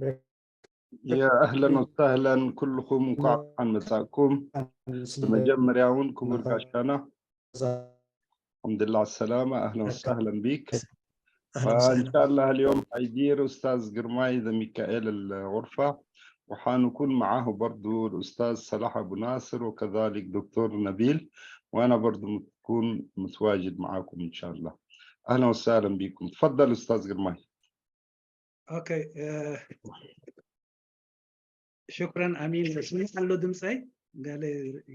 يا أهلا وسهلا ኩልኹም እንኳዕ ደሓን መጻእኩም። መጀመሪያ እውን ክቡር ጋሻና الحمد لله على السلامة، أهلا وسهلا بك. أهلا فإن وسهلا. شاء الله اليوم حيدير أستاذ جرماي ذا ميكائيل الغرفة، وحنكون معاه برضو الأستاذ صلاح أبو ناصر وكذلك دكتور نبيل، وأنا برضو مكون متواجد معاكم إن شاء الله. أهلا وسهلا بكم، تفضل أستاذ جرماي. Okay، شكرا ኣሚን። ስሚዕ ኣሎ ድምፀይ ገለ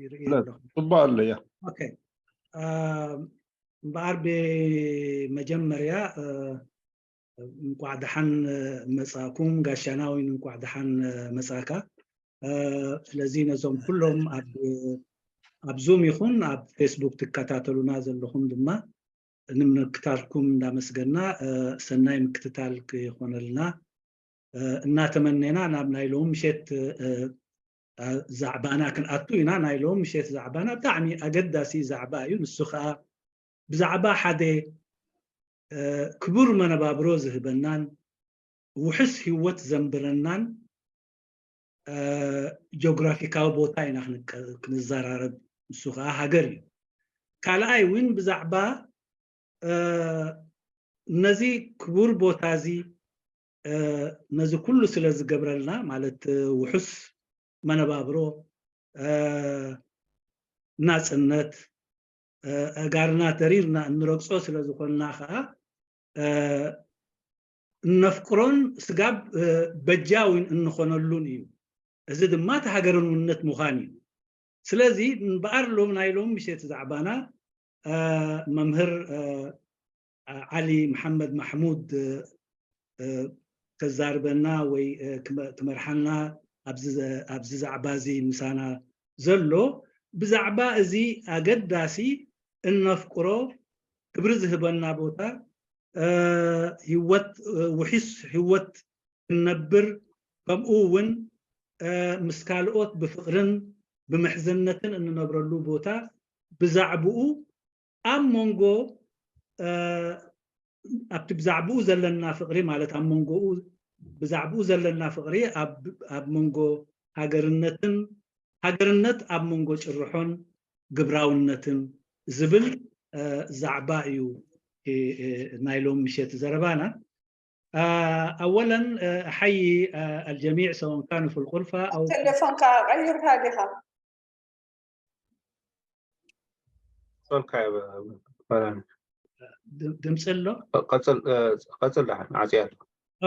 ይርኢ لا ኣለኹ? ፅቡቅ ኣሎ yeah. Okay፣ እምበኣር ብመጀመርያ እንቋዕ ደሓን መጻእኩም ጋሻና ወይ እንቋዕ ደሓን መጻእካ። ስለዚ ነዞም ኩሎም ኣብ Zoom ይኹን ኣብ ፌስቡክ ትከታተሉና ዘለኹም ድማ ንምክታልኩም እንዳመስገና ሰናይ ምክትታል ክኾነልና እናተመነና ናብ ናይ ሎሚ ምሸት ዛዕባና ክንኣቱ ኢና። ናይ ሎሚ ምሸት ዛዕባና ብጣዕሚ ኣገዳሲ ዛዕባ እዩ። ንሱ ከዓ ብዛዕባ ሓደ ክቡር መነባብሮ ዝህበናን ውሕስ ሂወት ዘንብረናን ጂኦግራፊካዊ ቦታ ኢና ክንዘራረብ፣ ንሱ ከዓ ሃገር እዩ። ካልኣይ እውን ብዛዕባ ነዚ ክቡር ቦታ እዚ ነዚ ኩሉ ስለ ዝገብረልና፣ ማለት ውሑስ መነባብሮ፣ ናፅነት፣ ኣጋርና ተሪርና እንረግፆ ስለ ዝኾንና ከዓ እነፍቅሮን ስጋብ በጃ እውን እንኾነሉን እዩ። እዚ ድማ እቲ ሃገርነት ምዃን እዩ። ስለዚ እምበኣር ሎም ናይ ሎም ምሸት ዛዕባና መምህር ዓሊ መሓመድ ማሕሙድ ከዛርበና ወይ ክመርሓና ኣብዚ ዛዕባ እዚ ምሳና ዘሎ፣ ብዛዕባ እዚ ኣገዳሲ እነፍቅሮ ክብሪ ዝህበና ቦታ፣ ሂወት ውሒስ ሂወት ክንነብር፣ ከምኡ እውን ምስ ካልኦት ብፍቅርን ብምሕዝነትን እንነብረሉ ቦታ፣ ብዛዕባኡ ኣብ መንጎ ኣብቲ ብዛዕባኡ ዘለና ፍቅሪ፣ ማለት ኣብ መንጎኡ ብዛዕባኡ ዘለና ፍቅሪ ኣብ መንጎ ሃገርነትን ሃገርነት ኣብ መንጎ ጭርሖን ግብራውነትን ዝብል ዛዕባ እዩ ናይ ሎም ምሸት ዘረባና። اولا احيي الجميع سواء كانوا في الغرفه او تليفونك غيرها ዲኻ? ጸልካ ድምፂ ኣሎ? ቀፅል ቀፅል፣ ደሓን ዓፅያ።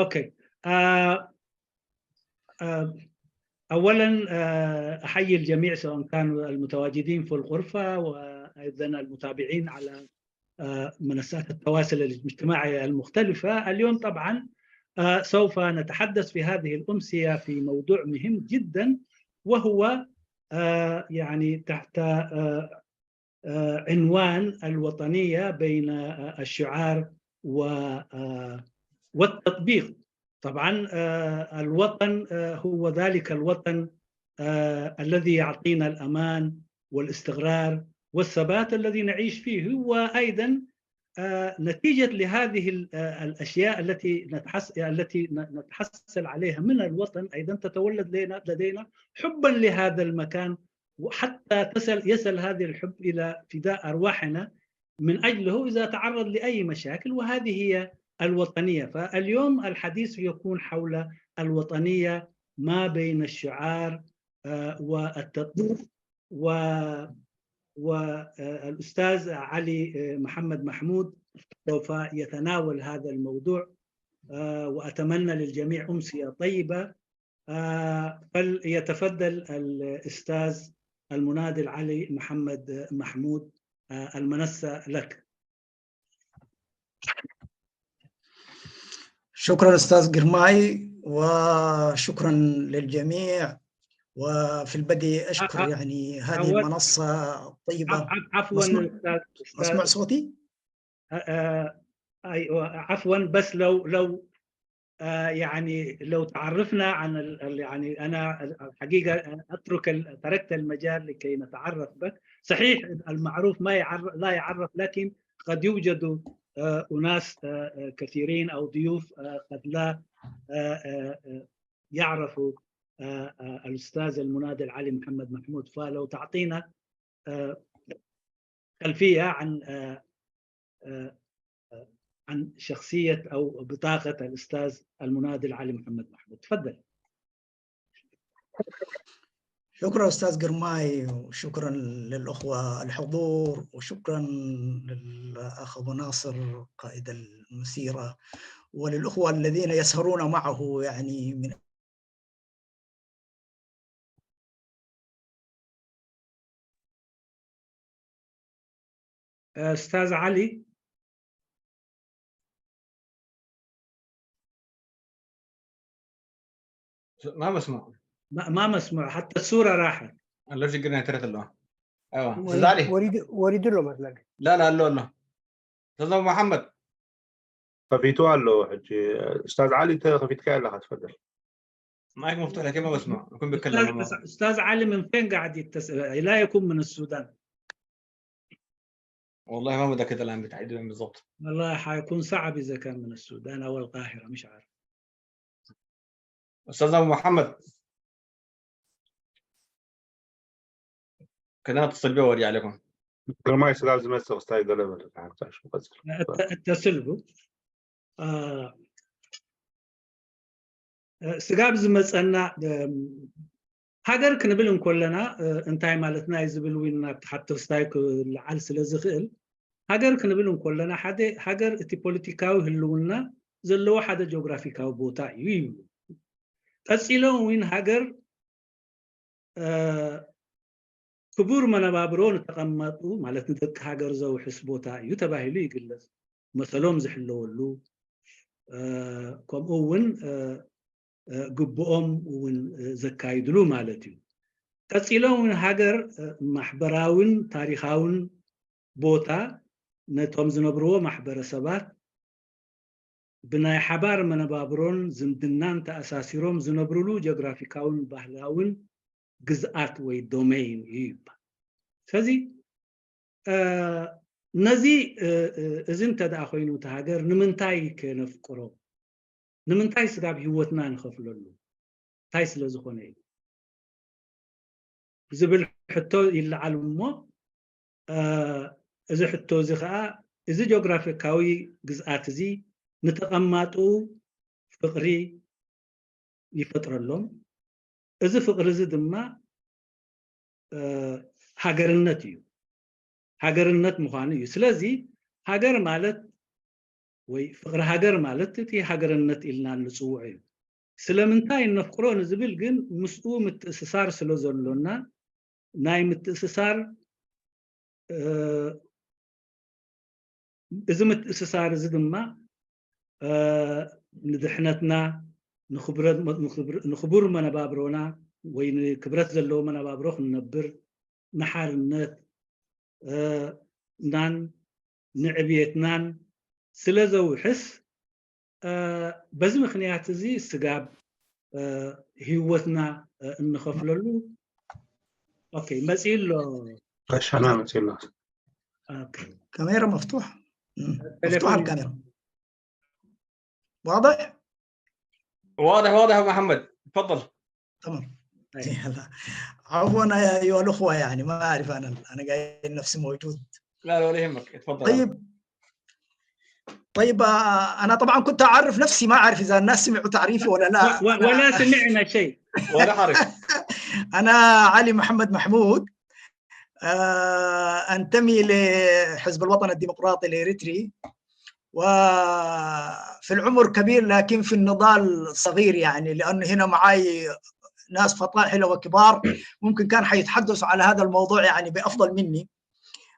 Okay، اولا احيي الجميع سواء كانوا المتواجدين في الغرفه وايضا المتابعين على منصات التواصل الاجتماعي المختلفه. اليوم طبعا سوف نتحدث في هذه الامسيه في موضوع مهم جدا، وهو يعني تحت عنوان الوطنيه بين الشعار والتطبيق. طبعا الوطن هو ذلك الوطن الذي يعطينا الامان والاستقرار والثبات الذي نعيش فيه، وايضا نتيجه لهذه الاشياء التي نتحصل عليها من الوطن ايضا تتولد لدينا حبا لهذا المكان، وحتى يصل هذا الحب الى فداء ارواحنا من اجله اذا تعرض لاي مشاكل، وهذه هي الوطنيه. فاليوم الحديث يكون حول الوطنيه ما بين الشعار والتطبيق، والاستاذ علي محمد محمود سوف يتناول هذا الموضوع، واتمنى للجميع امسيه طيبه. فليتفضل الاستاذ المناضل علي محمد محمود، المنصه لك. شكرا أستاذ جرماي وشكرا للجميع، وفي البدء أشكر يعني هذه المنصة الطيبة. عفوا. مسموع؟ أستاذ. مسموع صوتي؟ ايوه، عفوا، بس لو يعني لو تعرفنا عن يعني انا الحقيقه اترك تركت المجال لكي نتعرف بك. صحيح المعروف ما يعرف لا يعرف، لكن قد يوجد اناس كثيرين او ضيوف قد لا يعرفوا الأستاذ المناضل علي محمد محمود. فلو تعطينا خلفية عن شخصية أو بطاقة الأستاذ المناضل علي محمد محمود، تفضل. شكرا أستاذ قرماي، وشكرا للأخوة الحضور، وشكرا للأخ أبو ناصر قائد المسيرة، وللأخوة الذين يسهرون معه يعني من أستاذ علي. ما مسموع، ما مسموع، حتى الصورة راحت. الله يجينا ترى الله. ايوه استاذ علي، وريد له مثلا. لا لا لا لا استاذ محمد خفيتو له حجي استاذ علي، انت خفيت كاي، تفضل. مايك مفتوح لكن ما بسمع، يكون بيتكلم. استاذ علي من فين قاعد يتصل؟ لا يكون من السودان. والله ما متاكد الان بالتحديد بالضبط. والله حيكون صعب اذا كان من السودان او القاهره، مش عارف. استاذ ابو محمد كنا اتصل به وارجع لكم. ما لازم استاذ اتصل به ስጋብ ዝመፀና ሃገር ክንብል እንከለና እንታይ ማለትና እዩ ዝብል እውን ናብቲ ሓተስታይ ክለዓል ስለ ዝኽእል፣ ሃገር ክንብል እንከለና ሓደ ሃገር እቲ ፖለቲካዊ ህልውና ዘለዎ ሓደ ጂኦግራፊካዊ ቦታ እዩ ይብሉ። ቀፂሎም እውን ሃገር ክቡር መነባብሮ ንተቐመጡ ማለት ንደቂ ሃገር ዘውሕስ ቦታ እዩ ተባሂሉ ይግለፅ፣ መሰሎም ዝሕለወሉ፣ ከምኡ እውን ግብኦም እውን ዘካይድሉ ማለት እዩ። ቀፂሎም እውን ሃገር ማሕበራውን ታሪካውን ቦታ ነቶም ዝነብርዎ ማሕበረሰባት ብናይ ሓባር መነባብሮን ዝምድናን ተኣሳሲሮም ዝነብርሉ ጂኦግራፊካውን ባህላውን ግዝኣት ወይ domain እዩ ይባል። ስለዚ ነዚ እዚ እንተደኣ ኮይኑ እቲ ሃገር ንምንታይ ከነፍቅሮ፣ ንምንታይ ስጋብ ሂወትና ንኸፍለሉ፣ እንታይ ስለ ዝኾነ እዩ ዝብል ሕቶ ይለዓል። እሞ እዚ ሕቶ እዚ ከዓ እዚ ጂኦግራፊካዊ ግዝኣት እዚ ንተቐማጡ ፍቅሪ ይፈጥረሎም፣ እዚ ፍቅሪ እዚ ድማ ሃገርነት እዩ፣ ሃገርነት ምዃኑ እዩ። ስለዚ ሃገር ማለት ወይ ፍቅሪ ሃገር ማለት እቲ ሃገርነት ኢልና ንፅውዕ እዩ። ስለምንታይ ነፍቅሮ ንዝብል ግን ምስኡ ምትእስሳር ስለ ዘሎና፣ ናይ ምትእስሳር እዚ ምትእስሳር እዚ ድማ ንድሕነትና፣ ንክቡር መነባብሮና ወይ ንክብረት ዘለዎ መነባብሮ ክንነብር፣ ንሓርነት ናን ንዕብየትናን ስለ ዘውሕስ፣ በዚ ምክንያት እዚ ስጋብ ሂወትና እንኸፍለሉ። okay መፂኡ ኣሎ። ሸና መፂኡ ኣሎ። كاميرا مفتوح، مفتوحة الكاميرا، واضح؟ واضح واضح يا محمد، تفضل. تمام. عفوا يا ايها الاخوه، يعني ما اعرف انا قايل نفسي موجود. لا لا ولا يهمك، تفضل. طيب انا طبعا كنت اعرف نفسي، ما اعرف اذا الناس سمعوا تعريفي ولا لا. ولا سمعنا شيء ولا حرف. انا علي محمد محمود، انتمي لحزب الوطن الديمقراطي الاريتري، وفي العمر كبير لكن في النضال صغير، يعني لانه هنا معاي ناس فطاحله وكبار ممكن كان حيتحدثوا على هذا الموضوع يعني بافضل مني.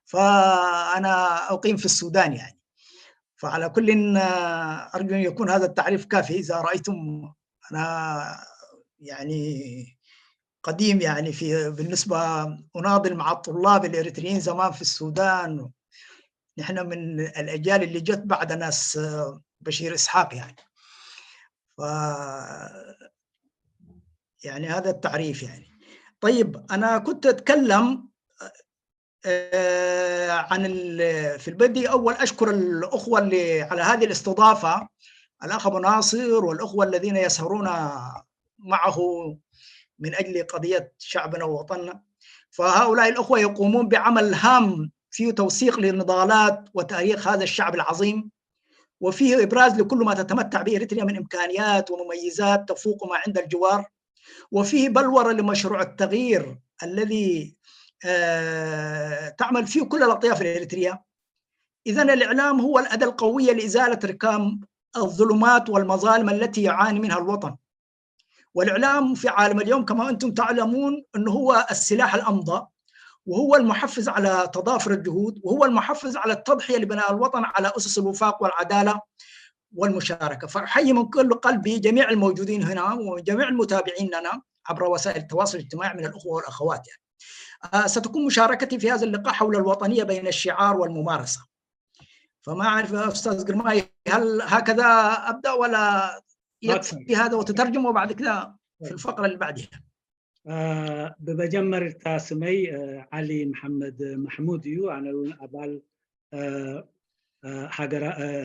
فانا اقيم في السودان يعني. فعلى كل ارجو ان يكون هذا التعريف كافي. اذا رايتم انا يعني قديم يعني في بالنسبه اناضل مع الطلاب الاريتريين زمان في السودان، نحن من الاجيال اللي جت بعد ناس بشير اسحاق يعني. ف يعني هذا التعريف يعني. طيب انا كنت اتكلم عن في البدء اول اشكر الاخوه اللي على هذه الاستضافه، الاخ ابو ناصر والاخوه الذين يسهرون معه من أجل قضية شعبنا ووطننا. فهؤلاء الأخوة يقومون بعمل هام فيه توثيق للنضالات وتاريخ هذا الشعب العظيم، وفيه إبراز لكل ما تتمتع به إريتريا من إمكانيات ومميزات تفوق ما عند الجوار، وفيه بلورة لمشروع التغيير الذي تعمل فيه كل الأطياف الإريترية. إذن الإعلام هو الأداة القوية لإزالة ركام الظلمات والمظالم التي يعاني منها الوطن. والإعلام في عالم اليوم كما أنتم تعلمون أنه هو السلاح الأمضى، وهو المحفز على تضافر الجهود، وهو المحفز على التضحية لبناء الوطن على أسس الوفاق والعدالة والمشاركة. فأحيي من كل قلبي جميع الموجودين هنا وجميع المتابعين لنا عبر وسائل التواصل الاجتماعي من الأخوة والأخوات. يعني ستكون مشاركتي في هذا اللقاء حول الوطنية بين الشعار والممارسة. فما أعرف يا أستاذ قرماي، هل هكذا أبدأ ولا يكفي هذا وتترجم وبعد كده في الفقرة اللي بعدها؟ ብመጀመርታ ስመይ ዓሊ መሓመድ ማሕሙድ እዩ። ኣነ እውን ኣባል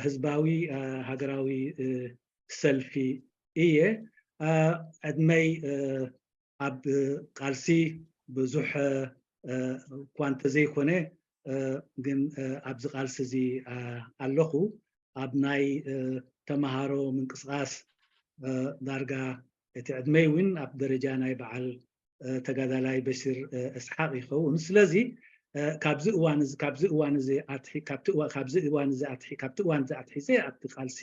ህዝባዊ ሃገራዊ ሰልፊ እየ። ዕድመይ ኣብ ቃልሲ ብዙሕ እኳ እንተዘይኮነ ግን ኣብዚ ቃልሲ እዚ ኣለኹ። ኣብ ናይ ተምሃሮ ምንቅስቃስ ዳርጋ እቲ ዕድመይ እውን ኣብ ደረጃ ናይ በዓል ተጋዳላይ በሽር እስሓቅ ይኸውን። ስለዚ ካብዚ እዋን እዚ ኣትሒዘ ኣብቲ ቃልሲ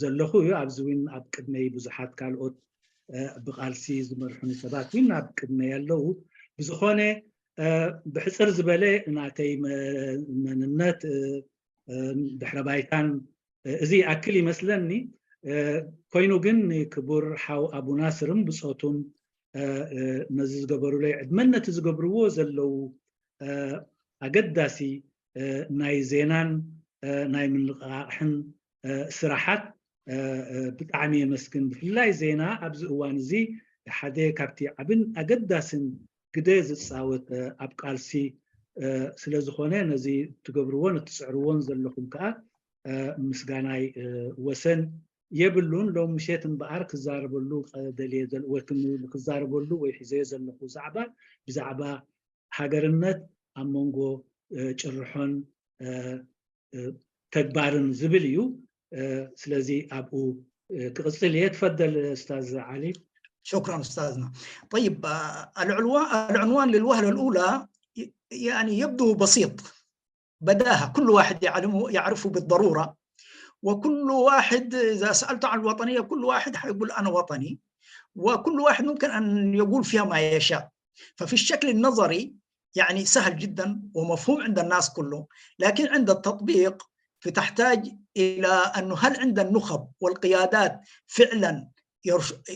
ዘለኹ እዩ። ኣብዚ እውን ኣብ ቅድመይ ብዙሓት ካልኦት ብቃልሲ ዝመርሑኒ ሰባት እውን ኣብ ቅድመይ ኣለዉ። ብዝኾነ ብሕፅር ዝበለ ናተይ መንነት ድሕረ ባይታን እዚ ኣክል ይመስለኒ። ኮይኑ ግን ንክቡር ሓው ኣቡ ናስርን ብፆቱን ነዚ ዝገበሩለይ ዕድመን ነቲ ዝገብርዎ ዘለው ኣገዳሲ ናይ ዜናን ናይ ምንቕቃሕን ስራሓት ብጣዕሚ የመስግን። ብፍላይ ዜና ኣብዚ እዋን እዚ ሓደ ካብቲ ዓብን ኣገዳስን ግደ ዝፃወት ኣብ ቃልሲ ስለ ዝኾነ ነዚ ትገብርዎን እትፅዕርዎን ዘለኹም ከዓ ምስጋናይ ወሰን የብሉን። ሎሚ ምሸት እምበኣር ክዛረበሉ ደልየ ክዛረበሉ ወይ ሒዘዮ ዘለኹ ዛዕባ ብዛዕባ ሃገርነት ኣብ መንጎ ጭርሖን ተግባርን ዝብል እዩ። ስለዚ ኣብኡ ክቅፅል እየ። تفضل استاذ علي. شكرا استاذنا. طيب، العنوان للوهله الاولى يعني يبدو بسيط بداهه، كل واحد يعلمه يعرفه بالضروره، وكل واحد اذا سالته عن الوطنيه كل واحد حيقول انا وطني، وكل واحد ممكن ان يقول فيها ما يشاء. ففي الشكل النظري يعني سهل جدا ومفهوم عند الناس كله، لكن عند التطبيق فتحتاج الى انه هل عند النخب والقيادات فعلا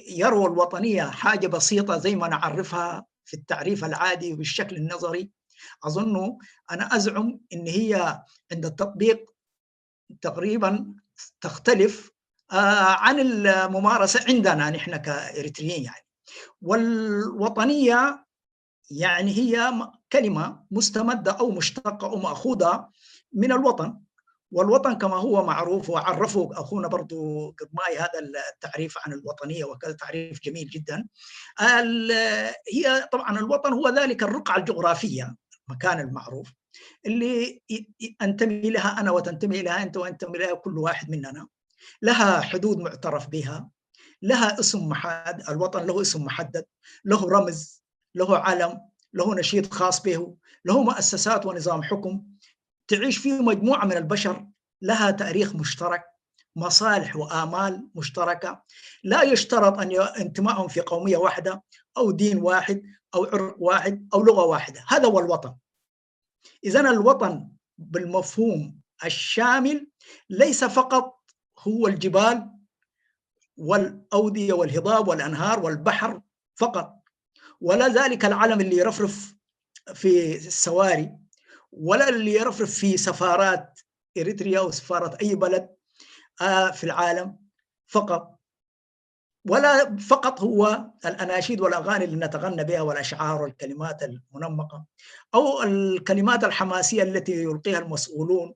يروا الوطنيه حاجه بسيطه زي ما نعرفها في التعريف العادي وبالشكل النظري؟ اظن انا ازعم ان هي عند التطبيق تقريبا تختلف عن الممارسه عندنا نحن كاريتريين. يعني والوطنيه يعني هي كلمه مستمده او مشتقه او ماخوذه من الوطن، والوطن كما هو معروف وعرفه اخونا برضو قرماي هذا التعريف عن الوطنيه، وكذا تعريف جميل جدا. هي طبعا الوطن هو ذلك الرقعه الجغرافيه، المكان المعروف اللي انتمي لها انا وتنتمي لها انت وانتمي لها كل واحد مننا، لها حدود معترف بها، لها اسم محدد، الوطن له اسم محدد، له رمز، له علم، له نشيد خاص به، له مؤسسات ونظام حكم، تعيش فيه مجموعة من البشر، لها تاريخ مشترك، مصالح وآمال مشتركة، لا يشترط أن انتمائهم في قومية واحدة أو دين واحد أو عرق واحد أو لغة واحدة. هذا هو الوطن. إذن الوطن بالمفهوم الشامل ليس فقط هو الجبال والأودية والهضاب والأنهار والبحر فقط، ولا ذلك العلم اللي يرفرف في السواري، ولا اللي يرفرف في سفارات إريتريا أو سفارة أي بلد في العالم فقط، ولا فقط هو الأناشيد والأغاني اللي نتغنى بها والأشعار والكلمات المنمقة أو الكلمات الحماسية التي يلقيها المسؤولون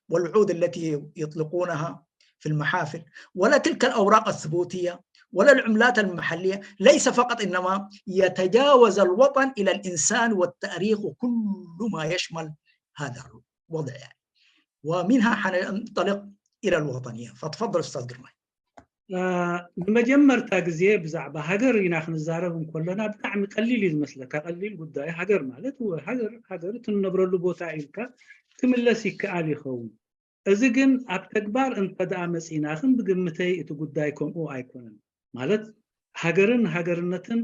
والوعود التي يطلقونها في المحافل، ولا تلك الأوراق الثبوتية، ولا العملات المحلية، ليس فقط، إنما يتجاوز الوطن إلى الإنسان والتاريخ وكل ما يشمل هذا الوضع يعني. ومنها حننطلق إلى الوطنية. فتفضل أستاذ قرماي. ንመጀመርታ ግዜ ብዛዕባ ሃገር ኢና ክንዛረብ እንከለና ብጣዕሚ ቀሊል እዩ ዝመስለካ። ቀሊል ጉዳይ ሃገር ማለት ሃገር ሃገር እትነብረሉ ቦታ ኢልካ ክምለስ ይከኣል ይኸውን። እዚ ግን ኣብ ተግባር እንተደኣ መፂና ግን ብግምተይ እቲ ጉዳይ ከምኡ ኣይኮነን። ማለት ሃገርን ሃገርነትን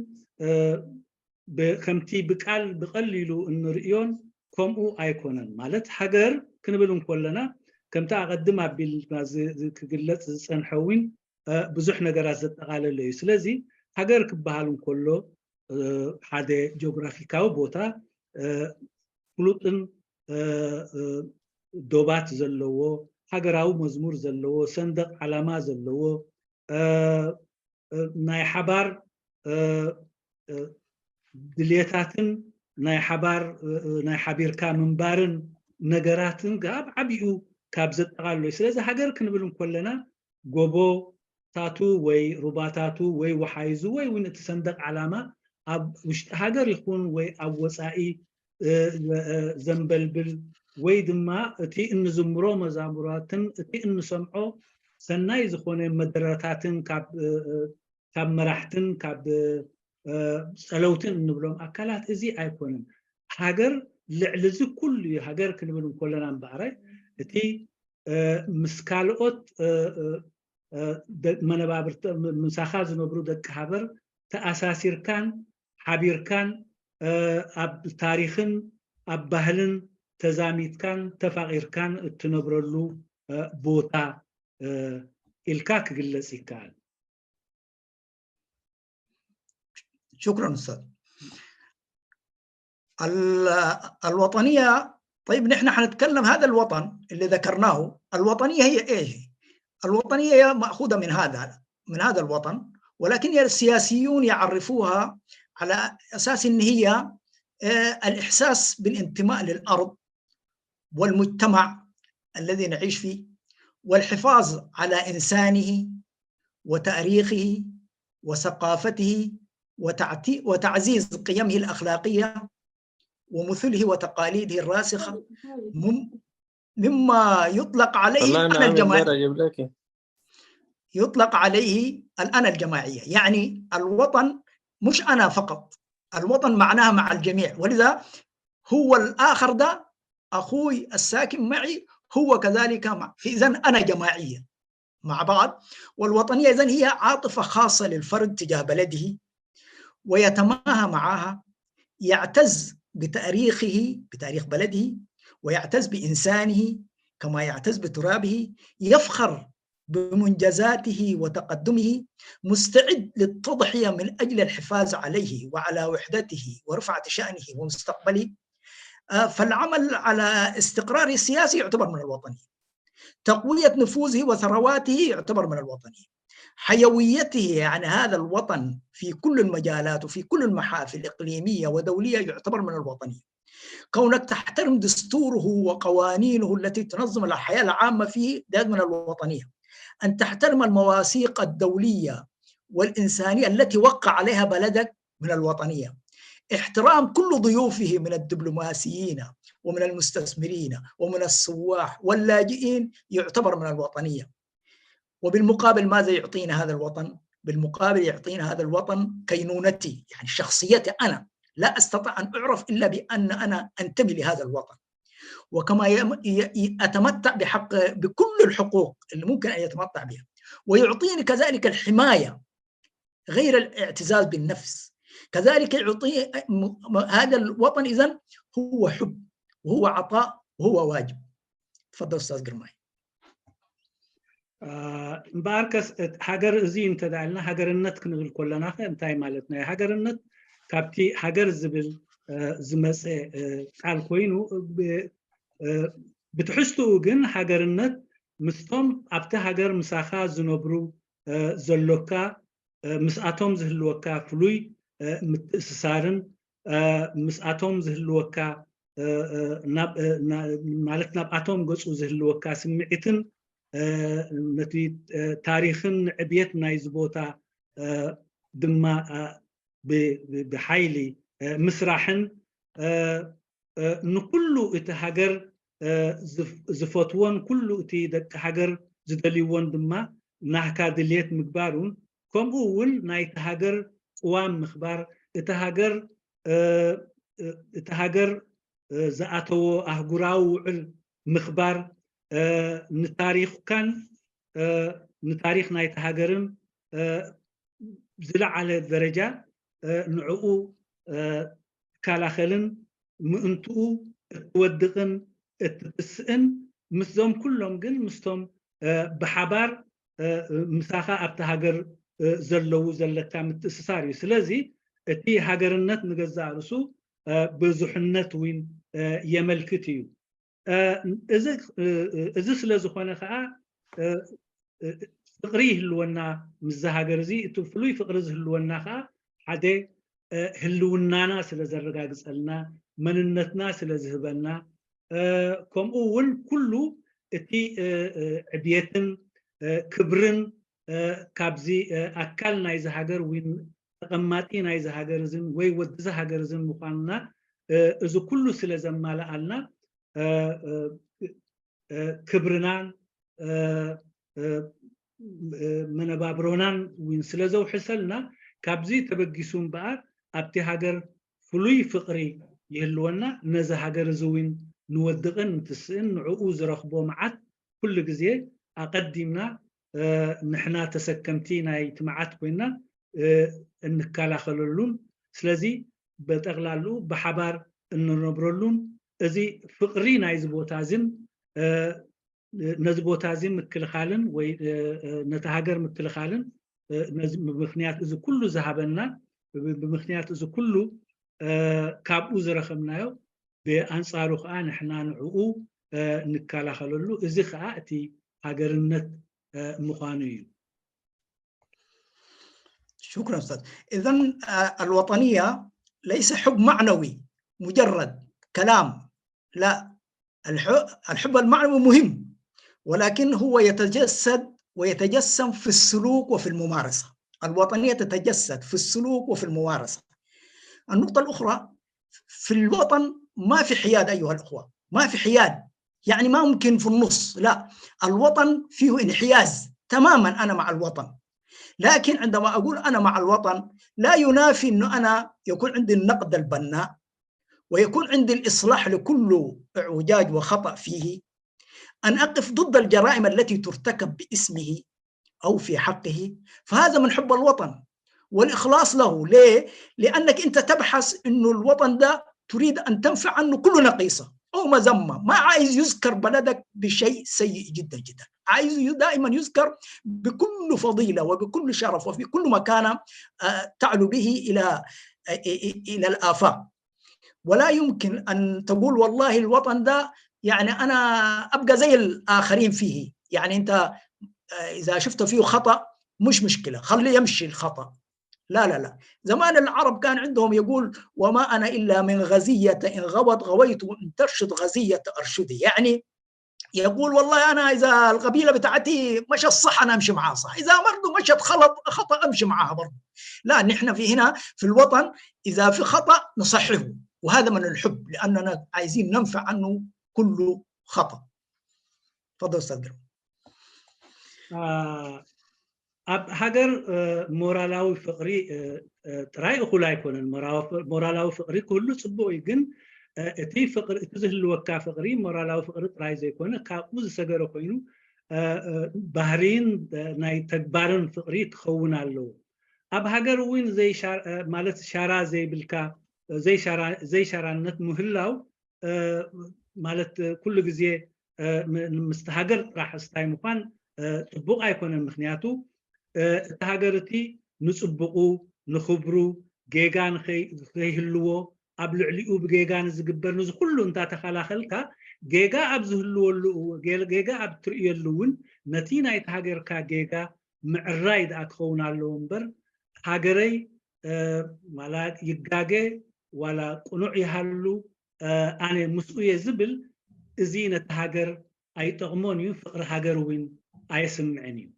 ከምቲ ብቃል ብቀሊሉ እንርእዮን ከምኡ ኣይኮነን። ማለት ሃገር ክንብል እንከለና ከምቲ ኣቐድም ኣቢልና ክግለፅ ዝፀንሐ እውን ብዙሕ ነገራት ዘጠቃለለ እዩ። ስለዚ ሃገር ክበሃል እንከሎ ሓደ ጂኦግራፊካዊ ቦታ፣ ፍሉጥን ዶባት ዘለዎ፣ ሃገራዊ መዝሙር ዘለዎ፣ ሰንደቅ ዓላማ ዘለዎ፣ ናይ ሓባር ድልየታትን ናይ ሓባር ናይ ሓቢርካ ምንባርን ነገራትን ካብ ዓብኡ ካብ ዘጠቃልሎ እዩ። ስለዚ ሃገር ክንብል እንከለና ጎቦታቱ ወይ ሩባታቱ ወይ ወሓይዙ ወይ እውን እቲ ሰንደቅ ዓላማ ኣብ ውሽጢ ሃገር ይኹን ወይ ኣብ ወፃኢ ዘንበልብል ወይ ድማ እቲ እንዝምሮ መዛሙራትን እቲ እንሰምዖ ሰናይ ዝኾነ መደረታትን ካብ መራሕትን ካብ ፀለውትን እንብሎም ኣካላት እዚ ኣይኮነን። ሃገር ልዕሊ እዚ ኩሉ እዩ። ሃገር ክንብል እንከለና እምበኣራይ እቲ ምስ ካልኦት መነባብርቲ ምሳኻ ዝነብሩ ደቂ ሃገር ተኣሳሲርካን ሓቢርካን ኣብ ታሪክን ኣብ ባህልን ተዛሚትካን ተፋቂርካን እትነብረሉ ቦታ ኢልካ ክግለፅ ይከኣል። شكرا أستاذ. الوطنية، طيب نحن حنتكلم هذا الوطن اللي ذكرناه، الوطنية هي ايش؟ الوطنية هي مأخوذة من هذا الوطن، ولكن السياسيون يعرفوها على أساس أن هي الإحساس بالانتماء للأرض والمجتمع الذي نعيش فيه، والحفاظ على إنسانه وتاريخه وثقافته وتعزيز قيمه الأخلاقية ومثله وتقاليده الراسخة، مما يطلق عليه الأنا الجماعية. يطلق عليه الأنا الجماعية، يعني الوطن مش أنا فقط، الوطن معناها مع الجميع، ولذا هو الآخر ده أخوي الساكن معي هو كذلك مع، إذن أنا جماعية مع بعض. والوطنية إذن هي عاطفة خاصة للفرد تجاه بلده ويتماهى معها، يعتز بتاريخه، بتاريخ بلده، ويعتز بإنسانه كما يعتز بترابه، يفخر بمنجزاته وتقدمه، مستعد للتضحية من أجل الحفاظ عليه وعلى وحدته ورفعة شأنه ومستقبله. فالعمل على استقراره السياسي يعتبر من الوطنية، تقوية نفوذه وثرواته يعتبر من الوطنية، حيويته يعني هذا الوطن في كل المجالات وفي كل المحافل إقليمية ودولية يعتبر من الوطنية، كونك تحترم دستوره وقوانينه التي تنظم الحياة العامة فيه ده من الوطنية، أن تحترم المواثيق الدولية والإنسانية التي وقع عليها بلدك من الوطنية، احترام كل ضيوفه من الدبلوماسيين ومن المستثمرين ومن السواح واللاجئين يعتبر من الوطنية. وبالمقابل ماذا يعطينا هذا الوطن؟ بالمقابل يعطينا هذا الوطن كينونتي، يعني شخصيتي أنا لا أستطيع أن أعرف إلا بأن أنا أنتمي لهذا الوطن، وكما أتمتع بحق بكل الحقوق اللي ممكن أن يتمتع بها، ويعطيني كذلك الحماية غير الاعتزاز بالنفس. كذلك يعطي هذا الوطن، إذن هو حب وهو عطاء وهو واجب. تفضل أستاذ قرماي. እምበኣርከስ ሃገር እዚ እንተዳኢልና ሃገርነት ክንብል ከለና ኸ እንታይ ማለትና እዩ? ሃገርነት ካብቲ ሃገር ዝብል ዝመፀ ቃል ኮይኑ ብትሕዝትኡ ግን ሃገርነት ምስቶም ኣብቲ ሃገር ምሳኻ ዝነብሩ ዘሎካ ምስኣቶም ዝህልወካ ፍሉይ ምትእስሳርን ምስኣቶም ዝህልወካ ማለት ናብኣቶም ገፁ ዝህልወካ ስምዒትን ነቲ ታሪክን ዕብየት ናይዚ ቦታ ድማ ብሓይሊ ምስራሕን ንኩሉ እቲ ሃገር ዝፈትዎን ኩሉ እቲ ደቂ ሃገር ዝደልይዎን ድማ ናህካ ድልየት ምግባሩን፣ ከምኡ እውን ናይቲ ሃገር ቅዋም ምኽባር፣ እቲ ሃገር ዝኣተዎ ኣህጉራዊ ውዕል ምኽባር፣ ንታሪክካን ንታሪክ ናይቲ ሃገርን ዝለዓለ ደረጃ ንዕኡ ትከላኸልን ምእንትኡ እትወድቕን እትትስእን፣ ምስዞም ኩሎም ግን ምስቶም ብሓባር ምሳኻ ኣብቲ ሃገር ዘለው ዘለካ ምትእስሳር እዩ። ስለዚ እቲ ሃገርነት ንገዛእ ርእሱ ብዙሕነት እውን የመልክት እዩ። እዚ ስለ ዝኾነ ከዓ ፍቅሪ ይህልወና ምስዚ ሃገር እዚ። እቲ ፍሉይ ፍቅሪ ዝህልወና ከዓ ሓደ ህልውናና ስለ ዘረጋግፀልና፣ መንነትና ስለ ዝህበና፣ ከምኡ እውን ኩሉ እቲ ዕብየትን ክብርን ካብዚ ኣካል ናይዚ ሃገር ወይ ተቐማጢ ናይዚ ሃገር እዝን ወይ ወዲዚ ሃገር እዝን ምኳንና እዚ ኩሉ ስለ ዘማልኣልና ክብርናን መነባብሮናን እውን ስለ ዘውሕሰልና፣ ካብዚ ተበጊሱ እምበኣር ኣብቲ ሃገር ፍሉይ ፍቅሪ ይህልወና። ነዚ ሃገር እዚ እውን ንወድቕን ንትስእን፣ ንዕኡ ዝረኽቦ መዓት ኩሉ ግዜ ኣቐዲምና ንሕና ተሰከምቲ ናይቲ መዓት ኮይና እንከላኸለሉን፣ ስለዚ በጠቕላልኡ ብሓባር እንነብረሉን፣ እዚ ፍቅሪ ናይዚ ቦታ እዝን ነዚ ቦታ እዚ ምክልኻልን ወይ ነቲ ሃገር ምክልኻልን ብምክንያት እዚ ኩሉ ዝሃበና፣ ብምክንያት እዚ ኩሉ ካብኡ ዝረኸብናዮ፣ ብኣንፃሩ ከዓ ንሕና ንዕኡ ንከላኸለሉ፣ እዚ ከዓ እቲ ሃገርነት ምኳኑ እዩ። شكرا استاذ. اذا الوطنيه ليس حب معنوي مجرد كلام، لا، الحب المعنوي مهم، ولكن هو يتجسد ويتجسم في السلوك وفي الممارسه. الوطنيه تتجسد في السلوك وفي الممارسه. النقطه الاخرى، في الوطن ما في حياد ايها الاخوه، ما في حياد، يعني ما ممكن في النص، لا، الوطن فيه انحياز تماما. انا مع الوطن، لكن عندما اقول انا مع الوطن لا ينافي انه انا يكون عندي النقد البناء ويكون عندي الاصلاح لكل اعوجاج وخطا فيه، ان اقف ضد الجرائم التي ترتكب باسمه او في حقه. فهذا من حب الوطن والاخلاص له. ليه؟ لانك انت تبحث انه الوطن ده تريد ان تنفع عنه كل نقيصه او مذمه، ما عايز يذكر بلدك بشيء سيء جدا جدا، عايز دائما يذكر بكل فضيله وبكل شرف وفي كل مكانه تعلو به الى الافاق. ولا يمكن ان تقول والله الوطن ده يعني انا ابقى زي الاخرين فيه، يعني انت اذا شفت فيه خطا مش مشكله، خليه يمشي الخطا. لا لا لا، زمان العرب كان عندهم يقول: وما انا الا من غزيه ان غوت غويت وان ترشد غزيه ارشدي. يعني يقول والله انا اذا القبيله بتاعتي مشت صح انا امشي معاها صح، اذا برضه مشت خلط خطا امشي معاها برضه. لا، نحن في هنا في الوطن اذا في خطا نصححه، وهذا من الحب لاننا عايزين ننفع عنه كل خطا. تفضل استاذ قرم. ኣብ ሃገር ሞራላዊ ፍቅሪ ጥራይ እኹል ኣይኮነን። ሞራላዊ ፍቅሪ ክህሉ ፅቡቅ እዩ፣ ግን እቲ ፍቅሪ እቲ ዝህልወካ ፍቅሪ ሞራላዊ ፍቅሪ ጥራይ ዘይኮነ ካብኡ ዝሰገረ ኮይኑ ባህሪን ናይ ተግባርን ፍቅሪ ክኸውን ኣለዎ። ኣብ ሃገር እውን ማለት ሻራ ዘይብልካ ዘይሻራነት ምህላው ማለት ኩሉ ግዜ ምስቲ ሃገር ጥራሕ ስታይ ምኳን ፅቡቅ ኣይኮነን። ምክንያቱ እቲ ሃገር እቲ ንፅቡቁ ንክብሩ ጌጋ ንከይህልዎ ኣብ ልዕሊኡ ብጌጋ ንዝግበር ንዚ ኩሉ እንተተኸላኸልካ፣ ጌጋ ኣብ ዝህልወሉ ጌጋ ኣብ ትርእየሉ እውን ነቲ ናይቲ ሃገርካ ጌጋ ምዕራይ ደኣ ክኸውን ኣለዎ እምበር፣ ሃገረይ ዋላ ይጋገ ዋላ ቁኑዕ ይሃሉ ኣነ ምስኡ እየ ዝብል እዚ ነቲ ሃገር ኣይጠቕሞን እዩ፣ ፍቅሪ ሃገር እውን ኣየስምዕን እዩ።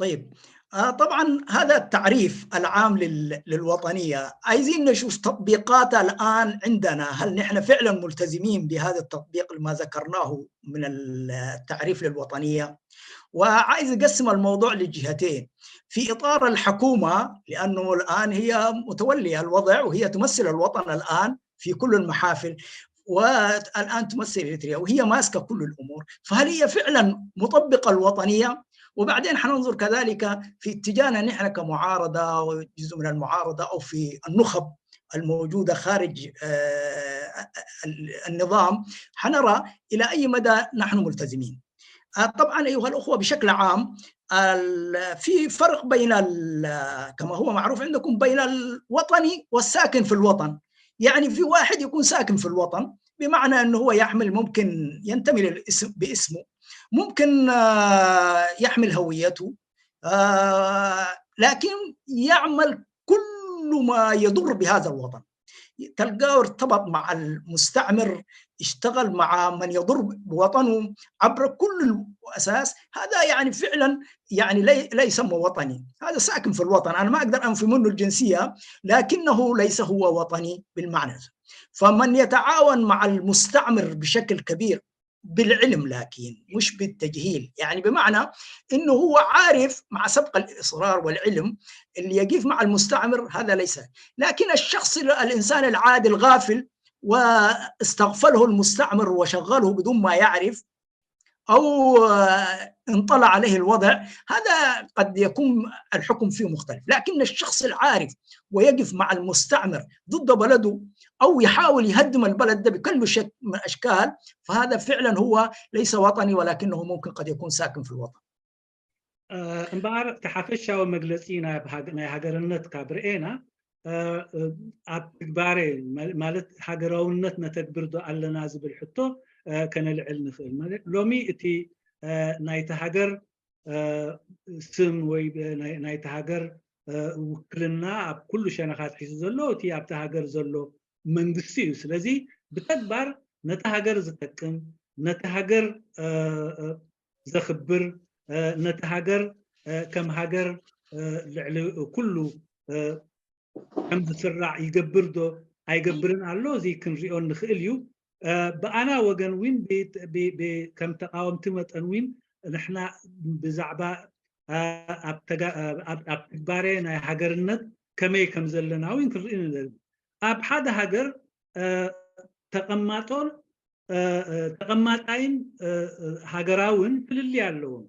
طيب، طبعا هذا التعريف العام للوطنية. عايزين نشوف تطبيقاتها الآن عندنا، هل نحن فعلا ملتزمين بهذا التطبيق ما ذكرناه من التعريف للوطنية؟ وعايز أقسم الموضوع لجهتين، في إطار الحكومة لأنه الآن هي متولية الوضع وهي تمثل الوطن الآن في كل المحافل، والآن تمثل إريتريا وهي ماسكة كل الأمور، فهل هي فعلا مطبقة الوطنية؟ وبعدين حننظر كذلك في اتجاهنا نحن كمعارضة وجزء من المعارضة أو في النخب الموجودة خارج النظام، حنرى إلى أي مدى نحن ملتزمين. طبعا أيها الأخوة، بشكل عام في فرق بين، كما هو معروف عندكم، بين الوطني والساكن في الوطن. يعني في واحد يكون ساكن في الوطن بمعنى أنه هو يحمل، ممكن ينتمي للاسم باسمه، ممكن يحمل هويته، لكن يعمل كل ما يضر بهذا الوطن. تلقاه ارتبط مع المستعمر، اشتغل مع من يضر بوطنه عبر كل الأساس. هذا يعني فعلا يعني لا يسمى وطني، هذا ساكن في الوطن، أنا ما أقدر أنفي منه الجنسية، لكنه ليس هو وطني بالمعنى. فمن يتعاون مع المستعمر بشكل كبير بالعلم لكن مش بالتجهيل، يعني بمعنى انه هو عارف مع سبق الاصرار والعلم اللي يقف مع المستعمر هذا ليس. لكن الشخص الانسان العادي الغافل واستغفله المستعمر وشغله بدون ما يعرف او انطلع عليه الوضع، هذا قد يكون الحكم فيه مختلف. لكن الشخص العارف ويقف مع المستعمر ضد بلده او يحاول يهدم البلد ده بكل شكل من الاشكال، فهذا فعلا هو ليس وطني، ولكنه ممكن قد يكون ساكن في الوطن. እምበኣር እቲ ሓፈሻዊ መግለፂ ናይ ሃገርነት ካብ ርኤና፣ ኣብ ትግባረ ማለት ሃገራውነት ነተግብር ዶ ኣለና ዝብል ሕቶ ከነልዕል ንኽእል። ሎሚ እቲ ናይቲ ሃገር ስም ወይ ናይቲ ሃገር ውክልና ኣብ ኩሉ ሸነኻት ሒዙ ዘሎ እቲ ኣብቲ ሃገር ዘሎ መንግስቲ እዩ። ስለዚ ብተግባር ነቲ ሃገር ዝጠቅም፣ ነቲ ሃገር ዘኽብር፣ ነቲ ሃገር ከም ሃገር ልዕሊ ኩሉ ከም ዝስራዕ ይገብር ዶ ኣይገብርን ኣሎ፣ እዚ ክንሪኦ ንኽእል እዩ። ብኣና ወገን እውን ከም ተቃወምቲ መጠን እውን ንሕና ብዛዕባ ኣብ ትግባረ ናይ ሃገርነት ከመይ ከም ዘለና እውን ክንርኢ ንደሊ። ኣብ ሓደ ሃገር ተቐማጦን ተቐማጣይን ሃገራውን ፍልልይ ኣለዎም።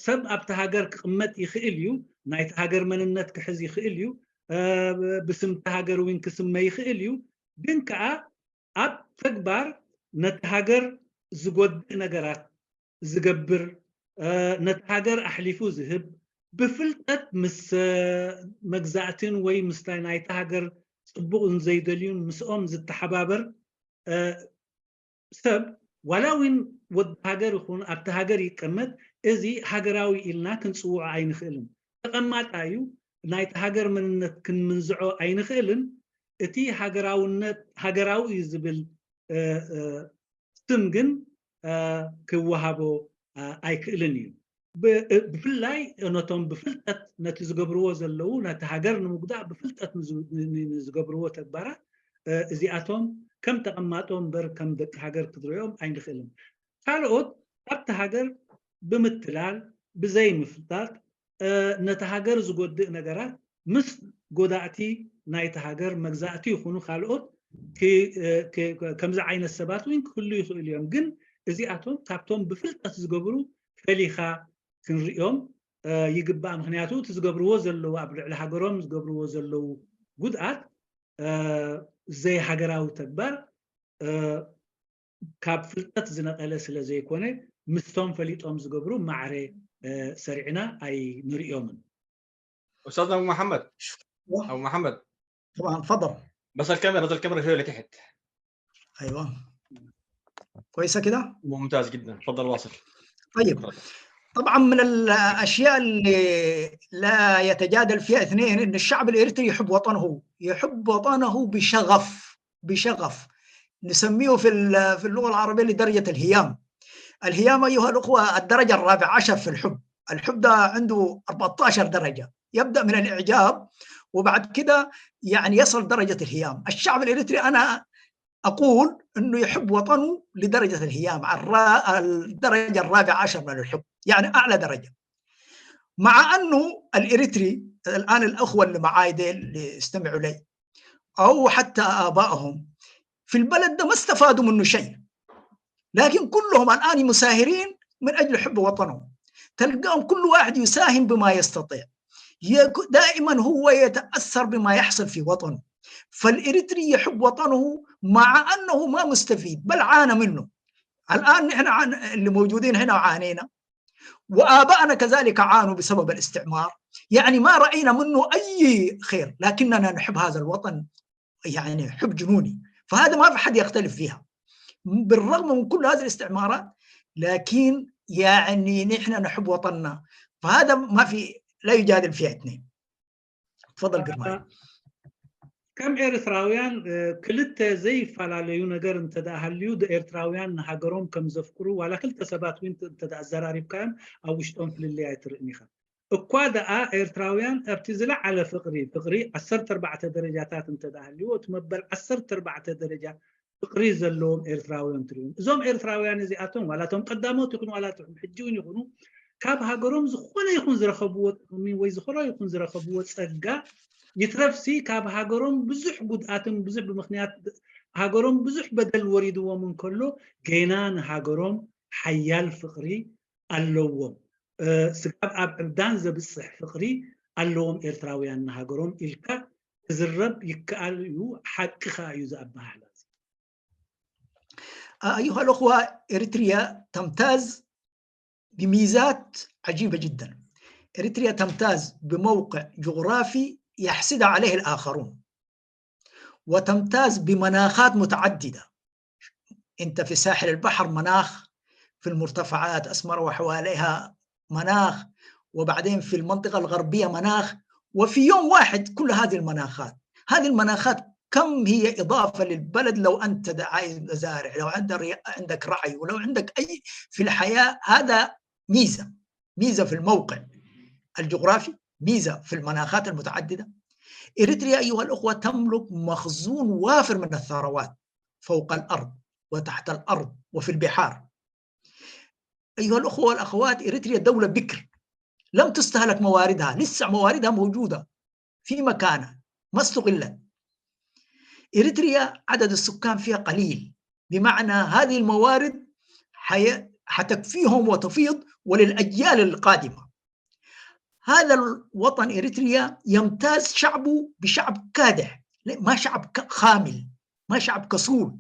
ሰብ ኣብቲ ሃገር ክቕመጥ ይኽእል እዩ፣ ናይቲ ሃገር መንነት ክሕዝ ይኽእል እዩ፣ ብስምቲ ሃገር እውን ክስመ ይኽእል እዩ። ግን ከዓ ኣብ ተግባር ነቲ ሃገር ዝጎድእ ነገራት ዝገብር፣ ነቲ ሃገር ኣሕሊፉ ዝህብ፣ ብፍልጠት ምስ መግዛእትን ወይ ምስ ናይቲ ሃገር ፅቡቅ ዘይደልዩን ምስኦም ዝተሓባበር ሰብ፣ ዋላ እውን ወዲ ሃገር ይኹን ኣብቲ ሃገር ይቀመጥ፣ እዚ ሃገራዊ ኢልና ክንፅውዖ ኣይንኽእልን። ተቐማጣ እዩ፣ ናይቲ ሃገር መንነት ክንምንዝዖ ኣይንኽእልን። እቲ ሃገራውነት ሃገራዊ እዩ ዝብል ስም ግን ክወሃቦ ኣይክእልን እዩ። ብፍላይ ነቶም ብፍልጠት ነቲ ዝገብርዎ ዘለው፣ ነቲ ሃገር ንምጉዳእ ብፍልጠት ንዝገብርዎ ተግባራት፣ እዚኣቶም ከም ተቐማጦ እምበር ከም ደቂ ሃገር ክትሪኦም ኣይንኽእልን። ካልኦት ኣብቲ ሃገር ብምትላል ብዘይምፍላጥ ነቲ ሃገር ዝጎድእ ነገራት ምስ ጎዳእቲ ናይቲ ሃገር መግዛእቲ ይኹኑ ካልኦት ከምዚ ዓይነት ሰባት እውን ክህሉ ይኽእሉ እዮም። ግን እዚኣቶም ካብቶም ብፍልጠት ዝገብሩ ፈሊኻ ክንሪኦም ይግባእ። ምክንያቱ እቲ ዝገብርዎ ዘለው፣ ኣብ ልዕሊ ሃገሮም ዝገብርዎ ዘለው ጉድኣት ዘይሃገራዊ ተግባር ካብ ፍልጠት ዝነቐለ ስለ ዘይኮነ ምስቶም ፈሊጦም ዝገብሩ ማዕረ ሰሪዕና ኣይንሪኦምን። استاذنا ابو محمد، ابو محمد. طبعا، تفضل. بس الكاميرا، نزل الكاميرا شويه لتحت. ايوه، كويسه كده؟ ممتاز جدا، تفضل واصل. طيب، طبعا من الاشياء اللي لا يتجادل فيها اثنين ان الشعب الاريتري يحب وطنه، يحب وطنه بشغف، بشغف. نسميه في اللغة العربية لدرجة الهيام. الهيام أيها الأخوة الدرجة 14 في الحب. الحب ده عنده 14 درجة، يبدأ من الإعجاب وبعد كده يعني يصل درجة الهيام. الشعب الإريتري أنا أقول أنه يحب وطنه لدرجة الهيام، الدرجة 14 من الحب، يعني أعلى درجة. مع أنه الإريتري الآن الأخوة اللي معاي ديل اللي استمعوا لي أو حتى آبائهم في البلد ده ما استفادوا منه شيء، لكن كلهم الآن مساهرين من أجل حب وطنهم. تلقاهم كل واحد يساهم بما يستطيع، دائما هو يتأثر بما يحصل في وطنه. فالإريتري يحب وطنه مع أنه ما مستفيد بل عانى منه. الآن نحن اللي موجودين هنا عانينا، وآبائنا كذلك عانوا بسبب الاستعمار، يعني ما رأينا منه أي خير، لكننا نحب هذا الوطن يعني حب جنوني. فهذا ما في حد يختلف فيها بالرغم من كل هذه الاستعمارات، لكن يعني نحن نحب وطننا، فهذا ما في لا يجادل فيها اثنين. تفضل قرماي. ከም ኤርትራውያን ክልተ ዘይፈላለዩ ነገር እንተደኣ ሃልዩ ኤርትራውያን ንሃገሮም ከም ዘፍቅሩ ዋላ ክልተ ሰባት እውን እንተደኣ ኣዘራሪብካዮም ኣብ ውሽጦም ፍልልይ ኣይትርእን ኢኻ። እኳ ደኣ ኤርትራውያን ኣብቲ ዝለዓለ ፍቅሪ 14 ደረጃታት እንተደኣ ሃልይዎ እቲ መበል 14 ደረጃ ፍቅሪ ዘለዎም ኤርትራውያን ትርእዮም። እዞም ኤርትራውያን እዚኣቶም ዋላ እቶም ቀዳሞት ይኹኑ ዋላ እቶም ሕጂ እውን ይኹኑ ካብ ሃገሮም ዝኾነ ይኹን ዝረኸብዎ ጥቕሚ ወይ ዝኾነ ይኹን ዝረኸብዎ ፀጋ ይትረፍሲ ካብ ሃገሮም ብዙሕ ጉድኣትን ብዙሕ ብምክንያት ሃገሮም ብዙሕ በደል ወሪድዎም እንከሎ ገና ንሃገሮም ሓያል ፍቅሪ ኣለዎም። ስጋብ ኣብ ዕብዳን ዘብፅሕ ፍቅሪ ኣለዎም ኤርትራውያን ንሃገሮም ኢልካ ክዝረብ ይከኣል እዩ። ሓቂ ከዓ እዩ ዝኣበሃህላ። أيها الأخوة، إريتريا تمتاز بميزات عجيبة جدا. إريتريا تمتاز بموقع جغرافي يحسد عليه الآخرون، وتمتاز بمناخات متعددة. أنت في ساحل البحر مناخ، في المرتفعات أسمر وحواليها مناخ، وبعدين في المنطقة الغربية مناخ، وفي يوم واحد كل هذه المناخات. هذه المناخات كم هي إضافة للبلد لو أنت عايز مزارع، لو عندك رعي، ولو عندك أي في الحياة. هذا ميزة، ميزة في الموقع الجغرافي، ميزة في المناخات المتعددة. إريتريا أيها الأخوة تملك مخزون وافر من الثروات فوق الأرض وتحت الأرض وفي البحار. أيها الأخوة والأخوات، إريتريا دولة بكر لم تستهلك مواردها، لسه مواردها موجودة في مكانها، ما استغلت. إريتريا عدد السكان فيها قليل، بمعنى هذه الموارد حتكفيهم وتفيض وللأجيال القادمة. هذا الوطن إريتريا يمتاز شعبه بشعب كادح، ما شعب خامل، ما شعب كسول.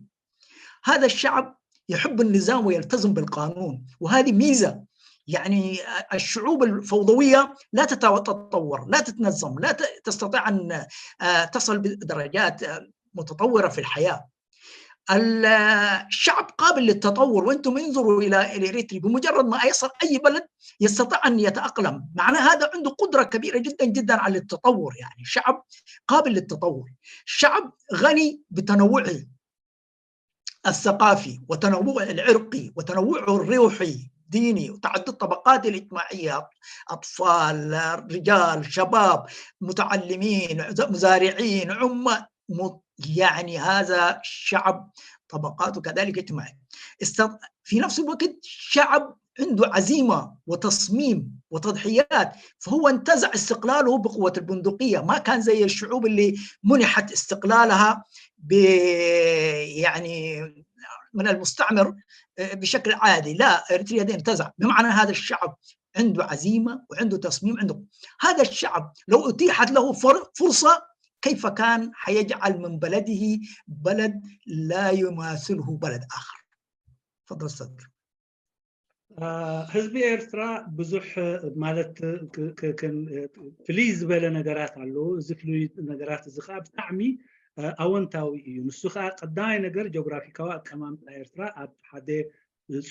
هذا الشعب يحب النظام ويلتزم بالقانون، وهذه ميزة. يعني الشعوب الفوضوية لا تتطور، لا تتنظم، لا تستطيع أن تصل بدرجات متطورة في الحياة. الشعب قابل للتطور، وانتم انظروا الى الاريتري بمجرد ما يصل اي بلد يستطيع ان يتاقلم، معناه هذا عنده قدره كبيره جدا جدا على التطور. يعني شعب قابل للتطور، شعب غني بتنوعه الثقافي وتنوعه العرقي وتنوعه الروحي ديني وتعدد الطبقات الاجتماعيه، اطفال، رجال، شباب، متعلمين، مزارعين، عمال، يعني هذا الشعب طبقاته كذلك اجتماعية. في نفس الوقت شعب عنده عزيمة وتصميم وتضحيات، فهو انتزع استقلاله بقوة البندقية، ما كان زي الشعوب اللي منحت استقلالها يعني من المستعمر بشكل عادي. لا، اريتريا دي انتزع، بمعنى هذا الشعب عنده عزيمة وعنده تصميم، عنده هذا الشعب لو أتيحت له فرصة كيف كان حيجعل من بلده بلد لا يماثله بلد آخر. تفضل أستاذ. ህዝቢ ኤርትራ ብዙሕ ማለት ፍልይ ዝበለ ነገራት ኣለዎ። እዚ ፍሉይ ነገራት እዚ ከዓ ብጣዕሚ ኣወንታዊ እዩ። ንሱ ከዓ ቀዳማይ ነገር ጂኦግራፊካዊ ኣቀማምጣ ኤርትራ ኣብ ሓደ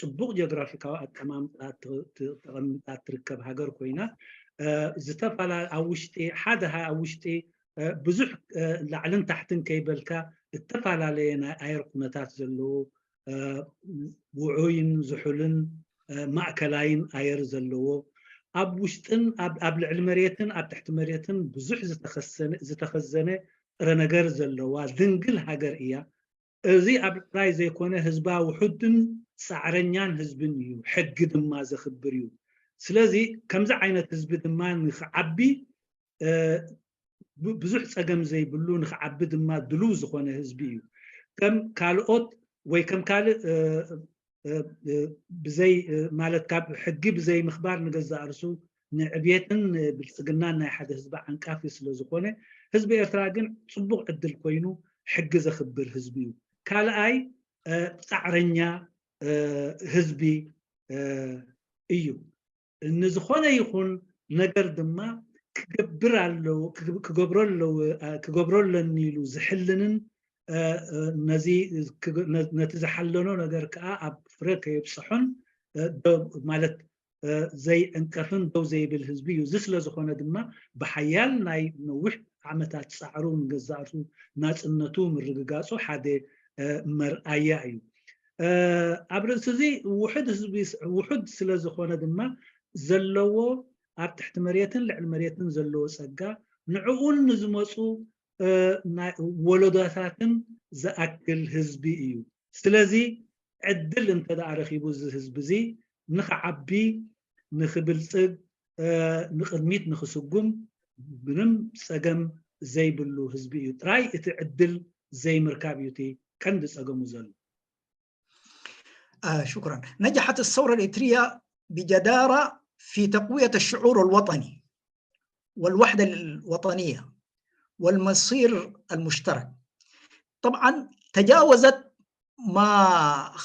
ፅቡቅ ጂኦግራፊካዊ ኣቀማምጣ ተቐሚጣ ትርከብ ሃገር ኮይና ዝተፈላለ ኣብ ውሽጢ ሓደ ኣብ ውሽጢ ብዙሕ ላዕልን ታሕትን ከይበልካ እተፈላለየ ናይ ኣየር ኩነታት ዘለዎ፣ ውዑይን ዝሑልን ማእከላይን ኣየር ዘለዎ፣ ኣብ ውሽጥን ኣብ ልዕሊ መሬትን ኣብ ትሕቲ መሬትን ብዙሕ ዝተኸዘነ ጥረ ነገር ዘለዋ ድንግል ሃገር እያ። እዚ ኣብ ጥራይ ዘይኮነ ህዝባ ውሑድን ፃዕረኛን ህዝብን እዩ፣ ሕጊ ድማ ዘኽብር እዩ። ስለዚ ከምዚ ዓይነት ህዝቢ ድማ ንክዓቢ ብዙሕ ፀገም ዘይብሉ፣ ንክዓቢ ድማ ድሉው ዝኾነ ህዝቢ እዩ። ከም ካልኦት ወይ ከም ካልእ ብዘይ ማለት ካብ ሕጊ ብዘይ ምኽባር ንገዛእ ርእሱ ንዕብየትን ንብልፅግናን ናይ ሓደ ህዝቢ ዓንቃፊ ስለ ዝኾነ፣ ህዝቢ ኤርትራ ግን ፅቡቅ ዕድል ኮይኑ ሕጊ ዘኽብር ህዝቢ እዩ። ካልኣይ ፃዕረኛ ህዝቢ እዩ። ንዝኾነ ይኹን ነገር ድማ ክገብር ኣለዎ ክገብሮ ኣለዎ ክገብሮ ኣለኒ ኢሉ ዝሕልንን፣ ነዚ ነቲ ዝሓለኖ ነገር ከዓ ኣብ ፍረ ከየብፅሖን ማለት ዘይዕንቀፍን ደው ዘይብል ህዝቢ እዩ። እዚ ስለ ዝኾነ ድማ ብሓያል ናይ ነዊሕ ዓመታት ፃዕሩ ንገዛእ ርእሱ ናፅነቱ ምርግጋፁ ሓደ መርኣያ እዩ። ኣብ ርእሲ እዚ ውሑድ ህዝቢ ውሑድ ስለ ዝኾነ ድማ ዘለዎ ኣብ ትሕቲ መሬትን ልዕሊ መሬትን ዘለዎ ፀጋ ንዕኡን ንዝመፁ ወለዶታትን ዝኣክል ህዝቢ እዩ። ስለዚ ዕድል እንተደኣ ረኪቡ እዚ ህዝቢ እዚ ንክዓቢ፣ ንክብልፅግ፣ ንቅድሚት ንክስጉም ምንም ፀገም ዘይብሉ ህዝቢ እዩ። ጥራይ እቲ ዕድል ዘይምርካብ እዩ እቲ ቀንዲ ፀገሙ ዘሎ። شكرا. نجحت الثورة الإريترية بجدارة في تقوية الشعور الوطني والوحدة الوطنية والمصير المشترك. طبعا تجاوزت ما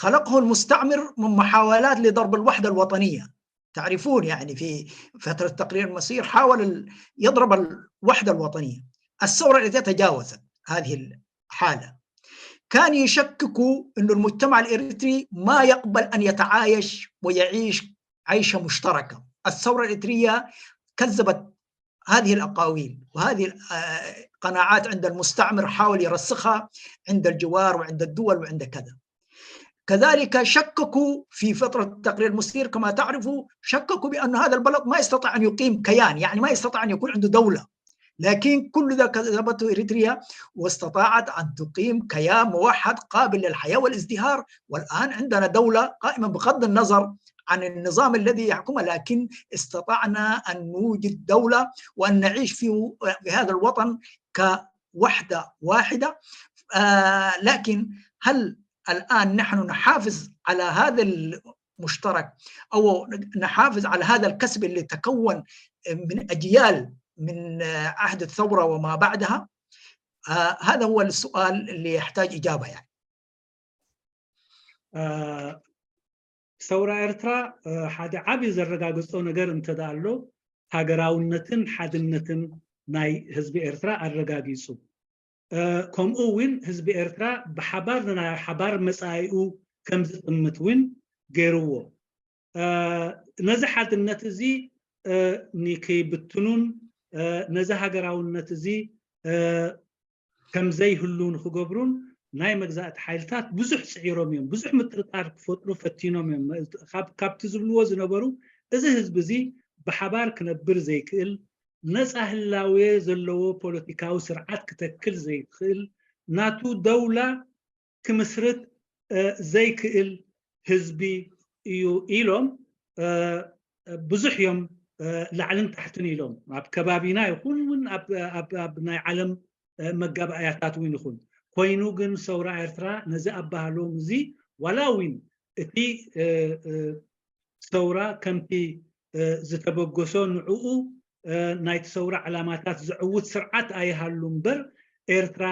خلقه المستعمر من محاولات لضرب الوحدة الوطنية. تعرفون يعني في فترة تقرير المصير حاول يضرب الوحدة الوطنية. الثورة الإريترية تجاوزت هذه الحالة. كان يشككوا أن المجتمع الإريتري ما يقبل أن يتعايش ويعيش عيشة مشتركة. الثورة الإريترية كذبت هذه الأقاويل وهذه القناعات عند المستعمر، حاول يرسخها عند الجوار وعند الدول وعند كذا. كذلك شككوا في فترة تقرير المصير كما تعرفوا، شككوا بأن هذا البلد ما يستطيع أن يقيم كيان، يعني ما يستطيع أن يكون عنده دولة. لكن كل ذا كذبته إريتريا واستطاعت أن تقيم كيان موحد قابل للحياة والازدهار. والآن عندنا دولة قائمة بغض النظر عن النظام الذي يحكمها، لكن استطعنا أن نوجد دولة وأن نعيش في هذا الوطن كوحدة واحدة. لكن هل الآن نحن نحافظ على هذا المشترك أو نحافظ على هذا الكسب اللي تكون من أجيال من عهد الثورة وما بعدها؟ هذا هو السؤال اللي يحتاج إجابة يعني. ሰውራ ኤርትራ ሓደ ዓብይ ዘረጋግፆ ነገር እንተዳ ኣሎ ሃገራውነትን ሓድነትን ናይ ህዝቢ ኤርትራ ኣረጋጊፁ። ከምኡ እውን ህዝቢ ኤርትራ ብሓባር ናይ ሓባር መፃኢኡ ከም ዝጥምት እውን ገይርዎ። ነዚ ሓድነት እዚ ንከይብትኑን ነዚ ሃገራውነት እዚ ከም ዘይህሉ ንክገብሩን ናይ መግዛእቲ ሓይልታት ብዙሕ ፅዒሮም እዮም፣ ብዙሕ ምጥርጣር ክፈጥሩ ፈቲኖም እዮም። ካብቲ ዝብልዎ ዝነበሩ እዚ ህዝቢ እዚ ብሓባር ክነብር ዘይክእል፣ ነፃ ህላዌ ዘለዎ ፖለቲካዊ ስርዓት ክተክል ዘይክእል፣ ናቱ ደውላ ክምስርት ዘይክእል ህዝቢ እዩ ኢሎም ብዙሕ እዮም ላዕልን ታሕትን ኢሎም፣ ኣብ ከባቢና ይኹን እውን ኣብ ናይ ዓለም መጋባእያታት እውን ይኹን። ኮይኑ ግን ሰውራ ኤርትራ ነዚ ኣባህሎም እዚ ዋላ እውን እቲ ሰውራ ከምቲ ዝተበገሶ ንዕኡ ናይቲ ሰውራ ዕላማታት ዝዕውት ስርዓት ኣይሃሉ እምበር ኤርትራ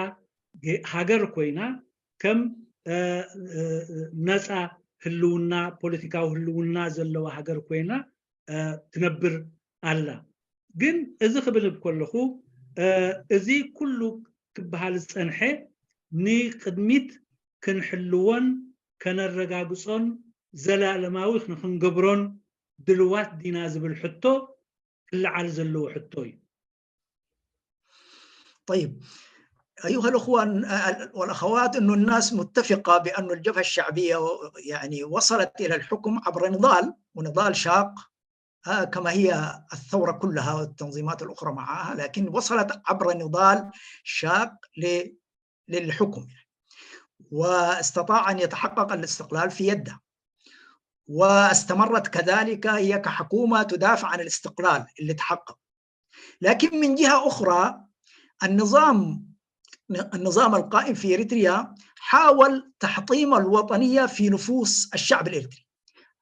ሃገር ኮይና ከም ነፃ ህልውና ፖለቲካዊ ህልውና ዘለዋ ሃገር ኮይና ትነብር ኣላ። ግን እዚ ክብል ከለኹ እዚ ኩሉ ክበሃል ዝፀንሐ ንቅድሚት ክንሕልዎን ከነረጋግፆን ዘላለማዊ ንክንገብሮን ድልዋት ዲና ዝብል ሕቶ ክለዓል ዘለዎ ሕቶ እዩ። طيب، أيها الأخوة والأخوات أنه الناس متفقة بأن الجبهة الشعبية يعني وصلت إلى الحكم عبر نضال، ونضال شاق كما هي الثورة كلها والتنظيمات الأخرى معها، لكن وصلت عبر نضال شاق للحكم يعني. واستطاع أن يتحقق الاستقلال في يده، واستمرت كذلك هي كحكومة تدافع عن الاستقلال اللي تحقق. لكن من جهة أخرى النظام القائم في إريتريا حاول تحطيم الوطنية في نفوس الشعب الإريتري،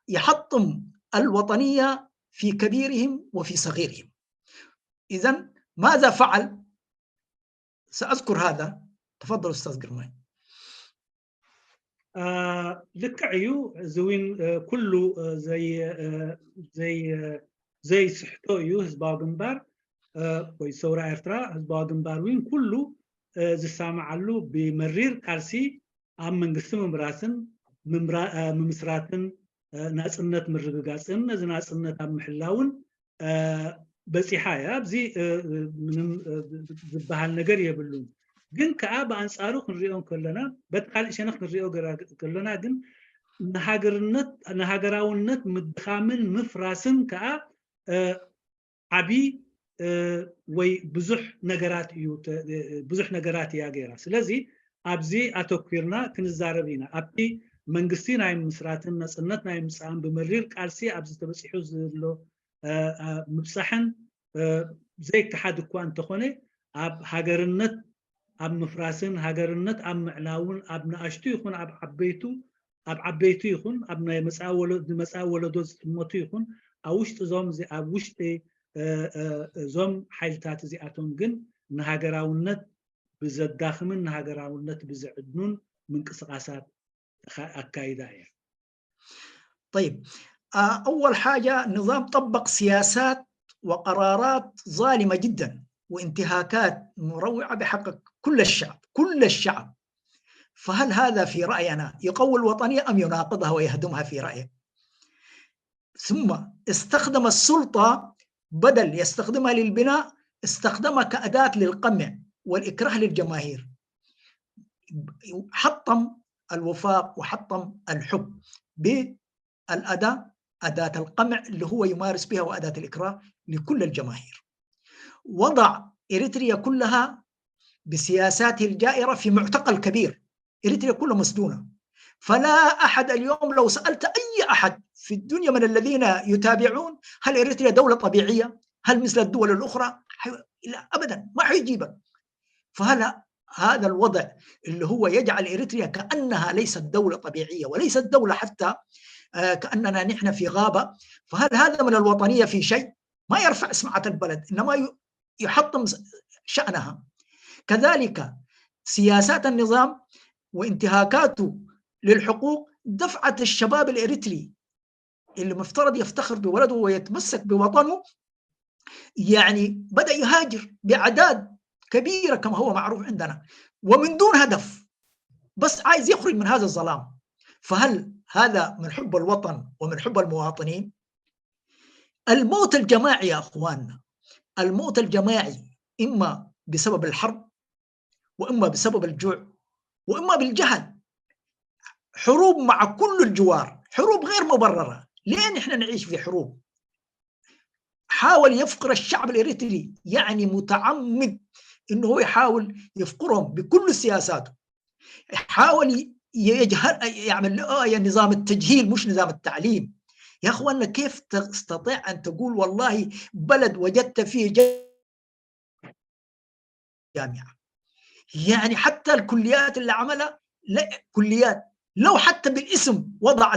يحطم الوطنية في كبيرهم وفي صغيرهم. إذن ماذا فعل؟ سأذكر هذا. تفضل أستاذ قرماي. ልክዕ እዩ። እዚ እውን ኩሉ ዘይስሕቶ እዩ። ህዝባዊ ግንባር ወይ ሰውራ ኤርትራ ህዝባዊ ግንባር እውን ኩሉ ዝሰማዓሉ ብመሪር ቃልሲ ኣብ መንግስቲ ምምራስን ምምስራትን ናፅነት ምርግጋፅን ነዚ ናፅነት ኣብ ምሕላውን በፂሓ እያ። ኣብዚ ምንም ዝበሃል ነገር የብሉን። ግን ከዓ ብኣንፃሩ ክንሪኦ ከለና፣ በቲ ካሊእ ሸነኽ ክንሪኦ ከለና ግን ንሃገርነት ንሃገራውነት ምድኻምን ምፍራስን ከዓ ዓብይ ወይ ብዙሕ ነገራት እዩ፣ ብዙሕ ነገራት እያ ገይራ። ስለዚ ኣብዚ ኣተኪርና ክንዛረብ ኢና። ኣብቲ መንግስቲ ናይ ምስራትን ነፅነት ናይ ምምፃእን ብመሪር ቃልሲ ኣብዚ ተበፂሑ ዘሎ ምብፃሕን ዘይከሓድ እኳ እንተኾነ፣ ኣብ ሃገርነት ኣብ ምፍራስን ሃገርነት ኣብ ምዕላውን ኣብ ንኣሽቱ ይኹን ኣብ ዓበይቱ፣ ኣብ ዓበይቲ ይኹን ኣብ ናይ መፃኢ ወለዶ ዝጥመቱ ይኹን ኣብ ውሽጢ እዞም ኣብ ውሽጢ እዞም ሓይልታት እዚኣቶም ግን ንሃገራውነት ብዘዳኽምን ንሃገራውነት ብዘዕድኑን ምንቅስቃሳት ኣካይዳ እያ። طيب، أول حاجة النظام طبق سياسات وقرارات ظالمة جدا وانتهاكات مروعة بحق كل الشعب، كل الشعب. فهل هذا في رأينا يقوي الوطنية أم يناقضها ويهدمها في رأيك؟ ثم استخدم السلطة، بدل يستخدمها للبناء استخدمها كأداة للقمع والإكراه للجماهير. حطم الوفاق وحطم الحب بالأداة، أداة القمع اللي هو يمارس بها وأداة الإكراه لكل الجماهير. وضع إريتريا كلها بسياساته الجائرة في معتقل كبير، إريتريا كلها مسجونة. فلا أحد اليوم لو سألت أي أحد في الدنيا من الذين يتابعون هل إريتريا دولة طبيعية؟ هل مثل الدول الأخرى؟ لا أبدا ما حيجيبك. فهل هذا الوضع اللي هو يجعل إريتريا كأنها ليست دولة طبيعية وليست دولة حتى، كأننا نحن في غابة، فهل هذا من الوطنية في شيء؟ ما يرفع سمعة البلد، إنما يحطم شأنها. كذلك سياسات النظام وانتهاكاته للحقوق دفعت الشباب الإريتري اللي مفترض يفتخر بولده ويتمسك بوطنه، يعني بدأ يهاجر بأعداد كبيرة كما هو معروف عندنا ومن دون هدف، بس عايز يخرج من هذا الظلام. فهل هذا من حب الوطن ومن حب المواطنين؟ الموت الجماعي يا أخواننا، الموت الجماعي إما بسبب الحرب وإما بسبب الجوع وإما بالجهل. حروب مع كل الجوار، حروب غير مبررة. ليه نحن نعيش في حروب؟ حاول يفقر الشعب الإريتري، يعني متعمد إنه هو يحاول يفقرهم بكل سياساته. حاول يجهل، يعمل نظام التجهيل مش نظام التعليم. يا أخوانا كيف تستطيع أن تقول والله بلد وجدت فيه جامعة؟ يعني حتى الكليات اللي عملها، لا كليات لو حتى بالاسم وضع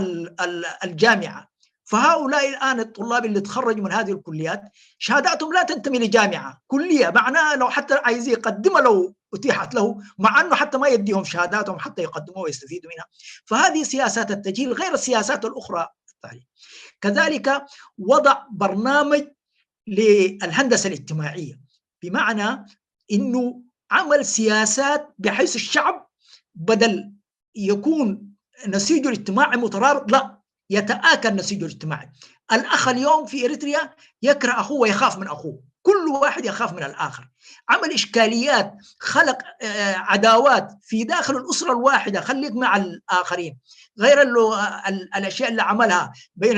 الجامعة، فهؤلاء الآن الطلاب اللي تخرجوا من هذه الكليات شهاداتهم لا تنتمي لجامعة، كلية معناها لو حتى عايز يقدمها لو أتيحت له، مع أنه حتى ما يديهم شهاداتهم حتى يقدموها ويستفيدوا منها. فهذه سياسات التجهيل غير السياسات الأخرى التعليم. كذلك وضع برنامج للهندسة الاجتماعية، بمعنى أنه عمل سياسات بحيث الشعب بدل يكون نسيجه الاجتماعي مترابط، لا يتآكل نسيجه الاجتماعي. الأخ اليوم في إريتريا يكره أخوه ويخاف من أخوه، كل واحد يخاف من الآخر. عمل إشكاليات، خلق عداوات في داخل الأسرة الواحدة، خليك مع الآخرين، غير الأشياء اللي عملها بين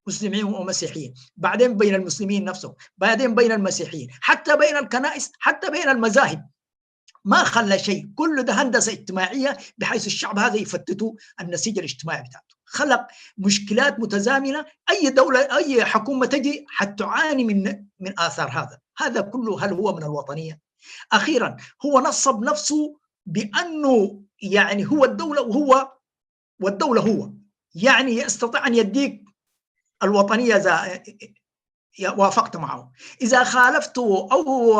المسلمين والمسيحيين، بعدين بين المسلمين نفسهم، بعدين بين المسيحيين، حتى بين الكنائس، حتى بين المذاهب، ما خلى شيء. كل ده هندسة اجتماعية بحيث الشعب هذا يفتتوا النسيج الاجتماعي بتاعته. خلق مشكلات متزامنة، أي دولة أي حكومة تجي حتعاني من آثار هذا. هذا كله هل هو من الوطنية؟ أخيرا هو نصب نفسه بأنه يعني هو الدولة وهو والدولة هو، يعني يستطيع أن يديك الوطنية إذا وافقت معه، إذا خالفته أو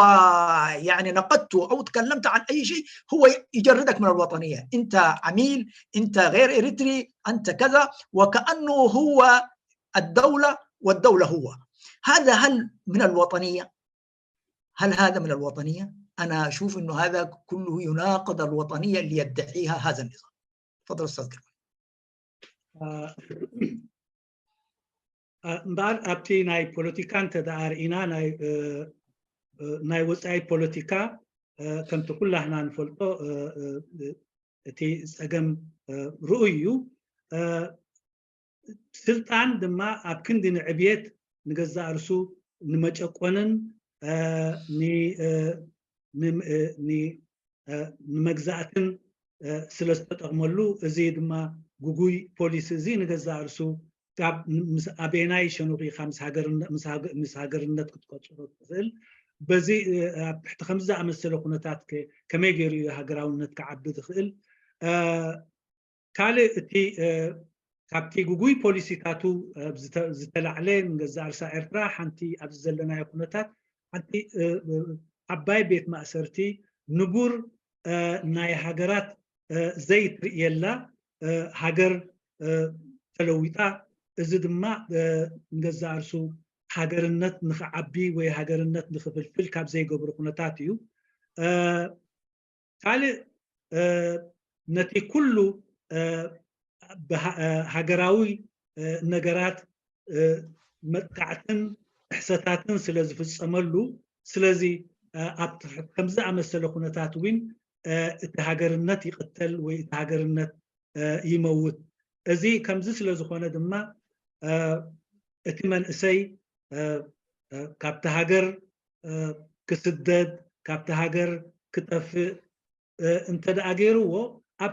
يعني نقدته أو تكلمت عن أي شيء هو يجردك من الوطنية، أنت عميل، أنت غير إريتري، أنت كذا، وكأنه هو الدولة والدولة هو. هذا هل من الوطنية؟ هل هذا من الوطنية؟ أنا أشوف أنه هذا كله يناقض الوطنية اللي يدعيها هذا النظام. تفضل أستاذ كريم. እምበኣር ኣብቲ ናይ ፖለቲካ እንተደኣ ርኢና ናይ ወፃኢ ፖለቲካ ከምቲ ኩላህና ንፈልጦ እቲ ፀገም ርኡይ እዩ። ስልጣን ድማ ኣብ ክንዲ ንዕብየት ንገዛእ ርእሱ ንመጨቆንን ንመግዛእትን ስለ ዝተጠቕመሉ እዚ ድማ ጉጉይ ፖሊሲ እዚ ንገዛእ ርእሱ ካብ ኣበየናይ ሸነኹ ኢኻ ምስ ሃገርነት ክትቆፅሮ ትኽእል? በዚ ኣብ ትሕቲ ከምዚ ዝኣመሰለ ኩነታት ከመይ ገይሩ እዩ ሃገራውነት ክዓቢ ዝኽእል? ካልእ እቲ ካብቲ ጉጉይ ፖሊሲታቱ ዝተላዕለ ንገዛእ ርእሳ ኤርትራ ሓንቲ ኣብዚ ዘለናዮ ኩነታት ሓንቲ ዓባይ ቤት ማእሰርቲ ንቡር ናይ ሃገራት ዘይትርእየላ ሃገር ተለዊጣ። እዚ ድማ ንገዛእ ርእሱ ሃገርነት ንክዓቢ ወይ ሃገርነት ንክፍልፍል ካብ ዘይገብሩ ኩነታት እዩ። ካልእ ነቲ ኩሉ ሃገራዊ ነገራት መጥቃዕትን ጥሕሰታትን ስለ ዝፍፀመሉ፣ ስለዚ ኣብ ከምዚ ዝኣመሰለ ኩነታት እውን እቲ ሃገርነት ይቅተል ወይ እቲ ሃገርነት ይመውት። እዚ ከምዚ ስለ ዝኾነ ድማ እቲ መንእሰይ ካብቲ ሃገር ክስደድ፣ ካብቲ ሃገር ክጠፍእ እንተደኣ ገይርዎ፣ ኣብ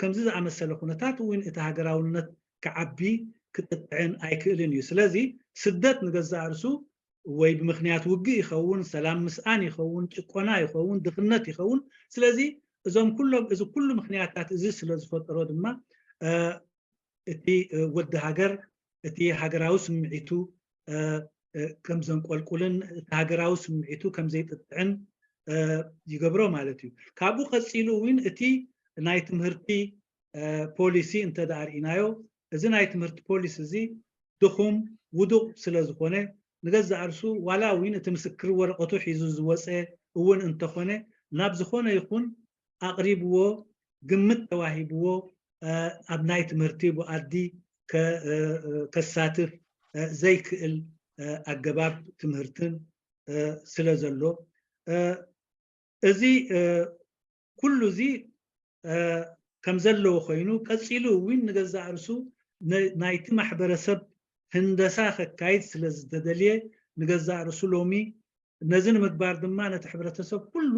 ከምዚ ዝኣመሰለ ኩነታት እውን እቲ ሃገራውነት ክዓቢ ክጥጥዕን ኣይክእልን እዩ። ስለዚ ስደት ንገዛእ ርእሱ ወይ ብምክንያት ውግእ ይኸውን፣ ሰላም ምስኣን ይኸውን፣ ጭቆና ይኸውን፣ ድኽነት ይኸውን። ስለዚ እዞም ኩሎም እዚ ኩሉ ምክንያታት እዚ ስለ ዝፈጠሮ ድማ እቲ ወዲ ሃገር እቲ ሃገራዊ ስምዒቱ ከም ዘንቆልቁልን እቲ ሃገራዊ ስምዒቱ ከም ዘይጥጥዕን ይገብሮ ማለት እዩ። ካብኡ ቀፂሉ እውን እቲ ናይ ትምህርቲ ፖሊሲ እንተደኣ ርኢናዮ፣ እዚ ናይ ትምህርቲ ፖሊሲ እዚ ድኹም ውዱቕ ስለ ዝኾነ ንገዛእ ርእሱ ዋላ እውን እቲ ምስክር ወረቐቱ ሒዙ ዝወፀ እውን እንተኾነ ናብ ዝኾነ ይኹን ኣቕሪብዎ ግምት ተዋሂብዎ ኣብ ናይ ትምህርቲ ብኣዲ ከሳትፍ ዘይክእል ኣገባብ ትምህርትን ስለ ዘሎ፣ እዚ ኩሉ እዚ ከም ዘለዎ ኮይኑ ቀፂሉ እውን ንገዛእ ርእሱ ናይቲ ማሕበረሰብ ህንደሳ ከካይድ ስለ ዝተደልየ ንገዛእ ርእሱ ሎሚ ነዚ ንምግባር ድማ ነቲ ሕብረተሰብ ኩሉ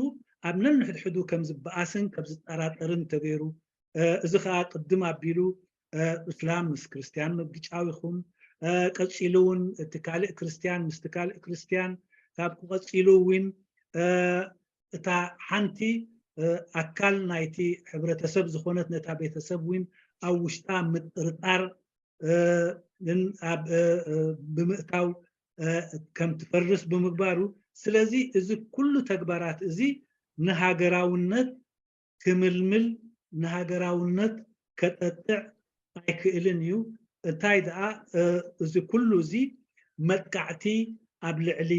ኣብ ነንሕድሕዱ ከም ዝበኣስን ከም ዝጠራጠርን ተገይሩ። እዚ ከዓ ቅድም ኣቢሉ እስላም ምስ ክርስትያን ምግጫው ይኹን፣ ቀፂሉ እውን እቲ ካልእ ክርስትያን ምስቲ ካልእ ክርስትያን፣ ካብ ቀፂሉ እውን እታ ሓንቲ ኣካል ናይቲ ሕብረተሰብ ዝኾነት ነታ ቤተሰብ እውን ኣብ ውሽጣ ምጥርጣር ብምእታው ከም ትፈርስ ብምግባሩ፣ ስለዚ እዚ ኩሉ ተግባራት እዚ ንሃገራውነት ክምልምል ንሃገራውነት ከጠጥዕ ኣይክእልን እዩ። እንታይ ደኣ እዚ ኩሉ እዚ መጥቃዕቲ ኣብ ልዕሊ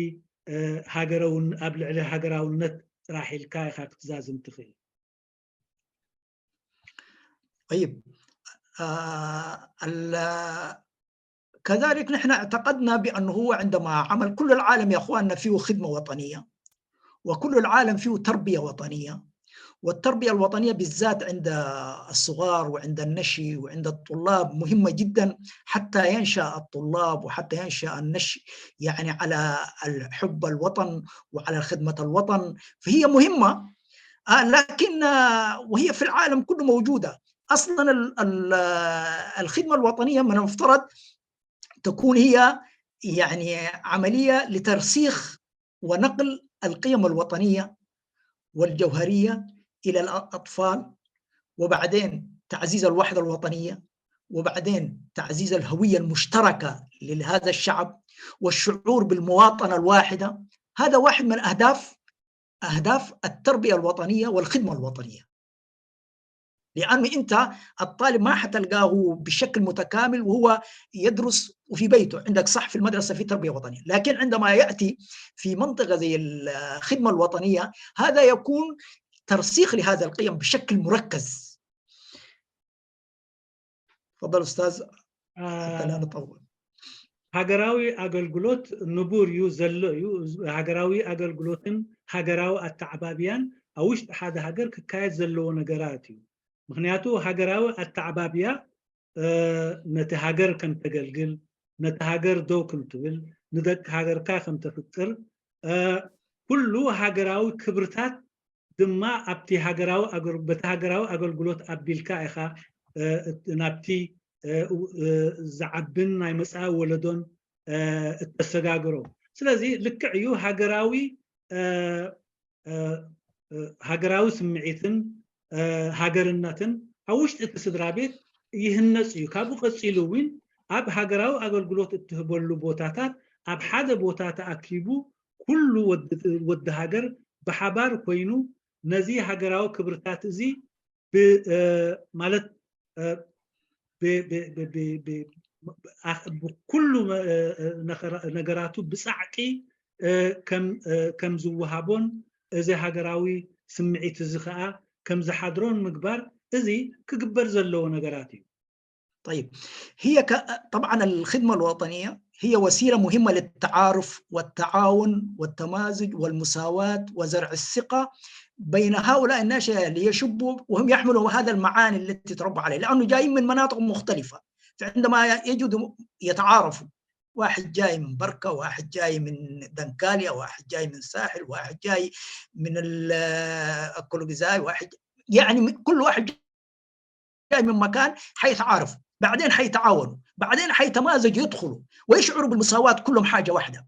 ኣብ ልዕሊ ሃገራውነት ጥራሕ ኢልካ ኢኻ ክትዛዝም ትኽእል። طيب. كذلك نحن اعتقدنا بأنه هو عندما عمل، كل العالم يا أخواننا فيه خدمة وطنية، وكل العالم فيه تربية وطنية، والتربية الوطنية بالذات عند الصغار وعند النشي وعند الطلاب مهمة جدا حتى ينشأ الطلاب وحتى ينشأ النشء يعني على الحب الوطن وعلى خدمة الوطن، فهي مهمة. لكن وهي في العالم كله موجودة أصلا. الخدمة الوطنية من المفترض تكون هي يعني عملية لترسيخ ونقل القيم الوطنية والجوهرية إلى الأطفال، وبعدين تعزيز الوحدة الوطنية، وبعدين تعزيز الهوية المشتركة لهذا الشعب والشعور بالمواطنة الواحدة. هذا واحد من أهداف التربية الوطنية والخدمة الوطنية، لأنه أنت الطالب ما حتلقاه بشكل متكامل وهو يدرس وفي بيته، عندك صح في المدرسة في تربية وطنية، لكن عندما يأتي في منطقة زي الخدمة الوطنية هذا يكون ترسيخ لهذا القيم بشكل مركز. تفضل أستاذ حتى لا نطول. ሃገራዊ ኣገልግሎት ንቡር እዩ ዘሎ እዩ። ሃገራዊ ኣገልግሎትን ሃገራዊ ኣተዓባብያን ኣብ ውሽጢ ሓደ ሃገር ክካየድ ዘለዎ ነገራት እዩ። ምክንያቱ ሃገራዊ ኣተዓባብያ ነቲ ሃገር ከም ተገልግል፣ ነቲ ሃገር ደው ከም ትብል፣ ንደቂ ሃገርካ ከም ተፍቅር፣ ኩሉ ሃገራዊ ክብርታት ድማ ኣብቲ ሃገራዊ በቲ ሃገራዊ ኣገልግሎት ኣቢልካ ኢኻ ናብቲ ዝዓብን ናይ መፃኢ ወለዶን እተሰጋግሮ። ስለዚ ልክዕ እዩ፣ ሃገራዊ ስምዒትን ሃገርነትን ኣብ ውሽጢ እቲ ስድራ ቤት ይህነፅ እዩ። ካብኡ ቀፂሉ እውን ኣብ ሃገራዊ ኣገልግሎት እትህበሉ ቦታታት ኣብ ሓደ ቦታ ተኣኪቡ ኩሉ ወዲ ሃገር ብሓባር ኮይኑ ነዚ ሃገራዊ ክብርታት እዚ ማለት ኩሉ ነገራቱ ብፃዕቂ ከም ዝወሃቦን እዚ ሃገራዊ ስምዒት እዚ ከዓ ከም ዝሓድሮን ምግባር እዚ ክግበር ዘለዎ ነገራት እዩ። طيب، هي طبعا الخدمة الوطنية هي وسيلة مهمة للتعارف والتعاون والتمازج والمساواة وزرع الثقة بين هؤلاء الناشئة ليشبوا وهم يحملوا هذا المعاني التي تربوا عليه، لأنه جايين من مناطق مختلفة، فعندما يجدوا يتعارفوا، واحد جاي من بركة، واحد جاي من دنكاليا، واحد جاي من ساحل، واحد جاي من الكولوجيزاي، واحد يعني كل واحد جاي من مكان، حيتعارفوا، بعدين حيتعاونوا، بعدين حيتمازجوا، يدخلوا ويشعروا بالمساواة، كلهم حاجة واحدة.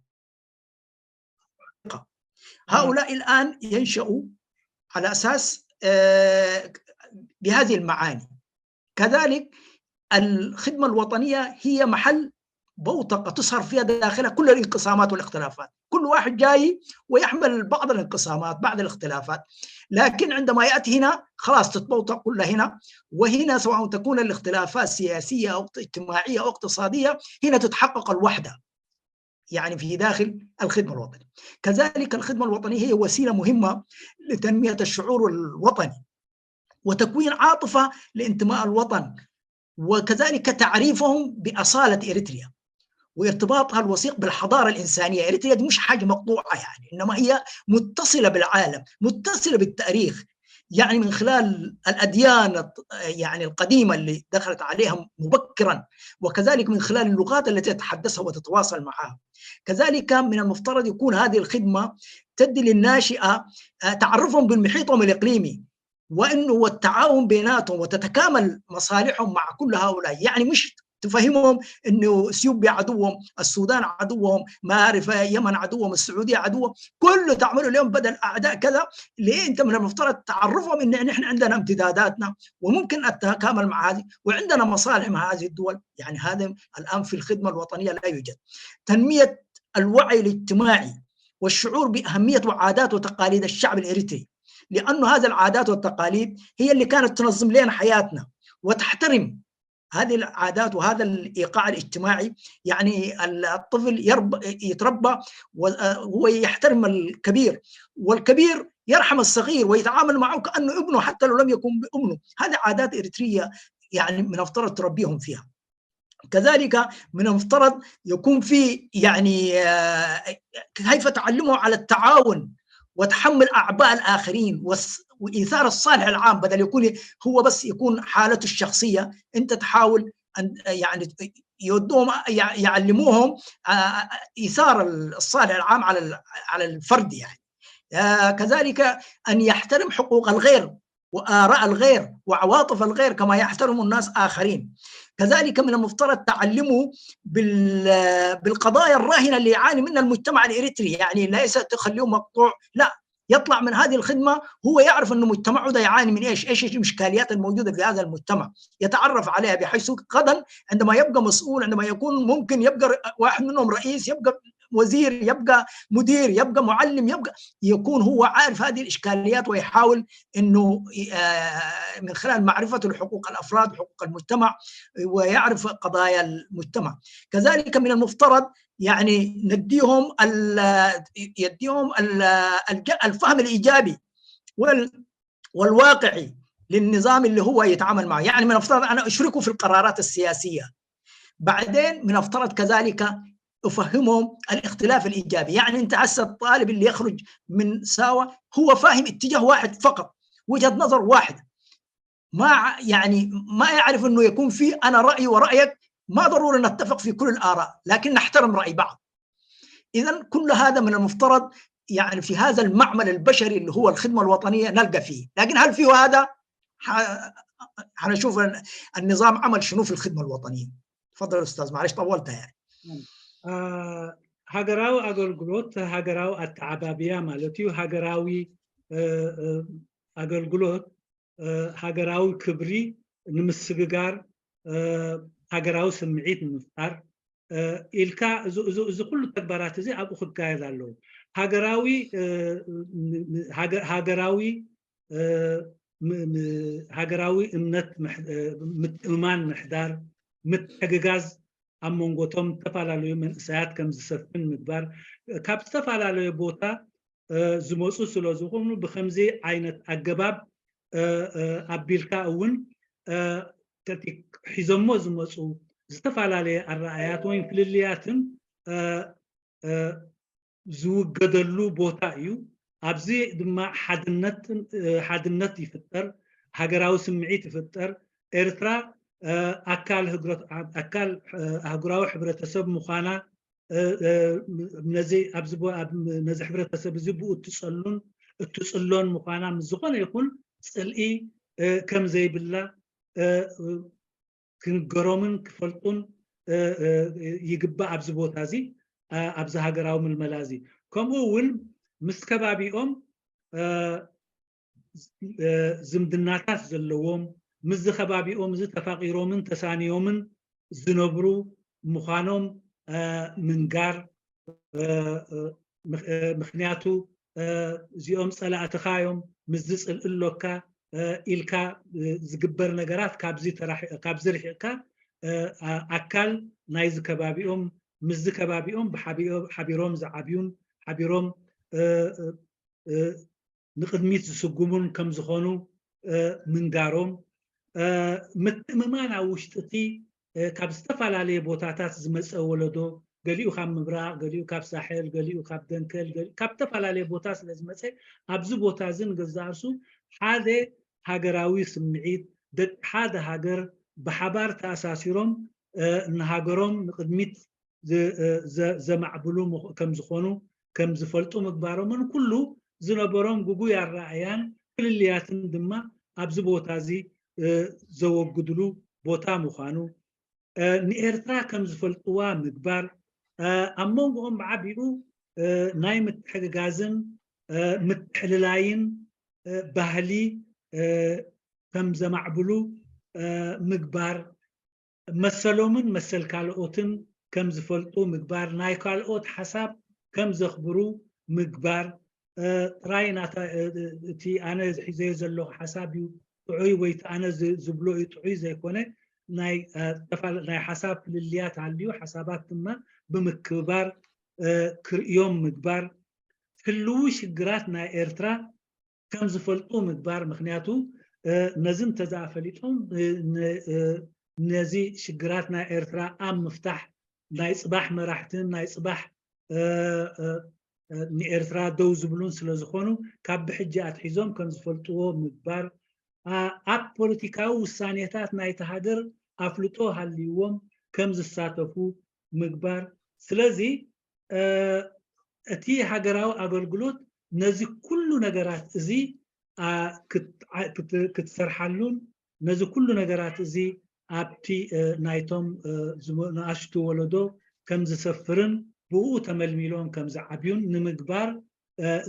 هؤلاء الآن ينشأوا على أساس بهذه المعاني. كذلك الخدمة الوطنية هي محل بوتقة تظهر فيها داخلها كل الانقسامات والاختلافات، كل واحد جاي ويحمل بعض الانقسامات بعض الاختلافات، لكن عندما يأتي هنا خلاص تتبوتق كلها هنا وهنا، سواء تكون الاختلافات سياسية أو اجتماعية أو اقتصادية، هنا تتحقق الوحدة يعني في داخل الخدمة الوطنية. كذلك الخدمة الوطنية هي وسيلة مهمة لتنمية الشعور الوطني وتكوين عاطفة لانتماء الوطن، وكذلك تعريفهم بأصالة إريتريا وارتباطها الوثيق بالحضارة الإنسانية. إريتريا دي مش حاجة مقطوعة يعني، إنما هي متصلة بالعالم، متصلة بالتاريخ، يعني من خلال الأديان يعني القديمة اللي دخلت عليها مبكرا، وكذلك من خلال اللغات التي تتحدثها وتتواصل معها. كذلك من المفترض يكون هذه الخدمة تدي للناشئة تعرفهم بالمحيطهم الإقليمي، وإنه والتعاون بيناتهم وتتكامل مصالحهم مع كل هؤلاء. يعني مش تفهمهم انه اثيوبيا عدوهم، السودان عدوهم، ما اعرف يمن عدوهم، السعوديه عدوهم، كله تعملوا لهم بدل اعداء كذا. ليه؟ انت من المفترض تعرفهم ان نحن عندنا امتداداتنا وممكن نتكامل مع هذه وعندنا مصالح مع هذه الدول. يعني هذا الان في الخدمه الوطنيه لا يوجد. تنميه الوعي الاجتماعي والشعور باهميه وعادات وتقاليد الشعب الاريتري، لانه هذا العادات والتقاليد هي اللي كانت تنظم لنا حياتنا وتحترم هذه العادات وهذا الايقاع الاجتماعي. يعني الطفل يتربى وهو يحترم الكبير، والكبير يرحم الصغير ويتعامل معه كانه ابنه حتى لو لم يكن ابنه. هذه عادات اريتريه يعني من المفترض تربيهم فيها. كذلك من المفترض يكون في يعني كيف تعلمه على التعاون وتحمل اعباء الاخرين وايثار الصالح العام، بدل يكون هو بس يكون حالته الشخصية. انت تحاول ان يعني يودوهم يعلموهم ايثار الصالح العام على الفرد يعني. كذلك ان يحترم حقوق الغير واراء الغير وعواطف الغير كما يحترم الناس اخرين. كذلك من المفترض تعلمه بالقضايا الراهنة اللي يعاني منها المجتمع الاريتري، يعني ليس تخليه مقطوع، لا، يطلع من هذه الخدمة هو يعرف انه مجتمعه ده يعاني من ايش، ايش الاشكاليات الموجودة في هذا المجتمع، يتعرف عليها بحيث غدا عندما يبقى مسؤول، عندما يكون ممكن يبقى واحد منهم رئيس، يبقى وزير، يبقى مدير، يبقى معلم، يبقى يكون هو عارف هذه الاشكاليات ويحاول انه من خلال معرفته لحقوق الافراد وحقوق المجتمع ويعرف قضايا المجتمع. كذلك من المفترض يعني نديهم يديهم الفهم الايجابي والواقعي للنظام اللي هو يتعامل معه، يعني من المفترض انا اشركه في القرارات السياسية. بعدين من المفترض كذلك افهمهم الاختلاف الايجابي، يعني انت هسه الطالب اللي يخرج من ساوا هو فاهم اتجاه واحد فقط، وجهه نظر واحدة، ما يعني ما يعرف انه يكون في انا رايي ورايك، ما ضروري نتفق في كل الاراء، لكن نحترم راي بعض. اذا كل هذا من المفترض يعني في هذا المعمل البشري اللي هو الخدمة الوطنية نلقى فيه، لكن هل فيه هذا؟ حنشوف النظام عمل شنو في الخدمة الوطنية. تفضل استاذ، معلش طولتها يعني. ሃገራዊ ኣገልግሎት ሃገራዊ ኣተዓባብያ ማለት እዩ። ሃገራዊ ኣገልግሎት ሃገራዊ ክብሪ ንምስግጋር፣ ሃገራዊ ስምዒት ንምፍጣር ኢልካ እዚ ኩሉ ተግባራት እዚ ኣብኡ ክካየድ ኣለዎ። ሃገራዊ እምነት ምትእምማን ምሕዳር፣ ምትሕግጋዝ ኣብ መንጎቶም ዝተፈላለዩ መንእሰያት ከም ዝሰፍን ምግባር፣ ካብ ዝተፈላለዩ ቦታ ዝመፁ ስለ ዝኾኑ ብከምዚ ዓይነት ኣገባብ ኣቢልካ እውን ሒዞሞ ዝመፁ ዝተፈላለየ ኣረኣያት ወይ ፍልልያትን ዝውገደሉ ቦታ እዩ። ኣብዚ ድማ ሓድነት ይፍጠር፣ ሃገራዊ ስምዒት ይፍጠር። ኤርትራ ኣካል ኣህጉራዊ ሕብረተሰብ ምዃና፣ ነዚ ነዚ ሕብረተሰብ እዚ ብኡ እትፀሉን እትፅሎን ምዃና፣ ምስ ዝኾነ ይኹን ፅልኢ ከም ዘይብላ ክንገሮምን ክፈልጡን ይግባእ ኣብዚ ቦታ እዚ፣ ኣብዚ ሃገራዊ ምልመላ እዚ። ከምኡ እውን ምስ ከባቢኦም ዝምድናታት ዘለዎም፣ ምስዚ ከባቢኦም እዚ ተፋቂሮምን ተሳኒዮምን ዝነብሩ ምዃኖም ምንጋር። ምክንያቱ እዚኦም ፀላእትኻ እዮም፣ ምስዚ ፅልኢ ኣሎካ ኢልካ ዝግበር ነገራት ካብዚ ርሒቕካ ኣካል ናይዚ ከባቢኦም፣ ምስዚ ከባቢኦም ሓቢሮም ዝዓብዩን ሓቢሮም ንቅድሚት ዝስጉሙን ከም ዝኾኑ ምንጋሮም፣ ምትእምማን ኣብ ውሽጢ እቲ ካብ ዝተፈላለየ ቦታታት ዝመፀ ወለዶ፣ ገሊኡ ካብ ምብራቅ፣ ገሊኡ ካብ ሳሕል፣ ገሊኡ ካብ ደንከል፣ ካብ ዝተፈላለየ ቦታ ስለ ዝመፀ ኣብዚ ቦታ እዚ ንገዛእ ርእሱ ሓደ ሃገራዊ ስምዒት፣ ደቂ ሓደ ሃገር ብሓባር ተኣሳሲሮም ንሃገሮም ንቅድሚት ዘማዕብሉ ከም ዝኾኑ ከም ዝፈልጡ ምግባሮምን፣ ኩሉ ዝነበሮም ጉጉይ ኣረኣያን ፍልልያትን ድማ ኣብዚ ቦታ እዚ ዘወግድሉ ቦታ ምዃኑ፣ ንኤርትራ ከም ዝፈልጥዋ ምግባር፣ ኣብ መንጎኦም ብዓቢኡ ናይ ምትሕግጋዝን ምትሕልላይን ባህሊ ከም ዘማዕብሉ ምግባር፣ መሰሎምን መሰል ካልኦትን ከም ዝፈልጡ ምግባር፣ ናይ ካልኦት ሓሳብ ከም ዘኽብሩ ምግባር፣ ጥራይ እቲ ኣነ ሒዘዮ ዘለኹ ሓሳብ እዩ ጥዑይ ወይ እቲ ኣነ ዝብሎ እዩ ጥዑይ ዘይኮነ፣ ናይ ሓሳብ ፍልልያት ሃልዩ ሓሳባት ድማ ብምክብባር ክርእዮም ምግባር፣ ህልው ሽግራት ናይ ኤርትራ ከም ዝፈልጡ ምግባር። ምክንያቱ ነዚ እንተዘኣ ፈሊጦም ነዚ ሽግራት ናይ ኤርትራ ኣብ ምፍታሕ ናይ ፅባሕ መራሕትን ናይ ፅባሕ ንኤርትራ ደው ዝብሉን ስለ ዝኾኑ ካብ ብሕጂ ኣትሒዞም ከም ዝፈልጥዎ ምግባር፣ ኣብ ፖለቲካዊ ውሳኔታት ናይቲ ሃገር ኣፍልጦ ሃልይዎም ከም ዝሳተፉ ምግባር። ስለዚ እቲ ሃገራዊ ኣገልግሎት ነዚ ኩሉ ነገራት እዚ ክትሰርሓሉን ነዚ ኩሉ ነገራት እዚ ኣብቲ ናይቶም ንኣሽቱ ወለዶ ከም ዝሰፍርን ብኡ ተመልሚሎም ከም ዝዓብዩን ንምግባር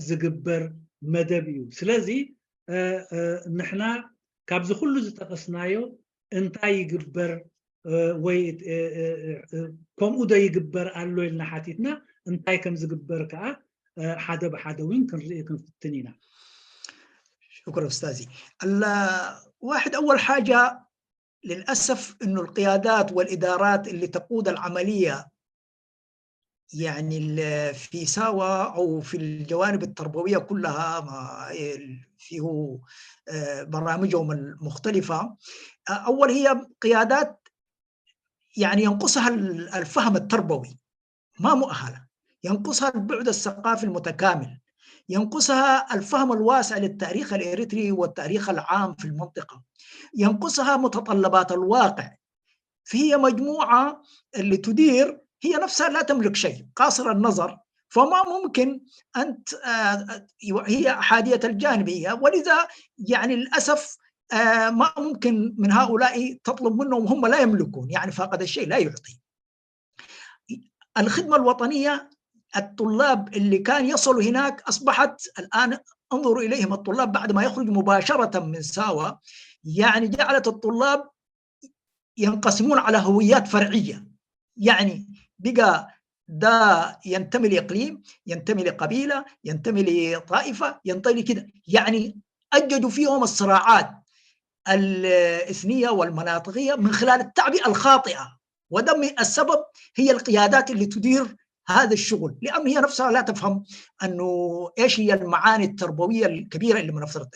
ዝግበር መደብ እዩ። ስለዚ ንሕና ካብዚ ኩሉ ዝጠቐስናዮ እንታይ ይግበር ወይ ከምኡ ዶ ይግበር ኣሎ ኢልና ሓቲትና እንታይ ከም ዝግበር ከዓ ሓደ ብሓደ እውን ክንርኢ ክንፍትን ኢና። شكرا استاذي. واحد، اول حاجه للاسف انه القيادات والادارات اللي تقود العمليه يعني في ساوا او في الجوانب التربويه كلها، ما فيه برامجهم المختلفه، اول هي قيادات يعني ينقصها الفهم التربوي، ما مؤهله، ينقصها البعد الثقافي المتكامل، ينقصها الفهم الواسع للتاريخ الإريتري والتاريخ العام في المنطقة، ينقصها متطلبات الواقع. فهي مجموعة اللي تدير هي نفسها لا تملك شيء، قاصر النظر، فما ممكن أنت هي أحادية الجانب هي، ولذا يعني للأسف ما ممكن من هؤلاء تطلب منهم، هم لا يملكون، يعني فاقد الشيء لا يعطي. الخدمة الوطنية، الطلاب اللي كان يصلوا هناك أصبحت الآن انظروا إليهم، الطلاب بعد ما يخرج مباشرة من ساوا يعني جعلت الطلاب ينقسمون على هويات فرعية، يعني بقى ده ينتمي لإقليم، ينتمي لقبيلة، ينتمي لطائفة، ينتمي كده، يعني أجدوا فيهم الصراعات الإثنية والمناطقية من خلال التعبئة الخاطئة. وده السبب هي القيادات اللي تدير هذا الشغل، لأن هي نفسها لا تفهم أنه إيش هي المعاني التربوية الكبيرة اللي من نفترض.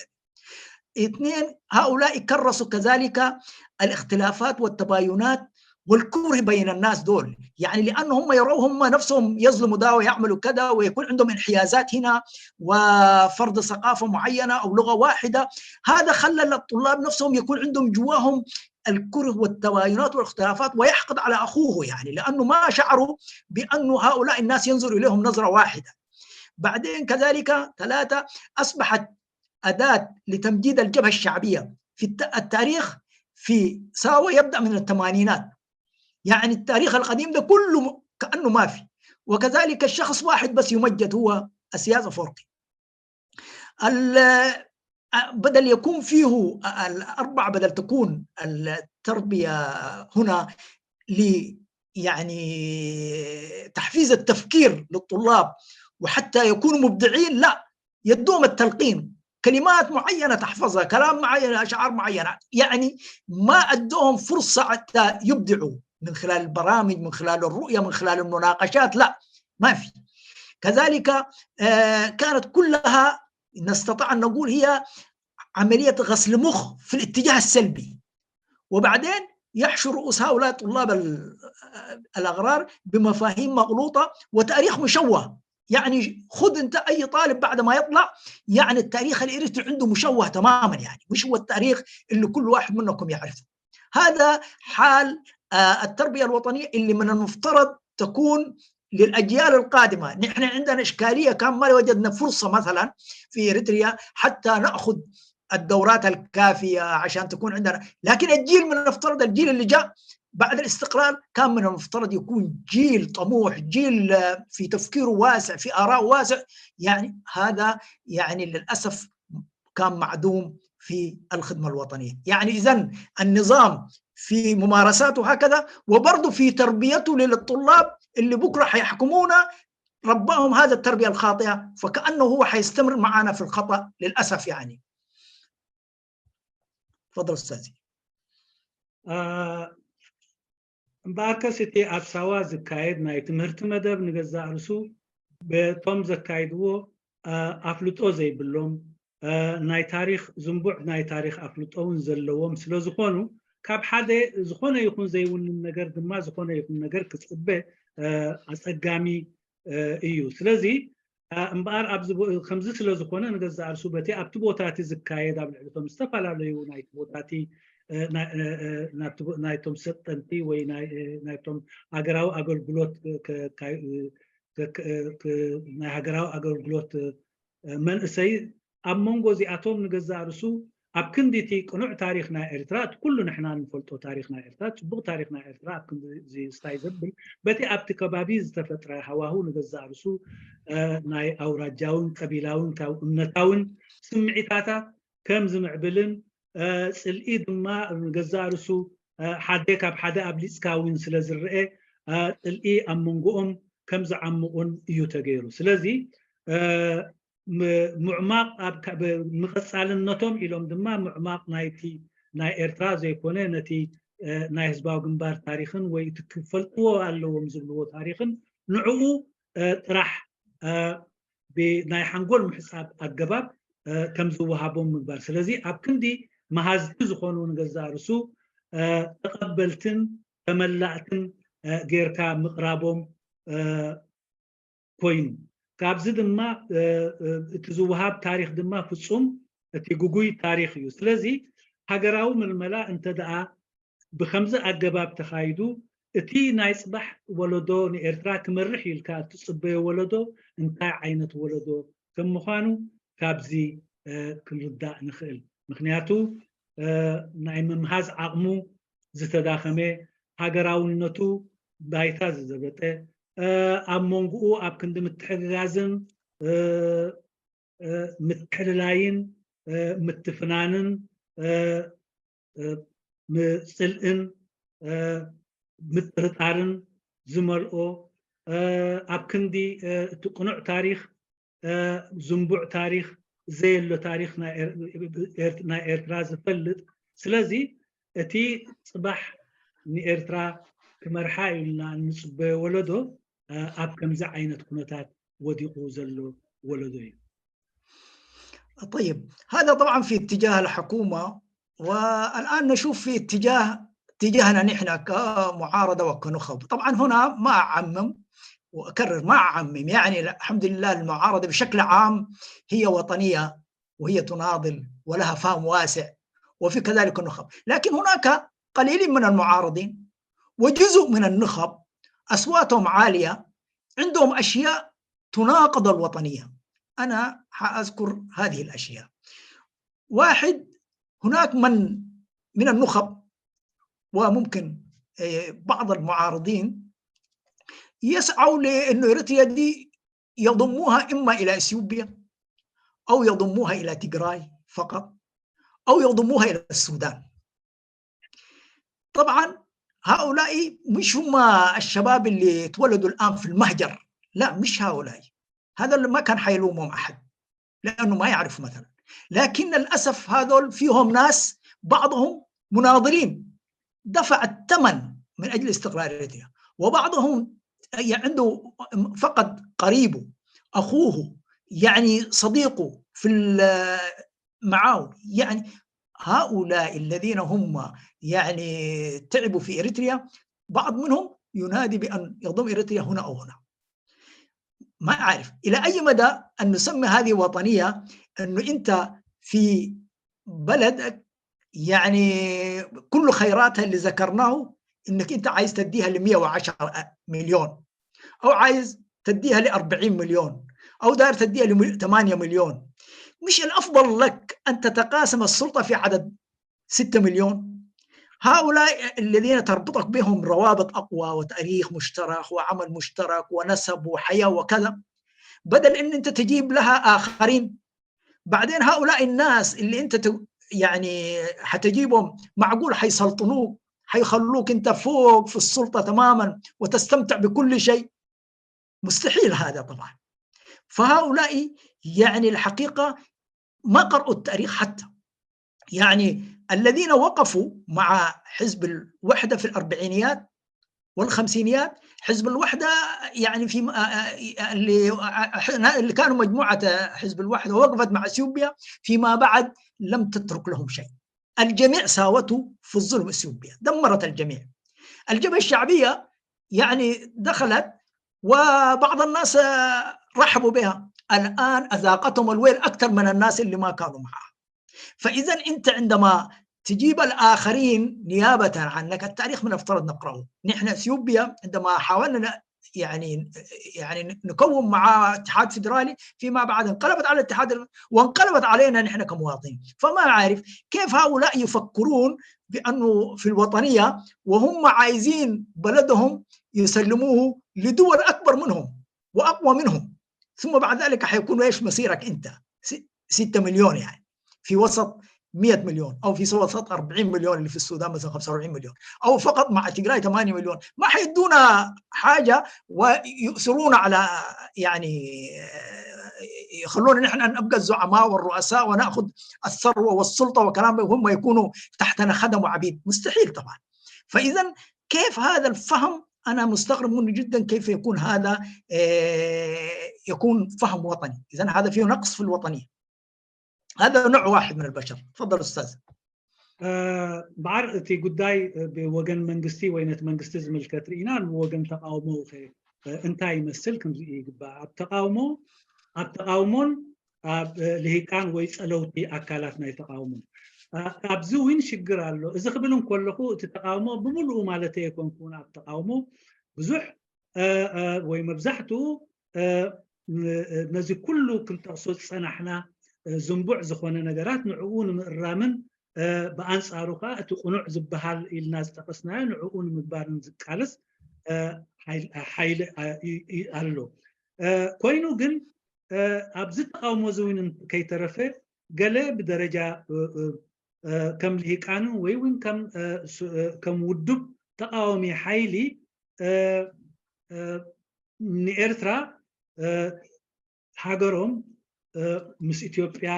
اثنين، هؤلاء كرسوا كذلك الاختلافات والتباينات والكره بين الناس دول، يعني لأنه هم يروا هم نفسهم يظلموا ده ويعملوا كذا ويكون عندهم انحيازات هنا وفرض ثقافة معينة أو لغة واحدة. هذا خلى الطلاب نفسهم يكون عندهم جواهم الكره والتباينات والاختلافات ويحقد على أخوه، يعني لأنه ما شعروا بأنه هؤلاء الناس ينظروا إليهم نظرة واحدة. بعدين كذلك ثلاثة، أصبحت أداة لتمجيد الجبهة الشعبية. في التاريخ في ساوى يبدأ من الثمانينات، يعني التاريخ القديم ده كله كأنه ما في. وكذلك الشخص واحد بس يمجد هو السياسة فورقي. بدل يكون فيه الأربعة، بدل تكون التربية هنا ل يعني تحفيز التفكير للطلاب وحتى يكونوا مبدعين، لا، يدوم التلقين، كلمات معينة تحفظها، كلام معين، أشعار معينة، يعني ما أدوهم فرصة حتى يبدعوا من خلال البرامج، من خلال الرؤية، من خلال المناقشات، لا ما في. كذلك كانت كلها نستطيع أن نقول هي عملية غسل مخ في الاتجاه السلبي. وبعدين يحشر رؤوس هؤلاء طلاب الأغرار بمفاهيم مغلوطة وتاريخ مشوه. يعني خذ أنت أي طالب بعد ما يطلع، يعني التاريخ الإريتري عنده مشوه تماما، يعني مش هو التاريخ اللي كل واحد منكم يعرفه. هذا حال التربية الوطنية اللي من المفترض تكون للأجيال القادمة. نحن عندنا إشكالية، كان ما وجدنا فرصة مثلا في إريتريا حتى نأخذ الدورات الكافية عشان تكون عندنا، لكن الجيل من المفترض، الجيل اللي جاء بعد الاستقلال كان من المفترض يكون جيل طموح، جيل في تفكيره واسع، في آراء واسع، يعني هذا يعني للأسف كان معدوم في الخدمة الوطنية. يعني إذن النظام في ممارساته هكذا، وبرضه في تربيته للطلاب اللي بكرة حيحكمونا رباهم هذا التربية الخاطئة، فكأنه هو حيستمر معنا في الخطأ للأسف. يعني تفضل أستاذي. እምበኣርከስ እቲ ኣብ ሳዋ ዝካየድ ናይ ትምህርቲ መደብ ንገዛእ ርእሱ በቶም ዘካይድዎ ኣፍልጦ ዘይብሎም ናይ ታሪክ ዝንቡዕ ናይ ታሪክ ኣፍልጦ እውን ዘለዎም ስለ ዝኾኑ ካብ ሓደ ዝኾነ ይኹን ዘይውንን ነገር ድማ ዝኾነ ይኹን ነገር ክፅበ ኣፀጋሚ እዩ። ስለዚ እምበኣር ኣብዚ ከምዚ ስለ ዝኾነ ንገዛእ ርእሱ በቲ ኣብቲ ቦታ እቲ ዝካየድ ኣብ ልዕሊቶም ዝተፈላለዩ ናይቲ ቦታ እቲ ናይቶም ሰልጠንቲ ወይ ናይቶም ሃገራዊ ኣገልግሎት ናይ ሃገራዊ ኣገልግሎት መንእሰይ ኣብ መንጎ እዚኣቶም ንገዛእ ርእሱ ኣብ ክንዲ እቲ ቅኑዕ ታሪክ ናይ ኤርትራ፣ እቲ ኩሉ ንሕና ንፈልጦ ታሪክ ናይ ኤርትራ፣ ፅቡቅ ታሪክ ናይ ኤርትራ፣ ኣብ ክንዲ ስታይ ዘብል በቲ ኣብቲ ከባቢ ዝተፈጥረ ሃዋህው ንገዛእ ርእሱ ናይ ኣውራጃውን ቀቢላውን ካብ እምነታውን ስምዒታታት ከም ዝምዕብልን ፅልኢ ድማ ንገዛእ ርእሱ ሓደ ካብ ሓደ ኣብሊፅካ እውን ስለ ዝረአ ፅልኢ ኣብ መንጎኦም ከም ዝዓምቑን እዩ ተገይሩ። ስለዚ ምዕማቕ ንቐፃልነቶም ኢሎም ድማ ምዕማቕ ናይቲ ናይ ኤርትራ ዘይኮነ ነቲ ናይ ህዝባዊ ግንባር ታሪክን ወይ እቲ ክፈልጥዎ ኣለዎም ዝብልዎ ታሪክን ንዕኡ ጥራሕ ብናይ ሓንጎል ምሕፃብ ኣገባብ ከም ዝወሃቦም ምግባር። ስለዚ ኣብ ክንዲ መሃዝቲ ዝኾኑ ንገዛእ ርእሱ ተቐበልትን ተመላእትን ጌርካ ምቕራቦም ኮይኑ፣ ካብዚ ድማ እቲ ዝወሃብ ታሪክ ድማ ፍፁም እቲ ጉጉይ ታሪክ እዩ። ስለዚ ሃገራዊ ምልመላ እንተ ደኣ ብከምዚ ኣገባብ ተኻይዱ እቲ ናይ ፅባሕ ወለዶ ንኤርትራ ክመርሕ ኢልካ እትፅበዮ ወለዶ እንታይ ዓይነት ወለዶ ከም ምኳኑ ካብዚ ክንርዳእ ንኽእል። ምክንያቱ ናይ ምምሃዝ ዓቕሙ ዝተዳኸመ፣ ሃገራውነቱ ባይታ ዝዘበጠ፣ ኣብ መንጎኡ ኣብ ክንዲ ምትሕግጋዝን ምትሕልላይን ምትፍናንን ምፅልእን ምጥርጣርን ዝመልኦ፣ ኣብ ክንዲ እቲ ቅኑዕ ታሪክ ዝንቡዕ ታሪክ ዘየሎ ታሪክ ናይ ኤርትራ ዝፈልጥ። ስለዚ እቲ ፅባሕ ንኤርትራ ክመርሓ ኢልና እንፅበዮ ወለዶ ኣብ ከምዚ ዓይነት ኩነታት ወዲቑ ዘሎ ወለዶ እዩ። طيب، هذا طبعا في اتجاه الحكومة، والآن نشوف في اتجاهنا نحن كمعارضة وكنخب. طبعا هنا ما أعمم وأكرر ما أعمم، يعني الحمد لله المعارضة بشكل عام هي وطنية وهي تناضل ولها فهم واسع، وفي كذلك النخب، لكن هناك قليل من المعارضين وجزء من النخب أصواتهم عالية، عندهم أشياء تناقض الوطنية. أنا حأذكر هذه الأشياء. واحد، هناك من النخب وممكن بعض المعارضين يسعوا لأنه إريتريا دي يضموها إما إلى إثيوبيا أو يضموها إلى تيغراي فقط أو يضموها إلى السودان. طبعا هؤلاء مش هم الشباب اللي تولدوا الآن في المهجر، لا مش هؤلاء، هذا اللي ما كان حيلومهم أحد لأنه ما يعرف مثلا، لكن للأسف هذول فيهم ناس بعضهم مناضلين دفع الثمن من أجل استقرار إريتريا، وبعضهم عنده فقد قريبه، أخوه، يعني صديقه في معاه، يعني هؤلاء الذين هم يعني تعبوا في إريتريا بعض منهم ينادي بأن يضم إريتريا هنا أو هنا. ما أعرف إلى أي مدى أن نسمي هذه وطنية، أنه أنت في بلدك يعني كل خيراتها اللي ذكرناه أنك أنت عايز تديها ل 110 مليون أو عايز تديها ل 40 مليون أو داير تديها ل 8 مليون. مش الأفضل لك أن تتقاسم السلطة في عدد 6 مليون؟ هؤلاء الذين تربطك بهم روابط أقوى وتاريخ مشترك وعمل مشترك ونسب وحياة وكذا، بدل أن أنت تجيب لها آخرين. بعدين هؤلاء الناس اللي أنت يعني حتجيبهم معقول حيسلطنوك، حيخلوك أنت فوق في السلطة تماما وتستمتع بكل شيء؟ مستحيل هذا طبعا. فهؤلاء يعني الحقيقة ما قرأوا التاريخ حتى، يعني الذين وقفوا مع حزب الوحدة في الأربعينيات والخمسينيات حزب الوحدة، يعني في اللي كانوا مجموعة حزب الوحدة وقفت مع اثيوبيا، فيما بعد لم تترك لهم شيء، الجميع ساوته في الظلم. اثيوبيا دمرت الجميع. الجبهة الشعبية يعني دخلت وبعض الناس رحبوا بها، الان اذاقتهم الويل اكثر من الناس اللي ما كانوا معها. فاذا انت عندما تجيب الاخرين نيابة عنك، التاريخ من المفترض نقراه. نحن اثيوبيا عندما حاولنا يعني نكون مع اتحاد فيدرالي، فيما بعد انقلبت على الاتحاد وانقلبت علينا نحن كمواطنين. فما عارف كيف هؤلاء يفكرون بانه في الوطنية وهم عايزين بلدهم يسلموه لدول اكبر منهم واقوى منهم، ثم بعد ذلك حيكون ايش مصيرك انت؟ 6 مليون يعني في وسط 100 مليون، او في وسط 40 مليون اللي في السودان مثلا 45 مليون، او فقط مع تجراي 8 مليون، ما حيدونا حاجة ويؤثرون على يعني يخلونا نحن نبقى الزعماء والرؤساء وناخذ الثروة والسلطة وكلام، وهم يكونوا تحتنا خدم وعبيد، مستحيل طبعا. فاذا كيف هذا الفهم؟ انا مستغرب منه جدا، كيف يكون هذا يكون فهم وطني؟ اذا هذا فيه نقص في الوطنية. هذا نوع واحد من البشر. تفضل استاذ. በዓር እቲ ጉዳይ ብወገን መንግስቲ ወይ ነቲ መንግስቲ ዝምልከት ርኢና፣ ብወገን ተቃውሞ እንታይ ይመስል ከምዚ ይግባእ። ኣብ ተቃውሞ ኣብ ተቃውሞን ኣብ ልሂቃን ወይ ፀለውቲ ኣካላት ናይ ተቃውሞ ኣብዚ እውን ሽግር ኣሎ። እዚ ክብል እንከለኹ እቲ ተቃውሞ ብምሉኡ ማለት ኣይኮንኩን። ኣብ ተቃውሞ ብዙሕ ወይ መብዛሕትኡ ነዚ ኩሉ ክንጠቕሶ ዝፀናሕና ዝንቡዕ ዝኾነ ነገራት ንዕኡ ንምእራምን፣ ብኣንፃሩ ከዓ እቲ ቁኑዕ ዝበሃል ኢልና ዝጠቀስናዮ ንዕኡ ንምግባርን ዝቃለስ ሓይሊ ኣሎ። ኮይኑ ግን ኣብዚ ተቃውሞ እዚ እውን ከይተረፈ ገለ ብደረጃ ከም ልሂቃንን ወይ እውን ከም ውድብ ተቃዋሚ ሓይሊ ንኤርትራ ሃገሮም ምስ ኢትዮጵያ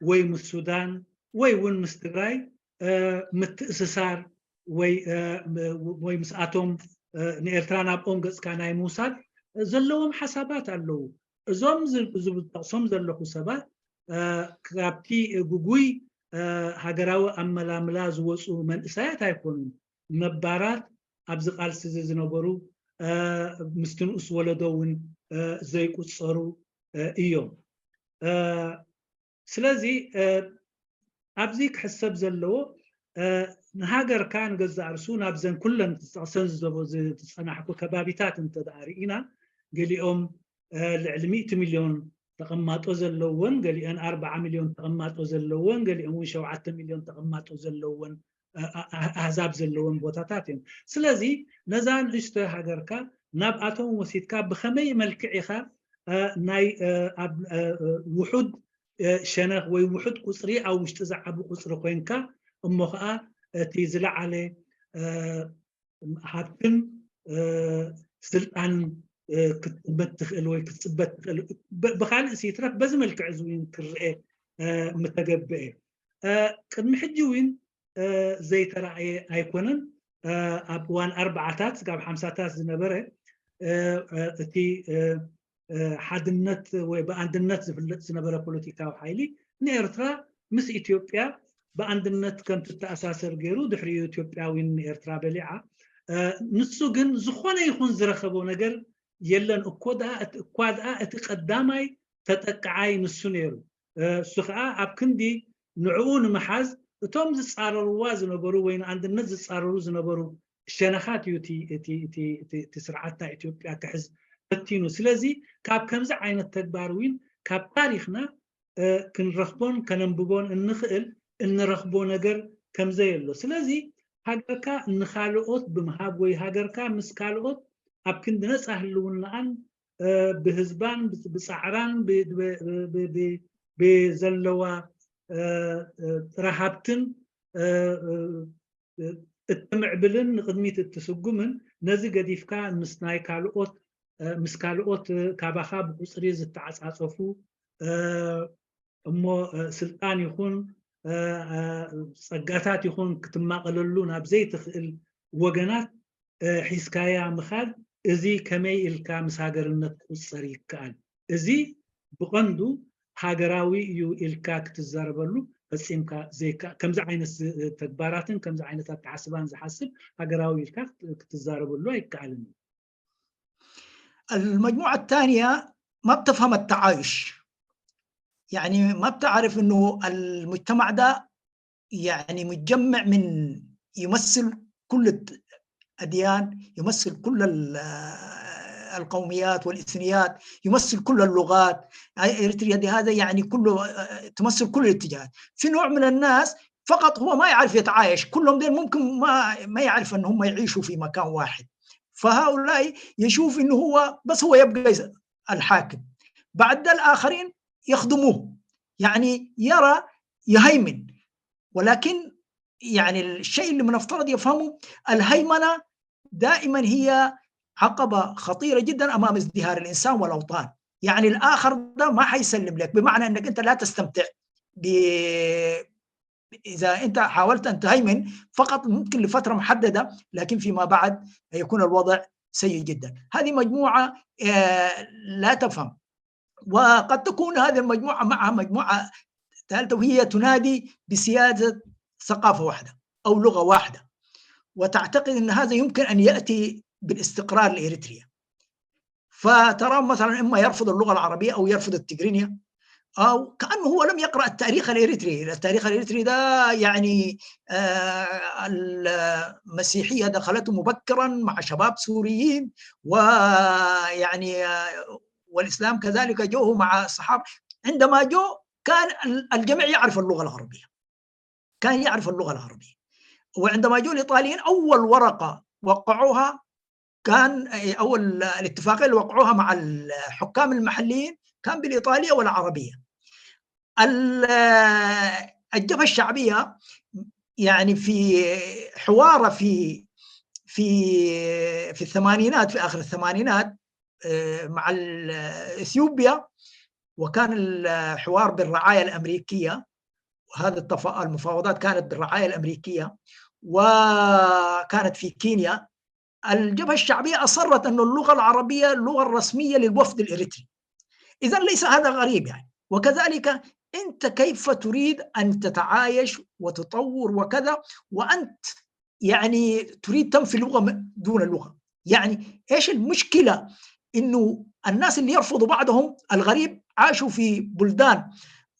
ወይ ምስ ሱዳን ወይ እውን ምስ ትግራይ ምትእስሳር ወይ ምስኣቶም ንኤርትራ ናብኦም ገፅካ ናይ ምውሳድ ዘለዎም ሓሳባት ኣለዉ። እዞም ዝጠቕሶም ዘለኹ ሰባት ካብቲ ጉጉይ ሃገራዊ ኣመላምላ ዝወፁ መንእሰያት ኣይኮኑን። ነባራት ኣብዚ ቃልሲ እዚ ዝነበሩ፣ ምስቲ ንኡስ ወለዶ እውን ዘይቁፀሩ እዮም። ስለዚ ኣብዚ ክሕሰብ ዘለዎ ንሃገርካ ንገዛእ ርእሱ ናብዘን ኩለን ዝጠቕሰን ዝፀናሕኩ ከባቢታት እንተደኣ ርኢና፣ ገሊኦም ልዕሊ 100 ሚልዮን ተቐማጦ ዘለዎን፣ ገሊአን 4 ሚልዮን ተቐማጦ ዘለዎን፣ ገሊኦም እውን 7 ሚልዮን ተቐማጦ ዘለዎን ኣህዛብ ዘለዎን ቦታታት እዮም። ስለዚ ነዛ ንእሽቶ ሃገርካ ናብኣቶም ወሲድካ ብከመይ መልክዕ ኢኻ ናይ ውሑድ ሸነኽ ወይ ውሑድ ቁፅሪ ኣብ ውሽጢ ዝዓቢ ቁፅሪ ኮይንካ፣ እሞ ከዓ እቲ ዝለዓለ ሃብትን ስልጣንን ክትጥመት ትኽእል ወይ ክትፅበት ትኽእል? ብካልእ ይትረፍ በዚ መልክዕ እዚ እውን ክርአ ምተገብአ። ቅድሚ ሕጂ እውን ዘይተረኣየ ኣይኮነን። ኣብ እዋን ኣርባዓታት ክሳብ ሓምሳታት ዝነበረ እቲ ሓድነት ወይ ብኣንድነት ዝፍለጥ ዝነበረ ፖለቲካዊ ሓይሊ ንኤርትራ ምስ ኢትዮጵያ ብኣንድነት ከም ትተኣሳሰር ገይሩ። ድሕሪኡ ኢትዮጵያዊን ንኤርትራ በሊዓ። ንሱ ግን ዝኾነ ይኹን ዝረኸቦ ነገር የለን። እኳ ደኣ እቲ ቀዳማይ ተጠቃዓይ ንሱ ነይሩ። እሱ ከዓ ኣብ ክንዲ ንዕኡ ንምሓዝ እቶም ዝፃረርዋ ዝነበሩ ወይ ንኣንድነት ዝፃረሩ ዝነበሩ ሸነኻት እዩ እቲ ስርዓት ናይ ኢትዮጵያ ክሕዝ ፈቲኑ። ስለዚ ካብ ከምዚ ዓይነት ተግባር እውን ካብ ታሪክና ክንረክቦን ከነንብቦን እንኽእል እንረክቦ ነገር ከምዘየሎ። ስለዚ ሃገርካ ንካልኦት ብምሃብ ወይ ሃገርካ ምስ ካልኦት ኣብ ክንዲ ነፃ ህልውናኣን ብህዝባን ብፃዕራን ብዘለዋ ጥረ ሃብትን እትምዕብልን ንቅድሚት እትስጉምን፣ ነዚ ገዲፍካ ምስ ናይ ካልኦት ምስ ካልኦት ካባኻ ብቁፅሪ ዝተዓፃፀፉ እሞ ስልጣን ይኹን ፀጋታት ይኹን ክትማቐለሉ ናብ ዘይትኽእል ወገናት ሒዝካያ ምኻድ እዚ ከመይ ኢልካ ምስ ሃገርነት ክቁፀር ይከኣል? እዚ ብቐንዱ ሃገራዊ እዩ ኢልካ ክትዛረበሉ ፈፂምካ ዘይከኣል፣ ከምዚ ዓይነት ተግባራትን ከምዚ ዓይነት ኣተሓስባን ዝሓስብ ሃገራዊ ኢልካ ክትዛረበሉ ኣይከኣልን እዩ። المجموعة الثانية ما بتفهم التعايش، يعني ما بتعرف انه المجتمع ده يعني متجمع من يمثل كل الأديان، يمثل كل القوميات والإثنيات، يمثل كل اللغات. إريتريا دي هذا يعني كله تمثل كل الاتجاهات. في نوع من الناس فقط هو ما يعرف يتعايش، كلهم دين ممكن ما يعرف ان هم يعيشوا في مكان واحد، فهؤلاء يشوف انه هو بس هو يبقى الحاكم، بعد الآخرين يخدموه، يعني يرى يهيمن. ولكن يعني الشيء اللي من المفترض يفهمه، الهيمنة دائما هي عقبة خطيرة جدا أمام ازدهار الإنسان والأوطان. يعني الآخر ده ما حيسلم لك، بمعنى أنك أنت لا تستمتع إذا أنت حاولت أن تهيمن فقط ممكن لفترة محددة، لكن فيما بعد يكون الوضع سيء جدا. هذه مجموعة لا تفهم، وقد تكون هذه المجموعة معها مجموعة ثالثة وهي تنادي بسيادة ثقافة واحدة أو لغة واحدة، وتعتقد أن هذا يمكن أن يأتي بالاستقرار لإريتريا. فترى مثلا إما يرفض اللغة العربية أو يرفض التجرينيا، أو كأنه هو لم يقرأ التاريخ الإريتري. التاريخ الإريتري ده يعني المسيحية دخلته مبكرا مع شباب سوريين، ويعني والإسلام كذلك جوه مع الصحابة. عندما جو كان الجميع يعرف اللغة العربية، كان يعرف اللغة العربية. وعندما جو الإيطاليين أول ورقة وقعوها كان أول الاتفاقية اللي وقعوها مع الحكام المحليين كان بالإيطالية والعربية. الجبهة الشعبية يعني في حواره في في في الثمانينات، في آخر الثمانينات مع إثيوبيا، وكان الحوار بالرعاية الأمريكية، وهذا المفاوضات كانت بالرعاية الأمريكية وكانت في كينيا. الجبهة الشعبية أصرت أن اللغة العربية اللغة الرسمية للوفد الإريتري. إذا ليس هذا غريب يعني. وكذلك أنت كيف تريد أن تتعايش وتطور وكذا وأنت يعني تريد تنفي اللغة دون اللغة؟ يعني إيش المشكلة إنه الناس اللي يرفضوا بعضهم الغريب عاشوا في بلدان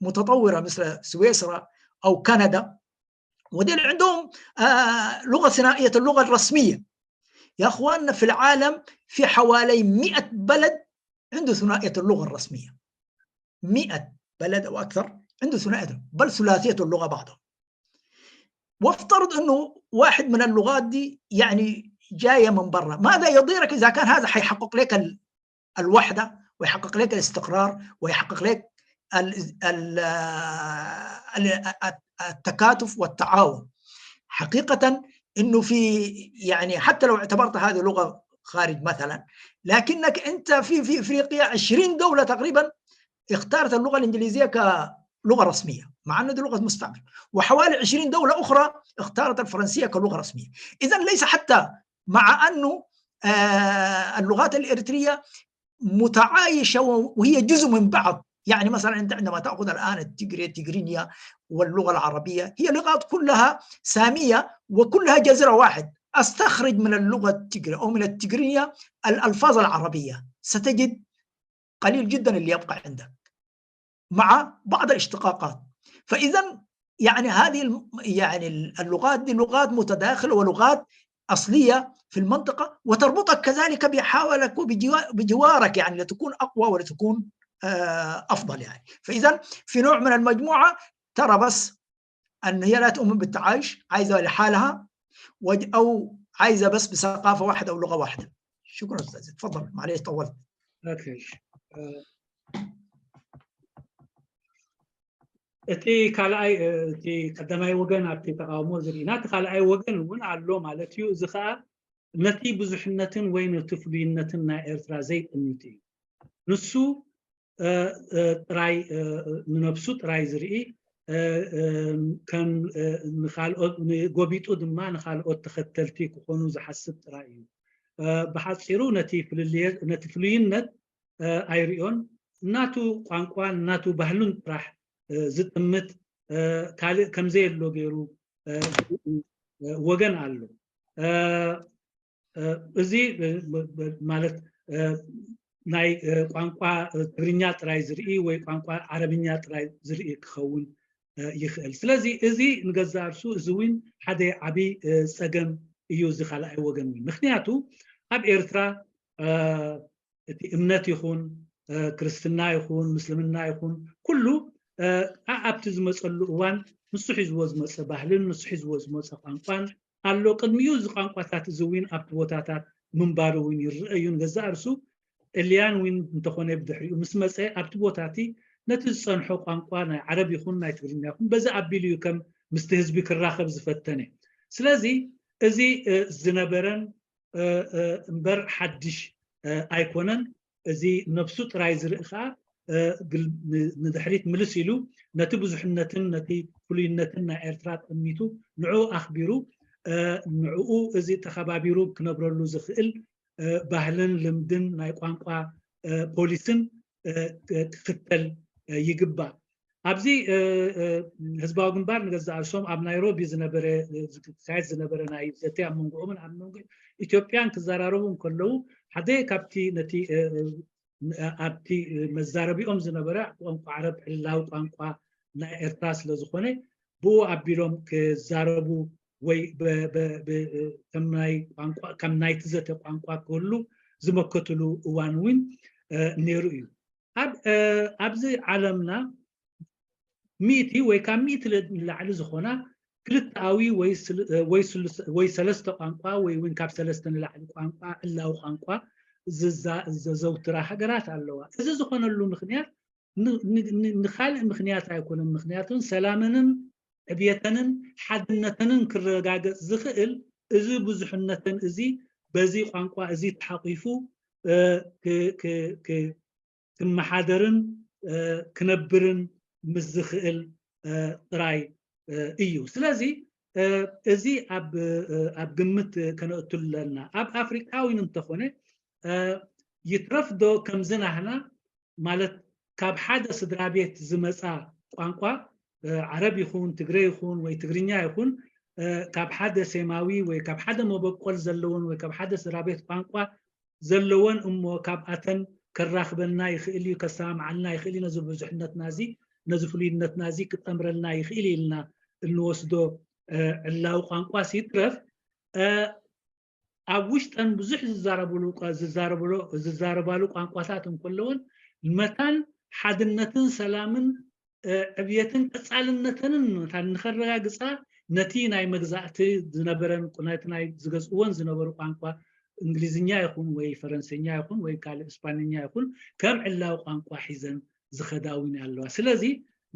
متطورة مثل سويسرا أو كندا، ودين عندهم لغة ثنائية اللغة الرسمية. يا أخواننا في العالم في حوالي 100 بلد عنده ثنائية اللغة الرسمية، 100 بلد أو أكثر عنده ثنائية بل ثلاثية اللغة بعضهم. وافترض أنه واحد من اللغات دي يعني جاية من برا، ماذا يضيرك إذا كان هذا حيحقق لك الوحدة ويحقق لك الاستقرار ويحقق لك التكاتف والتعاون؟ حقيقة إنه في يعني حتى لو اعتبرت هذه لغة خارج مثلا، لكنك أنت في إفريقيا 20 دولة تقريبا اختارت اللغة الإنجليزية كلغة رسمية مع أنه دي لغة مستعمر، وحوالي 20 دولة أخرى اختارت الفرنسية كلغة رسمية. إذا ليس حتى مع أنه اللغات الإريترية متعايشة وهي جزء من بعض. يعني مثلا أنت عندما تأخذ الآن التجري التجرينيا واللغة العربية هي لغات كلها سامية وكلها جذر واحد. أستخرج من اللغة التجري أو من التجرينيا الألفاظ العربية، ستجد قليل جدا اللي يبقى عندك مع بعض الاشتقاقات. فإذا يعني هذه يعني اللغات دي لغات متداخلة ولغات أصلية في المنطقة، وتربطك كذلك بحاولك وبجوارك يعني لتكون أقوى ولتكون أفضل يعني. فإذا في نوع من المجموعة ترى بس أن هي لا تؤمن بالتعايش، عايزة لحالها أو عايزة بس بثقافة واحدة أو لغة واحدة. شكرا أستاذ، تفضل، معلش طولت. okay. እቲ ካልኣይ እቲ ቀዳማይ ወገን ኣብቲ ተቃውሞ ዝርኢና፣ እቲ ካልኣይ ወገን እውን ኣሎ ማለት እዩ። እዚ ከዓ ነቲ ብዙሕነትን ወይ ነቲ ፍሉይነትን ናይ ኤርትራ ዘይጥምት እዩ። ንሱ ጥራይ ንነብሱ ጥራይ ዝርኢ ከም ንካልኦት ጎቢጡ ድማ ንካልኦት ተኸተልቲ ክኾኑ ዝሓስብ ጥራይ እዩ። ብሓፂሩ ነቲ ፍሉይነት ኣይርዮን፣ እናቱ ቋንቋን እናቱ ባህሉን ጥራሕ ዝጥምት፣ ካልእ ከምዘየሎ ገይሩ ወገን ኣሎ። እዚ ማለት ናይ ቋንቋ ትግርኛ ጥራይ ዝርኢ ወይ ቋንቋ ዓረብኛ ጥራይ ዝርኢ ክኸውን ይኽእል። ስለዚ እዚ ንገዛእ ርእሱ እዚ እውን ሓደ ዓብይ ፀገም እዩ፣ እዚ ካልኣይ ወገን እውን። ምክንያቱ ኣብ ኤርትራ እቲ እምነት ይኹን ክርስትና ይኹን ምስልምና ይኹን ኩሉ ኣብቲ ዝመፀሉ እዋን ንሱ ሒዝዎ ዝመፀ ባህልን ንሱ ሒዝዎ ዝመፀ ቋንቋን ኣሎ። ቅድሚኡ እዚ ቋንቋታት እዚ እውን ኣብቲ ቦታታት ምንባሩ እውን ይርአ እዩ። ንገዛእ ርእሱ ጥልያን እውን እንተኾነ ብድሕሪኡ ምስ መፀ ኣብቲ ቦታቲ ነቲ ዝፀንሖ ቋንቋ ናይ ዓረብ ይኹን ናይ ትግርኛ ይኹን በዚ ኣቢሉ እዩ ከም ምስቲ ህዝቢ ክራኸብ ዝፈተነ። ስለዚ እዚ ዝነበረን እምበር ሓድሽ ኣይኮነን። እዚ ነብሱ ጥራይ ዝርኢ ከዓ ንድሕሪት ምልስ ኢሉ ነቲ ብዙሕነትን ነቲ ፍሉይነትን ናይ ኤርትራ ጠሚቱ ንዕኡ ኣኽቢሩ ንዕኡ እዚ ተኸባቢሩ ክነብረሉ ዝኽእል ባህልን ልምድን ናይ ቋንቋ ፖሊስን ክኽተል ይግባእ። ኣብዚ ህዝባዊ ግንባር ንገዛእ ርእሶም ኣብ ናይሮቢ ዝነበረ ዝካየድ ዝነበረ ናይ ዘተ ኣብ መንጎኦምን ኣብ መንጎ ኢትዮጵያን ክዘራረቡ እንከለዉ ሓደ ካብቲ ነቲ ኣብቲ መዛረቢኦም ዝነበረ ቋንቋ ዓረብ ዕላዊ ቋንቋ ናይ ኤርትራ ስለ ዝኾነ ብኡ ኣቢሎም ክዛረቡ ወይ ከም ናይቲ ዘተ ቋንቋ ክህሉ ዝመከትሉ እዋን እውን ነይሩ እዩ። ኣብዚ ዓለምና 100 ወይ ካብ 100 ንላዕሊ ዝኾና ክልተኣዊ ወይ ሰለስተ ቋንቋ ወይ እውን ካብ ሰለስተ ንላዕሊ ቋንቋ ዕላዊ ቋንቋ ዘዘውትራ ሃገራት ኣለዋ። እዚ ዝኾነሉ ምክንያት ንካልእ ምክንያት ኣይኮነን። ምክንያቱን ሰላምንን ዕብየተንን ሓድነተንን ክረጋገፅ ዝኽእል እዚ ብዙሕነተን እዚ በዚ ቋንቋ እዚ ተሓቂፉ ክመሓደርን ክነብርን ምስ ዝኽእል ጥራይ እዩ። ስለዚ እዚ ኣብ ግምት ከነእቱ ኣለና። ኣብ ኣፍሪቃ እውን እንተኾነ ይትረፍ ዶ ከምዚ ናህና ማለት ካብ ሓደ ስድራ ቤት ዝመፃ ቋንቋ ዓረብ ይኹን ትግረ ይኹን ወይ ትግርኛ ይኹን ካብ ሓደ ሴማዊ ወይ ካብ ሓደ መበቆል ዘለዎን ወይ ካብ ሓደ ስድራ ቤት ቋንቋ ዘለዎን እሞ ካብኣተን ከራኽበና ይኽእል እዩ፣ ከሰማምዓልና ይኽእል እዩ፣ ነዚ ብዙሕነትና እዚ ነዚ ፍሉይነትና እዚ ክጠምረልና ይኽእል ኢልና እንወስዶ ዕላዊ ቋንቋ ይትረፍ ኣብ ውሽጠን ብዙሕ ዝዛረባሉ ቋንቋታት እንከለወን መታን ሓድነትን ሰላምን ዕብየትን ቀፃልነተንን መታን ንኸረጋግፃ ነቲ ናይ መግዛእቲ ዝነበረን ነቲ ናይ ዝገዝእዎን ዝነበሩ ቋንቋ እንግሊዝኛ ይኹን ወይ ፈረንሰኛ ይኹን ወይ ካልእ እስፓንኛ ይኹን ከም ዕላዊ ቋንቋ ሒዘን ዝኸዳ እውን ኣለዋ። ስለዚ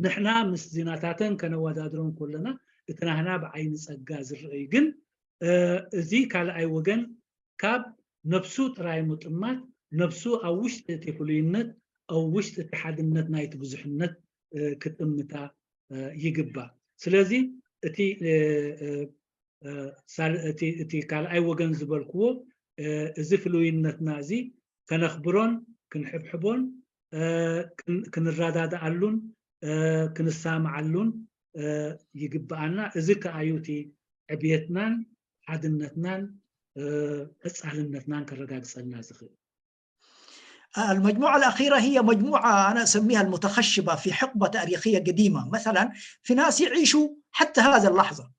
ንሕና ምስ ዜናታተን ከነወዳድሮም ከለና እቲ ናህና ብዓይኒ ፀጋ ዝርአ እዩ። ግን እዚ ካልኣይ ወገን ካብ ነብሱ ጥራይ ምጥማት ነብሱ ኣብ ውሽጢ እቲ ፍሉይነት ኣብ ውሽጢ እቲ ሓድነት ናይቲ ብዙሕነት ክጥምታ ይግባእ። ስለዚ እቲ ካልኣይ ወገን ዝበልክዎ እዚ ፍሉይነትና እዚ ከነኽብሮን ክንሕብሕቦን ክንረዳድኣሉን ክንሰማዓሉን ይግብኣና። እዚ ከኣዩ እቲ ዕብየትናን ሓድነትናን ቀፃልነትናን ከረጋግፀልና ዝኽእል። المجموعة الأخيرة هي مجموعة أنا أسميها المتخشبة في حقبة تاريخية قديمة. مثلا في ناس يعيشوا حتى هذا اللحظة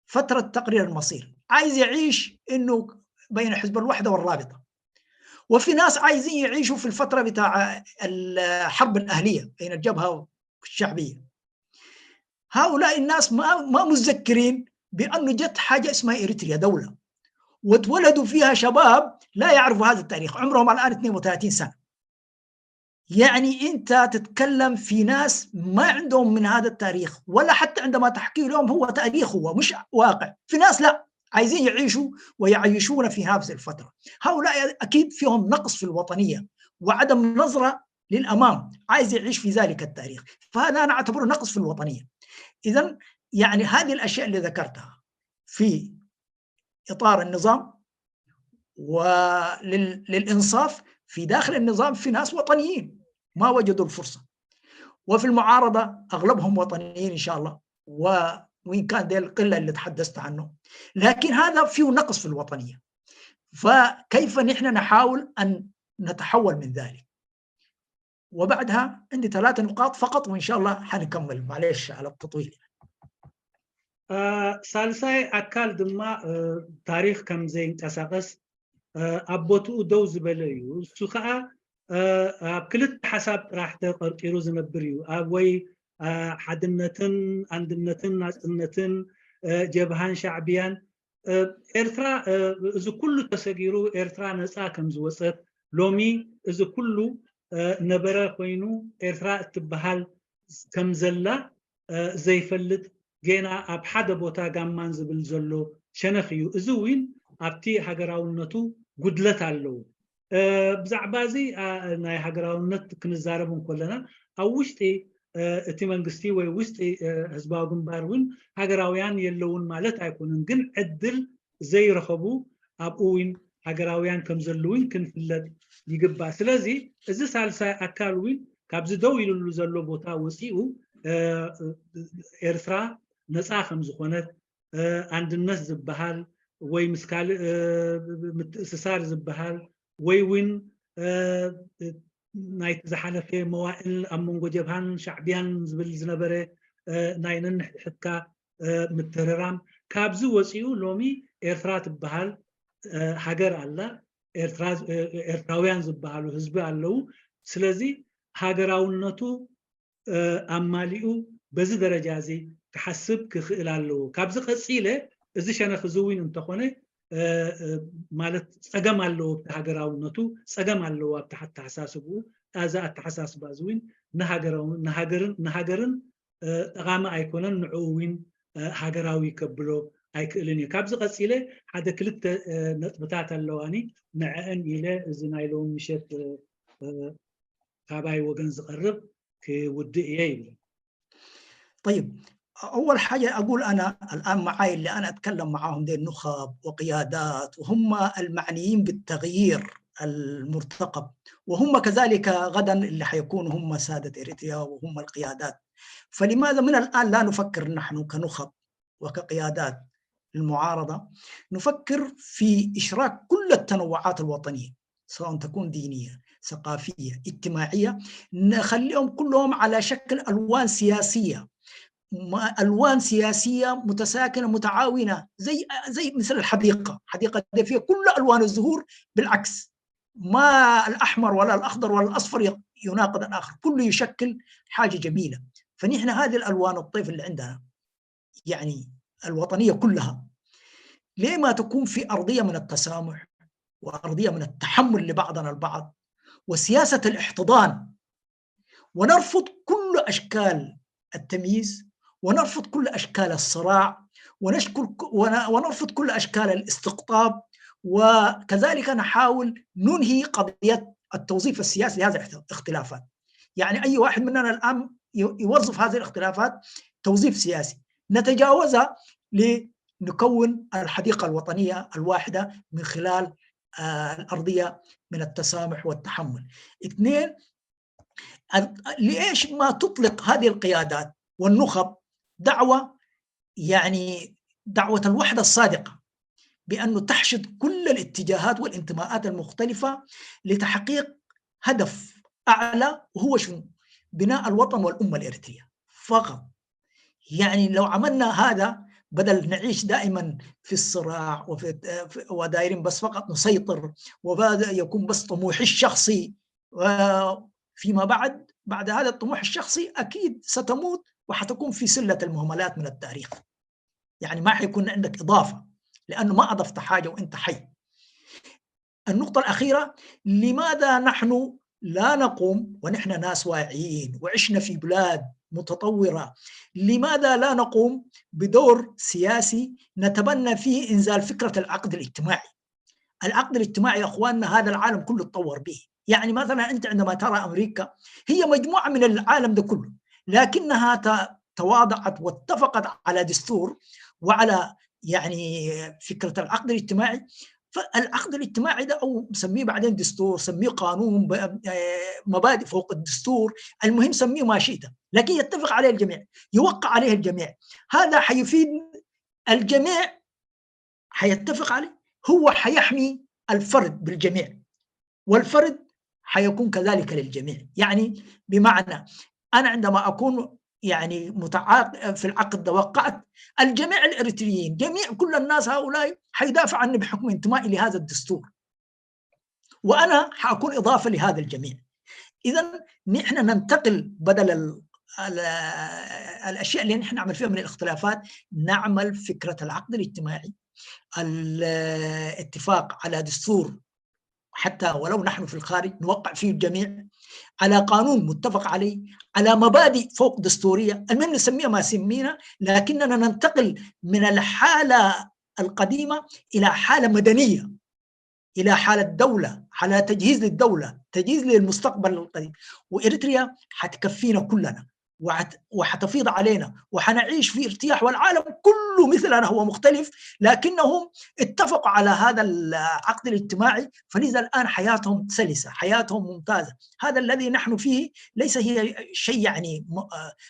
فترة تقرير المصير، عايز يعيش إنه بين حزب الوحدة والرابطة، وفي ناس عايزين يعيشوا في الفترة بتاع الحرب الأهلية بين الجبهة والشعبية. هؤلاء الناس ما متذكرين بأنه جت حاجة اسمها إريتريا دولة وتولدوا فيها شباب لا يعرفوا هذا التاريخ، عمرهم الآن 32 سنة. يعني أنت تتكلم في ناس ما عندهم من هذا التاريخ، ولا حتى عندما تحكي لهم هو تاريخ، هو مش واقع. في ناس لا عايزين يعيشوا ويعيشون في هذه الفترة. هؤلاء أكيد فيهم نقص في الوطنية وعدم نظرة للأمام، عايز يعيش في ذلك التاريخ، فهذا أنا أعتبره نقص في الوطنية. اذا يعني هذه الاشياء اللي ذكرتها في اطار النظام، وللانصاف في داخل النظام في ناس وطنيين ما وجدوا الفرصة، وفي المعارضة اغلبهم وطنيين ان شاء الله، وإن كان دي القلة اللي تحدثت عنه، لكن هذا فيه نقص في الوطنية. فكيف نحن نحاول أن نتحول من ذلك؟ وبعدها عندي 3 نقاط فقط وإن شاء الله حنكمل، معلش على التطويل. ሳልሳይ ኣካል ድማ ታሪክ ከም ዘይንቀሳቀስ ኣብ ቦትኡ ደው ዝበለ እዩ። እሱ ከዓ ኣብ ክልተ ሓሳብ ጥራሕ ተቀርቂሩ ዝነብር እዩ፣ ኣብ ወይ ሓድነትን አንድነትን ናፅነትን ጀብሃን ሻዕብያን። ኤርትራ እዚ ኩሉ ተሰጊሩ ኤርትራ ነፃ ከም ዝወፀት፣ ሎሚ እዚ ኩሉ ነበረ ኮይኑ ኤርትራ እትበሃል ከም ዘላ ዘይፈልጥ፣ ገና ኣብ ሓደ ቦታ ጋማን ዝብል ዘሎ ሸነኽ እዩ። እዚ እውን ኣብቲ ሃገራውነቱ ጉድለት ኣለዎ። ብዛዕባ እዚ ናይ ሃገራውነት ክንዛረብ እንከለና ኣብ ውሽጢ እቲ መንግስቲ ወይ ውሽጢ ህዝባዊ ግንባር እውን ሃገራውያን የለውን ማለት ኣይኮኑን፣ ግን ዕድል ዘይረኸቡ ኣብኡ እውን ሃገራውያን ከም ዘለውን ክንፍለጥ ይግባእ። ስለዚ እዚ ሳልሳይ ኣካል እውን ካብዚ ደው ኢሉሉ ዘሎ ቦታ ወፂኡ ኤርትራ ነፃ ከም ዝኾነት፣ አንድነት ዝበሃል ወይ ምስ ካልእ ምትእስሳር ዝበሃል ወይ እውን ናይቲ ዝሓለፈ መዋእል ኣብ መንጎ ጀብሃን ሻዕብያን ዝብል ዝነበረ ናይ ነንሕድሕድካ ምትህርራም ካብዚ ወፂኡ ሎሚ ኤርትራ ትበሃል ሃገር ኣላ፣ ኤርትራውያን ዝበሃሉ ህዝቢ ኣለው። ስለዚ ሃገራውነቱ ኣማሊኡ በዚ ደረጃ እዚ ክሓስብ ክኽእል ኣለዎ። ካብዚ ቀፂለ እዚ ሸነኽ እዚ እውን እንተኾነ ማለት ፀገም ኣለዎ ኣብቲ ሃገራውነቱ፣ ፀገም ኣለዎ ኣብቲ ኣተሓሳስብኡ። እዚ ኣተሓሳስባ እዚ እውን ንሃገርን ጠቃሚ ኣይኮነን፣ ንዕኡ እውን ሃገራዊ ከብሎ ኣይክእልን እዩ። ካብዚ ቀፂለ ሓደ ክልተ ነጥብታት ኣለዋኒ፣ ንዕአን ኢለ እዚ ናይ ሎሚ ምሸት ካባይ ወገን ዝቐርብ ክውድእ እየ ይብል። طيب، اول حاجة اقول انا الان معاي اللي انا اتكلم معاهم دي النخب وقيادات، وهم المعنيين بالتغيير المرتقب، وهم كذلك غدا اللي حيكونوا هم ساده اريتريا وهم القيادات. فلماذا من الان لا نفكر نحن كنخب وكقيادات المعارضة، نفكر في اشراك كل التنوعات الوطنية، سواء تكون دينية، ثقافية، اجتماعية، نخليهم كلهم على شكل الوان سياسية، الوان سياسية متساكنه متعاونة، زي مثل الحديقة، حديقة دي فيها كل الوان الزهور، بالعكس ما الاحمر ولا الاخضر ولا الاصفر يناقض الاخر، كله يشكل حاجة جميلة. فنحن هذه الالوان الطيف اللي عندنا يعني الوطنية كلها، ليه ما تكون في ارضية من التسامح وارضيه من التحمل لبعضنا البعض وسياسة الاحتضان، ونرفض كل اشكال التمييز، ونرفض كل اشكال الصراع، ونشكل ونرفض كل اشكال الاستقطاب، وكذلك نحاول ننهي قضية التوظيف السياسي لهذه الاختلافات. يعني اي واحد مننا الان يوظف هذه الاختلافات توظيف سياسي، نتجاوزها لنكون الحديقة الوطنية الواحدة من خلال الارضية من التسامح والتحمل. اثنين، ليش ما تطلق هذه القيادات والنخب دعوه، يعني دعوه الوحدة الصادقة، بانه تحشد كل الاتجاهات والانتماءات المختلفة لتحقيق هدف اعلى، وهو شنو؟ بناء الوطن والامه الاريتريه فقط. يعني لو عملنا هذا بدل نعيش دائما في الصراع وفي ودايرين بس فقط نسيطر وبدا يكون بس طموحي الشخصي، فيما بعد هذا الطموح الشخصي اكيد ستموت وحتكون في سله المهملات من التاريخ. يعني ما حيكون عندك اضافه لانه ما اضفت حاجة وانت حي. النقطة الاخيرة، لماذا نحن لا نقوم ونحن ناس واعيين وعشنا في بلاد متطورة، لماذا لا نقوم بدور سياسي نتبنى فيه انزال فكرة العقد الاجتماعي؟ العقد الاجتماعي يا اخواننا هذا العالم كله تطور به. يعني مثلا انت عندما ترى امريكا هي مجموعة من العالم ده كله، لكنها تواضعت واتفقت على دستور وعلى يعني فكرة العقد الاجتماعي. فالعقد الاجتماعي ده او سميه بعدين دستور، سميه قانون، مبادئ فوق الدستور، المهم سميه ما شئت، لكن يتفق عليه الجميع، يوقع عليه الجميع. هذا حيفيد الجميع، حيتفق عليه، هو حيحمي الفرد بالجميع، والفرد حيكون كذلك للجميع. يعني بمعنى انا عندما اكون يعني متعاقد في العقد وقعت، الجميع الاريتريين، جميع كل الناس هؤلاء حيدافع عني بحكم انتمائي لهذا الدستور، وانا حاكون اضافه لهذا الجميع. اذا نحن ننتقل بدل الاشياء اللي نحن نعمل فيها من الاختلافات، نعمل فكرة العقد الاجتماعي، الاتفاق على دستور حتى ولو نحن في الخارج نوقع فيه الجميع، على قانون متفق عليه، على مبادئ فوق دستورية، المهم نسميها ما سمينا، لكننا ننتقل من الحالة القديمة الى حاله مدنية، الى حاله دولة، على تجهيز للدولة، تجهيز للمستقبل القريب. واريتريا حتكفينا كلنا وحتفيض علينا وحنعيش في ارتياح، والعالم كله مثلنا، هو مختلف لكنهم اتفقوا على هذا العقد الاجتماعي، فلذا الان حياتهم سلسه، حياتهم ممتازة. هذا الذي نحن فيه ليس هي شيء يعني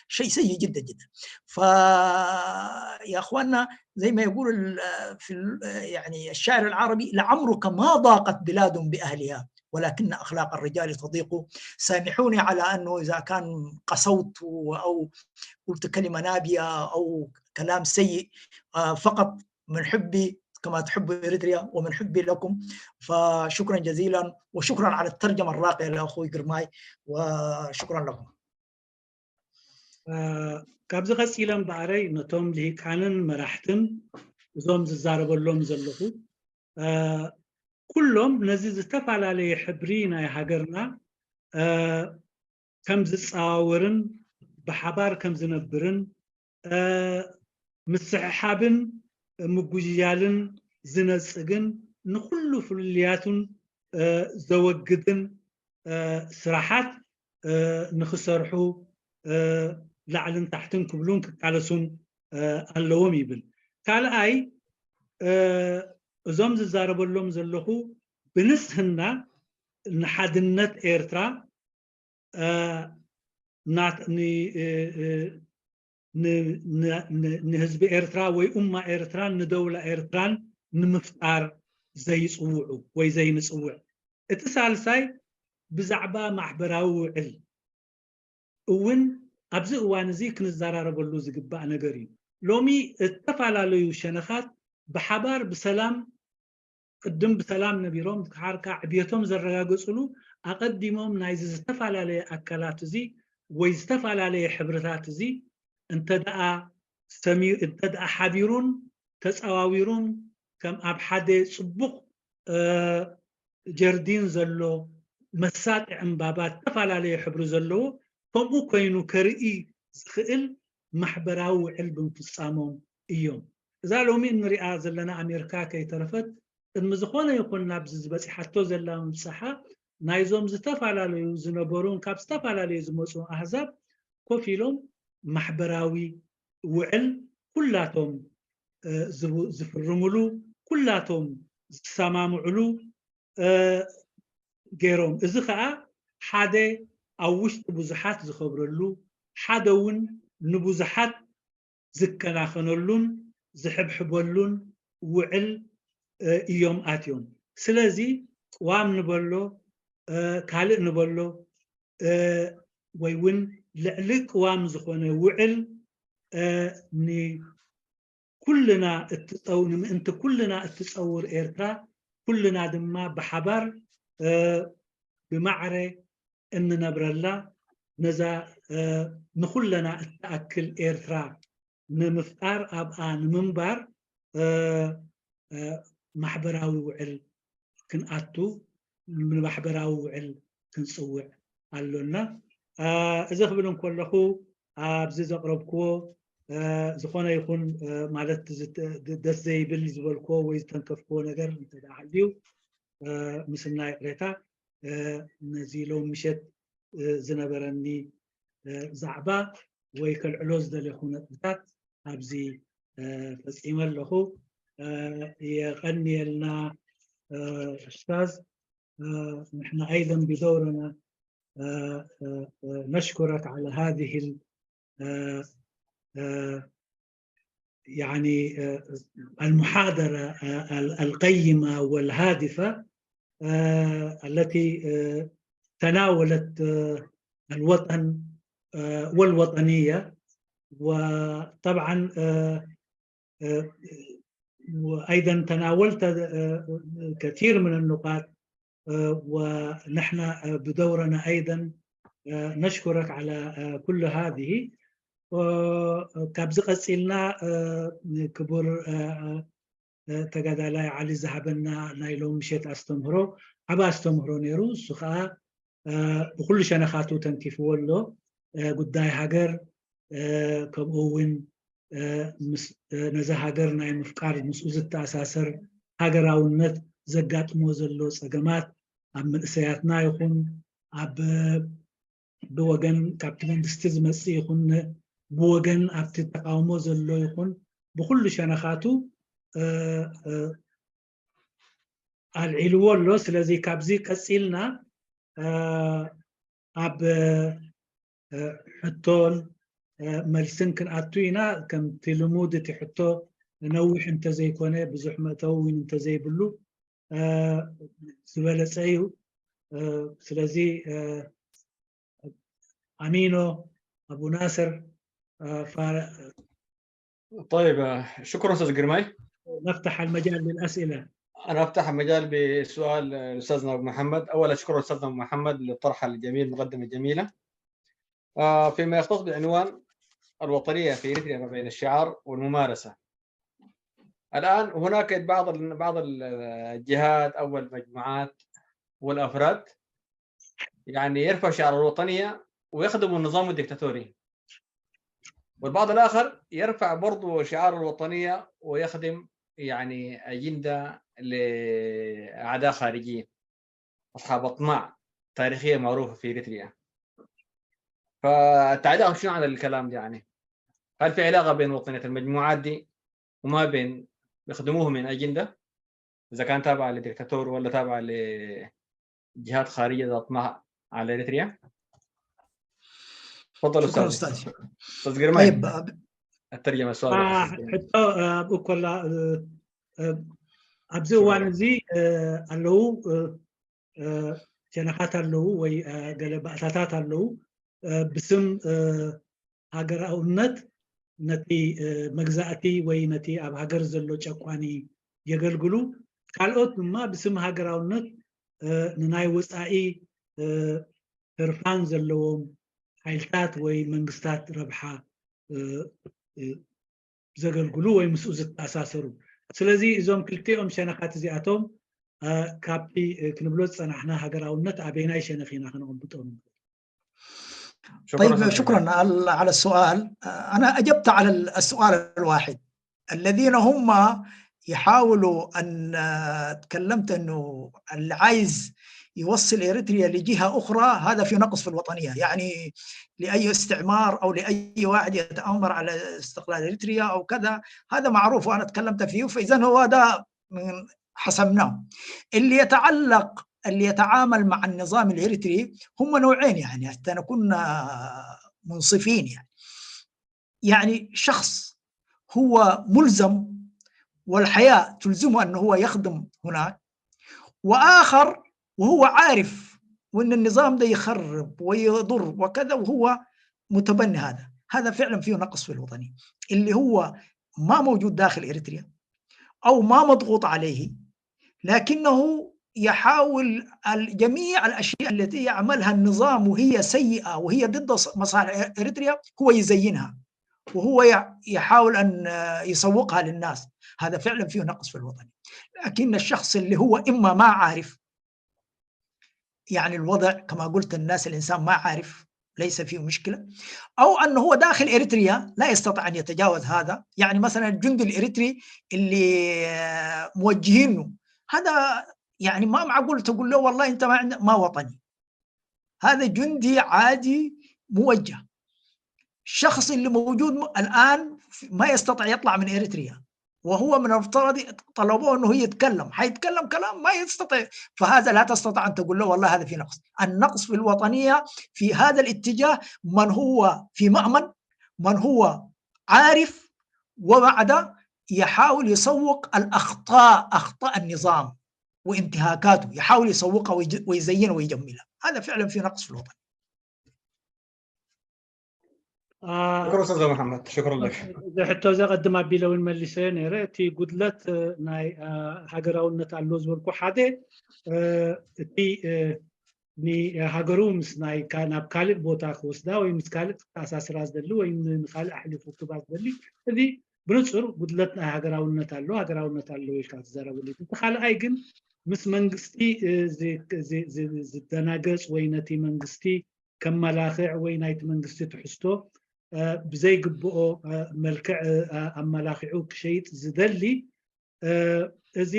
شيء سيء جدا جدا. فيا اخواننا زي ما يقول في يعني الشاعر العربي: لعمرك ما ضاقت بلاد باهلها ولكن اخلاق الرجال تضيق. سامحوني على انه اذا كان قسوت او قلت كلمة نابيه او كلام سيء، فقط من حبي كما تحب اريتريا ومن حبي لكم. فشكرا جزيلا، وشكرا على الترجمة الراقية لاخوي قرماي، وشكرا لكم. ካብዚ ቀፂሎም ባዕረይ ነቶም ልሂቃንን መራሕትን እዞም ዝዛረበሎም ዘለኹ ኩሎም ነዚ ዝተፈላለየ ሕብሪ ናይ ሃገርና ከም ዝፀዋወርን ብሓባር ከም ዝነብርን ምስሕሓብን ምጉጅጃልን ዝነፅግን ንኩሉ ፍልልያቱን ዘወግድን ስራሓት ንክሰርሑ ላዕልን ታሕትን ክብሉን ክቃለሱን ኣለዎም ይብል። ካልኣይ እዞም ዝዛረበሎም ዘለኹ ብንፅህና ንሓድነት ኤርትራ ንህዝቢ ኤርትራ ወይ ኡማ ኤርትራን ንደውላ ኤርትራን ንምፍጣር ዘይፅውዑ ወይ ዘይንፅውዕ። እቲ ሳልሳይ ብዛዕባ ማሕበራዊ ውዕል እውን ኣብዚ እዋን እዚ ክንዘራረበሉ ዝግባእ ነገር እዩ። ሎሚ ዝተፈላለዩ ሸነኻት ብሓባር ብሰላም ቅድም ብሰላም ነቢሮም ሓርካ ዕብየቶም ዘረጋገፅሉ ኣቐዲሞም ናይዚ ዝተፈላለየ ኣካላት እዚ ወይ ዝተፈላለየ ሕብርታት እዚ እንተደኣ እንተደኣ ሓቢሩን ተፀዋዊሩን ከም ኣብ ሓደ ፅቡቕ ጀርዲን ዘሎ መሳጢ ዕምባባ ዝተፈላለየ ሕብሪ ዘለዎ ከምኡ ኮይኑ ከርኢ ዝኽእል ማሕበራዊ ውዕል ብምፍፃሞም እዮም። እዛ ሎሚ እንሪኣ ዘለና ኣሜሪካ ከይተረፈት ቅድሚ ዝኾነ ይኹን ናብዚ ዝበፂሓቶ ዘላ ምብፃሓ ናይዞም ዝተፈላለዩ ዝነበሩን ካብ ዝተፈላለዩ ዝመፁ ኣህዛብ ኮፍ ኢሎም ማሕበራዊ ውዕል ኩላቶም ዝፍርምሉ ኩላቶም ዝሰማምዕሉ ገይሮም። እዚ ከዓ ሓደ ኣብ ውሽጢ ብዙሓት ዝኸብረሉ፣ ሓደ እውን ንብዙሓት ዝከናኸነሉን ዝሕብሕበሉን ውዕል እዮም ኣትዮም። ስለዚ ቅዋም ንበሎ ካልእ ንበሎ ወይ እውን ልዕሊ ቅዋም ዝኾነ ውዕል ንኩልና ንምእንቲ ኩልና እትፀውር ኤርትራ፣ ኩልና ድማ ብሓባር ብማዕረ እንነብረላ ነዛ ንኩለና እትኣክል ኤርትራ ንምፍጣር ኣብኣ ንምንባር ማሕበራዊ ውዕል ክንኣቱ ንማሕበራዊ ውዕል ክንፅውዕ ኣሎና። እዚ ክብል እንከለኹ ኣብዚ ዘቕረብክዎ ዝኾነ ይኹን ማለት ደስ ዘይብል ዝበልክዎ ወይ ዝተንከፍክዎ ነገር እንተደኣ ሃልዩ ምስናይ ቅሬታ። ነዚ ሎሚ ምሸት ዝነበረኒ ዛዕባ ወይ ከልዕሎ ዝደለኹ ነጥብታት ኣብዚ ፈፂመ ኣለኹ። የቀኒየልና ኡስታዝ። نحن أيضا بدورنا نشكرك على هذه يعني المحاضرة القيمة والهادفة التي تناولت الوطن والوطنية، وطبعا وأيضا تناولت كثير من النقاط، ونحن بدورنا أيضا نشكرك على كل هذه. ካብዚ ቀፂልና ክቡር ተጋዳላይ ዓሊ ዝሃበና ናይ ሎሚ ምሸት ኣስተምህሮ ዓብ ኣስተምህሮ ነይሩ። እሱ ከዓ ብኩሉ ሸነኻቱ ተንኪፍዎ ኣሎ፣ ጉዳይ ሃገር ከምኡ እውን ነዛ ሃገር ናይ ምፍቃር ምስኡ ዝተኣሳሰር ሃገራውነት ዘጋጥሞ ዘሎ ፀገማት ኣብ መንእሰያትና ይኹን ኣብ ብወገን ካብቲ መንግስቲ ዝመፅእ ይኹን ብወገን ኣብቲ ተቃውሞ ዘሎ ይኹን ብኩሉ ሸነኻቱ ኣልዒልዎ ኣሎ። ስለዚ ካብዚ ቀፂልና ኣብ ሕቶን መልስን ክንኣቱ ኢና። ከምቲ ልሙድ እቲ ሕቶ ነዊሕ እንተዘይኮነ ብዙሕ መእተዊ እውን እንተዘይብሉ ዝበለፀ እዩ። ስለዚ ኣሚኖ ኣቡ ናስር። طيب، شكرا استاذ قرماي. نفتح المجال للأسئلة. انا افتح المجال بسؤال لاستاذنا ابو محمد. اولا اشكر استاذنا ابو محمد للطرح الجميل، المقدمه الجميله، فيما يختص بعنوان الوطنيه في اريتريا ما بين الشعار والممارسه. الان هناك بعض الجهات او المجموعات والافراد يعني يرفع شعار الوطنيه ويخدموا النظام الدكتاتوري، والبعض الاخر يرفع برضو شعار الوطنيه ويخدم يعني اجنده لاعداء خارجيين اصحاب اطماع تاريخيه معروفه في اريتريا. فالتعليق شنو على الكلام ده؟ يعني هل في علاقه بين وطنيه المجموعات دي وما بين يخدموه من اجنده اذا كان تابعه لدكتاتور ولا تابعه لجهات خارجيه ذات اطماع على اريتريا؟ تفضل. شكرا. استاذ. استاذ. استاذ قرماي. طيب. الترجمه السؤال. ሕቶ ኣብኡ ኮላ ኣብዚ እዋን እዚ ኣለዉ ሸነኻት ኣለዉ ወይ ገለ ባእታታት ኣለዉ፣ ብስም ሃገራውነት ነቲ መግዛእቲ ወይ ነቲ ኣብ ሃገር ዘሎ ጨቋኒ የገልግሉ፣ ካልኦት ድማ ብስም ሃገራውነት ንናይ ወፃኢ ህርፋን ዘለዎም ሓይልታት ወይ መንግስታት ረብሓ ዘገልግሉ ወይ ምስኡ ዝተኣሳሰሩ። ስለዚ እዞም ክልቲኦም ሸነኻት እዚኣቶም ካብቲ ክንብሎ ዝፀናሕና ሃገራውነት ኣበይናይ ሸነኽ ኢና ክነቕምጦም? طيب، شكرا على السؤال. أنا أجبت على السؤال الواحد، الذين هم يحاولوا أن تكلمت أنه اللي عايز يوصل إريتريا لجهة أخرى هذا في نقص في الوطنية، يعني لأي استعمار أو لأي واحد يتآمر على استقلال إريتريا أو كذا، هذا معروف وأنا تكلمت فيه، فإذا هو هذا من حسمناه. اللي يتعلق اللي يتعامل مع النظام الإريتري هم نوعين، يعني حتى نكون منصفين، يعني شخص هو ملزم والحياة تلزمه أنه هو يخدم هناك، وآخر وهو عارف وأن النظام ده يخرب ويضر وكذا وهو متبني هذا، هذا فعلا فيه نقص في الوطنية. اللي هو ما موجود داخل إريتريا أو ما مضغوط عليه لكنه يحاول جميع الأشياء التي يعملها النظام وهي سيئة وهي ضد مصالح إريتريا هو يزينها وهو يحاول أن يسوقها للناس، هذا فعلا فيه نقص في الوطنية. لكن الشخص اللي هو إما ما عارف يعني الوضع كما قلت الناس الإنسان ما عارف ليس فيه مشكلة، أو أنه هو داخل إريتريا لا يستطيع أن يتجاوز هذا، يعني مثلا الجندي الإريتري اللي موجهينه هذا يعني ما معقول تقول له والله أنت ما عندك ما وطني، هذا جندي عادي موجه. الشخص اللي موجود الان ما يستطيع يطلع من اريتريا، وهو من المفترض طلبوه انه يتكلم، حيتكلم كلام ما يستطيع. فهذا لا تستطيع ان تقول له والله هذا في نقص. النقص في الوطنية في هذا الاتجاه من هو في مأمن، من هو عارف، وبعد يحاول يسوق الاخطاء، اخطاء النظام وانتهاكاته، يحاول يسوقها ويزينها ويجملها. هذا فعلا في نقص في الوطن. شكرا استاذ محمد، شكرا لك. እዚ ሕቶ እዚ ቀድም ኣቢለ እውን መሊሰዮ ነይረ። እቲ ጉድለት ናይ ሃገራውነት ኣሎ ዝበልኩ ሓደ እቲ ንሃገሩ ምስ ናይ ናብ ካልእ ቦታ ክወስዳ ወይ ምስ ካልእ ክተኣሳስራ ዝደሊ ወይ ንካልእ ኣሕሊፉ ክባ ዝደሊ፣ እዚ ብንፁር ጉድለት ናይ ሃገራውነት ኣሎ፣ ሃገራውነት ኣለዎ ኢልካ ትዛረበሉ። እቲ ካልኣይ ግን ምስ መንግስቲ ዝደናገፅ ወይ ነቲ መንግስቲ ከመላኽዕ ወይ ናይቲ መንግስቲ ትሕዝቶ ብዘይግብኦ መልክዕ ኣመላኺዑ ክሸይጥ ዝደሊ፣ እዚ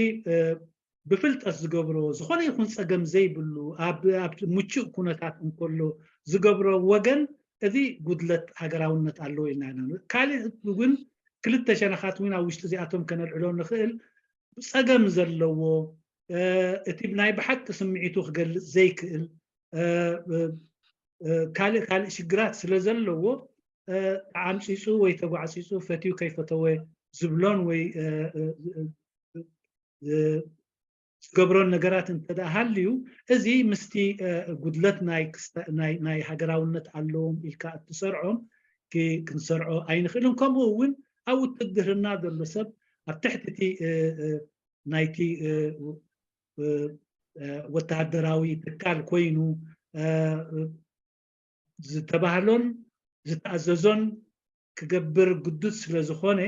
ብፍልጠት ዝገብሮ ዝኾነ ይኹን ፀገም ዘይብሉ ኣብ ምቹእ ኩነታት እንከሎ ዝገብሮ ወገን፣ እዚ ጉድለት ሃገራውነት ኣለዎ ኢልና ኢና። ካልእ እውን ክልተ ሸነኻት እውን ኣብ ውሽጢ እዚኣቶም ከነልዕሎ ንኽእል። ፀገም ዘለዎ፣ እቲ ናይ ብሓቂ ስምዒቱ ክገልፅ ዘይክእል፣ ካልእ ካልእ ሽግራት ስለ ዘለዎ ተዓምፂፁ ወይ ተጓዕፂፁ ፈትዩ ከይፈተወ ዝብሎን ወይ ዝገብሮን ነገራት እንተደኣ ሃልዩ፣ እዚ ምስቲ ጉድለት ናይ ሃገራውነት ኣለዎም ኢልካ እትሰርዖም ክንሰርዖ ኣይንኽእልን። ከምኡ እውን ኣብ ውትድርና ዘሎ ሰብ ኣብ ትሕቲ እቲ ናይቲ ወተሃደራዊ ትካል ኮይኑ ዝተባህሎን ዝተኣዘዞን ክገብር ግዱድ ስለ ዝኾነ፣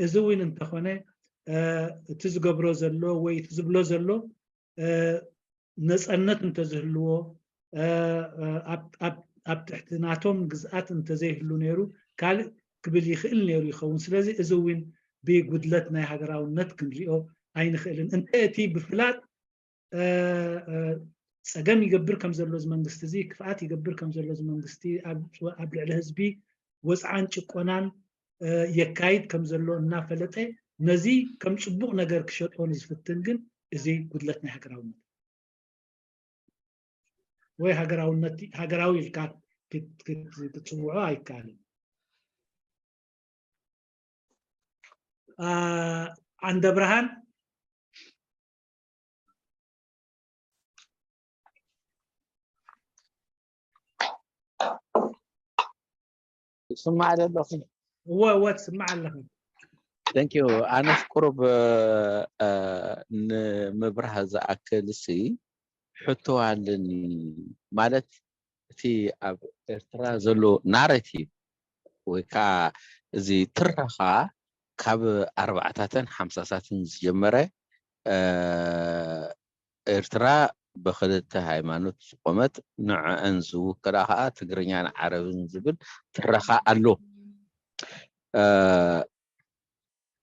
እዚ እውን እንተኾነ እቲ ዝገብሮ ዘሎ ወይ እቲ ዝብሎ ዘሎ ነፀነት እንተዝህልዎ፣ ኣብ ትሕቲ ናቶም ግዝኣት እንተዘይህሉ ነይሩ ካልእ ክብል ይኽእል ነይሩ ይኸውን። ስለዚ እዚ እውን ብጉድለት ናይ ሃገራውነት ክንሪኦ ኣይንኽእልን። እንተ እቲ ብፍላጥ ፀገም ይገብር ከም ዘሎ እዚ መንግስቲ እዚ፣ ክፍኣት ይገብር ከም ዘሎ እዚ መንግስቲ፣ ኣብ ልዕሊ ህዝቢ ወፅዓን ጭቆናን የካይድ ከም ዘሎ እናፈለጠ ነዚ ከም ፅቡቅ ነገር ክሸጦ ንዝፍትን ግን እዚ ጉድለት ናይ ሃገራውነት ወይ ሃገራውነት ሃገራዊ ኢልካ ክትፅውዖ ኣይከኣልን። ዓንደ ብርሃን። ይስማዕ ኣለኹ? እወ እወ፣ ትስማዕ ኣለኹ። Thank you. ኣነስ ቁሩብ ንምብራህ ዝኣክል ሲ ሕቶ ኣለኒ። ማለት እቲ ኣብ ኤርትራ ዘሎ narrative ወይ ከዓ እዚ ትረኻ ካብ ኣርባዕታትን ሓምሳታትን ዝጀመረ ኤርትራ ብክልተ ሃይማኖት ዝቆመት፣ ንዕአን ዝውክላ ከዓ ትግርኛን ዓረብን ዝብል ትረኻ ኣሎ።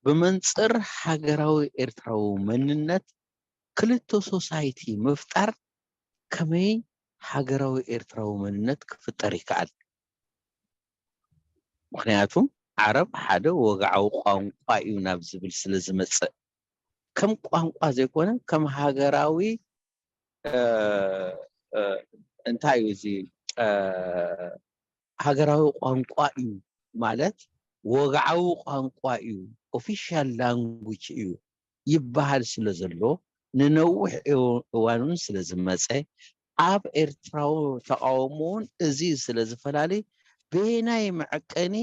ብመንፅር ሃገራዊ ኤርትራዊ መንነት ክልተ society ምፍጣር ከመይ ሃገራዊ ኤርትራዊ መንነት ክፍጠር ይከኣል? ምክንያቱ ዓረብ ሓደ ወግዓዊ ቋንቋ እዩ ናብ ዝብል ስለ ዝመፅእ፣ ከም ቋንቋ ዘይኮነ ከም ሃገራዊ እንታይ እዩ እዚ ሃገራዊ ቋንቋ እዩ ማለት ወግዓዊ ቋንቋ እዩ፣ official language እዩ ይበሃል ስለ ዘሎ፣ ንነዊሕ እዋን እውን ስለ ዝመፀ፣ ኣብ ኤርትራዊ ተቃውሞ እውን እዚ ስለ ዝፈላለዩ፣ ብናይ መዐቀኒ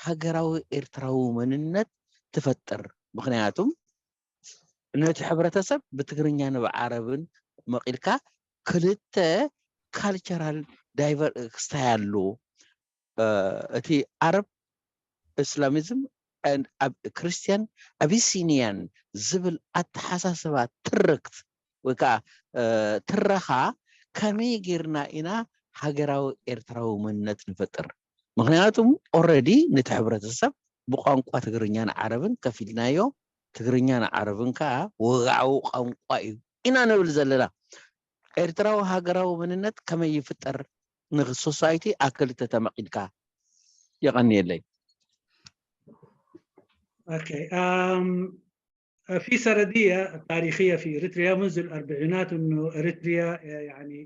ሃገራዊ ኤርትራዊ መንነት ትፈጥር? ምክንያቱም ነቲ ሕብረተሰብ ብትግርኛን ብዓረብን መቂልካ ክልተ cultural diversity ኣሎ። እቲ ዓረብ Islamism፣ ክርስቲያን Abyssinian ዝብል ኣተሓሳስባ ትርክት ወይ ከዓ ትረኻ ከመይ ጌርና ኢና ሃገራዊ ኤርትራዊ መንነት ንፈጥር? ምክንያቱም already ነቲ ሕብረተሰብ ብቋንቋ ትግርኛን ዓረብን ከፊልናዮ፣ ትግርኛን ዓረብን ከዓ ወግዓዊ ቋንቋ እዩ ኢና ንብል ዘለና። ኤርትራዊ ሃገራዊ መንነት ከመይ ይፍጠር ን society ኣብ ክልተ ተመቂልካ? የቐንየለይ። Okay. في سردية تاريخية في اريتريا منذ الاربعينات انه اريتريا يعني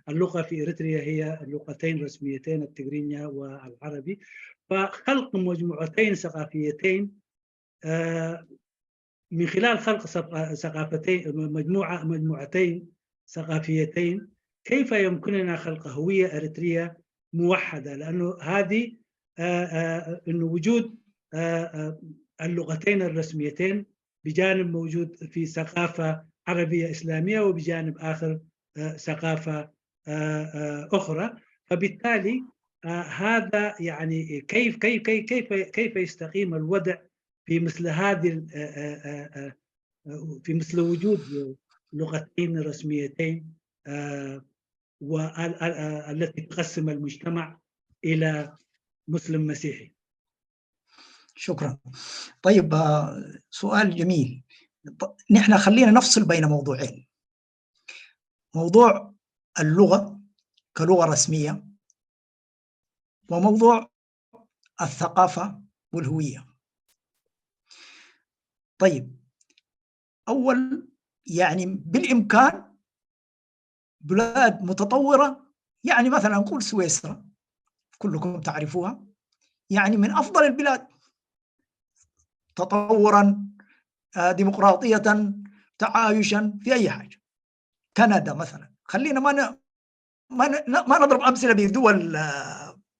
اللغة في اريتريا هي اللغتين رسميتين، التجرينيا والعربي، فخلق مجموعتين ثقافيتين من خلال خلق ثقافتين مجموعتين ثقافيتين، كيف يمكننا خلق هوية اريتريه موحدة؟ لانه هذه انه وجود اللغتين الرسميتين بجانب موجود في ثقافة عربية اسلامية وبجانب اخر ثقافة اخرى، فبالتالي هذا يعني كيف كيف كيف كيف كيف يستقيم الوضع في مثل هذه في مثل وجود لغتين رسميتين والتي تقسم المجتمع الى مسلم مسيحي؟ شكرا. طيب، سؤال جميل. نحن خلينا نفصل بين موضوعين: موضوع اللغة كلغة رسمية وموضوع الثقافة والهوية. طيب، أول يعني بالإمكان بلاد متطورة، يعني مثلا نقول سويسرا، كلكم تعرفوها، يعني من أفضل البلاد تطورا، ديمقراطية، تعايشا، في أي حاجة. كندا مثلا، خلينا ما نضرب أمثلة بدول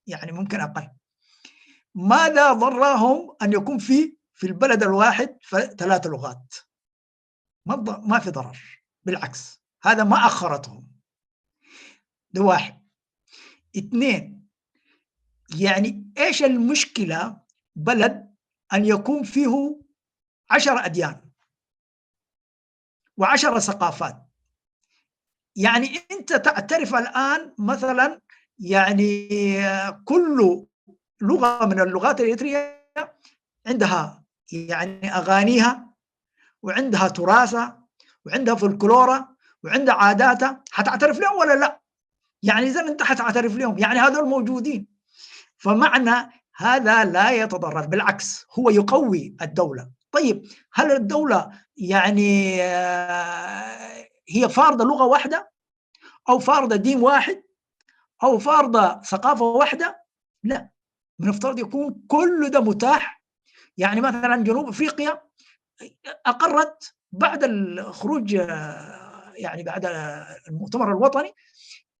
يعني ممكن أقل. ماذا ضرهم أن يكون في البلد الواحد ثلاث لغات؟ ما في ضرر، بالعكس هذا ما أخرتهم. ده واحد. اثنين، يعني ايش المشكلة بلد أن يكون فيه 10 أديان و10 ثقافات؟ يعني أنت تعترف الآن مثلا يعني كل لغة من اللغات الإريترية عندها يعني أغانيها وعندها تراثها وعندها فولكلورها وعندها عاداتها، حتعترف لهم ولا لا؟ يعني إذا أنت حتعترف لهم، يعني هذول موجودين، فمعنى هذا لا يتضرر، بالعكس هو يقوي الدولة. طيب، هل الدولة يعني هي فارضة لغة واحدة أو فارضة دين واحد أو فارضة ثقافة واحدة؟ لا، بنفترض يكون كل ده متاح. يعني مثلا جنوب افريقيا اقرت بعد الخروج، يعني بعد المؤتمر الوطني،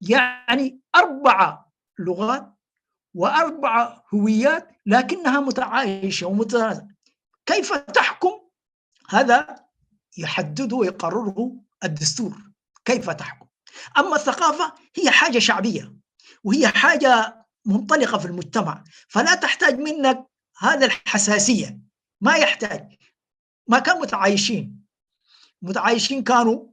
يعني 4 لغات و4 هويات لكنها متعايشه ومتناسبه. كيف تحكم؟ هذا يحدده ويقرره الدستور كيف تحكم. اما الثقافة هي حاجة شعبية وهي حاجة منطلقة في المجتمع، فلا تحتاج منك هذا الحساسية، ما يحتاج. ما كانوا متعايشين كانوا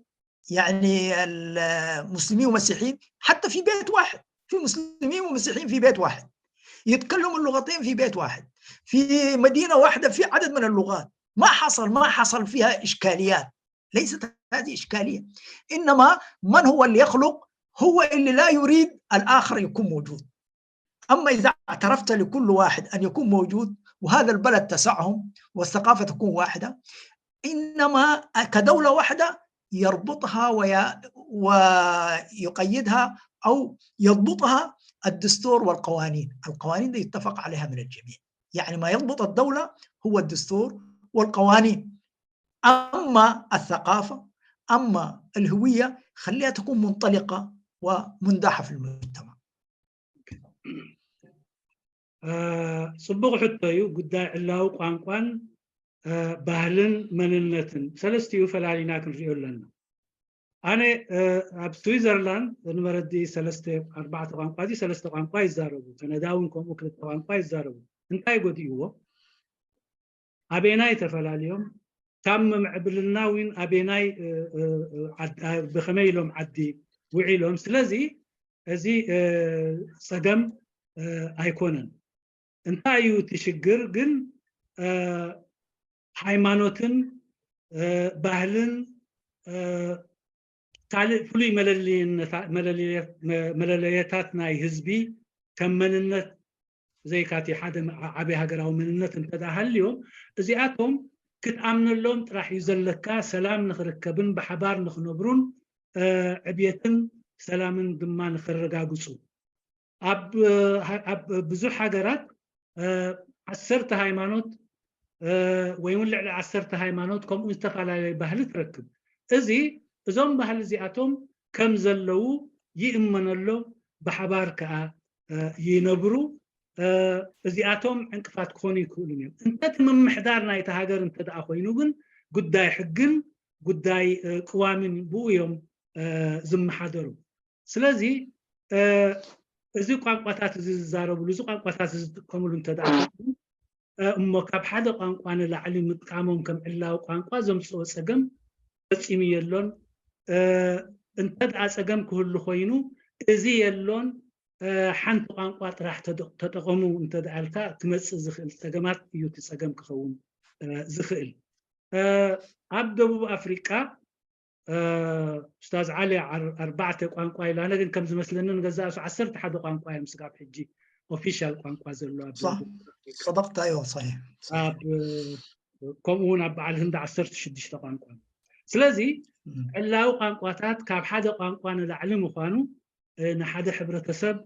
يعني المسلمين ومسيحيين حتى في بيت واحد، في مسلمين ومسيحيين في بيت واحد، يتكلموا اللغتين في بيت واحد، في مدينة واحدة في عدد من اللغات، ما حصل فيها إشكاليات. ليست هذه إشكالية، إنما من هو اللي يخلق؟ هو اللي لا يريد الآخر يكون موجود. أما إذا اعترفت لكل واحد أن يكون موجود وهذا البلد تسعهم والثقافة تكون واحدة، إنما كدولة واحدة يربطها ويقيدها أو يضبطها الدستور والقوانين. القوانين دي يتفق عليها من الجميع، يعني ما يضبط الدولة هو الدستور والقوانين. أما الثقافة، أما الهوية، خليها تكون منطلقة ومنداحة في المجتمع. ፅቡቅ ሕቶ እዩ። ጉዳይ ዕላዊ ቋንቋን ባህልን መንነትን ሰለስትኡ ፈላሊና ክንሪኦ ኣለና። ኣነ ኣብ ስዊዘርላንድ ንመረዲ ሰለስተ ኣርባዕተ ቋንቋ እዚ ሰለስተ ቋንቋ ይዛረቡ፣ ካናዳ እውን ከምኡ ክልተ ቋንቋ ይዛረቡ። እንታይ ጎዲእዎ? ኣበናይ ተፈላልዮም? ካብ ምዕብልና እውን ኣበናይ ብከመይ ኢሎም ዓዲ ውዒሎም? ስለዚ እዚ ፀገም ኣይኮነን። እንታይ እዩ እቲ ሽግር ግን? ሃይማኖትን ባህልን ካልእ ፍሉይ መለለየታት ናይ ህዝቢ ከም መንነት ብዘይካቲ ሓደ ዓብይ ሃገራዊ መንነት እንተዳ ሃልዮም እዚኣቶም ክትኣምነሎም ጥራሕ እዩ ዘለካ ሰላም ንክርከብን ብሓባር ንክነብሩን ዕብየትን ሰላምን ድማ ንክረጋግፁ። ኣብ ብዙሕ ሃገራት 10 ሃይማኖት ወይ እውን ልዕሊ 10 ሃይማኖት ከምኡ ዝተፈላለየ ባህሊ ትረክብ። እዚ እዞም ባህሊ እዚኣቶም ከም ዘለው ይእመነሎም፣ ብሓባር ከዓ ይነብሩ። እዚኣቶም ዕንቅፋት ክኾኑ ይክእሉን እዮም። እንተቲ ምምሕዳር ናይቲ ሃገር እንተደኣ ኮይኑ ግን ጉዳይ ሕግን ጉዳይ ቅዋምን ብኡ እዮም ዝመሓደሩ። ስለዚ እዚ ቋንቋታት እዚ ዝዛረብሉ እዚ ቋንቋታት እዚ ዝጥቀምሉ እንተደኣ ኮይኑ እሞ ካብ ሓደ ቋንቋ ንላዕሊ ምጥቃሞም ከም ዕላዊ ቋንቋ ዘምፅኦ ፀገም ፈፂሙ የሎን። እንተደኣ ፀገም ክህሉ ኮይኑ እዚ የሎን ሓንቲ ቋንቋ ጥራሕ ተጠቐሙ እንተደኣልካ ክመፅእ ዝኽእል ፀገማት እዩ እቲ ፀገም ክኸውን ዝኽእል። ኣብ ደቡብ ኣፍሪቃ ኡስታዝ ዓሊ 4 ቋንቋ ኢሉ፣ ኣነ ግን ከም ዝመስለኒ ንገዛእ ርእሱ 11 ቋንቋ እዮም ስጋብ ሕጂ official ቋንቋ ዘሎ ኣብ صح صدقت ايوه صحيح. ኣብ ከምኡ እውን ኣብ በዓል ህንዲ 16 ቋንቋ። ስለዚ ዕላዊ ቋንቋታት ካብ ሓደ ቋንቋ ንላዕሊ ምኳኑ ንሓደ ሕብረተሰብ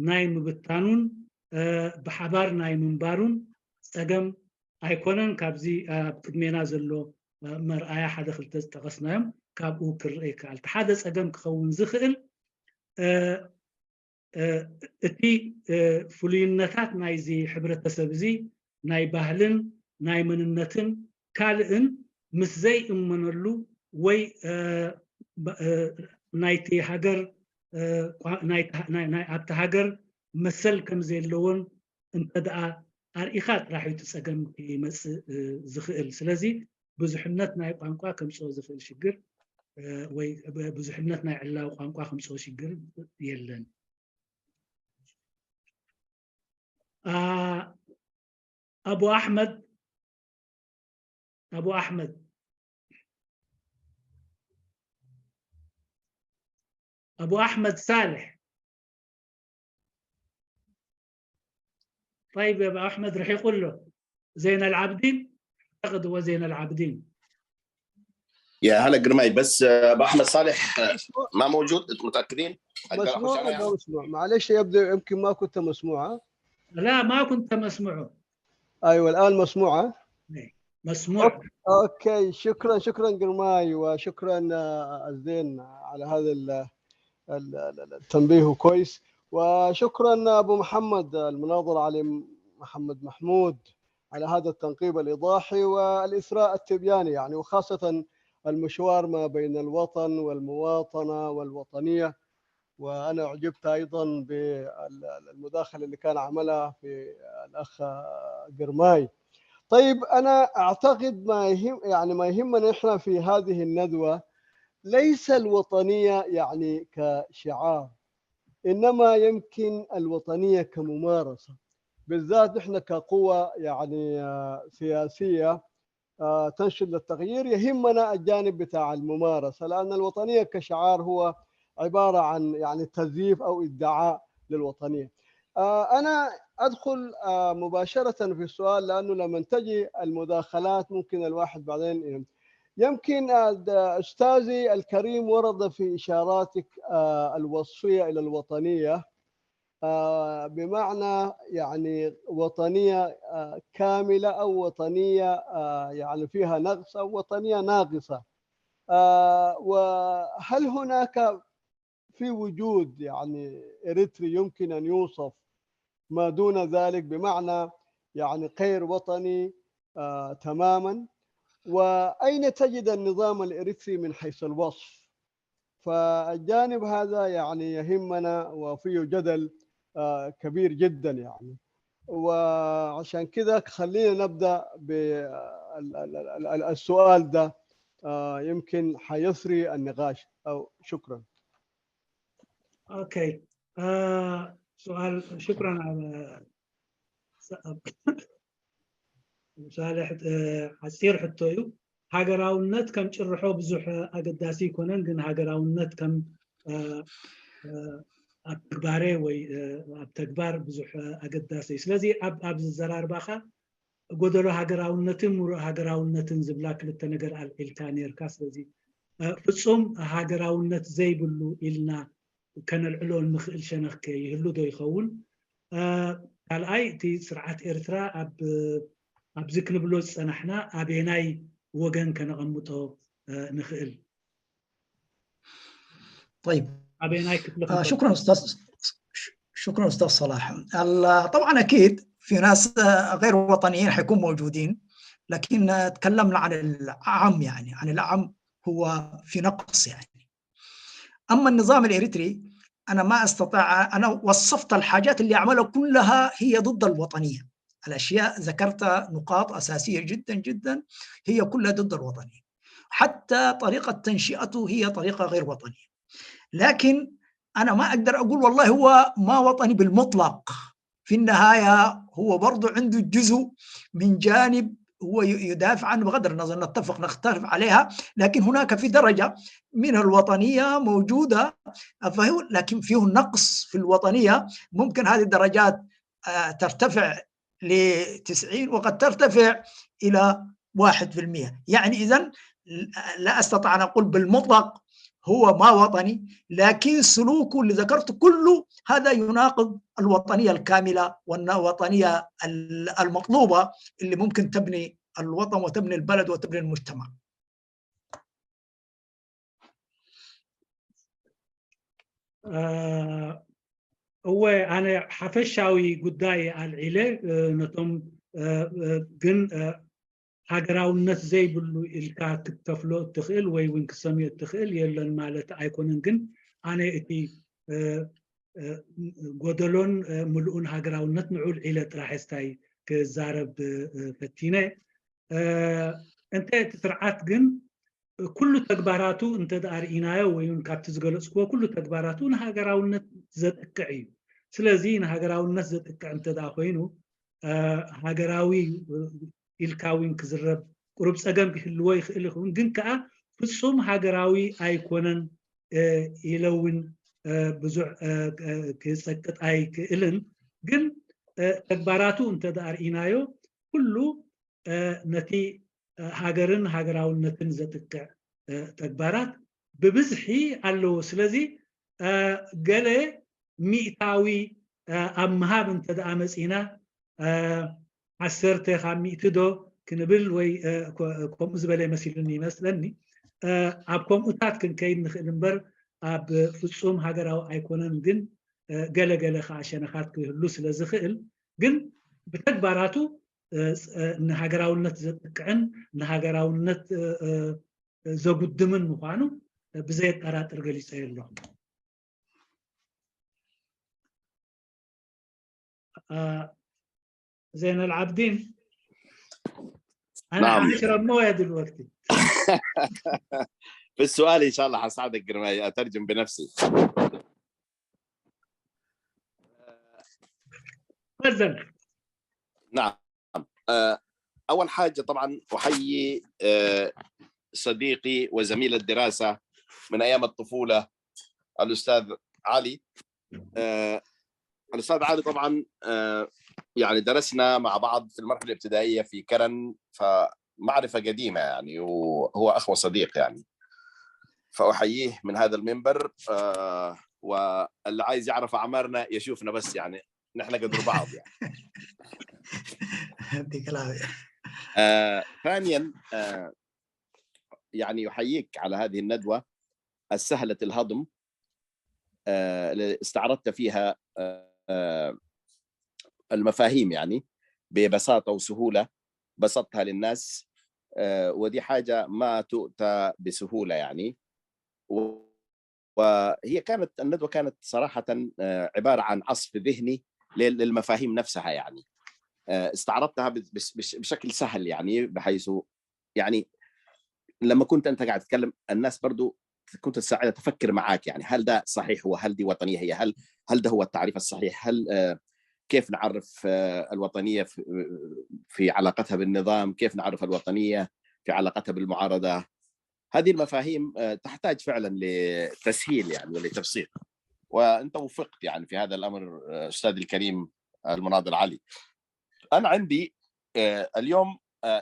ናይ ምብታኑን ብሓባር ናይ ምንባሩን ፀገም ኣይኮነን። ካብዚ ኣብ ቅድሜና ዘሎ መርኣያ ሓደ ክልተ ዝጠቐስናዮም ካብኡ ክርአ ይከኣል። እቲ ሓደ ፀገም ክኸውን ዝኽእል እቲ ፍሉይነታት ናይዚ ሕብረተሰብ እዚ ናይ ባህልን ናይ መንነትን ካልእን ምስ ዘይእመነሉ ወይ ናይቲ ሃገር ኣብቲ ሃገር መሰል ከም ዘለዎን እንተደኣ ኣርኢኻ ጥራሕ እዩ እቲ ፀገም ክመፅእ ዝኽእል። ስለዚ ብዙሕነት ናይ ቋንቋ ከምፅኦ ዝኽእል ሽግር ወይ ብዙሕነት ናይ ዕላዊ ቋንቋ ከምፅኦ ሽግር የለን። أبو أحمد، أبو أحمد، أبو أحمد صالح. طيب يا أبو أحمد رح يقول له زين العابدين، أعتقد هو زين العابدين. يا هلا قرماي، بس أبو أحمد صالح ما موجود، أنتم متأكدين؟ مسموع ولا مسموع؟ معلش يبدو يمكن ما كنت مسموعة. لا ما كنت مسموعه. ايوه الان مسموعه. مسموع. okay شكرا شكرا قرماي، وشكرا الزين على هذا التنبيه كويس، وشكرا ابو محمد المناظر علي محمد محمود على هذا التنقيب الايضاحي والاثراء التبياني، يعني وخاصه المشوار ما بين الوطن والمواطنه والوطنيه. وأنا أعجبت أيضا بالمداخلة اللي كان عملها في الأخ قرماي. طيب أنا أعتقد ما يهم، يعني ما يهمنا إحنا في هذه الندوة ليس الوطنية يعني كشعار، إنما يمكن الوطنية كممارسة، بالذات إحنا كقوة يعني سياسية تنشد للتغيير، يهمنا الجانب بتاع الممارسة، لأن الوطنية كشعار هو عبارة عن يعني تزييف أو ادعاء للوطنية. أنا أدخل مباشرة في السؤال، لأنه لما تجي المداخلات ممكن الواحد بعدين يمكن. أستاذي الكريم ورد في إشاراتك الوصفية إلى الوطنية بمعنى يعني وطنية كاملة أو وطنية يعني فيها نقص أو وطنية ناقصة، وهل هناك في وجود يعني إريتري يمكن أن يوصف ما دون ذلك بمعنى يعني غير وطني تماما؟ وأين تجد النظام الإريتري من حيث الوصف؟ فالجانب هذا يعني يهمنا وفيه جدل كبير جدا يعني، وعشان كذا خلينا نبدأ بالسؤال ده، يمكن حيثري النقاش. أو شكرا. okay سؤال، شكرا على صالሕ ሓፂር ሕቶ እዩ። ሃገራውነት ከም ጭርሖ ብዙሕ ኣገዳሲ ይኮነን፣ ግን ሃገራውነት ከም ኣብ ትግባረ ወይ ኣብ ተግባር ብዙሕ ኣገዳሲ እዩ። ስለዚ ኣብ ዘዘራርባኻ ጎደሎ ሃገራውነትን ሙሉእ ሃገራውነትን ዝብላ ክልተ ነገር ኣልዒልካ ነርካ። ስለዚ ፍፁም ሃገራውነት ዘይብሉ ኢልና ከነልዕሎ ንኽእል ሸነኽ ይህሉ ዶ ይኸውን? ካልኣይ እቲ ስርዓት ኤርትራ ኣብዚ ክንብሎ ዝፀናሕና ኣበየናይ ወገን ከነቐምጦ ንኽእል? طيب ኣበየናይ ክፍሊ? شكرا استاذ، شكرا استاذ صلاح. طبعا اكيد في ناس غير وطنيين حيكون موجودين، لكن تكلمنا عن العام، يعني عن العام هو في نقص يعني. اما النظام الاريتري انا ما استطيع، انا وصفت الحاجات اللي عملها كلها هي ضد الوطنيه، الاشياء ذكرت نقاط اساسيه جدا جدا هي كلها ضد الوطنيه، حتى طريقه تنشئته هي طريقه غير وطنيه. لكن انا ما اقدر اقول والله هو ما وطني بالمطلق، في النهايه هو برضه عنده جزء من جانب هو يدافع عنه، بغض النظر نتفق نختلف عليها، لكن هناك في درجه من الوطنيه موجوده، فهو لكن فيه نقص في الوطنيه. ممكن هذه الدرجات ترتفع ل 90 وقد ترتفع الى 1%. يعني اذا لا استطيع ان اقول بالمطلق هو ما وطني، لكن سلوكه اللي ذكرته كله هذا يناقض الوطنية الكاملة والوطنية المطلوبة اللي ممكن تبني الوطن وتبني البلد وتبني المجتمع. እወ ኣነ ሓፈሻዊ ጉዳይ ኣልዒለ ነቶም ግን ሃገራውነት ዘይብሉ ኢልካ ክትከፍሎ እትኽእል ወይ እውን ክሰምዮ እትኽእል የለን ማለት ኣይኮነን። ግን ኣነ እቲ ጎደሎን ምሉኡን ሃገራውነት ንዑል ዒለ ጥራሕ ስታይ ክዛረብ ፈቲነ። እንተ እቲ ስርዓት ግን ኩሉ ተግባራቱ እንተ ደኣ ርኢናዮ ወይ እውን ካብቲ ዝገለፅክዎ ኩሉ ተግባራቱ ንሃገራውነት ዘጥቅዕ እዩ። ስለዚ ንሃገራውነት ዘጥቅዕ እንተ ደኣ ኮይኑ ሃገራዊ ኢልካ እውን ክዝረብ ቁሩብ ፀገም ክህልዎ ይኽእል ይኸውን። ግን ከዓ ፍፁም ሃገራዊ ኣይኮነን ኢለ እውን ብዙሕ ክፀቅጥ ኣይክእልን። ግን ተግባራቱ እንተ ደኣ ርኢናዮ ኩሉ ነቲ ሃገርን ሃገራውነትን ዘጥቅዕ ተግባራት ብብዝሒ ኣለዎ። ስለዚ ገለ ሚእታዊ ኣብ ምሃብ እንተ ደኣ መፂና 10% ዶ ክንብል ወይ ከምኡ ዝበለ መሲሉኒ ይመስለኒ፣ ኣብ ከምኡታት ክንከይድ ንኽእል እምበር ኣብ ፍፁም ሃገራዊ ኣይኮነን። ግን ገለገለ ከዓ ሸነኻት ክህሉ ስለ ዝኽእል ግን ብተግባራቱ ንሃገራውነት ዘጥቅዕን ንሃገራውነት ዘጉድምን ምኳኑ ብዘየጠራጥር ገሊፀ ኣለኹ። زين العابدين، انا نعم. حاشرب مويه دلوقتي. في السؤال ان شاء الله حساعدك جرماي، اترجم بنفسي. تفضل. نعم، اول حاجه طبعا احيي صديقي وزميل الدراسه من ايام الطفوله الاستاذ علي. الاستاذ علي طبعا يعني درسنا مع بعض في المرحله الابتدائيه في كرن، فمعرفه قديمه يعني، وهو اخ وصديق يعني، فاحييه من هذا المنبر. واللي عايز يعرف اعمارنا يشوفنا بس، يعني نحن قدر بعض يعني. يعطيك العافيه. ثانيا يعني يحييك على هذه الندوة السهلة الهضم اللي استعرضت فيها المفاهيم يعني ببساطة وسهولة، بسطتها للناس، ودي حاجة ما تؤتى بسهولة يعني. وهي كانت الندوة كانت صراحة عبارة عن عصف ذهني للمفاهيم نفسها يعني، استعرضتها بشكل سهل يعني، بحيث يعني لما كنت انت قاعد تتكلم الناس برضو كنت تساعدها تفكر معاك يعني، هل ده صحيح وهل دي وطنيه هي، هل ده هو التعريف الصحيح، هل كيف نعرف الوطنيه في علاقتها بالنظام، كيف نعرف الوطنيه في علاقتها بالمعارضه. هذه المفاهيم تحتاج فعلا لتسهيل يعني ولتبسيط. وانت وفقت يعني في هذا الامر استاذ الكريم المناضل علي. انا عندي اليوم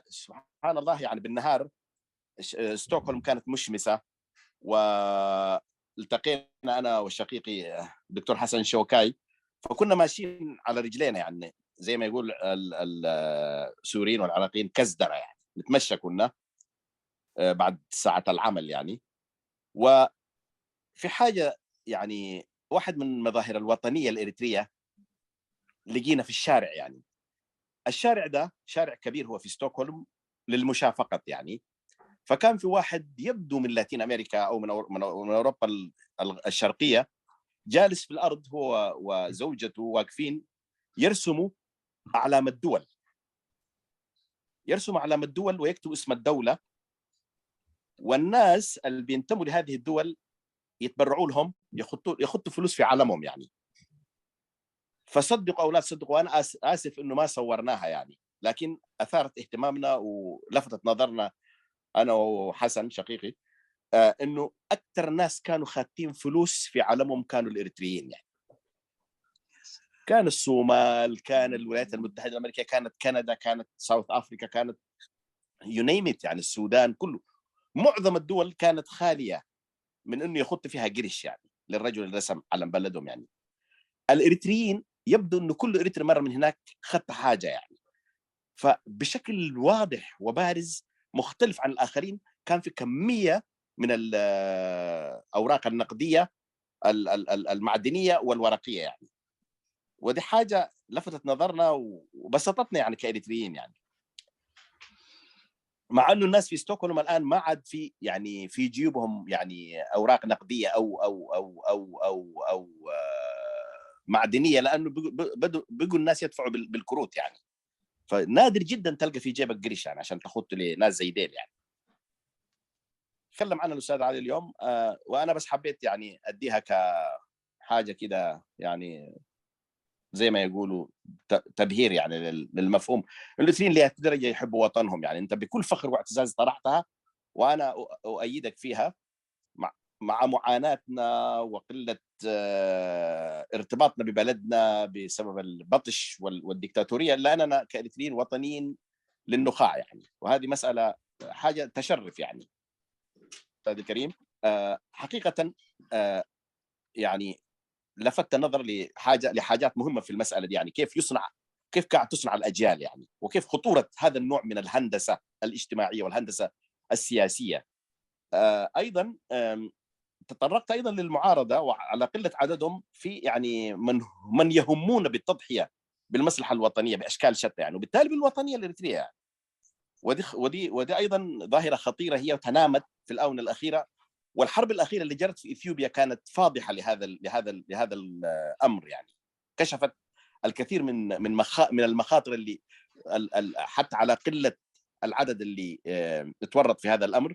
سبحان الله يعني بالنهار ستوكهولم كانت مشمسه، والتقينا انا وشقيقي الدكتور حسن شوكاي، فكنا ماشيين على رجلينا يعني زي ما يقول السوريين والعراقيين كزدره يعني، نتمشى كنا بعد ساعة العمل يعني. وفي حاجة يعني واحد من مظاهر الوطنية الاريتريه لقينا في الشارع يعني، الشارع ده شارع كبير هو في ستوكهولم للمشاة فقط يعني، فكان في واحد يبدو من لاتين امريكا او من اوروبا الشرقية جالس في الارض هو وزوجته واقفين يرسموا اعلام الدول، يرسموا اعلام الدول ويكتبوا اسم الدولة، والناس اللي بينتموا لهذه الدول يتبرعوا لهم، يخطوا فلوس في علمهم يعني. فصدقوا او لا تصدقوا، انا اسف انه ما صورناها يعني، لكن اثارت اهتمامنا ولفتت نظرنا انا وحسن شقيقي انه اكثر ناس كانوا خاتين فلوس في علمهم كانوا الاريتريين يعني. كان الصومال، كان الولايات المتحدة الامريكية، كانت كندا، كانت South Africa، كانت you name it يعني، السودان كله، معظم الدول كانت خالية من انه يخط فيها قرش يعني للرجل اللي رسم علم بلدهم يعني. الاريتريين يبدو انه كل اريتري مرة من هناك خط حاجة يعني، فبشكل واضح وبارز مختلف عن الاخرين كان في كمية من الاوراق النقدية المعدنية والورقيه يعني، ودي حاجة لفتت نظرنا وبسطتنا يعني كاريتريين يعني. مع انه الناس في ستوكهولم الان ما عاد في يعني في جيوبهم يعني اوراق نقدية او او او او او او معدنية، لانه بقوا الناس يدفعوا بالكروت يعني، فنادر جدا تلقى في جيبك قرش يعني عشان تخط لناس زي ديل يعني. تكلم عنها الاستاذ علي اليوم، وانا بس حبيت يعني اديها كحاجة كده يعني زي ما يقولوا تبهير يعني للمفهوم. الاثنين لهذه يحبوا وطنهم يعني، انت بكل فخر واعتزاز طرحتها وانا اؤيدك فيها مع معاناتنا وقلة ارتباطنا ببلدنا بسبب البطش والديكتاتوريه، الا اننا كاريتريين وطنيين للنخاع يعني، وهذه مسالة حاجة تشرف يعني. استاذ الكريم حقيقة يعني لفت النظر لحاجات مهمة في المسالة دي يعني، كيف يصنع، كيف قاعد تصنع الاجيال يعني، وكيف خطورة هذا النوع من الهندسة الاجتماعية والهندسة السياسية. ايضا تطرقت ايضا للمعارضه وعلى قلة عددهم في يعني من يهمون بالتضحيه بالمصلحة الوطنية باشكال شتى يعني، وبالتالي بالوطنيه الاريتريه يعني. ودي ايضا ظاهره خطيرة هي تنامت في الاونة الاخيرة، والحرب الاخيرة اللي جرت في اثيوبيا كانت فاضحه لهذا الامر يعني، كشفت الكثير من من من المخاطر اللي حتى على قلة العدد اللي تورط في هذا الامر،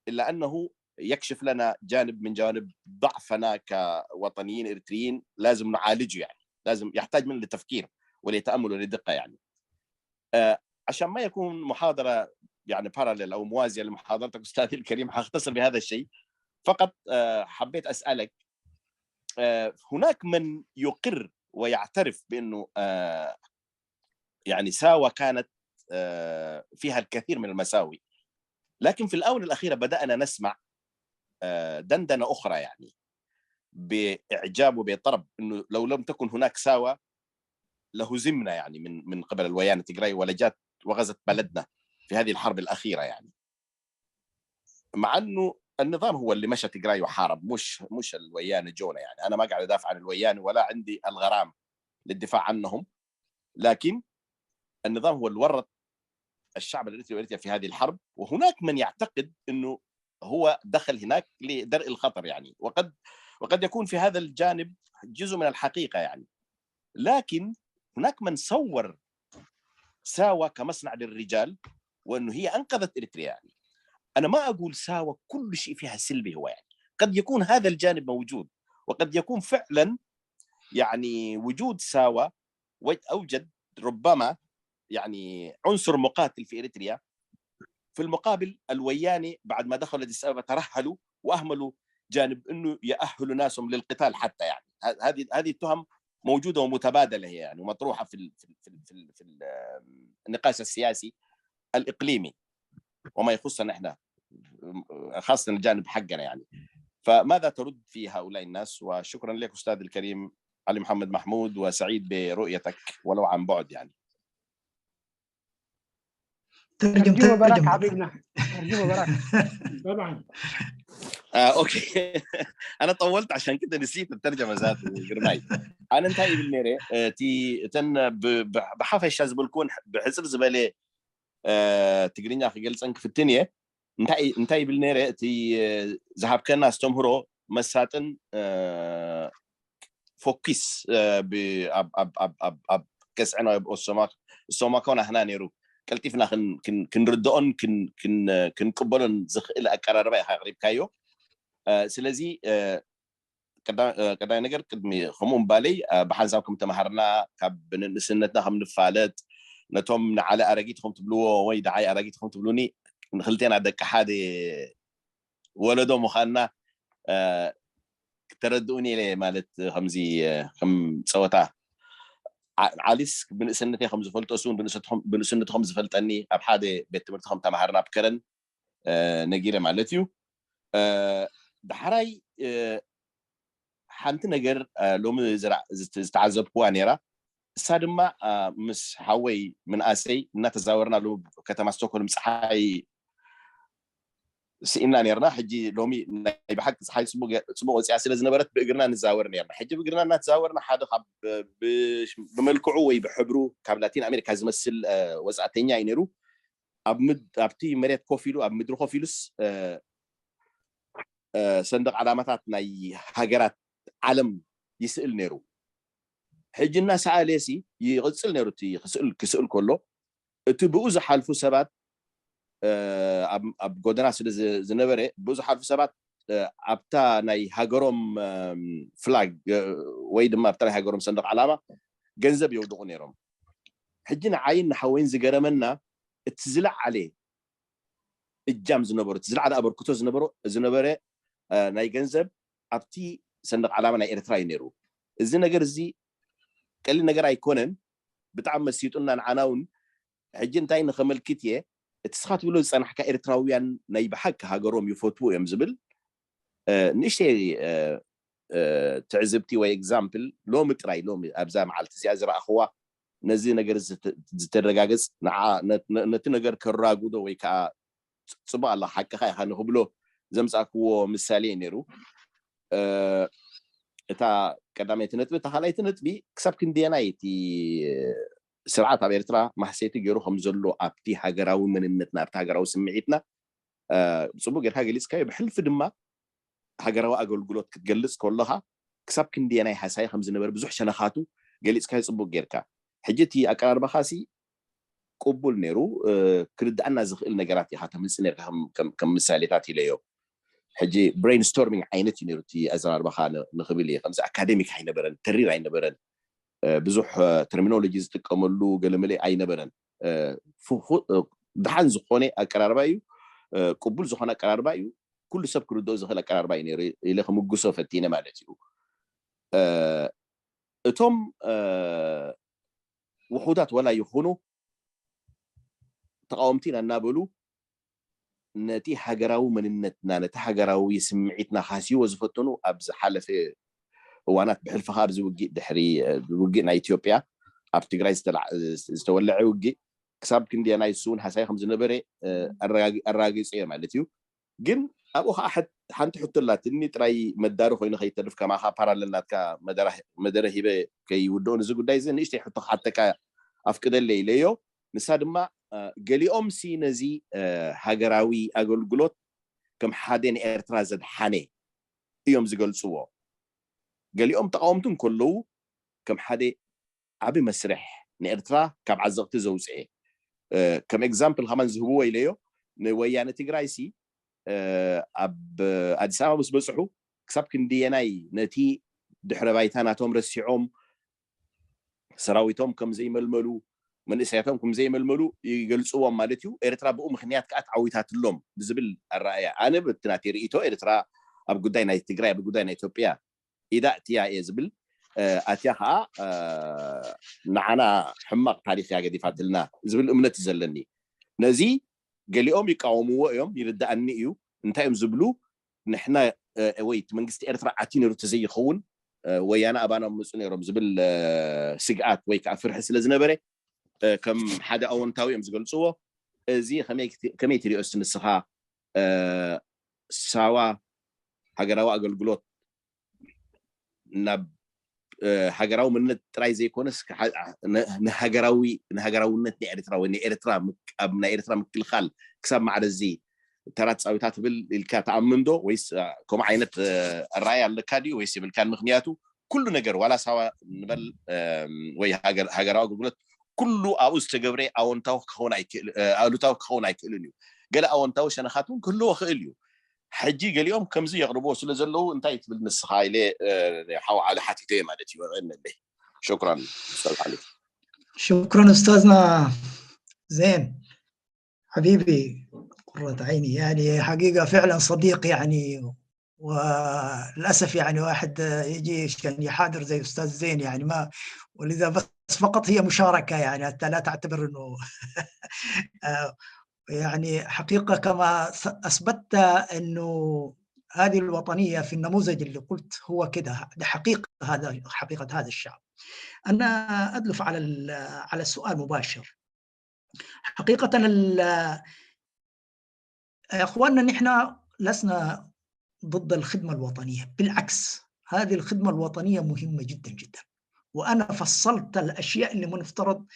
الا انه يكشف لنا جانب من جوانب ضعفنا كوطنيين اريتريين لازم نعالجه يعني، لازم يحتاج من للتفكير ولتامل ولدقه يعني. عشان ما يكون محاضرة يعني parallel او موازية لمحاضرتك استاذي الكريم، حاختصر بهذا الشيء فقط. حبيت اسالك، هناك من يقر ويعترف بانه يعني ساوى كانت فيها الكثير من المساوئ، لكن في الاونة الاخيرة بدانا نسمع دندنه اخرى يعني باعجاب وبطرب انه لو لم تكن هناك ساوى لهزمنا يعني من قبل الويانه تجراي ولجات وغزت بلدنا في هذه الحرب الاخيرة يعني، مع انه النظام هو اللي مشى تجراي وحارب، مش الويانه جونا يعني. انا ما قاعد ادافع عن الويانه ولا عندي الغرام للدفاع عنهم، لكن النظام هو اللي ورط الشعب الاريتري واريتريا في هذه الحرب، وهناك من يعتقد انه هو دخل هناك لدرء الخطر يعني، وقد يكون في هذا الجانب جزء من الحقيقة يعني، لكن هناك من صور ساوى كمصنع للرجال وانه هي انقذت اريتريا يعني. انا ما اقول ساوى كل شيء فيها سلبي هو يعني، قد يكون هذا الجانب موجود، وقد يكون فعلا يعني وجود ساوى اوجد ربما يعني عنصر مقاتل في اريتريا. في المقابل الوياني بعد ما دخلوا اديس ابابا ترهلوا واهملوا جانب انه يأهلوا ناسهم للقتال حتى. يعني هذه التهم موجودة ومتبادله هي يعني، ومطروحه في النقاش السياسي الاقليمي وما يخصنا احنا، خاصة الجانب حقنا يعني. فماذا ترد في هؤلاء الناس؟ وشكرا لك استاذ الكريم علي محمد محمود، وسعيد برؤيتك ولو عن بعد يعني. ترجم. ترجمة براك. ترجم. حبيبنا، ترجمة براك. طبعا. Okay، انا طولت عشان كده نسيت الترجمة ذاته. ግርማይ ኣነ እንታይ ይብል ነይረ እቲ እተን ብሓፈሻ ዝበልክዎን ብሕፅር ዝበለ ትግርኛ ክገልፀን ክፍትን እየ። እንታይ ይብል ነይረ፣ እቲ ዝሃብከና ኣስተምህሮ መሳጥን ፎኪስ ኣብ ገፅዕና እሶማኮና ህና ነይሩ፣ ቀልጢፍና ክንርድኦን ክንቅበሎን ዝኽእል ኣቀራርባ ኢካ ኣቅሪብካዮ። ስለዚ ቀዳማይ ነገር ቅድሚ ከምኡ ምባለይ ብሓንሳብ ከም ተምሃርና፣ ካብ ንእስነትና ከም ንፋለጥ፣ ነቶም ንዓለ ኣረጊት ከም ትብልዎ ወይ ደዓይ ኣረጊት ከም ትብሉኒ ንክልቴና ደቂ ሓደ ወለዶ ምዃንና ተረድኡኒ ኢለ። ማለት ከምዚ ከም ፀወታ ዓሊስ ብንእስነተይ ከም ዝፈልጦ እሱ ብንእስነቱ ከም ዝፈልጠኒ፣ ኣብ ሓደ ቤት ትምህርቲ ከም ተምሃርና ኣብ ከረን ነጊረ ማለት እዩ። ዳሕራይ ሓንቲ ነገር ሎሚ ዝተዓዘብክዋ ነይራ፣ እሳ ድማ ምስ ሓወይ ምንኣሰይ እናተዛወርና ከተማ ስቶክሆልም ፀሓይ ስኢና ነርና። ሕጂ ሎሚ ናይ ብሓቂ ፀሓይ ፅቡቅ ወፂኣ ስለ ዝነበረት ብእግርና ንዛወር ነርና። ሕጂ ብእግርና እናተዛወርና ሓደ ካብ ብመልክዑ ወይ ብሕብሩ ካብ ላቲን ኣሜሪካ ዝመስል ወፃእተኛ እዩ ነይሩ። ኣብቲ መሬት ኮፍ ኢሉ፣ ኣብ ምድሪ ኮፍ ኢሉስ ሰንደቅ ዓላማታት ናይ ሃገራት ዓለም ይስእል ነይሩ። ሕጂ እናሰኣለሲ ይቅፅል ነይሩ። እቲ ክስእል ከሎ እቲ ብኡ ዝሓልፉ ሰባት፣ ኣብ ጎደና ስለ ዝነበረ፣ ብኡ ዝሓልፉ ሰባት ኣብታ ናይ ሃገሮም flag ወይ ድማ ኣብታ ናይ ሃገሮም ሰንደቅ ዓላማ ገንዘብ የውድቁ ነይሮም። ሕጂ ንዓይን ንሓወይን ዝገረመና እቲ ዝለዓለ እጃም ዝነበሮ፣ እቲ ዝለዓለ ኣበርክቶ ዝነበረ ናይ ገንዘብ ኣብቲ ሰንደቅ ዓላማ ናይ ኤርትራ እዩ ነይሩ። እዚ ነገር እዚ ቀሊል ነገር ኣይኮነን፣ ብጣዕሚ መሲጡና ንዓና እውን። ሕጂ እንታይ ንከመልክት እየ፣ እቲ ስኻ ትብሎ ዝፀናሕካ ኤርትራውያን ናይ ብሓቂ ሃገሮም ይፈትዉ እዮም ዝብል ንእሽተይ ትዕዝብቲ ወይ example ሎሚ ጥራይ ሎሚ ኣብዛ መዓልቲ እዚኣ ዝረኣኽዋ ነዚ ነገር ዝተረጋገፅ ነቲ ነገር ከራጉዶ ወይ ከዓ ፅቡቅ ኣላ ሓቂኻ ኢኻ ንክብሎ ዘምፃእክዎ ምሳሌ ነይሩ። እታ ቀዳመይቲ ነጥቢ። እታ ካልኣይቲ ነጥቢ፣ ክሳብ ክንደየናይ እቲ ስርዓት ኣብ ኤርትራ ማህሰይቲ ገይሩ ከም ዘሎ ኣብቲ ሃገራዊ መንነትና፣ ኣብቲ ሃገራዊ ስምዒትና ብፅቡቅ ጌርካ ገሊፅካዮ። ብሕልፊ ድማ ሃገራዊ ኣገልግሎት ክትገልፅ ከለካ ክሳብ ክንደየናይ ሃሳይ ከም ዝነበረ ብዙሕ ሸነኻቱ ገሊፅካዮ ፅቡቅ ጌርካ። ሕጂ እቲ ኣቀራርባኻ ሲ ቅቡል ነይሩ፣ ክርዳእና ዝኽእል ነገራት ኢካ ተምፅእ ነርካ ከም ምሳሌታት ኢለዮ። ሕጂ brainstorming ዓይነት እዩ ነይሩ እቲ ኣዘራርባኻ ንክብል እየ። ከምዚ academic ኣይነበረን፣ ተሪር ኣይነበረን፣ ብዙሕ terminology ዝጥቀመሉ ገለመለ ኣይነበረን። ድሓን ዝኾነ ኣቀራርባ እዩ፣ ቅቡል ዝኾነ ኣቀራርባ እዩ፣ ኩሉ ሰብ ክርድኦ ዝኽእል ኣቀራርባ እዩ ነይሩ ኢለ ክምግሶ ፈቲነ ማለት እዩ። እቶም ውሑዳት ወላ ይኹኑ ተቃወምቲ ኢና እናበሉ ነቲ ሃገራዊ መንነትና፣ ነቲ ሃገራዊ ስምዒትና ካስይዎ ዝፈተኑ ኣብ ዝሓለፈ እዋናት፣ ብሕልፊ ከዓ ኣብዚ ውግእ፣ ድሕሪ ውግእ ናይ ኢትዮጵያ ኣብ ትግራይ ዝተወልዐ ውግእ፣ ክሳብ ክንደየናይ ንሱ እውን ሃሳይ ከም ዝነበረ ኣረጋጊፁ እየ ማለት እዩ። ግን ኣብኡ ከዓ ሓንቲ ሕቶ ኣላትኒ ጥራይ፣ መዳሪ ኮይኑ ከይተርፍ፣ ከማኻ parallel ናትካ መደረ ሂበ ከይውድኦ ነዚ ጉዳይ እዚ ንእሽተይ ሕቶ ክሓተካ ኣፍቅደለ ኢለዮ። ንሳ ድማ ገሊኦም ሲ ነዚ ሃገራዊ ኣገልግሎት ከም ሓደ ንኤርትራ ዘድሓነ እዮም ዝገልፅዎ፣ ገሊኦም ተቃወምቲ እንከለዉ ከም ሓደ ዓብ መስርሕ ንኤርትራ ካብ ዓዘቕቲ ዘውፅአ ከም example ከማን ዝህብዎ ኢለዮ። ንወያነ ትግራይ ሲ ኣብ ኣዲስ ኣበባ ምስ በፅሑ ክሳብ ክንደየናይ ነቲ ድሕረ ባይታ ናቶም ረሲዖም ሰራዊቶም ከም ዘይመልመሉ፣ መንእሰያቶም ከም ዘይመልመሉ ይገልፅዎም ማለት እዩ። ኤርትራ ብኡ ምክንያት ከዓ ተዓዊታትሎም ብዝብል ኣረኣያ። ኣነ በቲ ናተይ ርእቶ ኤርትራ ኣብ ጉዳይ ናይ ትግራይ ኣብ ጉዳይ ናይ ኢትዮጵያ ኢዳ እትያ እየ ዝብል። ኣትያ ከዓ ንዓና ሕማቅ ታሪክ እያ ገዲፋትልና ዝብል እምነት እዩ ዘለኒ። ነዚ ገሊኦም ይቃወምዎ እዮም፣ ይርዳእኒ እዩ። እንታይ እዮም ዝብሉ? ንሕና ወይ እቲ መንግስቲ ኤርትራ ኣትዩ ነይሩ ተዘይኸውን ወያነ ኣባና ምፁ ነይሮም ዝብል ስግኣት ወይ ከዓ ፍርሒ ስለ ዝነበረ ከም ሓደ ኣወንታዊ እዮም ዝገልፅዎ። እዚ ከመይ ትሪኦ እስቲ ንስኻ? ሳዋ ሃገራዊ ኣገልግሎት ናብ ሃገራዊ መንነት ጥራይ ዘይኮነስ ንሃገራዊ ንሃገራውነት ናይ ኤርትራ ወይ ናይ ኤርትራ ኣብ ናይ ኤርትራ ምክልኻል ክሳብ ማዕረ እዚ ተራ ተፃዊታ ትብል ኢልካ ተኣምን ዶ፣ ወይስ ከምኡ ዓይነት ኣረኣያ ኣለካ ድዩ ወይስ የብልካን? ምክንያቱ ኩሉ ነገር ዋላ ሳዋ ንበል ወይ ሃገራዊ ኣገልግሎት ኩሉ ኣብኡ ዝተገብረ ኣወንታዊ ክኸውን ኣይክእል ኣሉታዊ ክኸውን ኣይክእልን እዩ። ገለ ኣወንታዊ ሸነኻት እውን ክህልዎ ክእል እዩ። ሕጂ ገሊኦም ከምዚ የቕርብዎ ስለ ዘለው እንታይ ትብል ንስኻ ኢለ ሓው ዓሊ ሓቲተ እየ ማለት እዩ። ይቀኒለይ፣ شكرا أستاذ علي. شكرا استاذنا زين حبيبي، قرة عيني، يعني حقيقة فعلا صديق، يعني وللأسف يعني واحد يجي عشان يحاضر زي أستاذ زين يعني ما، ولذا بس فقط هي مشاركة، يعني حتى لا تعتبر أنه يعني حقيقة كما أثبتت أنه هذه الوطنية في النموذج اللي قلت هو كده، ده حقيقة، هذا حقيقة هذا الشعب. أنا أدلف على السؤال مباشر. حقيقة يا أخواننا نحن لسنا ضد الخدمة الوطنية، بالعكس هذه الخدمة الوطنية مهمة جدا جدا، وأنا فصلت الأشياء اللي منفترض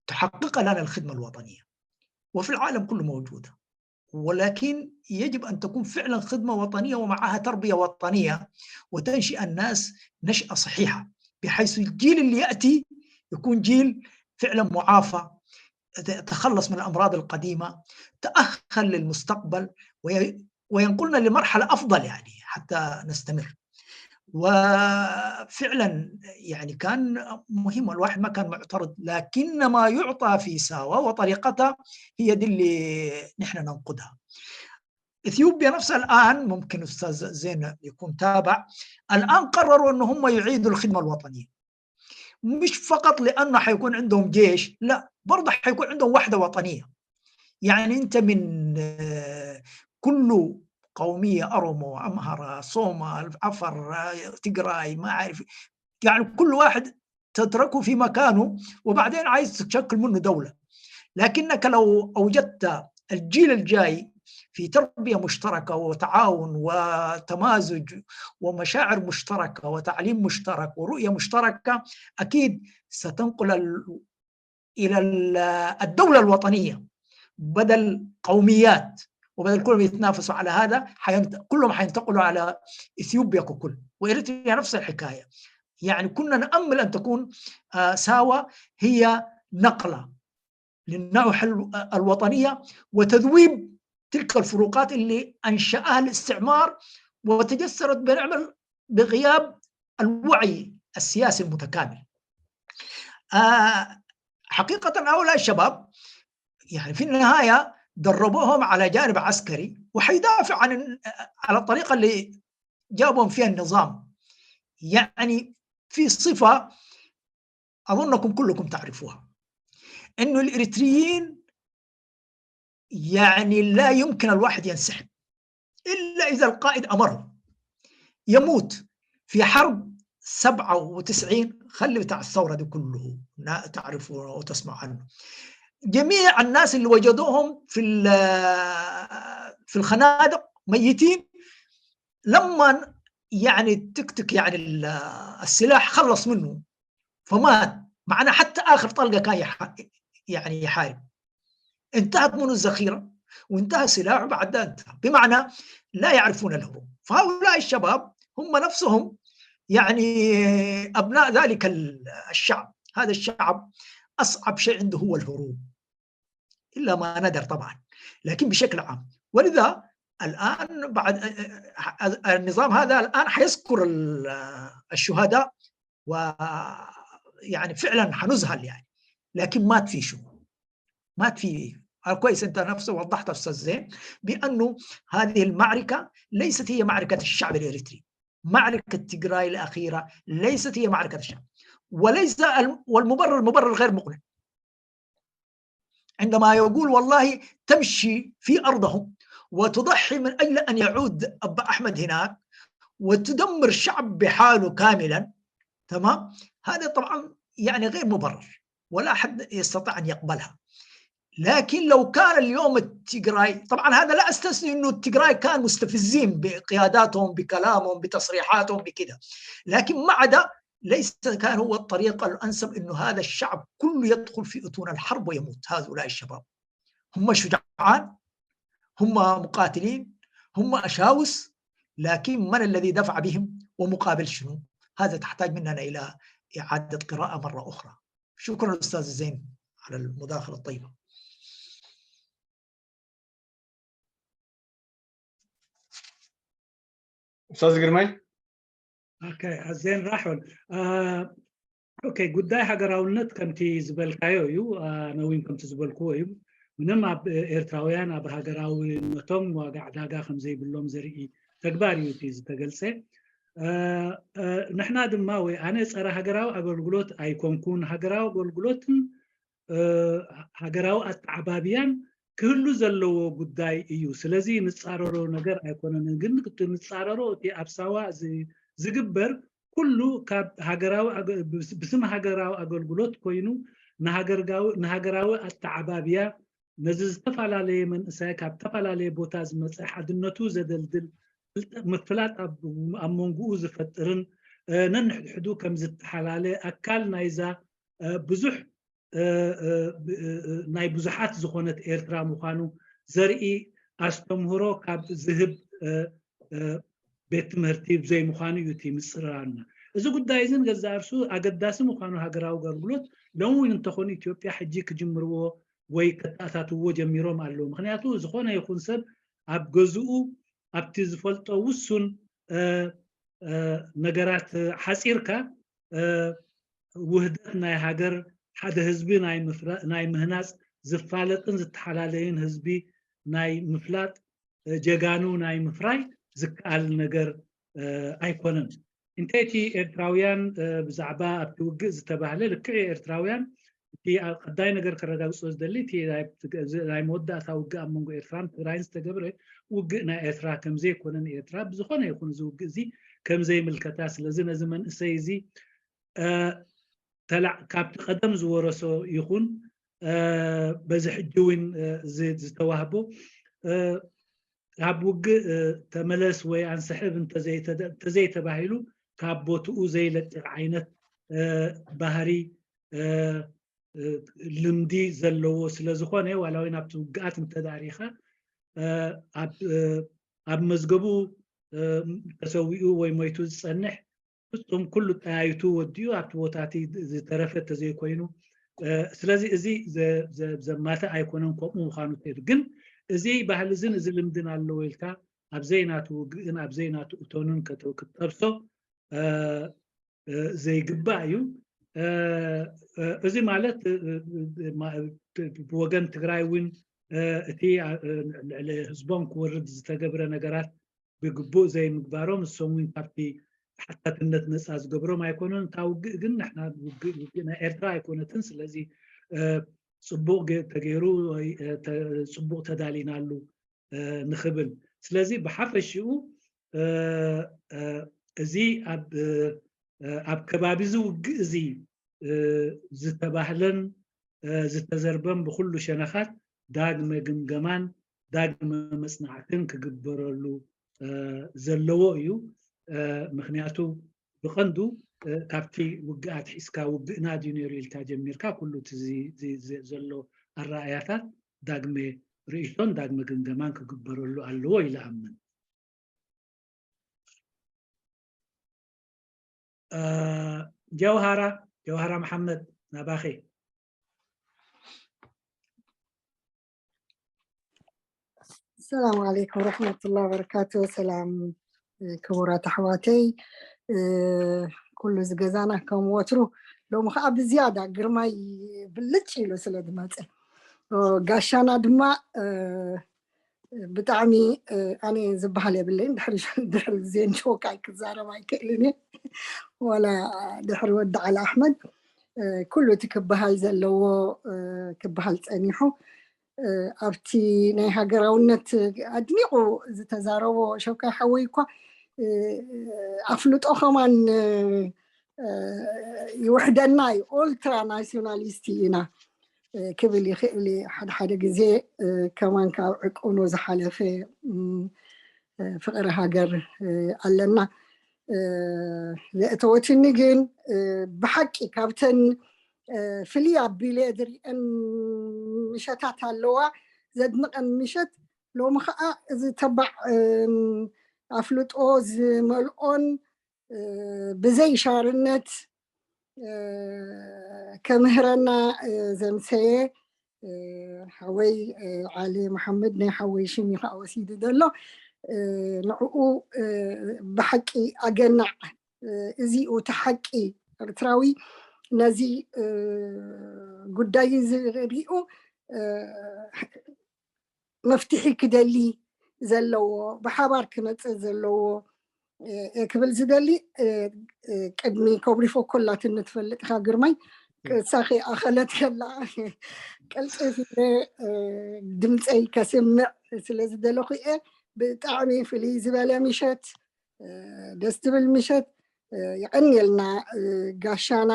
تحققها لنا الخدمة الوطنية، وفي العالم كله موجودة، ولكن يجب أن تكون فعلا خدمة وطنية ومعها تربية وطنية وتنشئ الناس نشأة صحيحة، بحيث الجيل اللي يأتي يكون جيل فعلا معافى، تخلص من الأمراض القديمة، تأهل للمستقبل وينقلنا لمرحلة أفضل يعني حتى نستمر. وفعلا يعني كان مهم، الواحد ما كان معترض، لكن ما يعطى في ساوا وطريقتها هي دي اللي نحن ننقدها. اثيوبيا نفسها الان ممكن استاذ زين يكون تابع، الان قرروا ان هم يعيدوا الخدمه الوطنيه، مش فقط لانه حيكون عندهم جيش، لا برضه حيكون عندهم وحده وطنيه. يعني انت من كل قوميه، أرومو، أمهرة، صومال، عفر، تقراي، ما أعرف، يعني كل واحد تتركه في مكانه وبعدين عايز تشكل منه دولة. لكنك لو أوجدت الجيل الجاي في تربية مشتركة وتعاون وتمازج ومشاعر مشتركة وتعليم مشترك ورؤية مشتركة، أكيد ستنقل إلى الدولة الوطنية بدل قوميات، وبدل كلهم يتنافسوا على هذا كلهم حينتقلوا على اثيوبيا ككل، واريتريا نفس الحكايه. يعني كنا نامل ان تكون ساوا هي نقله للنوح الوطنيه وتذويب تلك الفروقات اللي انشاها الاستعمار وتجسرت بنعمل بغياب الوعي السياسي المتكامل. حقيقه هؤلاء الشباب يعني في النهايه دربوهم على جانب عسكري وحيدافع عن على الطريقه اللي جابهم فيها النظام. يعني في صفه اظنكم كلكم تعرفوها، انه الاريتريين يعني لا يمكن الواحد ينسحب الا اذا القائد امره. يموت في حرب 97، خلي بتاع الثوره دي كله تعرفوا وتسمع عنه، جميع الناس اللي وجدوهم في الخنادق ميتين، لما يعني تكتك يعني السلاح خلص منه فمات، معنا حتى اخر طلقه كان يعني يحارب، انتهت منه الذخيره وانتهى سلاحه بعد انتهى، بمعنى لا يعرفون الهروب. فهؤلاء الشباب هم نفسهم يعني ابناء ذلك الشعب، هذا الشعب اصعب شيء عنده هو الهروب، الا ما ندر طبعا، لكن بشكل عام. ولذا الان بعد النظام هذا الان حيذكر الشهداء، ويعني فعلا حنذهل يعني، لكن مات في شو؟ مات في كويس، انت نفسه وضحت استاذ زين بانه هذه المعركة ليست هي معركة الشعب الاريتري، معركة تيغراي الاخيرة ليست هي معركة الشعب، وليس والمبرر مبرر غير مقنع عندما يقول والله تمشي في ارضهم وتضحي من اجل ان يعود ابا احمد هناك وتدمر شعب بحاله كاملا، تمام؟ هذا طبعا يعني غير مبرر ولا احد يستطيع ان يقبلها. لكن لو كان اليوم التيغراي، طبعا هذا لا استثني انه التيغراي كان مستفزين بقياداتهم بكلامهم بتصريحاتهم بكذا، لكن مع ده ليس كان هو الطريقة الانسب انه هذا الشعب كله يدخل في اتون الحرب ويموت. هؤلاء الشباب هم شجعان، هم مقاتلين، هم اشاوس، لكن من الذي دفع بهم ومقابل شنو؟ هذا تحتاج مننا الى اعاده قراءة مرة اخرى. شكرا استاذ زين على المداخلة الطيبة. استاذ ግርማይ። Okay፣ ኣዝየን ራሕወል። Okay፣ ጉዳይ ሃገራውነት ከምቲ ዝበልካዮ እዩ፣ ኣነ እውን ከምቲ ዝበልክዎ እዩ። ምንም ኣብ ኤርትራውያን ኣብ ሃገራውነቶም ዋጋ ዕዳጋ ከም ዘይብሎም ዘርኢ ተግባር እዩ እቲ ዝተገልፀ። ንሕና ድማ ወይ ኣነ ፀረ ሃገራዊ ኣገልግሎት ኣይኮንኩን። ሃገራዊ ኣገልግሎትን ሃገራዊ ኣተዓባብያን ክህሉ ዘለዎ ጉዳይ እዩ። ስለዚ ንፃረሮ ነገር ኣይኮነን። ግን ንፃረሮ እቲ ኣብ ሳዋ ዝግበር ኩሉ ካብ ሃገራዊ ብስም ሃገራዊ ኣገልግሎት ኮይኑ ንሃገራዊ ኣተዓባብያ ነዚ ዝተፈላለየ መንእሰይ ካብ ዝተፈላለየ ቦታ ዝመፀ ሓድነቱ ዘደልድል፣ ምፍላጥ ኣብ መንጎኡ ዝፈጥርን ነንሕድሕዱ ከም ዝተሓላለ ኣካል ናይዛ ብዙሕ ናይ ብዙሓት ዝኾነት ኤርትራ ምዃኑ ዘርኢ ኣስተምህሮ ካብ ዝህብ ቤት ትምህርቲ ዘይምዃኑ እዩ እቲ ምፅርራና። እዚ ጉዳይ እዚ ንገዛእ ርእሱ ኣገዳሲ ምዃኑ ሃገራዊ ኣገልግሎት ሎሚ እውን እንተኾኑ ኢትዮጵያ ሕጂ ክጅምርዎ ወይ ከተኣታትውዎ ጀሚሮም ኣለዉ። ምክንያቱ ዝኾነ ይኹን ሰብ ኣብ ገዝኡ ኣብቲ ዝፈልጦ ውሱን ነገራት ሓፂርካ ውህደት ናይ ሃገር ሓደ ህዝቢ ናይ ምህናፅ ዝፋለጥን ዝተሓላለይን ህዝቢ ናይ ምፍላጥ ጀጋኑ ናይ ምፍራይ ዝከኣል ነገር ኣይኮነን። እንታይ እቲ ኤርትራውያን ብዛዕባ ኣብቲ ውግእ ዝተባህለ ልክዕ ኤርትራውያን እቲ ቀዳይ ነገር ከረጋግፆ ዝደሊ እቲ ናይ መወዳእታ ውግእ ኣብ መንጎ ኤርትራን ትግራይን ዝተገብረ ውግእ ናይ ኤርትራ ከምዘይኮነ፣ ንኤርትራ ብዝኾነ ይኹን እዚ ውግእ እዚ ከምዘይምልከታ። ስለዚ ነዚ መንእሰይ እዚ ካብቲ ቀደም ዝወረሶ ይኹን በዚ ሕጂ እውን ዝተዋህቦ ካብ ውግእ ተመለስ ወይ ኣንስሕብ እንተዘይተባሂሉ ካብ ቦትኡ ዘይለቅቕ ዓይነት ባህሪ ልምዲ ዘለዎ ስለዝኾነ፣ ዋላ ወይ ናብቲ ውግኣት እንተዳሪኻ ኣብ መዝገቡ ተሰዊኡ ወይ ሞይቱ ዝፀንሕ ፍፁም ኩሉ ጠያይቱ ወዲኡ ኣብቲ ቦታቲ ዝተረፈ እንተዘይኮይኑ፣ ስለዚ እዚ ዘማትእ ኣይኮነን ከምኡ ምዃኑ። ግን እዚ ባህሊ እዝን እዚ ልምድን ኣለዎ ኢልካ ኣብ ዘይናቱ ውግእን ኣብ ዘይናቱ እቶንን ክትጠብሶ ዘይግባእ እዩ። እዚ ማለት ብወገን ትግራይ እውን እቲ ልዕሊ ህዝቦም ክወርድ ዝተገብረ ነገራት ብግቡእ ዘይምግባሮም ንሶም እውን ካብቲ ተሓታትነት ነፃ ዝገብሮም ኣይኮነን። እታ ውግእ ግን ንሕና ውግእ ናይ ኤርትራ ኣይኮነትን። ስለዚ ፅቡቅ ተገይሩ ወይ ፅቡቅ ተዳሊናሉ ንክብል። ስለዚ ብሓፈሽኡ እዚ ኣብ ከባቢ እዚ ውግእ እዚ ዝተባህለን ዝተዘርበን ብኩሉ ሸነኻት ዳግመ ግምገማን ዳግመ መፅናዕትን ክግበረሉ ዘለዎ እዩ። ምክንያቱ ብቀንዱ ካብቲ ውግኣት ሒዝካ ውግእና ድዩ ነይሩ ኢልካ ጀሚርካ ኩሉ እቲ ዘሎ ኣረኣያታት ዳግመ ርእቶን ዳግመ ግምገማን ክግበረሉ ኣለዎ ኢለ ኣምን። ጀውሃራ፣ ጀውሃራ መሓመድ ናባኺ። السلام عليكم ورحمة الله وبركاته። ሰላም ክቡራት ኣሕዋተይ ኩሉ ዝገዛና። ከም ወትሩ ሎሚ ከዓ ብዝያዳ ግርማይ ብልጭ ኢሉ ስለ ዝመፀ ጋሻና ድማ ብጣዕሚ ኣነ ዝበሃል የብለይን። ድሕሪ ዜን ሾካይ ክዛረብ ኣይክእልን እየ፣ ዋላ ድሕሪ ወዲ ዓሊ ኣሕመድ። ኩሉ እቲ ክበሃል ዘለዎ ክበሃል ፀኒሑ። ኣብቲ ናይ ሃገራውነት ኣድኒቑ ዝተዛረቦ ሸውካይ ሓወይ እኳ ኣፍልጦ ከማን ይውሕደና እዩ። Ultra nationalist ኢና ክብል ይኽእል። ሓደ ሓደ ግዜ ከማን ካብ ዕቁኑ ዝሓለፈ ፍቅሪ ሃገር ኣለና። ዘእተወትኒ ግን ብሓቂ ካብተን ፍልይ ኣቢለ ዝሪአን ምሸታት ኣለዋ ዘድንቐን ምሸት፣ ሎሚ ከዓ እዚ ተባዕ ኣፍልጦ ዝመልኦን ብዘይ ሻርነት ከምህረና ዘምሰየ ሓወይ ዓሊ መሓመድ፣ ናይ ሓወይ ሽም እዩ ከዓ ወሲዱ ዘሎ፣ ንዕኡ ብሓቂ ኣገናዕ። እዚኡ እቲ ሓቂ፣ ኤርትራዊ ነዚ ጉዳይ እዚ ሪኡ መፍትሒ ክደሊ ዘለዎ፣ ብሓባር ክመፅእ ዘለዎ ክብል ዝደሊ። ቅድሚ ኮብሪፎ ኮላትን ትፈልጥ ኢካ ግርማይ፣ ክሳኺ ኣኸለት ከላ ቅልጥፍ ኢለ ድምፀይ ከስምዕ ስለ ዝደለኹ እየ። ብጣዕሚ ፍልይ ዝበለ ምሸት፣ ደስ ትብል ምሸት። ይቀኒየልና ጋሻና።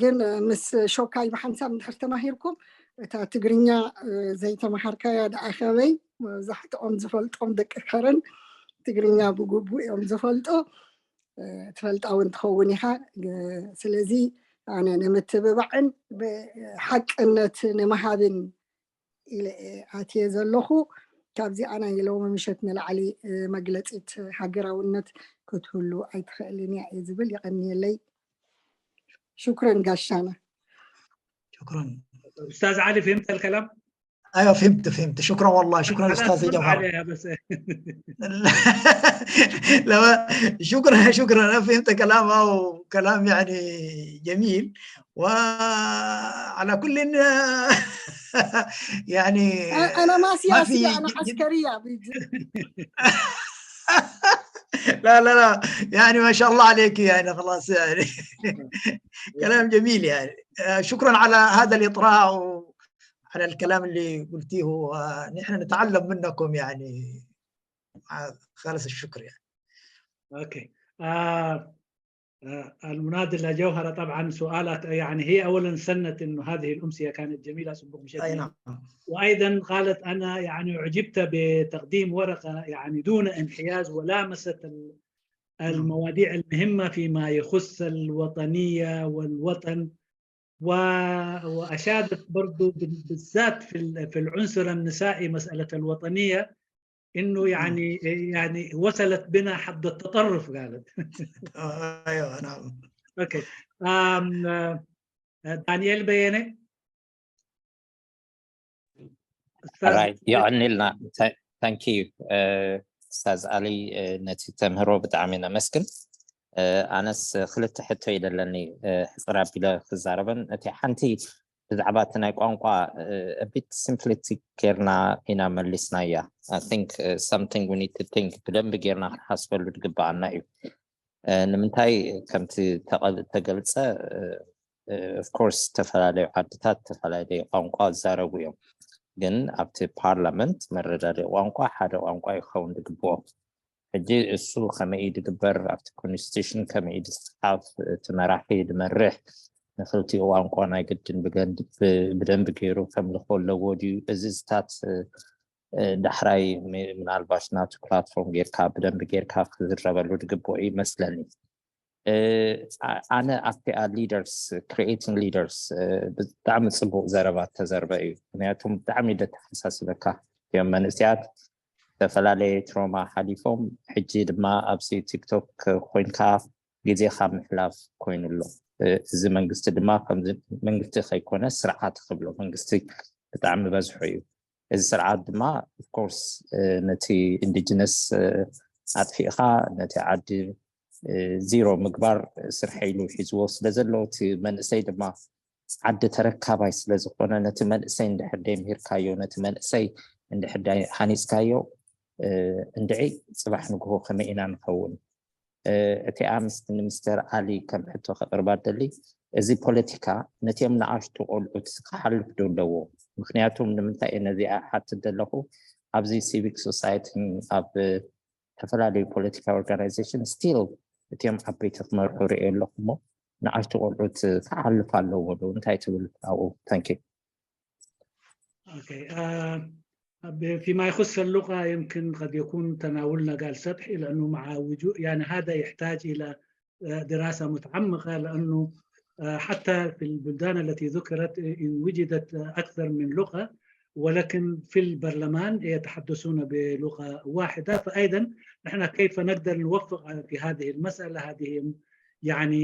ግን ምስ ሾካይ ብሓንሳብ እንድሕር ተማሂርኩም እታ ትግርኛ ዘይተምሃርካያ ደኣ ከመይ? መብዛሕትኦም ዝፈልጦም ደቂ ከረን ትግርኛ ብግቡእ እዮም ዝፈልጡ፣ ትፈልጣ እውን ትኸውን ኢኻ። ስለዚ ኣነ ንምትብባዕን ሓቅነት ንምሃብን ኢለ ኣትየ ዘለኹ። ካብዚ ኣና ሎሚ ምሸት ንላዕሊ መግለፂት ሃገራውነት ክትህሉ ኣይትኽእልን እያ እየ ዝብል። ይቀኒየለይ፣ شكرا ጋሻና። شكرا. استاذ علي، فهمت الكلام؟ ايوه، فهمت فهمت، شكرا والله، شكرا استاذ جوهر. عليها بس. لا، شكرا شكرا، انا فهمت كلامه وكلام يعني جميل، وعلى كل يعني انا ما سياسيه، انا عسكريه. لا لا لا، يعني ما شاء الله عليك، يعني خلاص، يعني كلام جميل. يعني شكرا على هذا الإطراء وعلى الكلام اللي قلتيه، ونحن نتعلم منكم، يعني خالص الشكر يعني. Okay. المناضلة جوهرة، طبعا سؤالك، يعني هي اولا سنت انه هذه الامسيه كانت جميله، صندوق مشيت. اي نعم. وايضا قالت انا يعني اعجبت بتقديم ورقه يعني دون انحياز ولامست المواضيع المهمه فيما يخص الوطنيه والوطن، واشادت برضو بالذات في العنصر النسائي، مساله الوطنيه انه يعني وصلت بنا حد التطرف قالت. ايوه نعم. Okay. دانيال بياني. Right، ይቀኒልና፣ thank you ኡስታዝ ዓሊ ነቲ ተምህሮ ብጣዕሚ ነመስግን። ኣነስ ክልተ ሕቶ እዩ ዘለኒ፣ ሕፅር ኣቢለ ክዛረበን። እቲ ሓንቲ ብዛዕባ እቲ ናይ ቋንቋ bit simplistic ጌርና ኢና መሊስናያ። I think something we need to think፣ ብደንቢ ጌርና ክንሓስበሉ ዝግባኣና እዩ። ንምንታይ ከምቲ ተገልፀ፣ of course ዝተፈላለዩ ዓድታት ዝተፈላለዩ ቋንቋ ዝዛረቡ እዮም፣ ግን ኣብቲ ፓርላመንት መረዳድኢ ቋንቋ ሓደ ቋንቋ ይኸውን ዝግብኦ። ሕጂ እሱ ከመይ እዩ ዝግበር? ኣብቲ constitution ከመይ እዩ ዝፅሓፍ? እቲ መራሒ ዝመርሕ ንክልቲኡ ቋንቋ ናይ ግድን ብደንቢ ገይሩ ከምልኮ ኣለዎ ድዩ? እዚ ዝታት ዳሕራይ ምናልባሽ ናቱ platform ጌርካ ብደንቢ ጌርካ ክዝረበሉ ዝግብኦ ይመስለኒ። ኣነ ኣብቲኣ leaders፣ creating leaders፣ ብጣዕሚ ፅቡቅ ዘረባ ተዘርበ እዩ። ምክንያቱም ብጣዕሚ ደተሓሳስበካ እዮም መንእስያት ዝተፈላለየ trauma ሓሊፎም፣ ሕጂ ድማ ኣብዚ ቲክቶክ ኮይንካ ግዜካ ምሕላፍ ኮይኑ ኣሎ። እዚ መንግስቲ ድማ ከምዚ መንግስቲ ከይኮነ ስርዓት ክብሎ፣ መንግስቲ ብጣዕሚ በዝሑ እዩ። እዚ ስርዓት ድማ of course ነቲ indigenous ኣጥፊእካ ነቲ ዓዲ ዚሮ ምግባር ስርሐ ኢሉ ሒዝዎ ስለ ዘሎ፣ እቲ መንእሰይ ድማ ዓዲ ተረካባይ ስለ ዝኾነ ነቲ መንእሰይ እንድሕር ደይምሂርካዮ፣ ነቲ መንእሰይ እንድሕር ሃኒፅካዮ እንድዒ ፅባሕ ንግሆ ከመይ ኢና ንኸውን? እቲኣ ንሚስተር ዓሊ ከም ሕቶ ከቅርባ ደሊ፣ እዚ ፖለቲካ ነትዮም ንኣሽቱ ቆልዑት ክሓልፍ ዶ ኣለዎ? ምክንያቱም ንምንታይ እየ ነዚኣ ሓትት ዘለኹ፣ ኣብዚ civic society ኣብ ዝተፈላለዩ ፖለቲካ organization still እትዮም ዓበይቲ ክመርሑ ሪኦ ኣለኹ እሞ ንኣሽቱ ቆልዑት ክሓልፍ ኣለዎ ዶ? እንታይ ትብል ኣብኡ? Thank you. Okay. فيما يخص اللغة يمكن قد يكون تناولنا قال سطحي، لأنه مع وجود يعني هذا يحتاج إلى دراسة متعمقة، لأنه حتى في البلدان التي ذكرت إن وجدت أكثر من لغة، ولكن في البرلمان يتحدثون بلغة واحدة. فأيضا نحن كيف نقدر نوفق في هذه المسألة؟ هذه يعني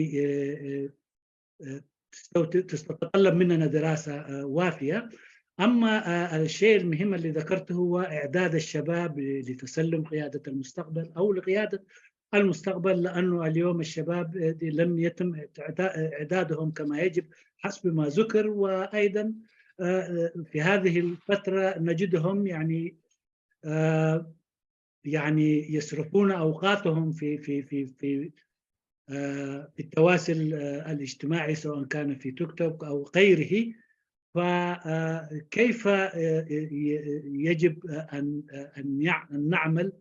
تتطلب مننا دراسة وافية. أما الشيء المهم اللي ذكرته هو إعداد الشباب لتسلم قيادة المستقبل أو لقيادة المستقبل، لأنه اليوم الشباب لم يتم إعدادهم كما يجب حسب ما ذكر. وأيضا في هذه الفترة نجدهم يعني يصرفون أوقاتهم في التواصل الاجتماعي، سواء كان في تيك توك أو غيره. فكيف يجب أن نعمل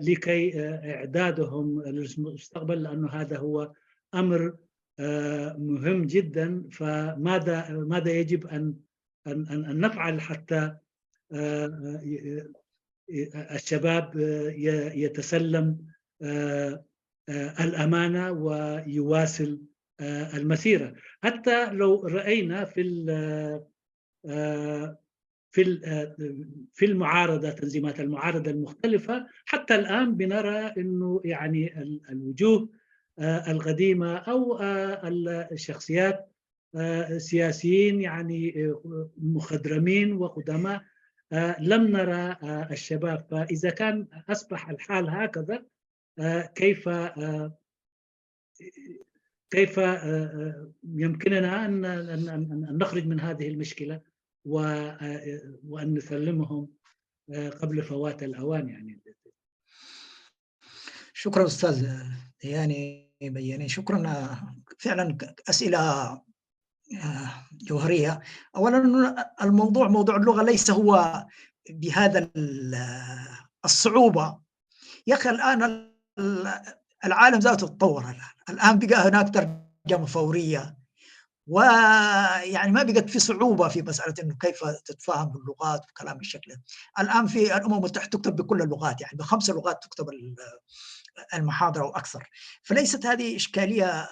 لكي إعدادهم للمستقبل؟ لأنه هذا هو أمر مهم جدا. فماذا يجب أن نفعل حتى الشباب يتسلم الأمانة ويواصل المسيرة؟ حتى لو رأينا في المعارضة، تنظيمات المعارضة المختلفة، حتى الآن بنرى أنه يعني الوجوه القديمة أو الشخصيات السياسيين يعني مخضرمين وقدماء، لم نرى الشباب. فإذا كان أصبح الحال هكذا، كيف يمكننا أن نخرج من هذه المشكلة وأن نسلمهم قبل فوات الأوان يعني؟ شكرا أستاذ يعني بياني، شكرا. فعلا أسئلة جوهرية. أولا الموضوع موضوع اللغة ليس هو بهذا الصعوبة يا أخي. الآن العالم ذاته تطور، الآن بقى هناك ترجمة فورية، ويعني ما بقت في صعوبة في مسألة إنه كيف تتفاهم باللغات وكلام بالشكل. الآن في الأمم المتحدة تكتب بكل اللغات، يعني ب5 لغات تكتب المحاضرة وأكثر، فليست هذه إشكالية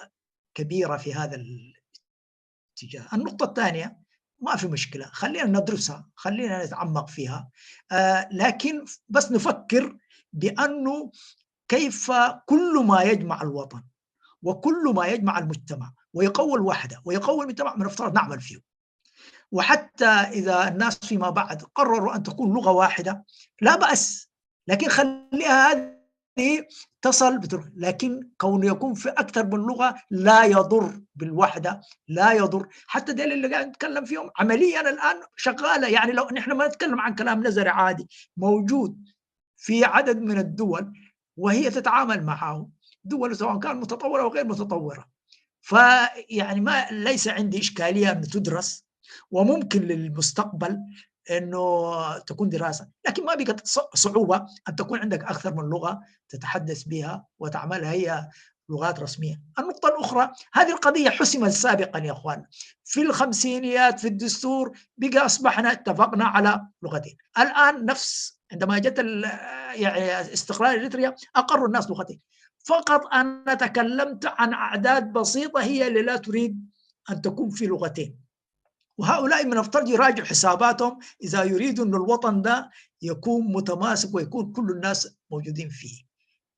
كبيرة في هذا الاتجاه. النقطة الثانية ما في مشكلة، خلينا ندرسها، خلينا نتعمق فيها، لكن بس نفكر بأنه كيف كل ما يجمع الوطن وكل ما يجمع المجتمع ويقوي الوحدة ويقوي المجتمع من المفترض نعمل فيه. وحتى إذا الناس فيما بعد قرروا أن تكون لغة واحدة لا بأس، لكن خليها هذه تصل، لكن كونه يكون في أكثر من لغة لا يضر بالوحدة، لا يضر. حتى ديل اللي قاعد نتكلم فيهم عمليا الآن شغالة، يعني لو نحن ما نتكلم عن كلام نظري عادي، موجود في عدد من الدول وهي تتعامل معه، دول سواء كان متطورة أو غير متطورة. فيعني ما ليس عندي إشكالية أن تدرس، وممكن للمستقبل أنه تكون دراسة، لكن ما بقت صعوبة أن تكون عندك أكثر من لغة تتحدث بها وتعملها هي لغات رسمية. النقطة الأخرى، هذه القضية حسمت سابقا يا أخوان في الخمسينيات في الدستور، بقى أصبحنا اتفقنا على لغتين. الآن نفس عندما جت يعني استقلال إريتريا أقروا الناس لغتين فقط. أنا تكلمت عن أعداد بسيطة هي اللي لا تريد أن تكون في لغتين، وهؤلاء من المفترض يراجعوا حساباتهم إذا يريدوا أن الوطن ده يكون متماسك ويكون كل الناس موجودين فيه.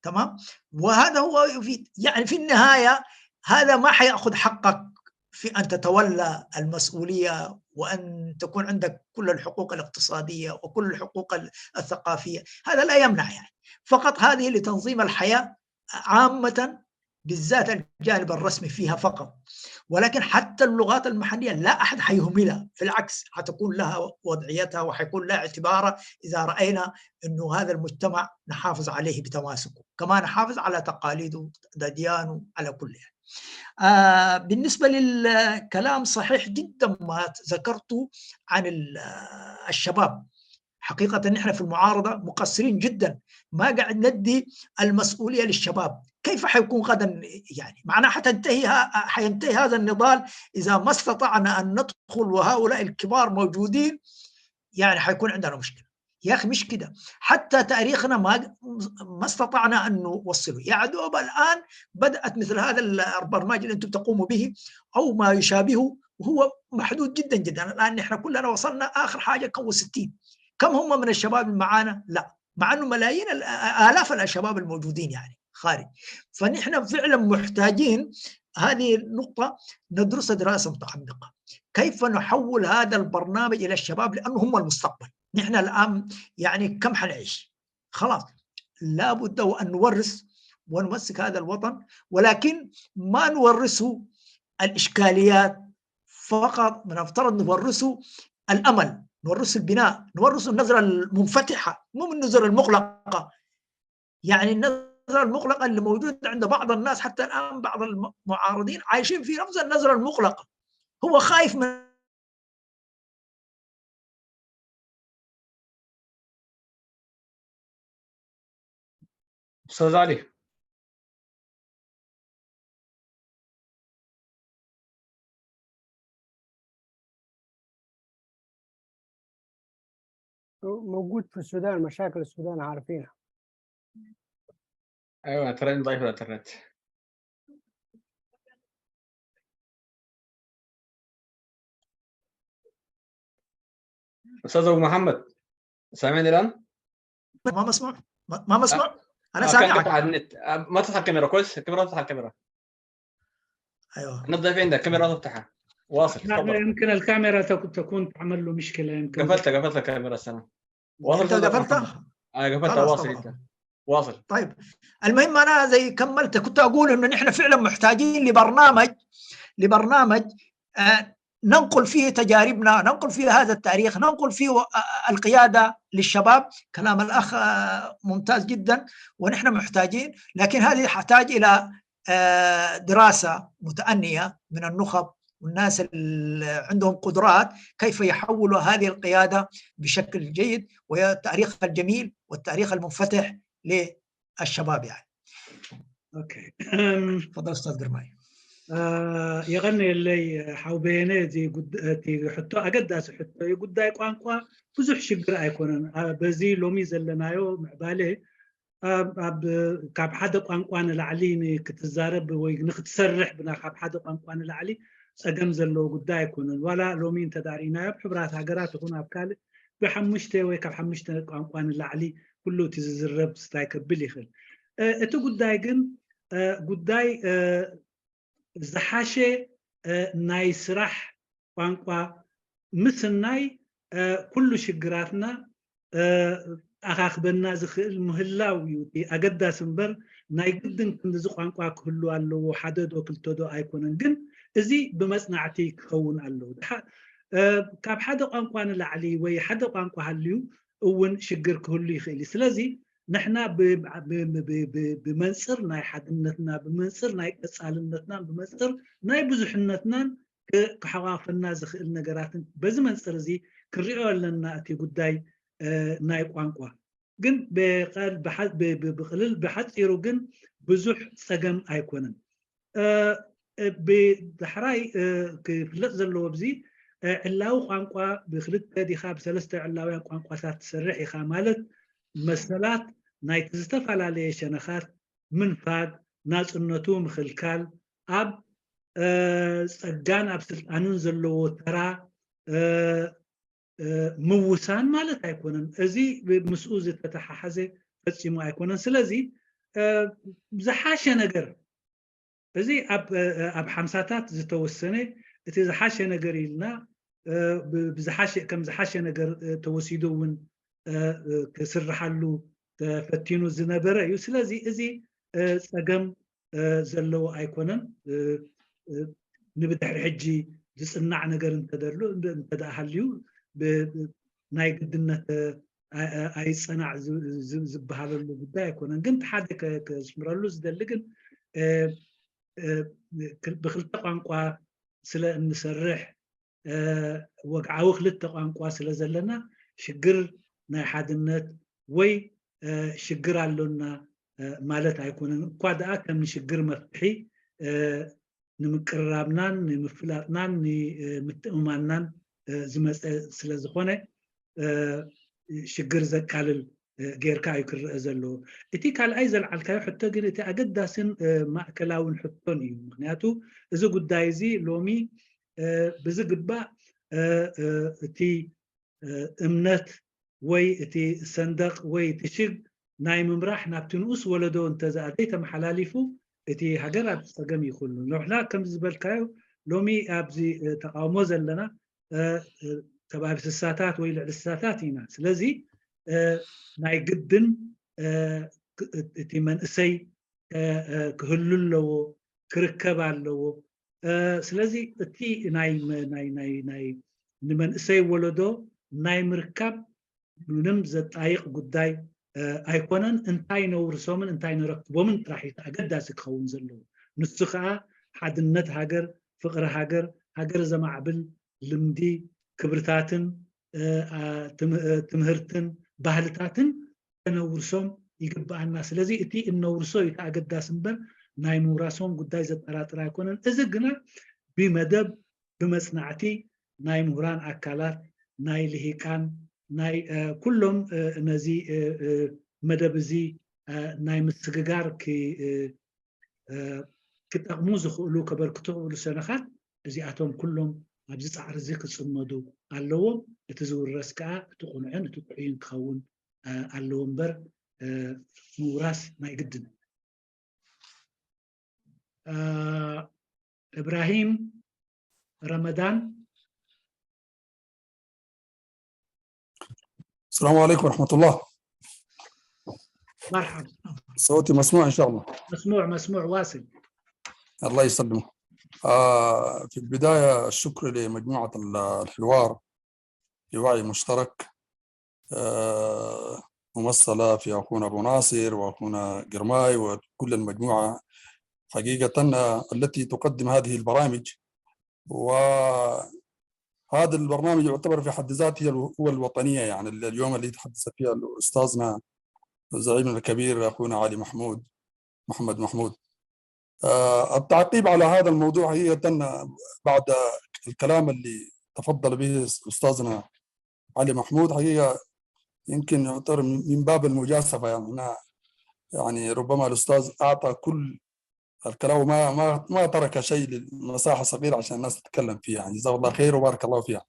تمام؟ وهذا هو في يعني في النهاية هذا ما حيأخذ حقك في أن تتولى المسؤولية وأن تكون عندك كل الحقوق الاقتصادية وكل الحقوق الثقافية، هذا لا يمنع يعني. فقط هذه لتنظيم الحياة عامة. بالذات الجانب الرسمي فيها فقط، ولكن حتى اللغات المحلية لا أحد حيهملها، في العكس حتكون لها وضعيتها وحيكون لها اعتبارها إذا رأينا أنه هذا المجتمع نحافظ عليه بتماسكه، كما نحافظ على تقاليده ديانه على كل يعني. بالنسبة للكلام صحيح جدا ما ذكرته عن الشباب. حقيقة نحن في المعارضة مقصرين جدا، ما قاعد ندي المسؤولية للشباب. كيف حيكون غدا يعني؟ معناها حينتهي هذا النضال إذا ما استطعنا أن ندخل وهؤلاء الكبار موجودين، يعني حيكون عندنا مشكلة. يا أخي مش كده، حتى تاريخنا ما استطعنا أن نوصله. يا دوب الآن بدأت مثل هذا البرنامج اللي أنتم تقوموا به أو ما يشابهه، وهو محدود جدا جدا. الآن نحن كلنا وصلنا آخر حاجة كم 60، كم هم من الشباب اللي معانا؟ لا، مع أنه ملايين آلاف الشباب الموجودين يعني خارج. فنحن فعلا محتاجين هذه النقطة ندرسها دراسة متعمقة، كيف نحول هذا البرنامج إلى الشباب لأنه هم المستقبل. نحن الآن يعني كم حنعيش؟ خلاص لابد وأن نورث ونمسك هذا الوطن، ولكن ما نورثه الإشكاليات فقط، بنفترض نورثه الأمل، نورثه البناء، نورثه النظرة المنفتحة، مو النظرة المغلقة. يعني النظرة المغلقة اللي موجودة عند بعض الناس حتى الآن، بعض المعارضين عايشين في نفس النظرة المغلقة، هو خايف من أستاذ علي. موجود في السودان، مشاكل السودان عارفينها. ايوه ترى ضعيف الانترنت. استاذ ابو محمد سامعني الان؟ ما مسموع، ما مسموع. انا سامعك. كان النت. ما تفتح الكاميرا كويس، الكاميرا تفتح الكاميرا. ايوه النت ضعيف عندك، الكاميرا تفتحها. واصل تفضل. يمكن الكاميرا تكون تعمل له مشكلة. يمكن قفلت الكاميرا السنة. واصل. انت قفلتها؟ انا قفلتها. واصل انت واصل. طيب المهم انا زي كملت كنت اقول انه نحن فعلا محتاجين لبرنامج ننقل فيه تجاربنا، ننقل فيه هذا التاريخ، ننقل فيه القيادة للشباب. كلام الأخ ممتاز جدا ونحن محتاجين، لكن هذه تحتاج إلى دراسة متأنية من النخب والناس اللي عندهم قدرات كيف يحولوا هذه القيادة بشكل جيد، والتاريخ الجميل والتاريخ المنفتح للشباب يعني. okay تفضل أستاذ قرماي. የቐንየለይ ሓው በየነ እዚ እቲ ሕቶ ኣገዳሲ ሕቶ እዩ። ጉዳይ ቋንቋ ብዙሕ ሽግር ኣይኮነን። በዚ ሎሚ ዘለናዮ ምዕባለ ካብ ሓደ ቋንቋ ንላዕሊ ንክትዛረብ ወይ ንክትሰርሕ ብና ካብ ሓደ ቋንቋ ንላዕሊ ፀገም ዘለዎ ጉዳይ ኣይኮነን። ዋላ ሎሚ እንተዳሪእናዮ ኣብ ሕቡራት ሃገራት ይኹን ኣብ ካልእ ብሓሙሽተ ወይ ካብ ሓሙሽተ ቋንቋ ንላዕሊ ኩሉ እቲ ዝዝረብ ስታይ ከብል ይኽእል። እቲ ጉዳይ ግን ጉዳይ ዝሓሸ ናይ ስራሕ ቋንቋ ምስናይ ኩሉ ሽግራትና ኣኻኽበና ዝኽእል ምህላው እዩ እቲ ኣገዳሲ እምበር ናይ ግድን ክንዲዚ ቋንቋ ክህሉ ኣለዎ ሓደ ዶ ክልተ ዶ ኣይኮነን። ግን እዚ ብመፅናዕቲ ክኸውን ኣለዎ። ካብ ሓደ ቋንቋ ንላዕሊ ወይ ሓደ ቋንቋ ሃልዩ እውን ሽግር ክህሉ ይኽእል እዩ። ስለዚ ንሕና ብመንፅር ናይ ሓድነትና፣ ብመንፅር ናይ ቀፃልነትና፣ ብመንፅር ናይ ብዙሕነትናን ክሓቋፈና ዝኽእል ነገራትን በዚ መንፅር እዚ ክንሪኦ ኣለና። እቲ ጉዳይ ናይ ቋንቋ ግን ብቅልል ብሓፂሩ ግን ብዙሕ ፀገም ኣይኮነን። ብዳሕራይ ክፍለጥ ዘለዎ ብዚ ዕላዊ ቋንቋ ብክልተ ዲኻ ብሰለስተ ዕላውያን ቋንቋታት ትሰርሕ ኢኻ ማለት መሰላት ናይቲ ዝተፈላለየ ሸነኻት ምንፋግ፣ ናፅነቱ ምኽልካል፣ ኣብ ፀጋን ኣብ ስልጣንን ዘለዎ ተራ ምውሳን ማለት ኣይኮነን። እዚ ምስኡ ዝተተሓሓዘ ፈፂሙ ኣይኮነን። ስለዚ ዝሓሸ ነገር እዚ ኣብ ሓምሳታት ዝተወሰነ እቲ ዝሓሸ ነገር ኢልና ከም ዝሓሸ ነገር ተወሲዱ እውን ክስርሓሉ ተፈቲኑ ዝነበረ እዩ። ስለዚ እዚ ፀገም ዘለዎ ኣይኮነን። ንብድሕሪ ሕጂ ዝፅናዕ ነገር እንተደኣ ሃልዩ ናይ ግድነት ኣይፀናዕ ዝበሃለሉ ጉዳይ ኣይኮነን። ግን እቲ ሓደ ከስምረሉ ዝደሊ ግን ብክልተ ቋንቋ ስለ እንሰርሕ፣ ወግዓዊ ክልተ ቋንቋ ስለ ዘለና፣ ሽግር ናይ ሓድነት ወይ ሽግር ኣሎና ማለት ኣይኮነን። እኳ ደኣ ከም ንሽግር መፍትሒ ንምቅርራብናን ንምፍላጥናን ንምትእምማንናን ዝመፀ ስለ ዝኾነ ሽግር ዘቃልል ጌርካ እዩ ክረአ ዘለዎ። እቲ ካልኣይ ዘልዓልካዮ ሕቶ ግን እቲ ኣገዳስን ማእከላውን ሕቶን እዩ። ምክንያቱ እዚ ጉዳይ እዚ ሎሚ ብዝግባእ እቲ እምነት ወይ እቲ ሰንደቕ ወይ እቲ ሽግ ናይ ምምራሕ ናብቲ ንኡስ ወለዶ እንተዘኣደይ ተመሓላሊፉ እቲ ሃገር ኣብ ፀገም ይኽእሉ። ንሕና ከም ዝበልካዮ ሎሚ ኣብዚ ተቃውሞ ዘለና ከባቢ ስሳታት ወይ ልዕሊ ስሳታት ኢና። ስለዚ ናይ ግድን እቲ መንእሰይ ክህሉ ኣለዎ፣ ክርከብ ኣለዎ። ስለዚ እቲ ናይ ናይ ናይ ናይ ንመንእሰይ ወለዶ ናይ ምርካብ ምንም ዘጣይቕ ጉዳይ ኣይኮነን። እንታይ ነውርሶምን እንታይ ንረክቦምን ጥራሕ እዩ ኣገዳሲ ክኸውን ዘለዎ። ንሱ ከዓ ሓድነት ሃገር፣ ፍቅሪ ሃገር፣ ሃገር ዘማዕብል ልምዲ፣ ክብርታትን ትምህርትን ባህልታትን ከነውርሶም ይግባአና። ስለዚ እቲ እነውርሶ እዩ ኣገዳሲ እምበር ናይ ምውራሶም ጉዳይ ዘጠራጥር ኣይኮነን። እዚ ግና ብመደብ ብመፅናዕቲ ናይ ምሁራን ኣካላት፣ ናይ ልሂቃን፣ ናይ ኩሎም ነዚ መደብ እዚ ናይ ምስግጋር ክጠቕሙ ዝኽእሉ ከበርክቱ ዝኽእሉ ሰነኻት እዚኣቶም ኩሎም ኣብዚ ፃዕሪ እዚ ክፅመዱ ኣለዎም። እቲ ዝውረስ ከዓ እቲ ቁኑዕን እቲ ጥዑይን ክኸውን ኣለዎ እምበር ምውራስ ናይ ግድን። እብራሂም ረመዳን። السلام عليكم ورحمة الله. مرحبا. صوتي مسموع إن شاء الله؟ مسموع مسموع، واصل. الله يسلمك. في البداية الشكر لمجموعة الحوار لوعي مشترك، ممثلة في أخونا أبو ناصر وأخونا جرماي وكل المجموعة حقيقة التي تقدم هذه البرامج. وهذا البرنامج يعتبر في حد ذاته هو الوطنية، يعني اليوم اللي تحدث فيها أستاذنا زعيمنا الكبير أخونا علي محمود محمد محمود. التعقيب على هذا الموضوع حقيقة بعد الكلام اللي تفضل به أستاذنا علي محمود حقيقة يمكن يعتبر من باب المجازفة، يعني يعني ربما الأستاذ أعطى كل الكلام وما ما ما ترك شيء للمساحة صغيرة عشان الناس تتكلم فيها، يعني جزاه الله خير وبارك الله فيها.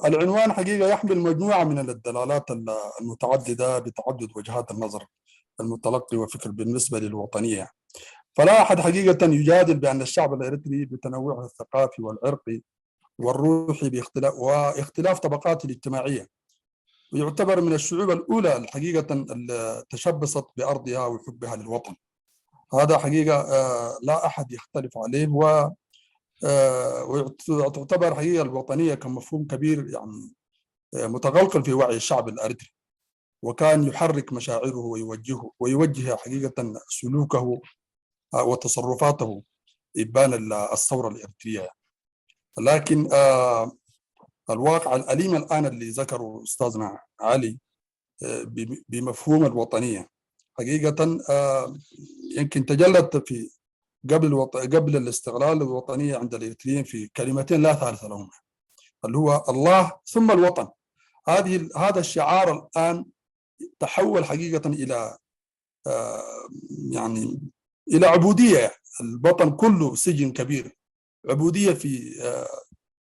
العنوان حقيقة يحمل مجموعة من الدلالات المتعددة بتعدد وجهات النظر المتلقي وفكر بالنسبة للوطنية. فلا أحد حقيقة يجادل بأن الشعب الإريتري بتنوعه الثقافي والعرقي والروحي باختلاف واختلاف طبقاته الاجتماعية، ويعتبر من الشعوب الأولى الحقيقة اللي تشبثت بأرضها وحبها للوطن. هذا حقيقة لا أحد يختلف عليه، وتعتبر حقيقة الوطنية كمفهوم كبير يعني متغلغل في وعي الشعب الأريتري، وكان يحرك مشاعره ويوجه حقيقة سلوكه وتصرفاته إبان الثورة الإريترية. لكن الواقع الأليم الآن اللي ذكره أستاذنا علي بمفهوم الوطنية حقيقة يمكن تجلت في قبل الاستقلال الوطنية عند الإريتريين في كلمتين لا ثالث لهما، اللي هو الله ثم الوطن. هذا الشعار الآن تحول حقيقة إلى يعني إلى عبودية. الوطن كله سجن كبير، عبودية في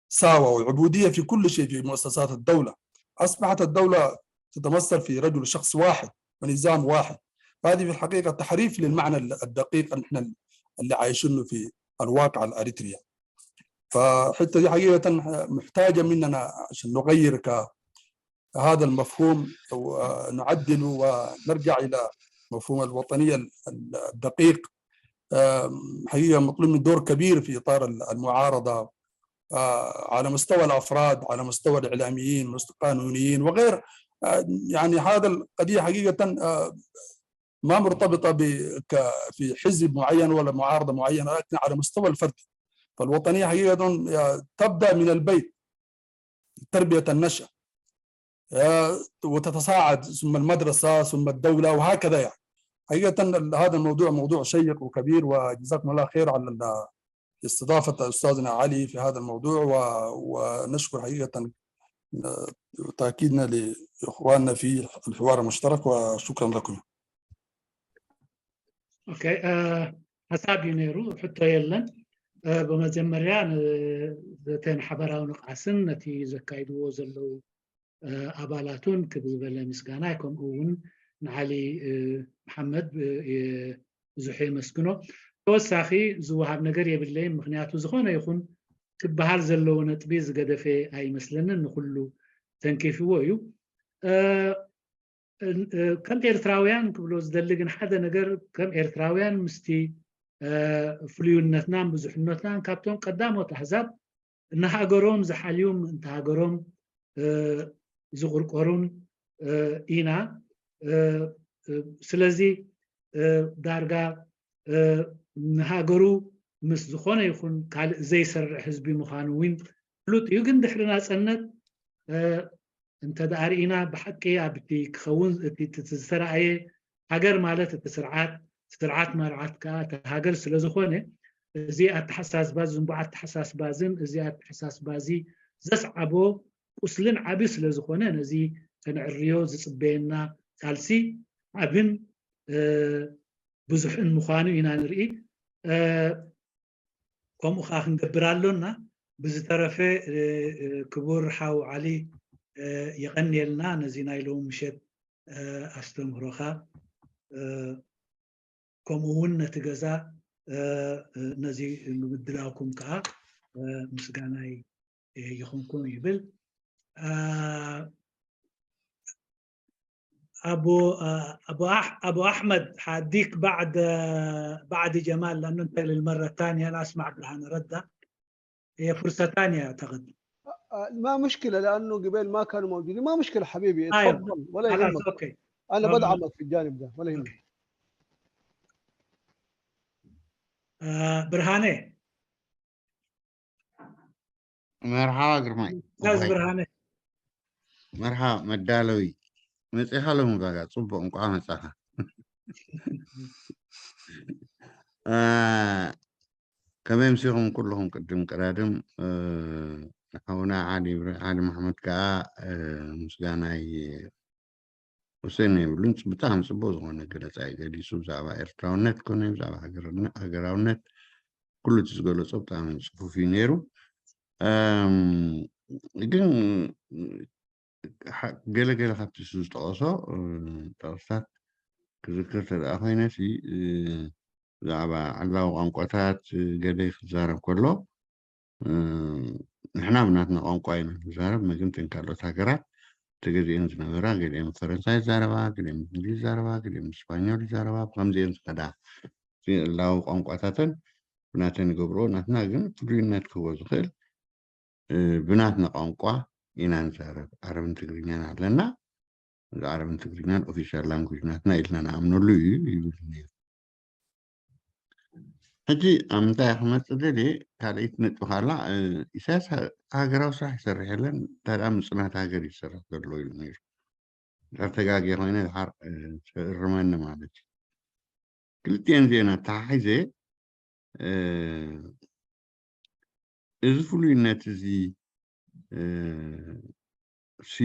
ساوى وعبودية في كل شيء في مؤسسات الدولة. أصبحت الدولة تتمثل في رجل شخص واحد ونظام واحد. فهذه في الحقيقة تحريف للمعنى الدقيق اللي احنا اللي عايشينه في الواقع الأريتري. فحتى دي حقيقة محتاجة مننا عشان نغير هذا المفهوم ونعدله ونرجع إلى مفهوم الوطنية الدقيق حقيقة مطلوب من دور كبير في إطار المعارضة على مستوى الأفراد، على مستوى الإعلاميين، مستوى القانونيين وغير. يعني هذا القضية حقيقة ما مرتبطة في حزب معين ولا معارضة معينة، لكن على مستوى الفرد. فالوطنية حقيقة تبدأ من البيت، تربية النشأ، وتتصاعد ثم المدرسة ثم الدولة وهكذا. يعني حقيقة هذا الموضوع موضوع شيق وكبير، وجزاكم الله خير على استضافة أستاذنا علي في هذا الموضوع، ونشكر حقيقة تأكيدنا لإخواننا في الحوار المشترك، وشكرا لكم. Okay ሓሳብ እዩ ነይሩ ሕቶ የለን። ብመጀመርያ ነተን ሓበራዊ ንቕሓስን ነቲ ዘካይድዎ ዘለው ኣባላቱን ክብ ዝበለ ምስጋና፣ ከምኡ እውን ንዓሊ መሓመድ ብዙሕ የመስግኖ። ተወሳኺ ዝወሃብ ነገር የብለይን፣ ምክንያቱ ዝኾነ ይኹን ክበሃል ዘለዎ ነጥቢ ዝገደፈ ኣይመስለንን፣ ንኩሉ ተንኪፍዎ እዩ። ከም ኤርትራውያን ክብሎ ዝደሊ ግን ሓደ ነገር፣ ከም ኤርትራውያን ምስቲ ፍሉይነትናን ብዙሕነትናን ካብቶም ቀዳሞት ኣሕዛብ ንሃገሮም ዝሓልዩ ምእንቲ ሃገሮም ዝቁርቆሩን ኢና። ስለዚ ዳርጋ ንሃገሩ ምስ ዝኾነ ይኹን ካልእ ዘይሰርዕ ህዝቢ ምዃኑ እውን ፍሉጥ እዩ። ግን ድሕሪ ናፀነት እንተደኣ ርኢና ብሓቂ ኣብቲ ክኸውን እቲ ዝተረኣየ ሃገር ማለት እቲ ስርዓት፣ ስርዓት መርዓት ከዓ እቲ ሃገር ስለ ዝኾነ፣ እዚ ኣተሓሳስባ ዝንቡዕ ኣተሓሳስባ እዝን እዚ ኣተሓሳስባ እዚ ዘስዓቦ ቁስልን ዓብይ ስለ ዝኾነ ነዚ ከነዕርዮ ዝፅበየና ቃልሲ ዓብን ብዙሕን ምዃኑ ኢና ንርኢ። ከምኡ ከዓ ክንገብር ኣሎና። ብዝተረፈ ክቡር ሓው ዓሊ የቐኒየልና ነዚ ናይ ሎሚ ምሸት ኣስተምህሮኻ፣ ከምኡ እውን ነቲ ገዛ ነዚ ምድላውኩም ከዓ ምስጋናይ ይኹንኩም ይብል። ابو احمد حاديك بعد جمال، لانه انت للمره الثانيه، انا اسمع برهان رده، هي فرصه ثانيه اعتقد. ما مشكله، لانه قبل ما كانوا موجودين، ما مشكله حبيبي. تفضل ولا يهمك. Okay. انا بدعمك في الجانب ده ولا يهمك. برهانه. መርሓባ ግርማይ። استاذ برهانه. መርሓባ መዳለዊ፣ መፂኻ ሎሚ ባጋ ፅቡቅ፣ እንቋዕ መፃኻ። ከመይ ምሲኹም ኩልኩም? ቅድም ቀዳድም ንሓውና ዓሊ መሓመድ ከዓ ምስጋናይ ወሰን የብሉን። ብጣዕሚ ፅቡቅ ዝኾነ ገለፃ እዩ ገሊፁ፣ ብዛዕባ ኤርትራውነት ኮነ ብዛዕባ ሃገራውነት ኩሉ እቲ ዝገለፆ ብጣዕሚ ፅፉፍ እዩ ነይሩ። ግን ገለገለ ካብቲ እሱ ዝጠቐሶ ጠቕስታት ክዝክር ተደኣ ኮይነሲ፣ ብዛዕባ ዕላዊ ቋንቋታት ገለ ክዛረብ ከሎ፣ ንሕና ብናትና ቋንቋ ኢና ንዛረብ፣ ግን እተን ካልኦት ሃገራት ተገዚአን ዝነበራ ገሊአን ፈረንሳይ ይዛረባ፣ ገሊአን እንግሊዝ ይዛረባ፣ ገሊአን ስፓኞል ይዛረባ፣ ብከምዚአን ዝኸዳ ዕላዊ ቋንቋታተን ብናተን ይገብርኦ። ናትና ግን ፍሉይነት ክህቦ ዝኽእል ብናትና ቋንቋ ኢና ንዛረብ። ዓረብን ትግርኛን ኣለና፣ እዚ ዓረብን ትግርኛን official language ናትና ኢልና ንኣምነሉ እዩ ይብል ነይሩ። ሕጂ ኣብ ምንታይ ክመፅእ ደልየ፣ ካልአይቲ ነጥቢ ካላ፣ ኢሳያስ ሃገራዊ ስራሕ ይሰርሕ የለን፣ እንታይ ደኣ ምፅናት ሃገር እዩ ዝሰርሕ ዘሎ ኢሉ ነይሩ። ድሕር ተጋግየ ኮይነ ድሓር ትእርመኒ ማለት እዩ። ክልቲአን ዜና ተሓሒዘ እዚ ፍሉይነት እዚ ሲ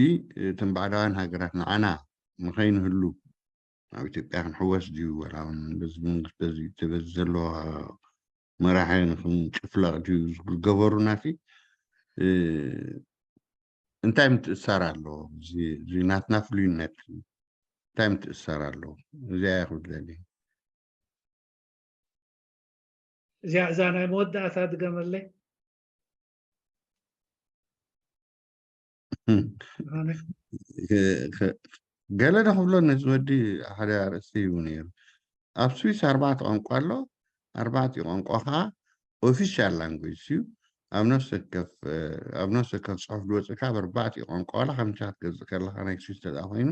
እተን ባዕዳውያን ሃገራት ንዓና ንኸይንህሉ ኣብ ኢትዮጵያ ክንሕወስ ድዩ፣ ዋላ እውን በዚ መንግስቲ በዚ ዘሎ መራሒ ንክንጭፍለቕ ድዩ ዝገበሩና ሲ እንታይ ምትእሳር ኣለዎ? እዚ ናትና ፍሉይነት እንታይ ምትእሳር ኣለዎ? እዚኣ ክብል ደልየ። እዚኣ እዛ ናይ መወዳእታ ድገመለይ። ገለ ዶ ክብሎ ነዚ ወዲ ሓደ ኣርእስቲ ሂቡ ነይሩ። ኣብ ስዊስ ኣርባዕተ ቋንቋ ኣሎ። ኣርባዕቲኡ ቋንቋ ከዓ official language እዩ። ኣብ ነፍሲ ወከፍ ፅሑፍ ዝወፅእ ከዓ ብኣርባዕቲኡ ቋንቋ፣ ዋላ ከምቻ ክትገዝእ ከለካ ናይ ስዊስ ተደኣ ኮይኑ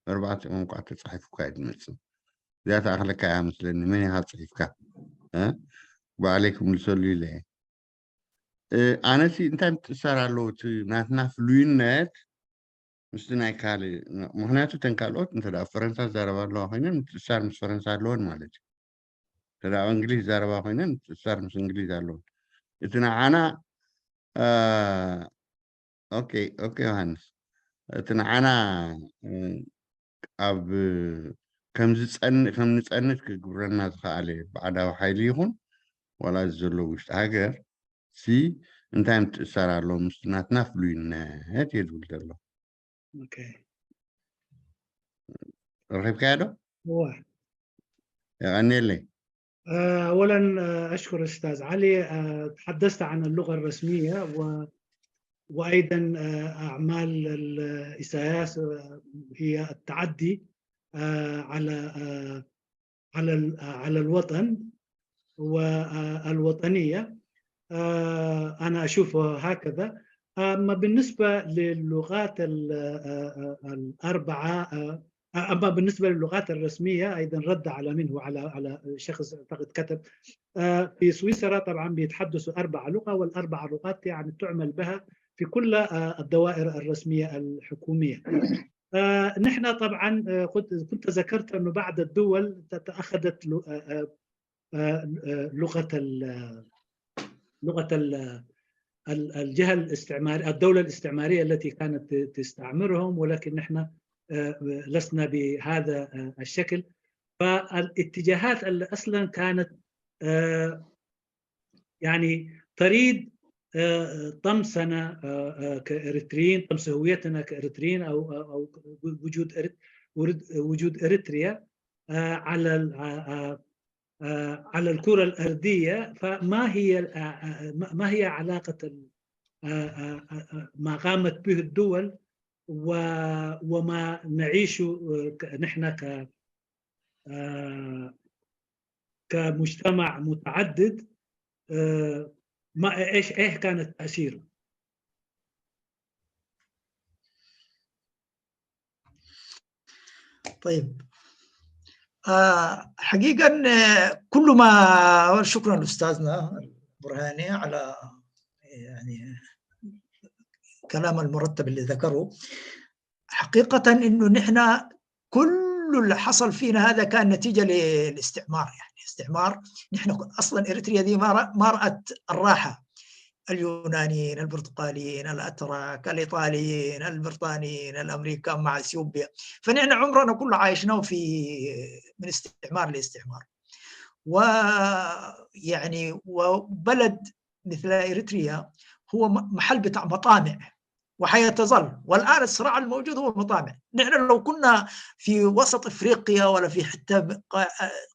ብኣርባዕቲኡ ቋንቋ ተፃሒፉካ እዩ ዝመፅእ። እዚኣ ተኣኽለካ እያ መስለኒ። መን ኢኻ ፅሒፍካ ባዕለይ ክምልሰሉ ኢለ። ኣነሲ እንታይ ምትእሳር ኣለዎ እቲ ናትና ፍሉይነት ምስቲ ናይ ካልእ? ምክንያቱ እተን ካልኦት እንተ ፈረንሳ ዝዛረባ ኣለዋ ኮይነን ምትእሳር ምስ ፈረንሳ ኣለወን ማለት እዩ። እንተ እንግሊዝ ዝዛረባ ኮይነን ምትእሳር ምስ እንግሊዝ ኣለወን። እቲ ንዓና፣ okay ዮሃንስ፣ እቲ ንዓና ኣብ ከም ንፀንት ክግብረና ዝከኣለ ባዕዳዊ ሓይሊ ይኹን ዋላ እዚ ዘሎ ውሽጢ ሃገር ሲ እንታይ ምትእሳር ኣለዎ ምስ ናትና ፍሉይነት እየ ዝብል ዘሎ። ረኪብካዮ ዶ? هو የቀኒየለይ። أولا أشكر الأستاذ علي. تحدثت عن اللغة الرسمية وأيضا أعمال الإساياس هي التعدي على الوطن والوطنية، أنا أشوفها هكذا. أما بالنسبة للغات الأربعة، اما بالنسبه للغات الرسميه، ايضا رد على منه على شخص اعتقد كتب. في سويسرا طبعا بيتحدثوا اربع لغه، والاربع لغات يعني تعمل بها في كل الدوائر الرسميه الحكوميه. نحن طبعا كنت ذكرت انه بعض الدول اخذت لغه الجهه الاستعماريه، الدوله الاستعماريه التي كانت تستعمرهم، ولكن نحن لسنا بهذا الشكل. فالاتجاهات اللي اصلا كانت يعني تريد طمسنا كاريتريين، طمس هويتنا كاريتريين او وجود اريتريا على الكره الارضيه، فما هي ما هي علاقه ما قامت به الدول وما نعيشه نحن كمجتمع متعدد؟ ما ايش ايه كانت تاثيره؟ طيب، حقيقة كل ما، شكرا لأستاذنا البرهاني على يعني الكلام المرتب اللي ذكره. حقيقة انه نحن كل اللي حصل فينا هذا كان نتيجة للاستعمار، يعني استعمار. نحن اصلا اريتريا دي ما رأت الراحة، اليونانيين، البرتغاليين، الاتراك، الايطاليين، البريطانيين، الامريكان مع اثيوبيا. فنحن عمرنا كله عايشناه من استعمار لاستعمار. ويعني وبلد مثل اريتريا هو محل بتاع مطامع وحيتظل، والان الصراع الموجود هو مطامع. نحن لو كنا في وسط افريقيا ولا في حته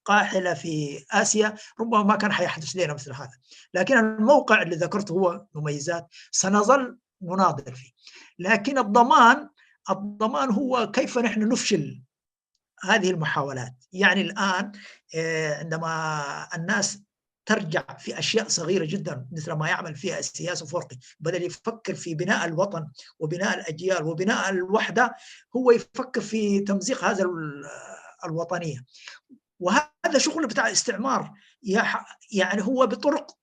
قاحله في اسيا ربما ما كان حيحدث لنا مثل هذا، لكن الموقع اللي ذكرته هو مميزات سنظل نناضل فيه. لكن الضمان هو كيف نحن نفشل هذه المحاولات. يعني الان عندما الناس ترجع في اشياء صغيره جدا مثل ما يعمل فيها إسياس أفورقي، بدل يفكر في بناء الوطن وبناء الاجيال وبناء الوحده، هو يفكر في تمزيق هذا الوطنيه، وهذا شغل بتاع استعمار، يعني هو بطرق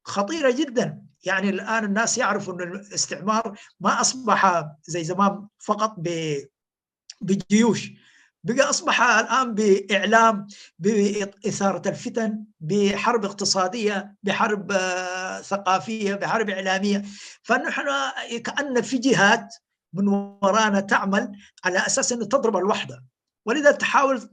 خطيره جدا. يعني الان الناس يعرفوا ان الاستعمار ما اصبح زي زمان فقط بالجيوش، بقى اصبح الان باعلام، باثاره الفتن، بحرب اقتصاديه، بحرب ثقافيه، بحرب اعلاميه. فنحن كان في جهات من ورانا تعمل على اساس انه تضرب الوحده، ولذا تحاول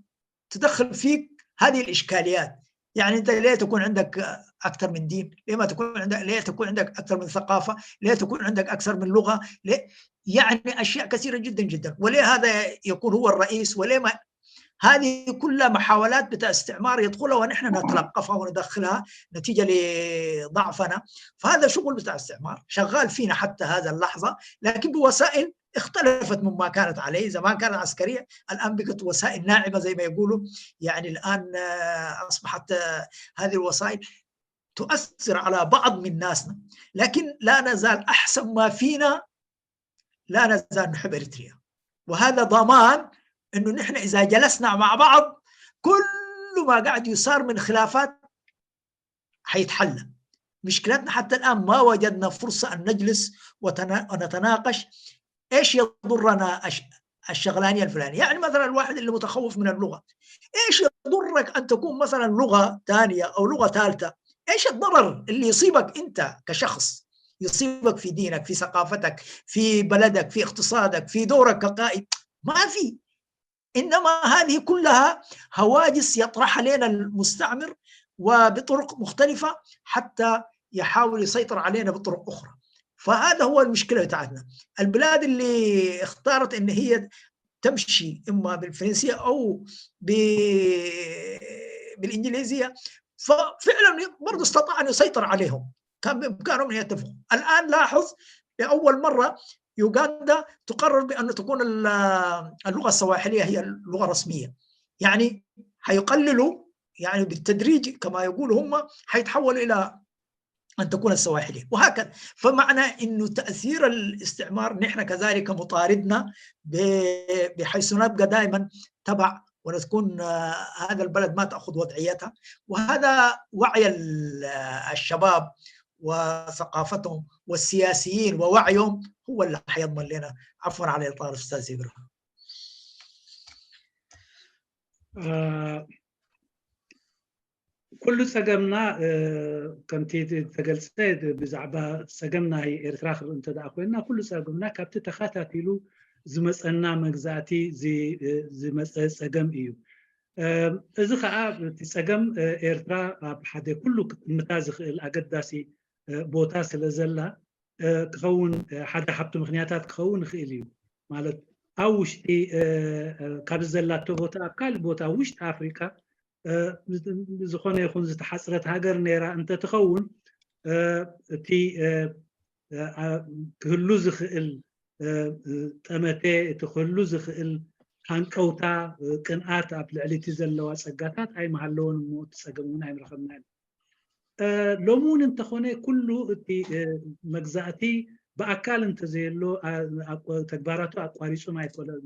تدخل فيك هذه الاشكاليات. يعني انت ليه تكون عندك اكثر من دين؟ ليه ما تكون عندك ليه تكون عندك اكثر من ثقافه؟ ليه تكون عندك اكثر من لغه؟ ليه؟ يعني اشياء كثيره جدا جدا، وليه هذا يكون هو الرئيس؟ وليه ما هذه كلها محاولات بتاع استعمار يدخلها ونحن نتلقفها وندخلها نتيجه لضعفنا. فهذا شغل بتاع استعمار شغال فينا حتى هذا اللحظه، لكن بوسائل اختلفت مما كانت عليه. زمان كانت عسكرية، الان بقت وسائل ناعمة زي ما يقولوا. يعني الان اصبحت هذه الوسائل تؤثر على بعض من ناسنا، لكن لا نزال احسن ما فينا، لا نزال نحب اريتريا. وهذا ضمان انه نحن اذا جلسنا مع بعض كل ما قاعد يصار من خلافات حيتحل. مشكلتنا حتى الان ما وجدنا فرصة ان نجلس ونتناقش ايش يضرنا الشغلانيه الفلانية. يعني مثلا الواحد اللي متخوف من اللغة، ايش يضرك ان تكون مثلا لغة ثانية او لغة ثالثة؟ ايش الضرر اللي يصيبك انت كشخص؟ يصيبك في دينك، في ثقافتك، في بلدك، في اقتصادك، في دورك كقائد؟ ما في. انما هذه كلها هواجس يطرحها علينا المستعمر وبطرق مختلفة حتى يحاول يسيطر علينا بطرق اخرى. فهذا هو المشكلة بتاعتنا. البلاد اللي اختارت ان هي تمشي اما بالفرنسيه او بالانجليزية، ففعلا برضه استطاع ان يسيطر عليهم، كان بامكانهم ان يتفقوا. الان لاحظ لاول مرة يوغندا تقرر بان تكون اللغة السواحليه هي اللغة الرسمية. يعني حيقللوا، يعني بالتدريج كما يقولوا هم، حيتحولوا الى ان تكون السواحليه وهكذا. فمعنى انه تاثير الاستعمار نحن كذلك مطاردنا بحيث نبقى دائما تبع ونكون هذا البلد ما تاخذ وضعيتها. وهذا وعي الشباب وثقافتهم والسياسيين ووعيهم هو اللي حيضمن لنا. عفوا على الاطالة استاذ ابراهيم. ኩሉ ፀገምና ከምቲ ተገልፀ ብዛዕባ ፀገም ናይ ኤርትራ ክርኢ እንተደኣ ኮይንና፣ ኩሉ ፀገምና ካብቲ ተኸታቲሉ ዝመፀና መግዛእቲ ዝመፀ ፀገም እዩ። እዚ ከዓ እቲ ፀገም ኤርትራ ኣብ ሓደ ኩሉ ክጥምታ ዝኽእል ኣገዳሲ ቦታ ስለ ዘላ ክኸውን ሓደ ካብቲ ምክንያታት ክኸውን ይኽእል እዩ። ማለት ኣብ ውሽጢ ካብ ዘላቶ ቦታ ኣብ ካልእ ቦታ ውሽጢ ኣፍሪካ ዝኾነ ይኹን ዝተሓፅረት ሃገር ነይራ እንተትኸውን፣ እቲ ክህሉ ዝኽእል ጠመተ፣ እቲ ክህሉ ዝኽእል ሃንቀውታ፣ ቅንኣት ኣብ ልዕሊ እቲ ዘለዋ ፀጋታት ኣይመሃለዎን እሞ እቲ ፀገም እውን ኣይምረኸብናን። ሎሚ እውን እንተኾነ ኩሉ እቲ መግዛእቲ ብኣካል እንተዘየሎ ተግባራቱ ኣቋሪፁ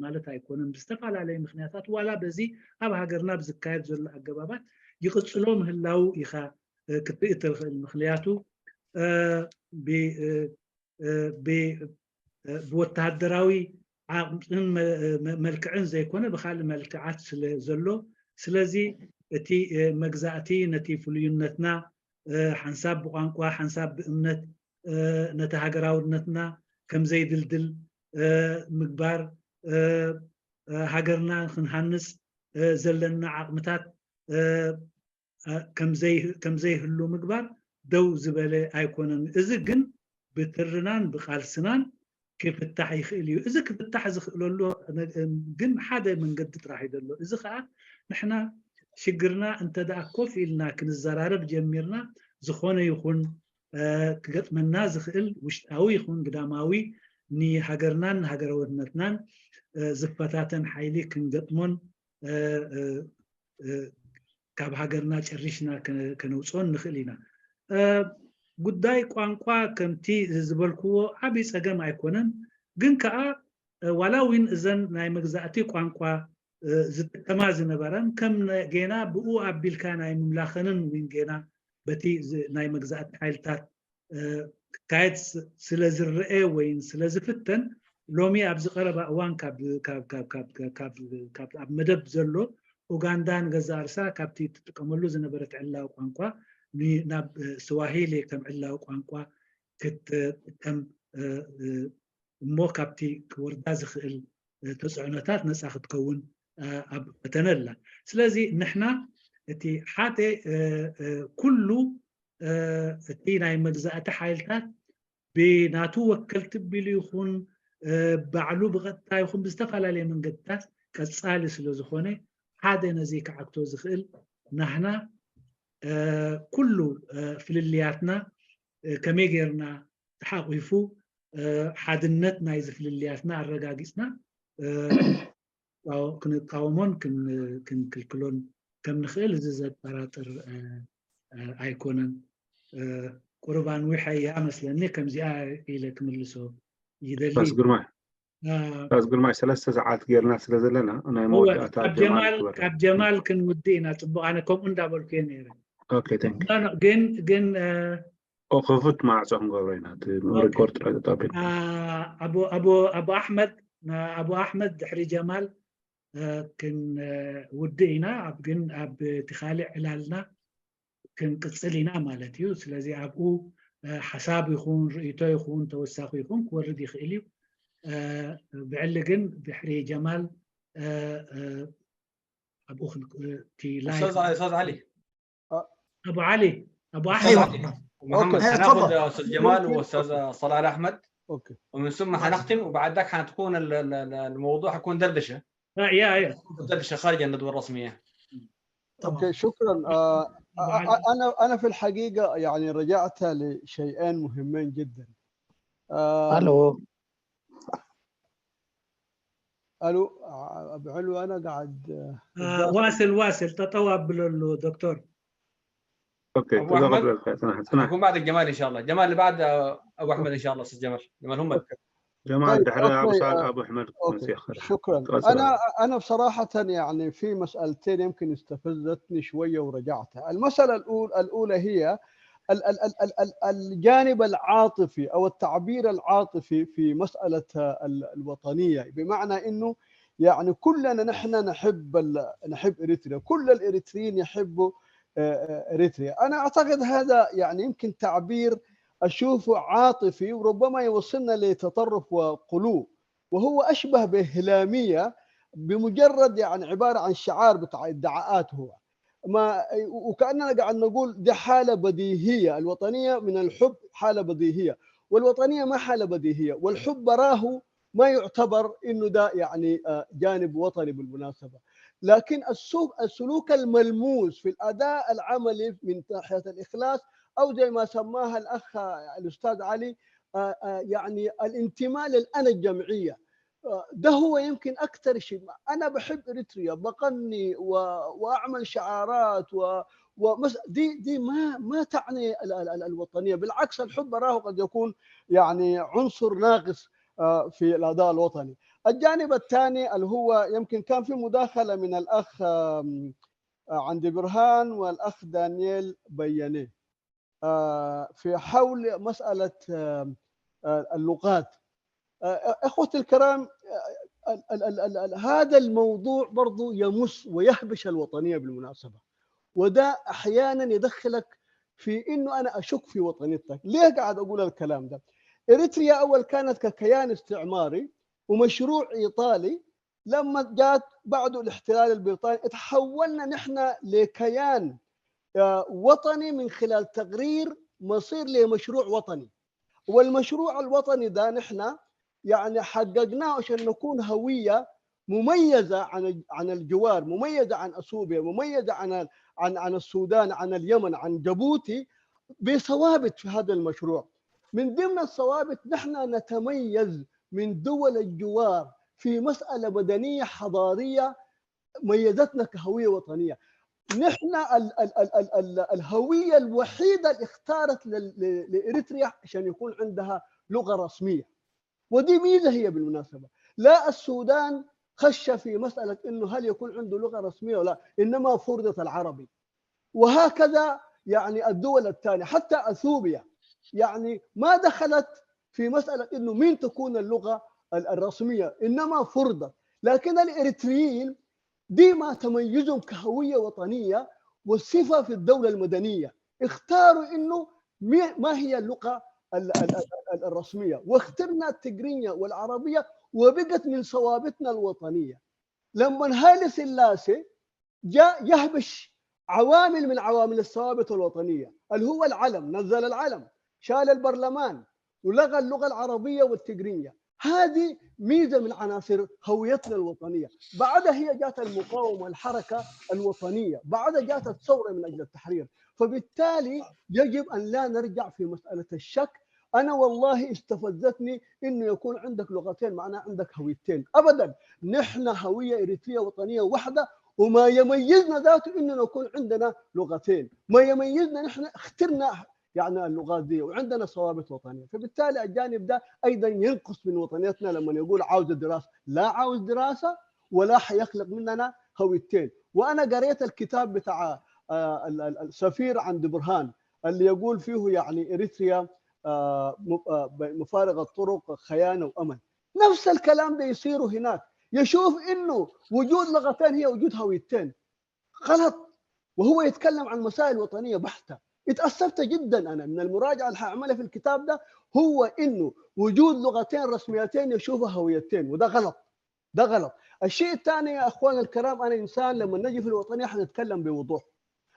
ማለት ኣይኮነን። ብዝተፈላለዩ ምክንያታት ዋላ በዚ ኣብ ሃገርና ብዝካየድ ዘሎ ኣገባባት ይቅፅሎ ምህላው ኢኻ ክትርኢ ትኽእል። ምክንያቱ ብወተሃደራዊ ዓቕምን መልክዕን ዘይኮነ ብካልእ መልክዓት ስለ ዘሎ፣ ስለዚ እቲ መግዛእቲ ነቲ ፍሉይነትና ሓንሳብ ብቋንቋ ሓንሳብ ብእምነት ነቲ ሃገራውነትና ከምዘይድልድል ምግባር፣ ሃገርና ክንሃንፅ ዘለና ዓቕምታት ከምዘይህሉ ምግባር ደው ዝበለ ኣይኮነን። እዚ ግን ብትርናን ብቃልስናን ክፍታሕ ይኽእል እዩ። እዚ ክፍታሕ ዝኽእለሉ ግን ሓደ መንገዲ ጥራሕ እዩ ዘሎ። እዚ ከዓ ንሕና ሽግርና እንተደኣ ኮፍ ኢልና ክንዘራረብ ጀሚርና፣ ዝኾነ ይኹን ክገጥመና ዝኽእል ውሽጣዊ ይኹን ግዳማዊ ንሃገርናን ንሃገራውነትናን ዝፈታተን ሓይሊ ክንገጥሞን ካብ ሃገርና ጨሪሽና ከነውፅኦን ንኽእል ኢና። ጉዳይ ቋንቋ ከምቲ ዝበልክዎ ዓብይ ፀገም ኣይኮነን። ግን ከዓ ዋላ እውን እዘን ናይ መግዛእቲ ቋንቋ ዝጥቀማ ዝነበረን ከም ጌና ብኡ ኣቢልካ ናይ ምምላኸንን እውን ጌና በቲ ናይ መግዛእቲ ሓይልታት ክካየድ ስለ ዝረአ ወይ ስለ ዝፍተን፣ ሎሚ ኣብዚ ቀረባ እዋን ኣብ መደብ ዘሎ ኡጋንዳ ንገዛእ ርእሳ ካብቲ ትጥቀመሉ ዝነበረት ዕላዊ ቋንቋ ናብ ስዋሂሊ ከም ዕላዊ ቋንቋ ክትጥቀም እሞ ካብቲ ክወርዳ ዝኽእል ተፅዕኖታት ነፃ ክትከውን ኣብ ፈተነ ኣላ። ስለዚ ንሕና እቲ ሓደ ኩሉ እቲ ናይ መግዛእቲ ሓይልታት ብናቱ ወከልቲ ቢሉ ይኹን ባዕሉ ብቐጥታ ይኹን ብዝተፈላለየ መንገድታት ቀፃሊ ስለ ዝኾነ፣ ሓደ ነዚ ክዓግቶ ዝኽእል ናህና ኩሉ ፍልልያትና ከመይ ጌርና ተሓቂፉ ሓድነት ናይ ዝፍልልያትና ኣረጋጊፅና ክንቃወሞን ክንክልክሎን ከም ንኽእል እዚ ዘጠራጥር ኣይኮነን። ቁሩብ ኣንዊሐ እያ መስለኒ፣ ከምዚኣ ኢለ ክምልሶ ይደሊ። ኣስ ግርማይ፣ ኣስ ግርማይ፣ 3 ሰዓት ጌርና ስለ ዘለና ናይ መወዳእታ ጀማል፣ ካብ ጀማል ክንውድእ ኢና። ፅቡቅ፣ ኣነ ከምኡ እንዳበልኩ እየ ነይረ። Okay, thank ግን ግን ክፉት ማዕፆ ክንገብሮ ኢና፣ እቲ record ጥራይ ተጣቢና። ኣቡ ኣሕመድ፣ ኣቡ ኣሕመድ ድሕሪ ጀማል ክንውድእ ኢና። ኣብ ግን ኣብ እቲ ካሊእ ዕላልና ክንቅፅል ኢና ማለት እዩ። ስለዚ ኣብኡ ሓሳብ ይኹን ርእቶ ይኹን ተወሳኺ ይኹን ክወርድ ይኽእል እዩ። ብዕሊ ግን ድሕሪ ጀማል ኣብኡ እቲ استاذ علي. ابو علي، ابو احمد. احمد. محمد، حناخذ استاذ جمال واستاذ صلاح احمد. Okay. ومن ثم حنختم، وبعد ذاك حتكون الموضوع حيكون دردشه. Yeah. دردشه خارج الندوه الرسميه. Okay، شكرا. انا في الحقيقه يعني رجعت لشيئين مهمين جدا. الو. الو، ابو علو، انا قاعد. واصل واصل، تطوع له دكتور. Okay. ابو احمد، سمح. يكون بعد الجمال ان شاء الله، جمال اللي بعد ابو احمد ان شاء الله. استاذ جمال، جمال هم. جمال. طيب. دحر ابو Okay. سعد، ابو احمد. Okay، شكرا. انا بصراحه يعني في مسالتين يمكن استفزتني شويه ورجعتها. المساله الاولى هي ال ال ال ال ال الجانب العاطفي او التعبير العاطفي في مساله الوطنيه، بمعنى انه يعني كلنا نحن نحب اريتريا، كل الاريتريين يحبوا اريتريا. انا اعتقد هذا يعني يمكن تعبير اشوفه عاطفي، وربما يوصلنا لتطرف وقلوب، وهو اشبه بهلاميه، بمجرد يعني عباره عن شعار بتاع ادعاءات، هو ما وكاننا قاعد نقول دي حاله بديهيه، الوطنيه من الحب حاله بديهيه، والوطنيه ما حاله بديهيه، والحب براه ما يعتبر انه ده يعني جانب وطني بالمناسبه. لكن السلوك الملموس في الاداء العملي من ناحيه الاخلاص، او زي ما سماها الاخ الاستاذ علي، يعني الانتماء للانا الجمعيه، ده هو يمكن اكثر شيء. انا بحب اريتريا، بغني واعمل شعارات ومس دي ما تعني الوطنيه. بالعكس، الحب براه قد يكون يعني عنصر ناقص في الاداء الوطني. الجانب الثاني اللي هو يمكن كان في مداخله من الاخ عندي برهان والاخ دانيال بيانيه في حول مساله اللغات. اخوتي الكرام، ال ال ال ال هذا الموضوع برضو يمس ويهبش الوطنيه بالمناسبه، وده احيانا يدخلك في انه انا اشك في وطنيتك. ليه قاعد اقول الكلام ده؟ اريتريا اول كانت ككيان استعماري ومشروع ايطالي، لما جات بعده الاحتلال البريطاني تحولنا نحن لكيان وطني من خلال تقرير مصير لمشروع وطني، والمشروع الوطني ده نحن يعني حققناه عشان نكون هويه مميزه عن الجوار، مميزه عن اثيوبيا، مميزه عن السودان، عن اليمن، عن جيبوتي، بثوابت في هذا المشروع. من ضمن الثوابت نحن نتميز من دول الجوار في مساله مدنيه حضاريه ميزتنا كهويه وطنيه. نحن ال ال ال ال ال الهويه الوحيده اللي اختارت لاريتريا عشان يكون عندها لغه رسميه، ودي ميزه هي بالمناسبه. لا السودان خش في مساله انه هل يكون عنده لغه رسميه ولا، انما فرضت العربي، وهكذا يعني الدول الثانيه، حتى اثيوبيا يعني ما دخلت في مساله انه مين تكون اللغه الرسميه، انما فرضت. لكن الاريتريين دي ما تميزهم كهويه وطنيه والصفه في الدوله المدنيه، اختاروا انه ما هي اللغه الرسميه، واخترنا التجرينيا والعربيه وبقت من ثوابتنا الوطنيه. لما هايلي سلاسي جاء يهبش عوامل من عوامل الثوابت الوطنيه، اللي هو العلم، نزل العلم، شال البرلمان، ولغى اللغه العربيه والتجرينيا. هذه ميزه من عناصر هويتنا الوطنيه. بعدها هي جات المقاومه، الحركه الوطنيه، بعدها جات الثوره من اجل التحرير. فبالتالي يجب ان لا نرجع في مساله الشك. انا والله استفزتني انه يكون عندك لغتين معناه عندك هويتين. ابدا، نحن هوية اريتريه وطنية واحدة، وما يميزنا ذاته انه يكون عندنا لغتين. ما يميزنا نحن اخترنا يعني اللغات دي وعندنا ثوابت وطنية. فبالتالي الجانب ده ايضا ينقص من وطنيتنا لما يقول عاوز دراسة. لا عاوز دراسة ولا حيخلق مننا هويتين. وانا قريت الكتاب بتاع السفير عند برهان اللي يقول فيه يعني اريتريا مفارقه الطرق، خيانة وامل. نفس الكلام ده يصير هناك، يشوف انه وجود لغتين هي وجود هويتين، غلط. وهو يتكلم عن مسائل وطنية بحته. اتأثرت جدا انا من المراجعة اللي حاعملها في الكتاب ده، هو انه وجود لغتين رسميتين يشوفها هويتين، وده غلط، ده غلط. الشيء الثاني يا اخوان الكرام، انا انسان لما نجي في الوطنية حنتكلم بوضوح.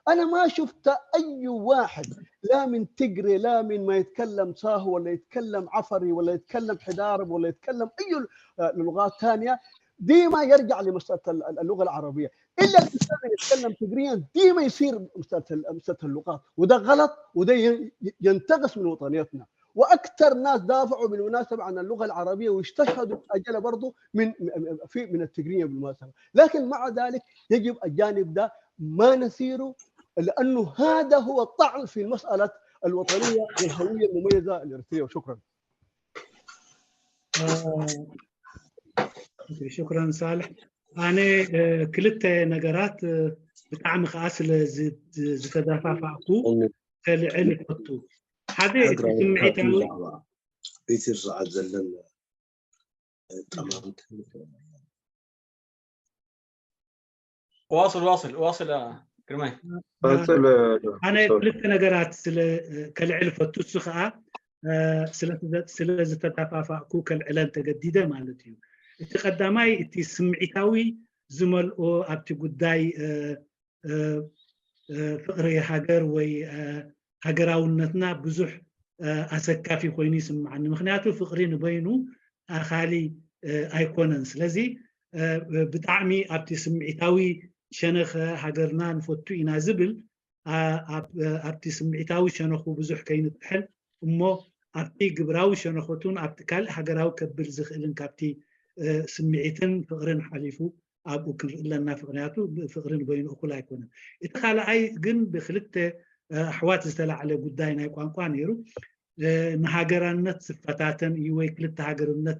انا ما شفت اي واحد لا من تقري لا من ما يتكلم ساهو ولا يتكلم عفري ولا يتكلم حدارب ولا يتكلم اي لغات ثانية، ديما يرجع لمسالة اللغة العربية. الا الانسان اللي يتكلم تقريا ديما يصير مسالة اللغات، وده غلط، وده ينتقص من وطنيتنا. واكثر ناس دافعوا بالمناسبة عن اللغة العربية واستشهدوا اجل برضه من في من التقريه بالمناسبة. لكن مع ذلك يجب الجانب ده ما نسيرة، لانه هذا هو الطعن في مسالة الوطنية والهوية المميزة الاريتريه. وشكرا. شكرا صالሕ. ኣነ ክልተ ነገራት ብጣዕሚ ከዓ ስለ ዝተደፋፋእኩ ከልዕል ይፈቱ። ሓደ እቲ ስምዒታዊ እቲ ስርዓት ዘለና ጠማምቲ واصل واصل واصل يا ግርማይ። ኣነ ክልተ ነገራት ስለ ከልዕል ፈቱ፣ እሱ ከዓ ስለ ዝተተፋፋእኩ ከልዕለን ተገዲደ ማለት እዩ። እቲ ቀዳማይ እቲ ስምዒታዊ ዝመልኦ ኣብቲ ጉዳይ ፍቅሪ ሃገር ወይ ሃገራውነትና ብዙሕ ኣሰካፊ ኮይኑ ይስምዓኒ። ምክንያቱ ፍቅሪ ንበይኑ ኣኻሊ ኣይኮነን። ስለዚ ብጣዕሚ ኣብቲ ስምዒታዊ ሸነኽ ሃገርና ንፈቱ ኢና ዝብል፣ ኣብቲ ስምዒታዊ ሸነኹ ብዙሕ ከይንጥሕል እሞ ኣብቲ ግብራዊ ሸነኸቱን ኣብቲ ካልእ ሃገራዊ ከብል ዝኽእልን ካብቲ ስምዒትን ፍቅርን ሓሊፉ ኣብኡ ክንርኢ ኣለና። ምክንያቱ ፍቅሪ ንበይኑ እኩል ኣይኮነን። እቲ ካልኣይ ግን ብክልተ ኣሕዋት ዝተላዕለ ጉዳይ ናይ ቋንቋ ነይሩ። ንሃገራነት ዝፈታተን እዩ ወይ ክልተ ሃገርነት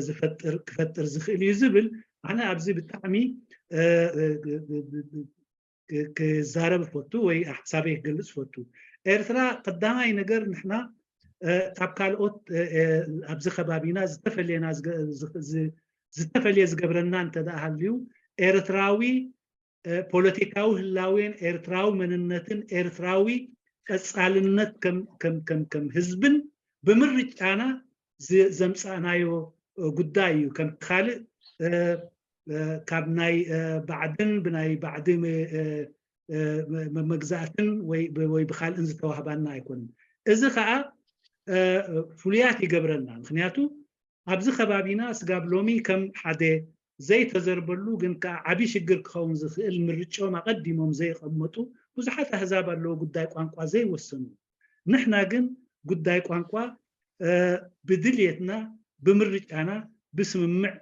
ዝፈጥር ክፈጥር ዝኽእል እዩ ዝብል፣ ኣነ ኣብዚ ብጣዕሚ ክዛረብ ፈቱ ወይ ሓሳበይ ክገልፅ ፈቱ። ኤርትራ ቀዳማይ ነገር ንሕና ካብ ካልኦት ኣብዚ ከባቢና ዝተፈለየና ዝተፈለየ ዝገብረና እንተደኣ ሃልዩ ኤርትራዊ ፖለቲካዊ ህላዌን ኤርትራዊ መንነትን ኤርትራዊ ቀፃልነት ከም ህዝብን ብምርጫና ዘምፃእናዮ ጉዳይ እዩ። ከምቲ ካልእ ካብ ናይ ባዕድን ብናይ ባዕዲ መግዛእትን ወይ ብካልእን ዝተዋህባና ኣይኮነን። እዚ ከዓ ፍሉያት ይገብረና። ምክንያቱ ኣብዚ ከባቢና ስጋብ ሎሚ ከም ሓደ ዘይተዘርበሉ ግን ከዓ ዓብይ ሽግር ክኸውን ዝኽእል ምርጮም ኣቐዲሞም ዘይቐመጡ ብዙሓት ኣህዛብ ኣለዉ ጉዳይ ቋንቋ ዘይወሰኑ። ንሕና ግን ጉዳይ ቋንቋ ብድልየትና ብምርጫና ብስምምዕ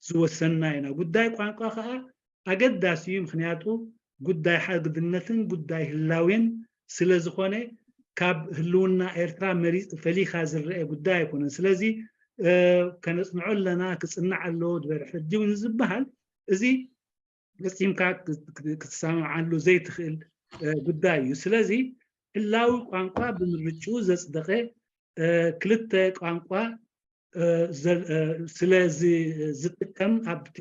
ዝወሰንና ኢና። ጉዳይ ቋንቋ ከዓ ኣገዳሲ እዩ፣ ምክንያቱ ጉዳይ ሓግድነትን ጉዳይ ህላዌን ስለ ዝኾነ ካብ ህልውና ኤርትራ መሪፅ ፈሊኻ ዝረአ ጉዳይ ኣይኮነን። ስለዚ ከነፅንዖ ኣለና፣ ክፅናዕ ኣለዎ ድበረ ሕጂ እውን ዝበሃል እዚ ፈፂምካ ክትሰማዓሉ ዘይትኽእል ጉዳይ እዩ። ስለዚ ህላዊ ቋንቋ ብምርጭኡ ዘፅደቐ ክልተ ቋንቋ ስለ ዝጥቀም ኣብቲ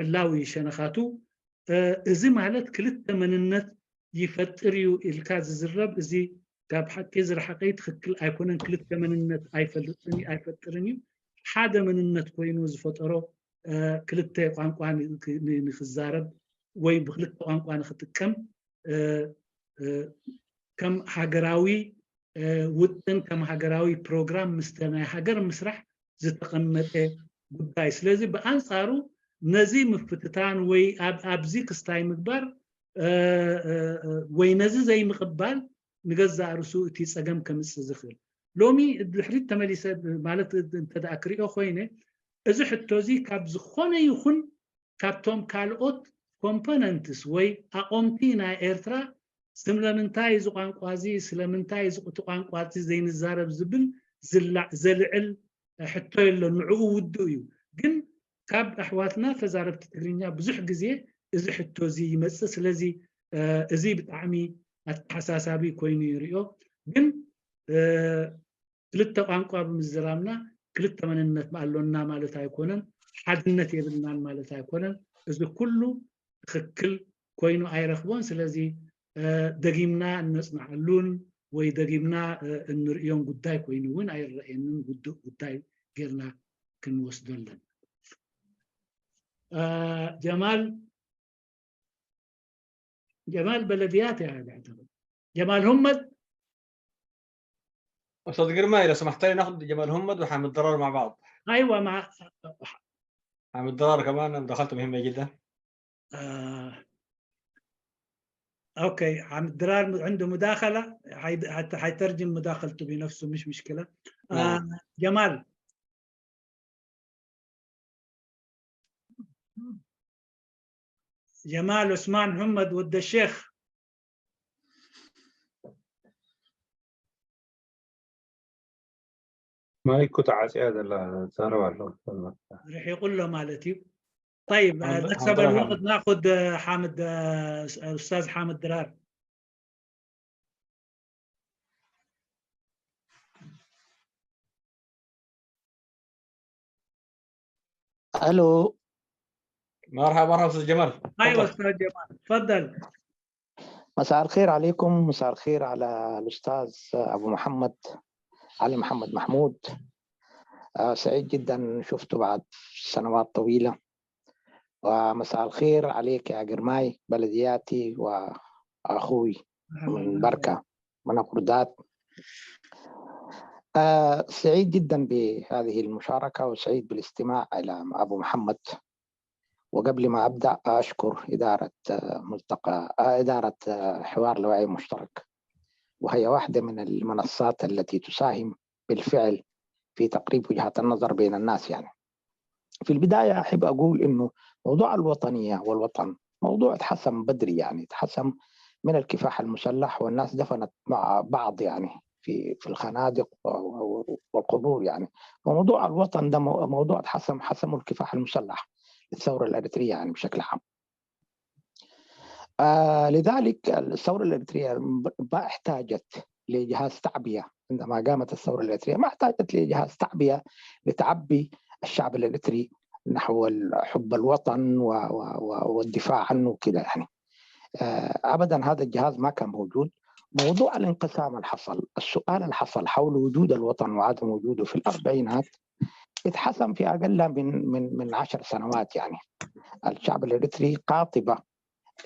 ዕላዊ ሸነኻቱ እዚ ማለት ክልተ መንነት ይፈጥር እዩ ኢልካ ዝዝረብ እዚ ካብ ሓቂ ዝረሓቀ ትክክል ኣይኮነን። ክልተ መንነት ኣይፈልጥን ኣይፈጥርን እዩ። ሓደ መንነት ኮይኑ ዝፈጠሮ ክልተ ቋንቋ ንክዛረብ ወይ ብክልተ ቋንቋ ንክጥቀም ከም ሃገራዊ ውጥን ከም ሃገራዊ ፕሮግራም ምስተ ናይ ሃገር ምስራሕ ዝተቐመጠ ጉዳይ። ስለዚ ብኣንፃሩ ነዚ ምፍትታን ወይ ኣብዚ ክስታይ ምግባር ወይ ነዚ ዘይምቕባል ንገዛእ ርእሱ እቲ ፀገም ከምፅእ ዝኽእል። ሎሚ ድሕሪት ተመሊሰ ማለት እንተደኣ ክሪኦ ኮይነ እዚ ሕቶ እዚ ካብ ዝኾነ ይኹን ካብቶም ካልኦት components ወይ ኣቆምቲ ናይ ኤርትራ ስለምንታይ እዚ ቋንቋ እዚ ስለምንታይ እዚ እቲ ቋንቋ እዚ ዘይንዛረብ ዝብል ዘልዕል ሕቶ የለን። ንዕኡ ውዱእ እዩ። ግን ካብ ኣሕዋትና ተዛረብቲ ትግርኛ ብዙሕ ግዜ እዚ ሕቶ እዚ ይመፅእ። ስለዚ እዚ ብጣዕሚ ኣተሓሳሳቢ ኮይኑ ይሪኦ። ግን ክልተ ቋንቋ ብምዝራብና ክልተ መንነት ኣሎና ማለት ኣይኮነን፣ ሓድነት የብልናን ማለት ኣይኮነን። እዚ ኩሉ ትክክል ኮይኑ ኣይረክቦን። ስለዚ ደጊምና እነፅንዓሉን ወይ ደጊምና እንሪእዮን ጉዳይ ኮይኑ እውን ኣይረአየንን። ጉዱእ ጉዳይ ጌርና ክንወስዶ ኣለና። جمال جمال بلدياتي هذا اعتقد جمال همد. استاذ قرماي لو سمحت لي ناخذ جمال همد وحامد ضرار مع بعض. ايوه مع حامد ضرار كمان مداخلته مهمه جدا. okay، حامد درار عنده مداخله، حيترجم مداخلته بنفسه، مش مشكله. نعم. جمال جمال عثمان محمد ود الشيخ. ማይኩ ተዓፅያ ዘላ ዛረብ ኣሎ። رح يقول له مالتي. طيب نكسب حامد درار. الوقت، ناخذ حامد، استاذ حامد درار. الو. مرحبا مرحبا استاذ جمال. ايوه تفضل. استاذ جمال تفضل. مساء الخير عليكم، مساء الخير على الأستاذ أبو محمد علي محمد محمود. سعيد جدا شفته بعد سنوات طويلة. ومساء الخير عليك يا جرماي بلدياتي وأخوي من بركة من أقردات. سعيد جدا بهذه المشاركة وسعيد بالاستماع إلى أبو محمد. وقبل ما أبدأ أشكر إدارة ملتقى إدارة حوار لوعي مشترك، وهي واحدة من المنصات التي تساهم بالفعل في تقريب وجهات النظر بين الناس. يعني في البداية أحب أقول إنه موضوع الوطنية والوطن موضوع اتحسم بدري، يعني اتحسم من الكفاح المسلح، والناس دفنت مع بعض يعني في الخنادق والقبور. يعني وموضوع الوطن ده موضوع اتحسم، حسمه الكفاح المسلح للثورة الأريترية يعني بشكل عام. لذلك الثورة الأريترية ما احتاجت لجهاز تعبئة. عندما قامت الثورة الأريترية ما احتاجت لجهاز تعبئة لتعبي الشعب الأريتري نحو حب الوطن والدفاع عنه كده يعني. أبدا هذا الجهاز ما كان موجود. موضوع الانقسام اللي حصل، السؤال اللي حصل حول وجود الوطن وعدم وجوده في الأربعينات اتحسم في أقل من 10 سنوات. يعني الشعب الإريتري قاطبة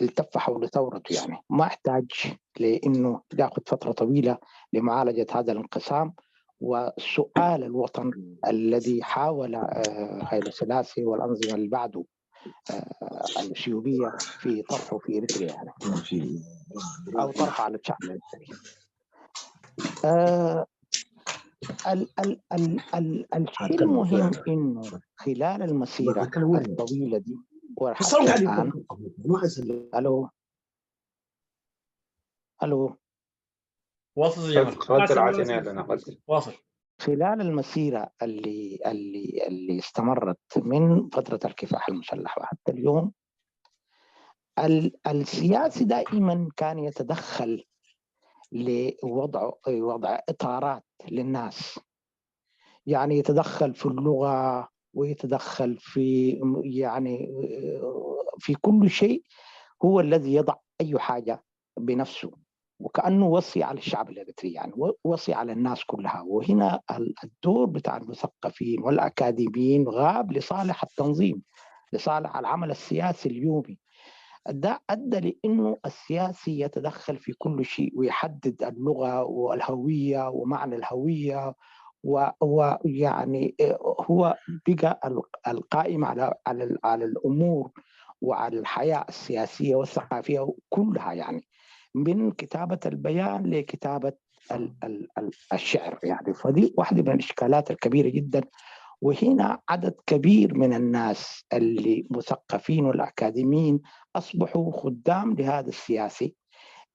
التف حول ثورته، يعني ما احتاج لأنه يأخذ فترة طويلة لمعالجة هذا الانقسام وسؤال الوطن الذي حاول هايلو سلاسي والأنظمة اللي بعده الشيوعية في طرحه في إريتريا يعني، أو طرحه على الشعب الإريتري. الشيء المهم إنه خلال المسيرة الطويلة دي وحتى الآن. ألو ألو. واصل يا جمال. واصل. خلال المسيرة اللي استمرت من فترة الكفاح المسلح وحتى اليوم، السياسي دائما كان يتدخل لوضع وضع إطارات للناس، يعني يتدخل في اللغة ويتدخل في يعني في كل شيء. هو الذي يضع أي حاجة بنفسه، وكأنه وصي على الشعب الإريتري، يعني وصي على الناس كلها. وهنا الدور بتاع المثقفين والأكاديميين غاب لصالح التنظيم، لصالح العمل السياسي اليومي. ده أدى لأنه السياسي يتدخل في كل شيء ويحدد اللغة والهوية ومعنى الهوية، ويعني هو بقى القائم على على على الأمور وعلى الحياة السياسية والثقافية كلها. يعني من كتابة البيان لكتابة الشعر يعني. فدي واحدة من الإشكالات الكبيرة جدا. وهنا عدد كبير من الناس اللي مثقفين والأكاديميين أصبحوا خدام لهذا السياسي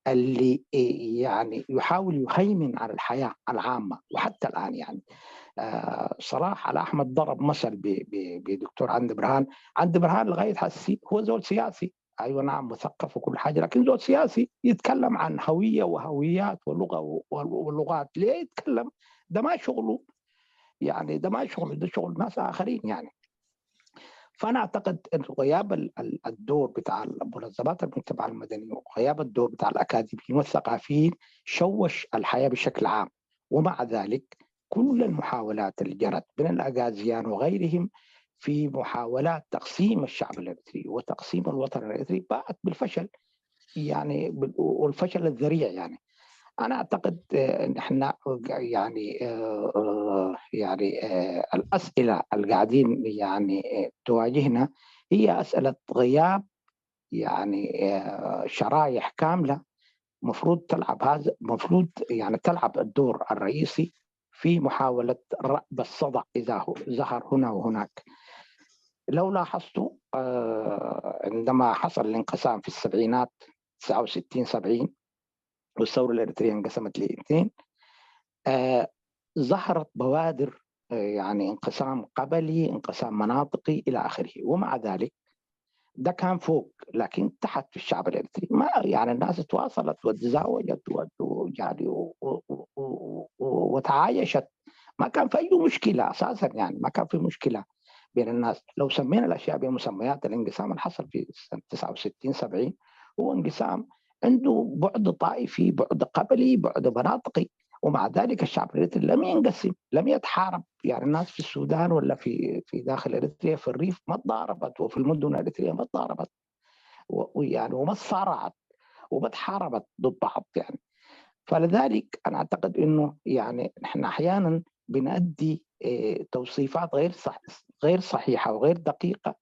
اللي يعني يحاول يهيمن على الحياة العامة. وحتى الآن يعني صلاح على أحمد ضرب مثل بدكتور عند برهان. عند برهان لغاية حسي هو زول سياسي، أيوة نعم مثقف وكل حاجة، لكن زول سياسي يتكلم عن هوية وهويات ولغة ولغات. ليه يتكلم؟ ده ما شغله يعني، ده ما شغله، ده شغل ناس آخرين يعني. فأنا أعتقد أن غياب الدور بتاع منظمات المجتمع المدني وغياب الدور بتاع الأكاديميين والثقافيين شوش الحياة بشكل عام. ومع ذلك كل المحاولات اللي جرت من الأغازيان وغيرهم في محاولات تقسيم الشعب الإريتري وتقسيم الوطن الإريتري باءت بالفشل يعني، والفشل الذريع يعني. أنا أعتقد إن إحنا يعني يعني الأسئلة اللي قاعدين يعني تواجهنا هي أسئلة غياب يعني شرايح كاملة مفروض تلعب هذا، مفروض يعني تلعب الدور الرئيسي في محاولة رأب الصدع إذا هو ظهر هنا وهناك. لو لاحظتوا عندما حصل الانقسام في السبعينات 69 70 والثورة الإريترية انقسمت لاثنين، ظهرت بوادر يعني انقسام قبلي، انقسام مناطقي إلى آخره. ومع ذلك ده كان فوق، لكن تحت في الشعب الإريتري ما يعني الناس تواصلت وتزاوجت يعني وتعايشت، ما كان في أي مشكلة أساسا يعني، ما كان في مشكلة بين الناس. لو سمينا الأشياء بمسميات، الانقسام اللي حصل في سنة 69 70 هو انقسام عنده بعد طائفي، بعد قبلي، بعد مناطقي، ومع ذلك الشعب الإريتري لم ينقسم، لم يتحارب. يعني الناس في السودان ولا في داخل إريتريا في الريف ما تضاربت، وفي المدن الإريترية ما تضاربت، ويعني وما تصارعت وما تحاربت ضد بعض يعني. فلذلك أنا أعتقد إنه يعني نحن أحيانا بنأدي توصيفات غير صحيحة وغير دقيقة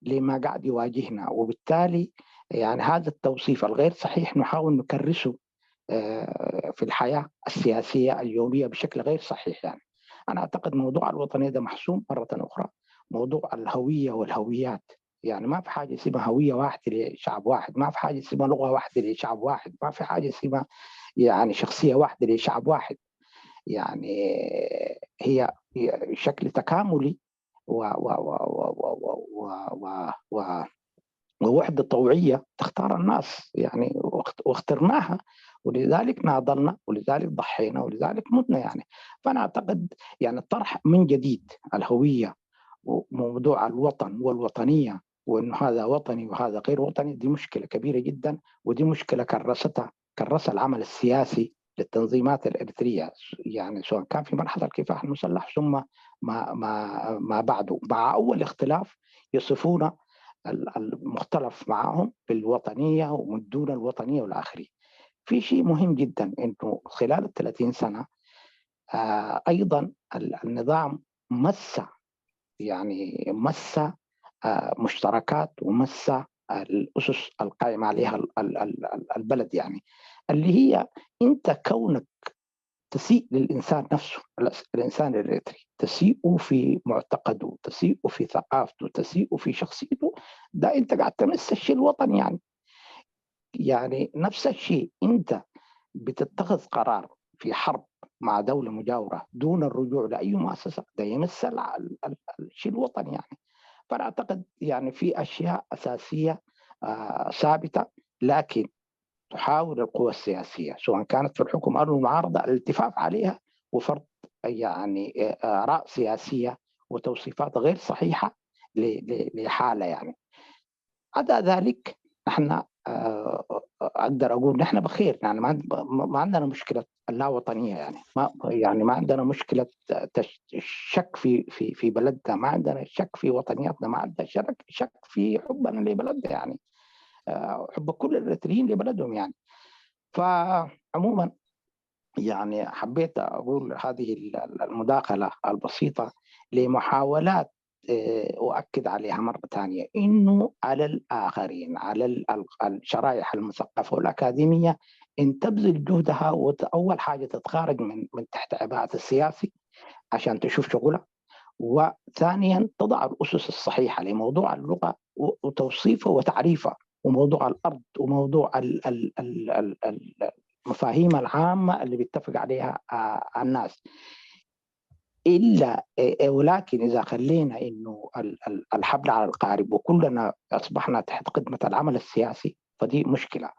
لما قاعد يواجهنا، وبالتالي يعني هذا التوصيف الغير صحيح نحاول نكرسه في الحياة السياسية اليومية بشكل غير صحيح يعني. أنا أعتقد موضوع الوطنية ده محسوم مرة أخرى. موضوع الهوية والهويات، يعني ما في حاجة اسمها هوية واحدة لشعب واحد، ما في حاجة اسمها لغة واحدة لشعب واحد، ما في حاجة اسمها يعني شخصية واحدة لشعب واحد. يعني هي شكل تكاملي و و و و و و و ووحدة طوعية تختار الناس يعني، واخترناها، ولذلك ناضلنا، ولذلك ضحينا، ولذلك متنا يعني. فأنا أعتقد يعني الطرح من جديد الهوية وموضوع الوطن والوطنية، وأنه هذا وطني وهذا غير وطني، دي مشكلة كبيرة جدا، ودي مشكلة كرسها العمل السياسي للتنظيمات الإريترية يعني، سواء كان في مرحلة الكفاح المسلح ثم ما ما ما بعده. مع أول اختلاف يصفون المختلف معهم بالوطنية ومن دون الوطنية والآخرين. في شيء مهم جدا أنه خلال 30 سنة أيضا النظام مس يعني مس مشتركات ومس الأسس القائمة عليها البلد يعني، اللي هي أنت كونك تسيء للإنسان نفسه، الإنسان الإريتري تسيء في معتقده، تسيء في ثقافته، تسيء في شخصيته، ده أنت قاعد تمس الشيء الوطني يعني. يعني نفس الشيء أنت بتتخذ قرار في حرب مع دولة مجاورة دون الرجوع لأي مؤسسة، ده يمس الشيء الوطني يعني. فأنا أعتقد يعني في أشياء أساسية ثابتة، لكن تحاول القوى السياسية سواء كانت في الحكم أو المعارضة الالتفاف عليها وفرض يعني آراء سياسية وتوصيفات غير صحيحة لحالة يعني. عدا ذلك نحن أقدر أقول نحن بخير يعني، ما عندنا مشكلة اللاوطنية يعني، ما يعني ما عندنا مشكلة شك في في في بلدنا، ما عندنا شك في وطنياتنا، ما عندنا شك في حبنا لبلدنا يعني، حب كل الإريتريين لبلدهم يعني. فعموما يعني حبيت أقول هذه المداخلة البسيطة لمحاولات أؤكد عليها مرة ثانية إنه على الآخرين، على الشرائح المثقفة والأكاديمية، ان تبذل جهدها، واول حاجة تتخارج من تحت عباءه السياسي عشان تشوف شغلها، وثانيا تضع الاسس الصحيحة لموضوع اللغة وتوصيفها وتعريفها، وموضوع الارض، وموضوع المفاهيم العامة اللي بيتفق عليها الناس. الا ولكن اذا خلينا انه الحبل على القارب وكلنا اصبحنا تحت خدمة العمل السياسي فدي مشكلة.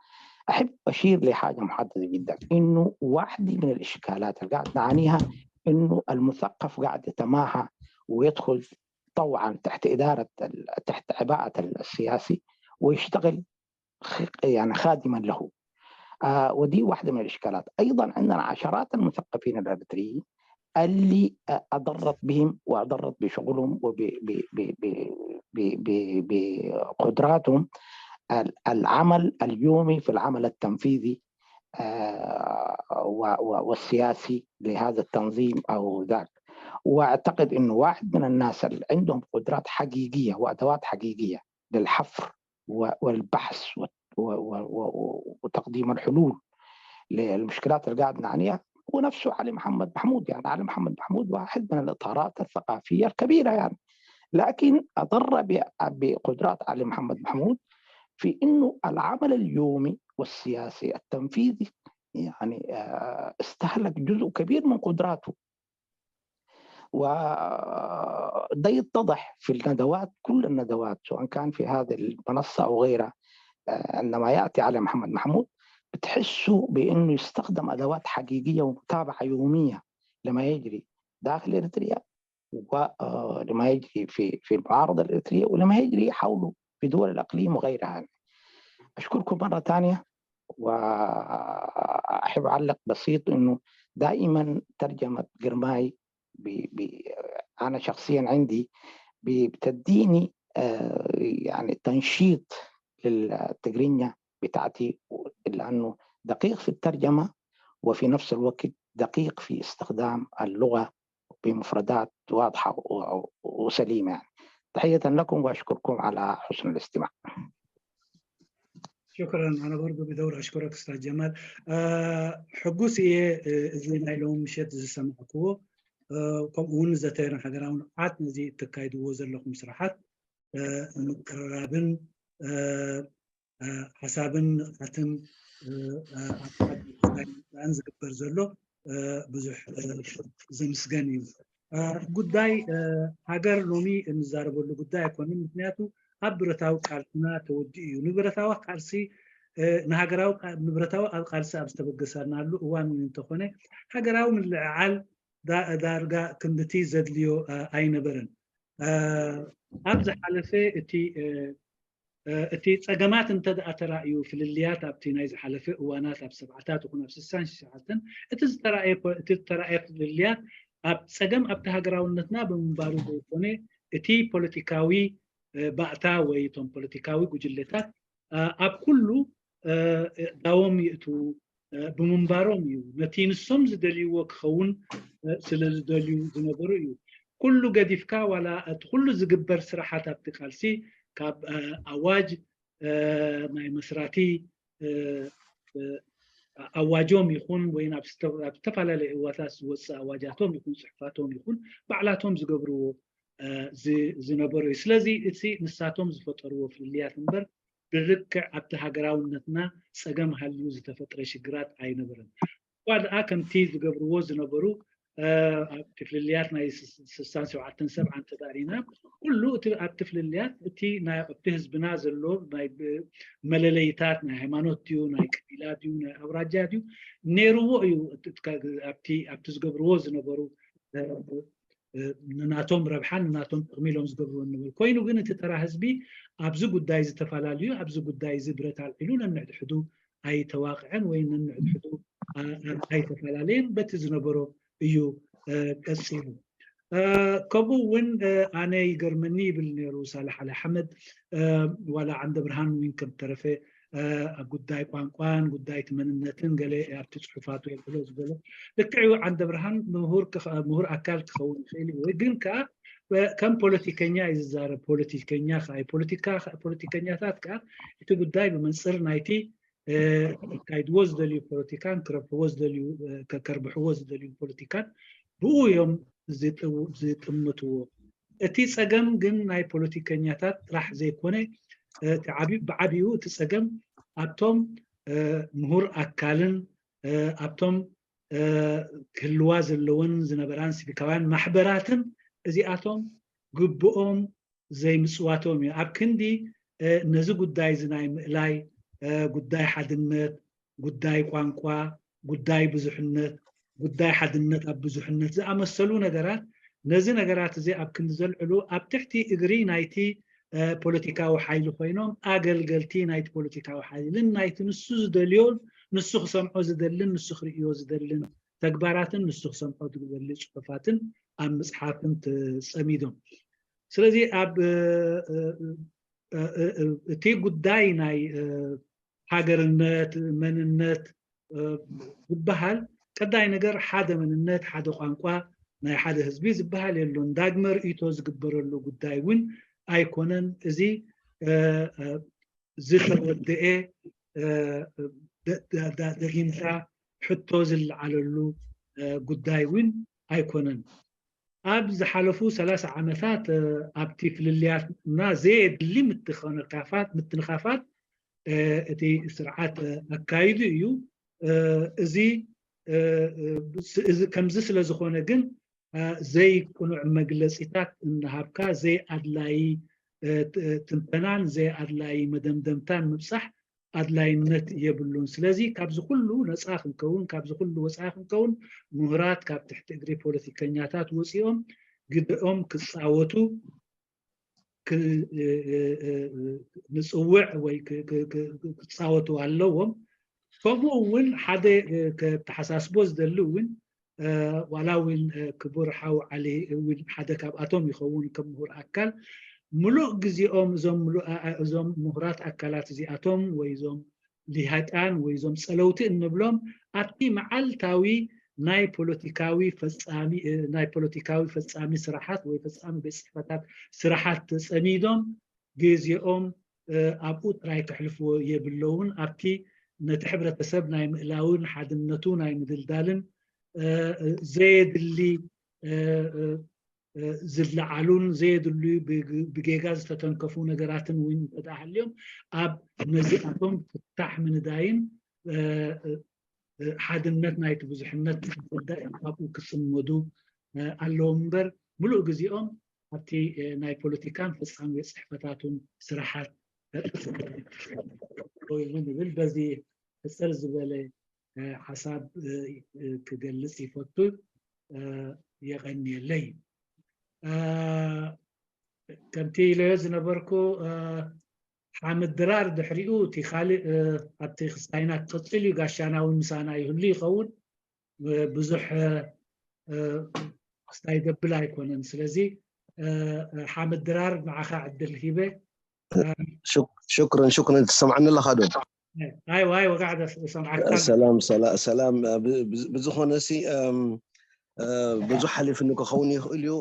احب اشير لحاجة محددة جدا، انه واحدة من الاشكالات اللي قاعد نعانيها انه المثقف قاعد يتماهى ويدخل طوعا تحت ادارة تحت عباءه السياسي ويشتغل يعني خادما له. ودي واحدة من الاشكالات. ايضا عندنا عشرات المثقفين الاريتريين اللي اضرت بهم واضرت بشغلهم وبقدراتهم العمل اليومي في العمل التنفيذي والسياسي لهذا التنظيم او ذاك. واعتقد انه واحد من الناس اللي عندهم قدرات حقيقية وادوات حقيقية للحفر والبحث وتقديم الحلول للمشكلات اللي قاعد نعانيها هو نفسه علي محمد محمود. يعني علي محمد محمود واحد من الاطارات الثقافية الكبيرة يعني، لكن اضر بقدرات علي محمد محمود في انه العمل اليومي والسياسي التنفيذي يعني استهلك جزء كبير من قدراته، وده يتضح في الندوات، كل الندوات سواء كان في هذه المنصة او غيرها. عندما ياتي علي محمد محمود بتحسوا بانه يستخدم ادوات حقيقية ومتابعة يومية لما يجري داخل اريتريا ولما يجري في المعارضة الاريتريه ولما يجري حوله في دول الاقليم وغيرها. اشكركم مرة ثانية، واحب اعلق بسيط انه دائما ترجمه قرماي انا شخصيا عندي بتديني يعني تنشيط للتجرينيا بتاعتي، لانه دقيق في الترجمة وفي نفس الوقت دقيق في استخدام اللغة بمفردات واضحة وسليمه يعني. تحية لكم واشكركم على حسن الاستماع. شكرا. انا برضو بدور اشكرك استاذ جمال. ሕጉስ እየ እዚ ናይ ሎሚ ምሸት ዝሰማዕክዎ፣ ከምኡ እውን ዘተይረን ሃገራዊ ንቕሓት ነዚ እተካይድዎ ዘለኹም ስራሓት ምቅርራብን ሓሳብን ንቕሓትን ኣብ ዝግበር ዘሎ ብዙሕ ዘምስገን እዩ። ጉዳይ ሃገር ሎሚ እንዛረበሉ ጉዳይ ኣይኮነን፣ ምክንያቱ ኣብ ብረታዊ ቃልስና ተወዲኡ እዩ። ንብረታዊ ቃልሲ ንሃገራዊ ንብረታዊ ኣብ ቃልሲ ኣብ ዝተበገሰናሉ እዋን እንተኾነ ሃገራዊ ምልዕዓል ዳርጋ ክንድቲ ዘድልዮ ኣይነበረን። ኣብ ዝሓለፈ እቲ ፀገማት እንተደኣ ተራእዩ ፍልልያት ኣብቲ ናይ ዝሓለፈ እዋናት ኣብ ሰብዓታት ይኹን ኣብ 69 እቲ ዝተረኣየ ፍልልያት ኣብ ፀገም ኣብቲ ሃገራውነትና ብምንባሩ ዘይኮነ እቲ ፖለቲካዊ ባእታ ወይ እቶም ፖለቲካዊ ጉጅለታት ኣብ ኩሉ ዳዎም ይእትዉ ብምንባሮም እዩ። ነቲ ንሶም ዝደልይዎ ክኸውን ስለ ዝደልዩ ዝነበሩ እዩ። ኩሉ ገዲፍካ ዋላ እቲ ኩሉ ዝግበር ስራሓት ኣብቲ ቃልሲ ካብ ኣዋጅ ናይ መስራቲ ኣዋጆም ይኹን ወይ ናብ ዝተፈላለዩ እዋታት ዝወፅእ ኣዋጃቶም ይኹን ፅሑፋቶም ይኹን ባዕላቶም ዝገብርዎ ዝነበሩ እዩ። ስለዚ እቲ ንሳቶም ዝፈጠርዎ ፍልልያት እምበር ብልክዕ ኣብቲ ሃገራውነትና ፀገም ሃልዩ ዝተፈጥረ ሽግራት ኣይነበረን። እኳ ደኣ ከምቲ ዝገብርዎ ዝነበሩ ኣብቲ ፍልልያት ናይ 67 70 ተዳሪና ኩሉ እቲ ኣብቲ ፍልልያት እቲ ናይ ኣብቲ ህዝብና ዘሎ ናይ መለለይታት ናይ ሃይማኖት ድዩ ናይ ቀቢላ ድዩ ናይ ኣውራጃ ድዩ ነይርዎ እዩ። ኣብቲ ዝገብርዎ ዝነበሩ ንናቶም ረብሓን ንናቶም ጥቕሚ ኢሎም ዝገብርዎ ነበሩ ኮይኑ ግን እቲ ተራ ህዝቢ ኣብዚ ጉዳይ ዝተፈላለዩ ኣብዚ ጉዳይ እዚ ብረት ኣልዒሉ ነንሕድሕዱ ኣይተዋቅዐን ወይ ነንሕድሕዱ ኣይተፈላለየን፣ በቲ ዝነበሮ እዩ ቀፂሉ። ከምኡ እውን ኣነ ይገርመኒ ይብል ነይሩ ሳላሕ ዓሊ ኣሕመድ፣ ዋላ ዓንደ ብርሃን እውን ከም ተረፈ ኣብ ጉዳይ ቋንቋን ጉዳይ መንነትን ገለ ኣብቲ ፅሑፋቱ የልዕሎ ዝበሎ ልክዕ እዩ። ዓንደ ብርሃን ምሁር ኣካል ክኸውን ይኽእል እዩ፣ ወይ ግን ከዓ ከም ፖለቲከኛ እዩ ዝዛረብ። ፖለቲከኛ ከዓ ፖለቲከኛታት ከዓ እቲ ጉዳይ ብመንፅር ናይቲ ከካይድዎ ዝደልዩ ፖለቲካን ክረብሕዎ ዝደልዩ ከርብሕዎ ዝደልዩ ፖለቲካን ብኡ እዮም ዝጥምትዎ። እቲ ፀገም ግን ናይ ፖለቲከኛታት ጥራሕ ዘይኮነ ብዓብኡ እቲ ፀገም ኣብቶም ምሁር ኣካልን ኣብቶም ክህልዋ ዘለወን ዝነበራን ሲቪካውያን ማሕበራትን እዚኣቶም ግብኦም ዘይምፅዋቶም እዩ። ኣብ ክንዲ ነዚ ጉዳይ እዚ ናይ ምእላይ ጉዳይ ሓድነት፣ ጉዳይ ቋንቋ፣ ጉዳይ ብዙሕነት፣ ጉዳይ ሓድነት ኣብ ብዙሕነት ዝኣመሰሉ ነገራት ነዚ ነገራት እዚ ኣብ ክንዲ ዘልዕሉ ኣብ ትሕቲ እግሪ ናይቲ ፖለቲካዊ ሓይሊ ኮይኖም ኣገልገልቲ ናይቲ ፖለቲካዊ ሓይልን ናይቲ ንሱ ዝደልዮን ንሱ ክሰምዖ ዝደልን ንሱ ክርእዮ ዝደልን ተግባራትን ንሱ ክሰምዖ ዝደሊ ፅሑፋትን ኣብ ምፅሓፍን ተፀሚዶም። ስለዚ ኣብ እቲ ጉዳይ ናይ ሃገርነት መንነት ዝበሃል ቀዳይ ነገር ሓደ መንነት ሓደ ቋንቋ ናይ ሓደ ህዝቢ ዝበሃል የሎን። ዳግመ ርእይቶ ዝግበረሉ ጉዳይ እውን ኣይኮነን። እዚ ዝተወድአ ደጊምካ ሕቶ ዝለዓለሉ ጉዳይ እውን ኣይኮነን። ኣብ ዝሓለፉ 30 ዓመታት ኣብቲ ፍልልያትና ዘየድሊ ምትንኻፋት እቲ ስርዓት ኣካይዱ እዩ። እዚ ከምዚ ስለ ዝኾነ ግን ዘይቁኑዕ መግለፂታት እናሃብካ ዘይኣድላይ ትንተናን ዘይኣድላይ መደምደምታን ምብፃሕ ኣድላይነት የብሉን። ስለዚ ካብዚ ኩሉ ነፃ ክንከውን ካብዚ ኩሉ ወፃኢ ክንከውን ምሁራት ካብ ትሕቲ እግሪ ፖለቲከኛታት ወፂኦም ግደኦም ክፃወቱ ንፅውዕ ወይ ክፃወቱ ኣለዎም። ከምኡ እውን ሓደ ከተሓሳስቦ ዝደሊ እውን ዋላ እውን ክቡር ሓው ዓሊ እውን ሓደ ካብኣቶም ይኸውን ከም ምሁር ኣካል ሙሉእ ግዜኦም እዞም ምሁራት ኣካላት እዚኣቶም ወይ እዞም ሊሃቃን ወይ እዞም ፀለውቲ እንብሎም ኣብቲ መዓልታዊ ናይ ፖለቲካዊ ፈፃሚ ናይ ፖለቲካዊ ፈፃሚ ስራሓት ወይ ፈፃሚ ቤት ፅሕፈታት ስራሓት ተፀሚዶም ግዜኦም ኣብኡ ጥራይ ከሕልፍዎ የብለውን። ኣብቲ ነቲ ሕብረተሰብ ናይ ምእላውን ሓድነቱ ናይ ምድልዳልን ዘየድሊ ዝለዓሉን ዘየድልዩ ብጌጋ ዝተተንከፉ ነገራትን እውን እንተደኣ ሃልዮም ኣብ ነዚኣቶም ፍታሕ ምንዳይን ሓድነት ናይቲ ብዙሕነት ጉዳይ ኣብኡ ክፅመዱ ኣለዎም እምበር ሙሉእ ግዜኦም ኣብቲ ናይ ፖለቲካን ፈፃሚ ቤት ፅሕፈታቱን ስራሓት እውን ይብል። በዚ ሕፅር ዝበለ ሓሳብ ክገልፅ ይፈቱ። የቐኒየለይ። ከምቲ ኢለዮ ዝነበርኩ ሓምድ ድራር ድሕሪኡ እቲ ካሊእ ኣብቲ ክስታይና ክቅፅል እዩ። ጋሻና እውን ምሳና ይህሉ ይኸውን። ብዙሕ ክስታይ ደብል ኣይኮነን። ስለዚ ሓምድ ድራር ንዓኻ ዕድል ሂበ። شكرا شكرا تسمعني لها خادم ايوه ايوه قاعد اسمعك. ሰላም ሰላም። ብዝኾነ ሲ ብዙሕ ሓሊፍኒ ክኸውን ይኽእል እዩ፣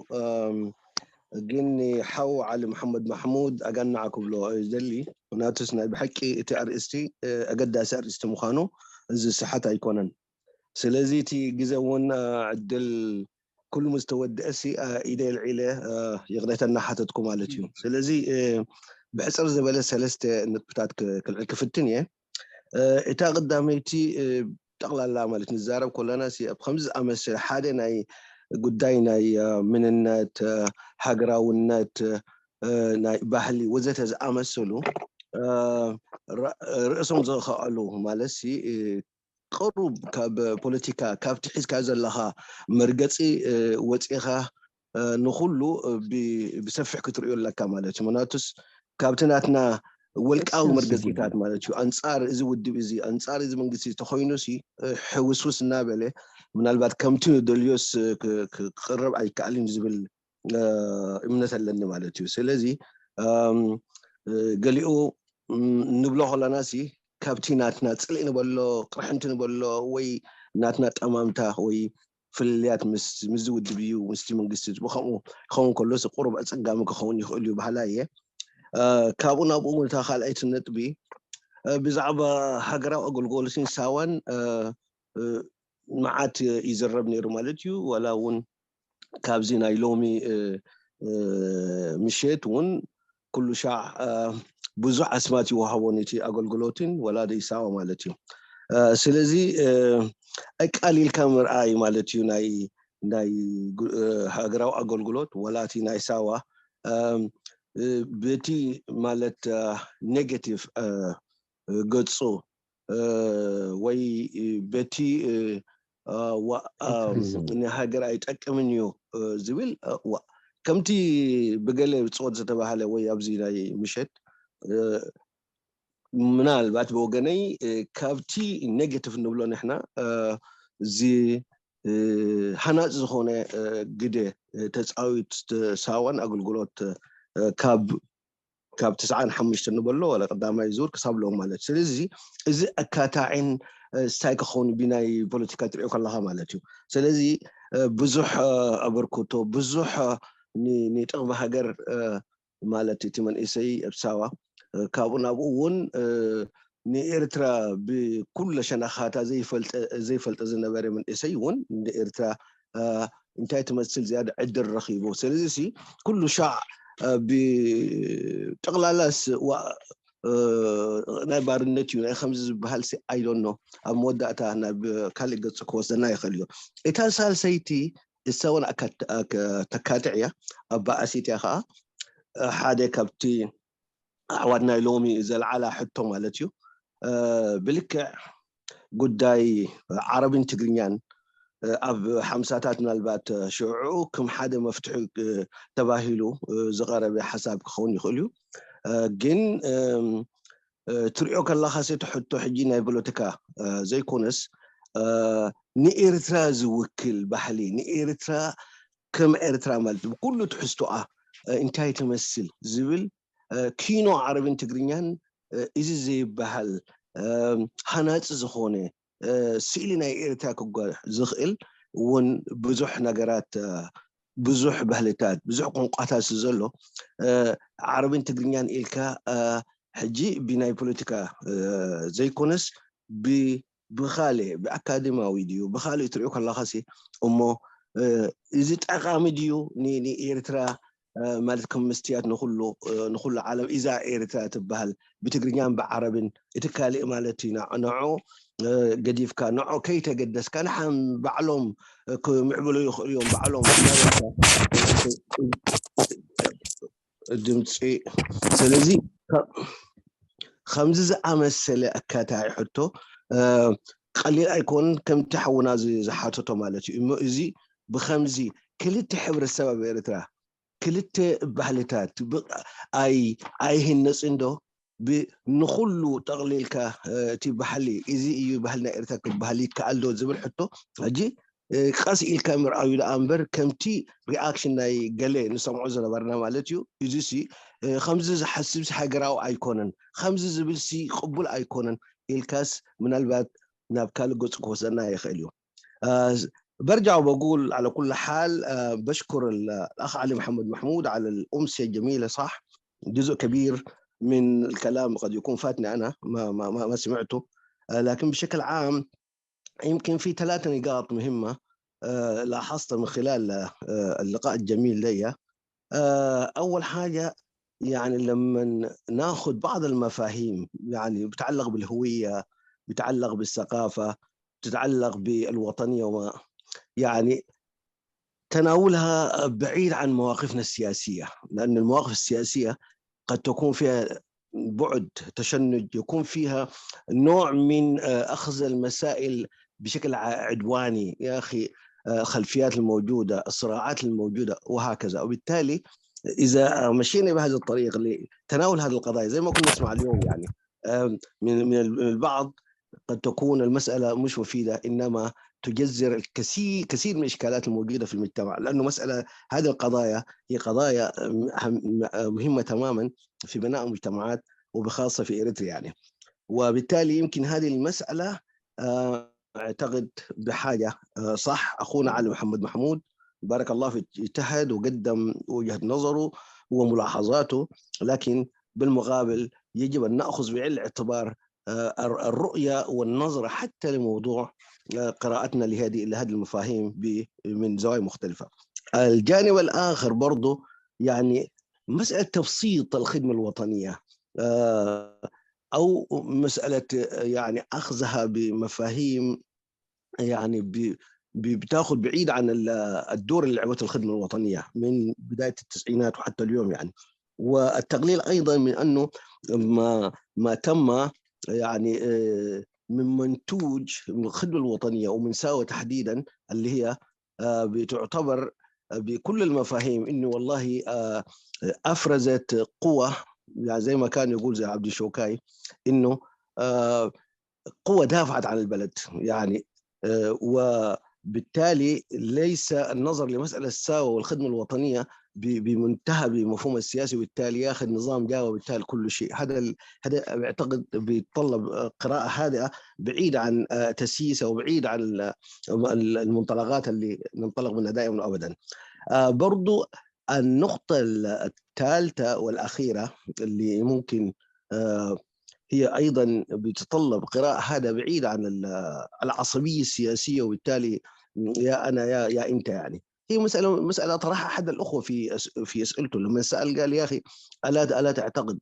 ግን ሓው ዓሊ መሓመድ ማሕሙድ ኣጋናዓ ክብሎ ዝደሊ፣ ምክንያቱስ ናይ ብሓቂ እቲ ኣርእስቲ ኣገዳሲ ኣርእስቲ ምኳኑ እዚ ስሓት ኣይኮነን። ስለዚ እቲ ግዜ እውን ዕድል ኩሉ ምስ ተወድአ ሲ ኢደ ልዒለ ይቕሬታ እናሓተትኩ ማለት እዩ። ስለዚ ብሕፅር ዝበለ ሰለስተ ነጥብታት ክልዕል ክፍትን እየ። እታ ቀዳመይቲ ጠቕላላ ማለት ንዛረብ ከለና ኣብ ከምዚ ዝኣመሰለ ሓደ ናይ ጉዳይ ናይ ምንነት፣ ሃገራውነት፣ ናይ ባህሊ ወዘተ ዝኣመሰሉ ርእሶም ዝኸኣሉ ማለት ቅሩብ ካብ ፖለቲካ ካብቲ ሒዝካ ዘለካ መርገፂ ወፂኻ ንኩሉ ብሰፊሕ ክትሪኦ ኣለካ ማለት እዩ። ምክንያቱስ ካብቲ ናትና ወልቃዊ መርገፂታት ማለት እዩ ኣንፃር እዚ ውድብ እዚ ኣንፃር እዚ መንግስቲ ተኮይኑ ሲ ሕውስውስ እናበለ ምናልባት ከምቲ ንደልዮስ ክቅረብ ኣይከኣልን ዝብል እምነት ኣለኒ ማለት እዩ። ስለዚ ገሊኡ ንብሎ ከለና ሲ ካብቲ ናትና ፅልኢ ንበሎ ቅርሕንቲ ንበሎ ወይ ናትና ጠማምታ ወይ ፍልልያት ምስዚ ውድብ እዩ ምስቲ መንግስቲ ብከምኡ ክኸውን ከሎስ ቁሩብ ኣፀጋሚ ክኸውን ይኽእል እዩ ባህላ እየ። ካብኡ ናብኡ እታ ካልኣይቲ ነጥቢ ብዛዕባ ሃገራዊ ኣገልግሎትን ሳዋን መዓት ይዝረብ ነይሩ ማለት እዩ። ዋላ እውን ካብዚ ናይ ሎሚ ምሸት እውን ኩሉ ሻዕ ብዙሕ ኣስማት ይወሃቦ ነቲ ኣገልግሎትን ወላ ደይሳዋ ማለት እዩ። ስለዚ ኣቃሊልካ ምርኣይ ማለት እዩ ናይ ሃገራዊ ኣገልግሎት ወላ እቲ ናይ ሳዋ በቲ ማለት negative ገፁ ወይ በቲ ንሃገር ኣይጠቅምን እዩ ዝብል፣ ከምቲ ብገለ ብፅወት ዝተባሃለ ወይ ኣብዚ ናይ ምሸት ምናልባት ብወገነይ ካብቲ negative ንብሎ ንሕና እዚ ሃናፂ ዝኾነ ግደ ተፃዊት ሳዋን ኣገልግሎት ካብ 95 ንበሎ ወላ ቀዳማይ ዙር ክሳብ ሎም ማለት። ስለዚ እዚ ኣካታዒን ስታይ ክኸውን ብናይ ፖለቲካ ትሪኦ ከለካ ማለት እዩ። ስለዚ ብዙሕ ኣበርክቶ፣ ብዙሕ ንጥቕሚ ሃገር ማለት እቲ መንእሰይ ኣብ ሳዋ፣ ካብኡ ናብኡ እውን ንኤርትራ ብኩለ ሸነኻታ ዘይፈልጠ ዝነበረ መንእሰይ እውን ንኤርትራ እንታይ ትመስል ዝያዳ ዕድል ረኪቡ። ስለዚ ሲ ኩሉ ሻዕ ብጠቕላላስ ናይ ባርነት እዩ ናይ ከምዚ ዝበሃል I don't know፣ ኣብ መወዳእታ ናብ ካሊእ ገፁ ክወስደና ይኽእል እዩ። እታ ሳልሰይቲ እሳ እውን ተካትዕ እያ፣ ኣብ ባእሲት እያ ከዓ። ሓደ ካብቲ ኣሕዋት ናይ ሎሚ ዘለዓላ ሕቶ ማለት እዩ፣ ብልክዕ ጉዳይ ዓረብን ትግርኛን ኣብ ሓምሳታት ምናልባት ሽዑ ከም ሓደ መፍትሒ ተባሂሉ ዝቐረበ ሓሳብ ክኸውን ይኽእል እዩ። ግን ትሪኦ ከለካ ሴት ሕቶ ሕጂ ናይ ፖለቲካ ዘይኮነስ ንኤርትራ ዝውክል ባህሊ፣ ንኤርትራ ከም ኤርትራ ማለት ብኩሉ ትሕዝቶኣ እንታይ ትመስል ዝብል ኪኖ ዓረብን ትግርኛን እዚ ዘይበሃል ሃናፂ ዝኾነ ስእሊ ናይ ኤርትራ ክጓሕ ዝኽእል እውን ብዙሕ ነገራት፣ ብዙሕ ባህልታት፣ ብዙሕ ቋንቋታት ዘሎ ዓረብን ትግርኛን ኢልካ ሕጂ ብናይ ፖለቲካ ዘይኮነስ ብካሊእ ብኣካደማዊ ድዩ ብካሊእ ትሪኦ ከለካ እሞ እዚ ጠቃሚ ድዩ ንኤርትራ ማለት ከም መስትያት ንኩሉ ዓለም እዛ ኤርትራ ትበሃል ብትግርኛን ብዓረብን እቲ ካሊእ ማለት እዩ ንዖ ገዲፍካ ንዖ ከይተገደስካ ንሓም ባዕሎም ክምዕብሉ ይኽእሉ እዮም ባዕሎም እናበልካ ድምፂ። ስለዚ ከምዚ ዝኣመሰለ ኣካታዒ ሕቶ ቀሊል ኣይኮነን፣ ከምቲ ሓውና ዝሓተቶ ማለት እዩ። እሞ እዚ ብከምዚ ክልተ ሕብረተሰብ ኣብ ኤርትራ ክልተ ባህልታት ኣይህነፅን ዶ? ንኩሉ ጠቕሊልካ እቲ ባህሊ እዚ እዩ ባህሊ ናይ ኤርትራ ክበሃል ይከኣል ዶ ዝብል ሕቶ ሕጂ ቀስ ኢልካ ምርኣዩ ደኣ እምበር ከምቲ reaction ናይ ገለ ንሰምዖ ዝነበርና ማለት እዩ፣ እዚ ሲ ከምዚ ዝሓስብ ሃገራዊ ኣይኮነን፣ ከምዚ ዝብል ሲ ቅቡል ኣይኮነን ኢልካስ ምናልባት ናብ ካልእ ገፁ ክወስደና ይኽእል እዩ። برجع وبقول على كل حال بشكر الأخ علي محمد محمود على الأمسية الجميلة. صح جزء كبير من الكلام قد يكون فاتني، أنا ما سمعته، لكن بشكل عام يمكن في ثلاثة نقاط مهمة لاحظتها من خلال اللقاء الجميل لي. أول حاجة يعني لما ناخذ بعض المفاهيم يعني بتعلق بالهوية، بتعلق بالثقافة، بتتعلق بالوطنية، وما يعني تناولها بعيد عن مواقفنا السياسية، لأن المواقف السياسية قد تكون فيها بعد تشنج، يكون فيها نوع من أخذ المسائل بشكل عدواني يا أخي، الخلفيات الموجودة، الصراعات الموجودة وهكذا. وبالتالي إذا مشينا بهذا الطريق لتناول هذه القضايا زي ما كنا نسمع اليوم يعني من البعض، قد تكون المسألة مش مفيدة، إنما تجذر الكثير كثير من الإشكالات الموجودة في المجتمع، لأنه مسألة هذه القضايا هي قضايا مهمة تماما في بناء المجتمعات وبخاصة في إريتريا يعني. وبالتالي يمكن هذه المسألة أعتقد بحاجة، صح أخونا علي محمد محمود بارك الله فيه اجتهد وقدم وجهة نظره وملاحظاته، لكن بالمقابل يجب أن نأخذ بعين الاعتبار الرؤية والنظرة حتى لموضوع قراءتنا لهذه المفاهيم من زوايا مختلفة. الجانب الآخر برضو يعني مسألة تبسيط الخدمة الوطنية، أو مسألة يعني أخذها بمفاهيم يعني بتاخذ بعيد عن الدور اللي لعبته الخدمة الوطنية من بداية التسعينات وحتى اليوم يعني. والتقليل أيضا من أنه ما تم يعني من منتوج من الخدمة الوطنية ومن ساوى تحديدا، اللي هي بتعتبر بكل المفاهيم إنه والله أفرزت قوة، يعني زي ما كان يقول زي عبد الشوكاي إنه قوة دافعت عن البلد يعني. وبالتالي ليس النظر لمسألة الساوى والخدمة الوطنية بمنتهى بمفهوم السياسي، وبالتالي ياخذ نظام جاوة وبالتالي كل شيء. هذا اعتقد بيتطلب قراءة هادئة بعيد عن تسييسه وبعيد عن المنطلقات اللي ننطلق منها دائما وابدا. برضو النقطة الثالثة والأخيرة اللي ممكن هي أيضا بتتطلب قراءة هذا بعيد عن العصبية السياسية، وبالتالي يا أنا يا أنت يعني. هي مسألة طرحها أحد الأخوة في أسئلته لما سأل، قال يا أخي ألا تعتقد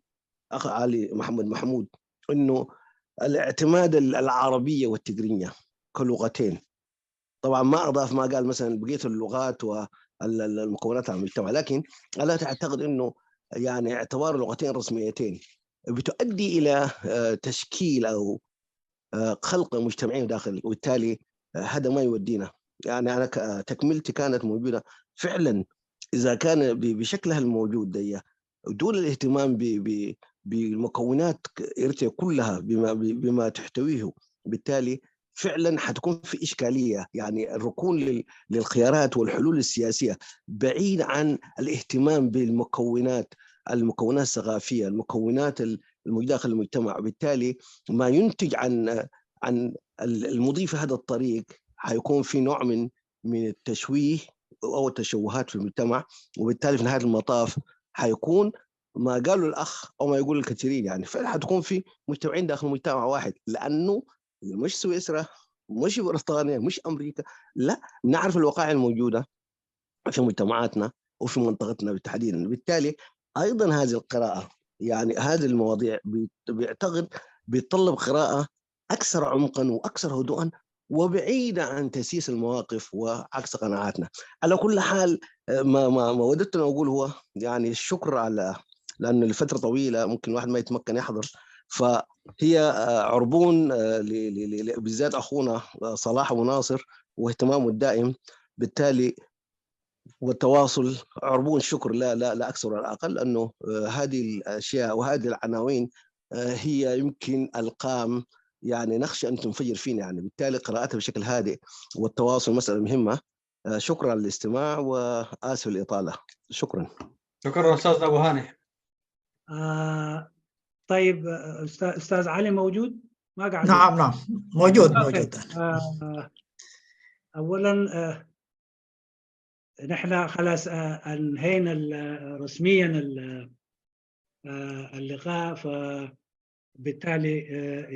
أخ علي محمد محمود أنه الاعتماد العربية والتجرينية كلغتين، طبعا ما أضاف، ما قال مثلا بقية اللغات والمكونات على المجتمع، لكن ألا تعتقد أنه يعني اعتبار لغتين رسميتين بتؤدي إلى تشكيل أو خلق مجتمعين داخل، وبالتالي هذا ما يودينا. يعني أنا تكملتي كانت موجودة فعلا إذا كان بشكلها الموجود دي دون الاهتمام بمكونات إرتيا كلها بما تحتويه، بالتالي فعلا حتكون في إشكالية. يعني الركون للخيارات والحلول السياسية بعيد عن الاهتمام بالمكونات، المكونات الثقافية، المكونات الموجودة داخل المجتمع، وبالتالي ما ينتج عن المضي في هذا الطريق حيكون في نوع من التشويه او التشوهات في المجتمع، وبالتالي في نهاية المطاف حيكون ما قاله الاخ او ما يقول الكثيرين، يعني فعلا حتكون في مجتمعين داخل مجتمع واحد، لانه مش سويسرا، مش بريطانيا، مش امريكا، لا، نعرف الوقائع الموجودة في مجتمعاتنا وفي منطقتنا بالتحديد. بالتالي ايضا هذه القراءة، يعني هذه المواضيع بيعتقد بيتطلب قراءة اكثر عمقا واكثر هدوءا وبعيدة عن تسييس المواقف وعكس قناعاتنا. على كل حال ما وددت أن أقول هو يعني الشكر على، لأنه لفترة طويلة ممكن الواحد ما يتمكن يحضر، فهي عربون بالذات أخونا صلاح أبو ناصر واهتمامه الدائم، بالتالي والتواصل عربون شكر لا لا لا أكثر ولا أقل، لأنه هذه الأشياء وهذه العناوين هي يمكن ألقام يعني نخشى أن تنفجر فينا، يعني بالتالي قراءتها بشكل هادئ والتواصل مسألة مهمة. شكرا للاستماع وآسف الإطالة. شكرا. شكرا أستاذ أبو هاني. طيب أستاذ علي موجود؟ ما قاعد. نعم نعم موجود موجود. أولا نحن خلاص أنهينا رسميا اللقاء، فبالتالي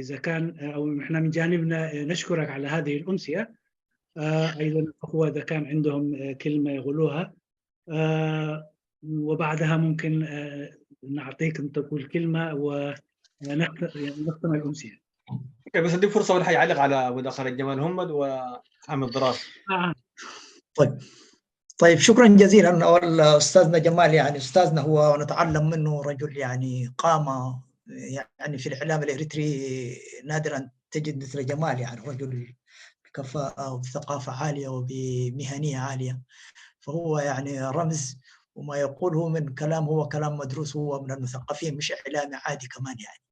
إذا كان أو نحن من جانبنا نشكرك على هذه الأمسية. أيضا الأخوة إذا كان عندهم كلمة يقولوها، وبعدها ممكن نعطيك أن تقول كلمة ونختم الأمسية. بس أديك فرصة ولا يعلق على مداخلة جمال همد وحامد ضراس. طيب شكرا جزيلا. أول أستاذنا جمال، يعني أستاذنا هو ونتعلم منه، رجل يعني قامة يعني في الإعلام الإريتري، نادرا تجد مثل جمال، يعني رجل بكفاءة وبثقافة عالية وبمهنية عالية، فهو يعني رمز، وما يقوله من كلام هو كلام مدروس، هو من المثقفين مش إعلامي عادي كمان يعني.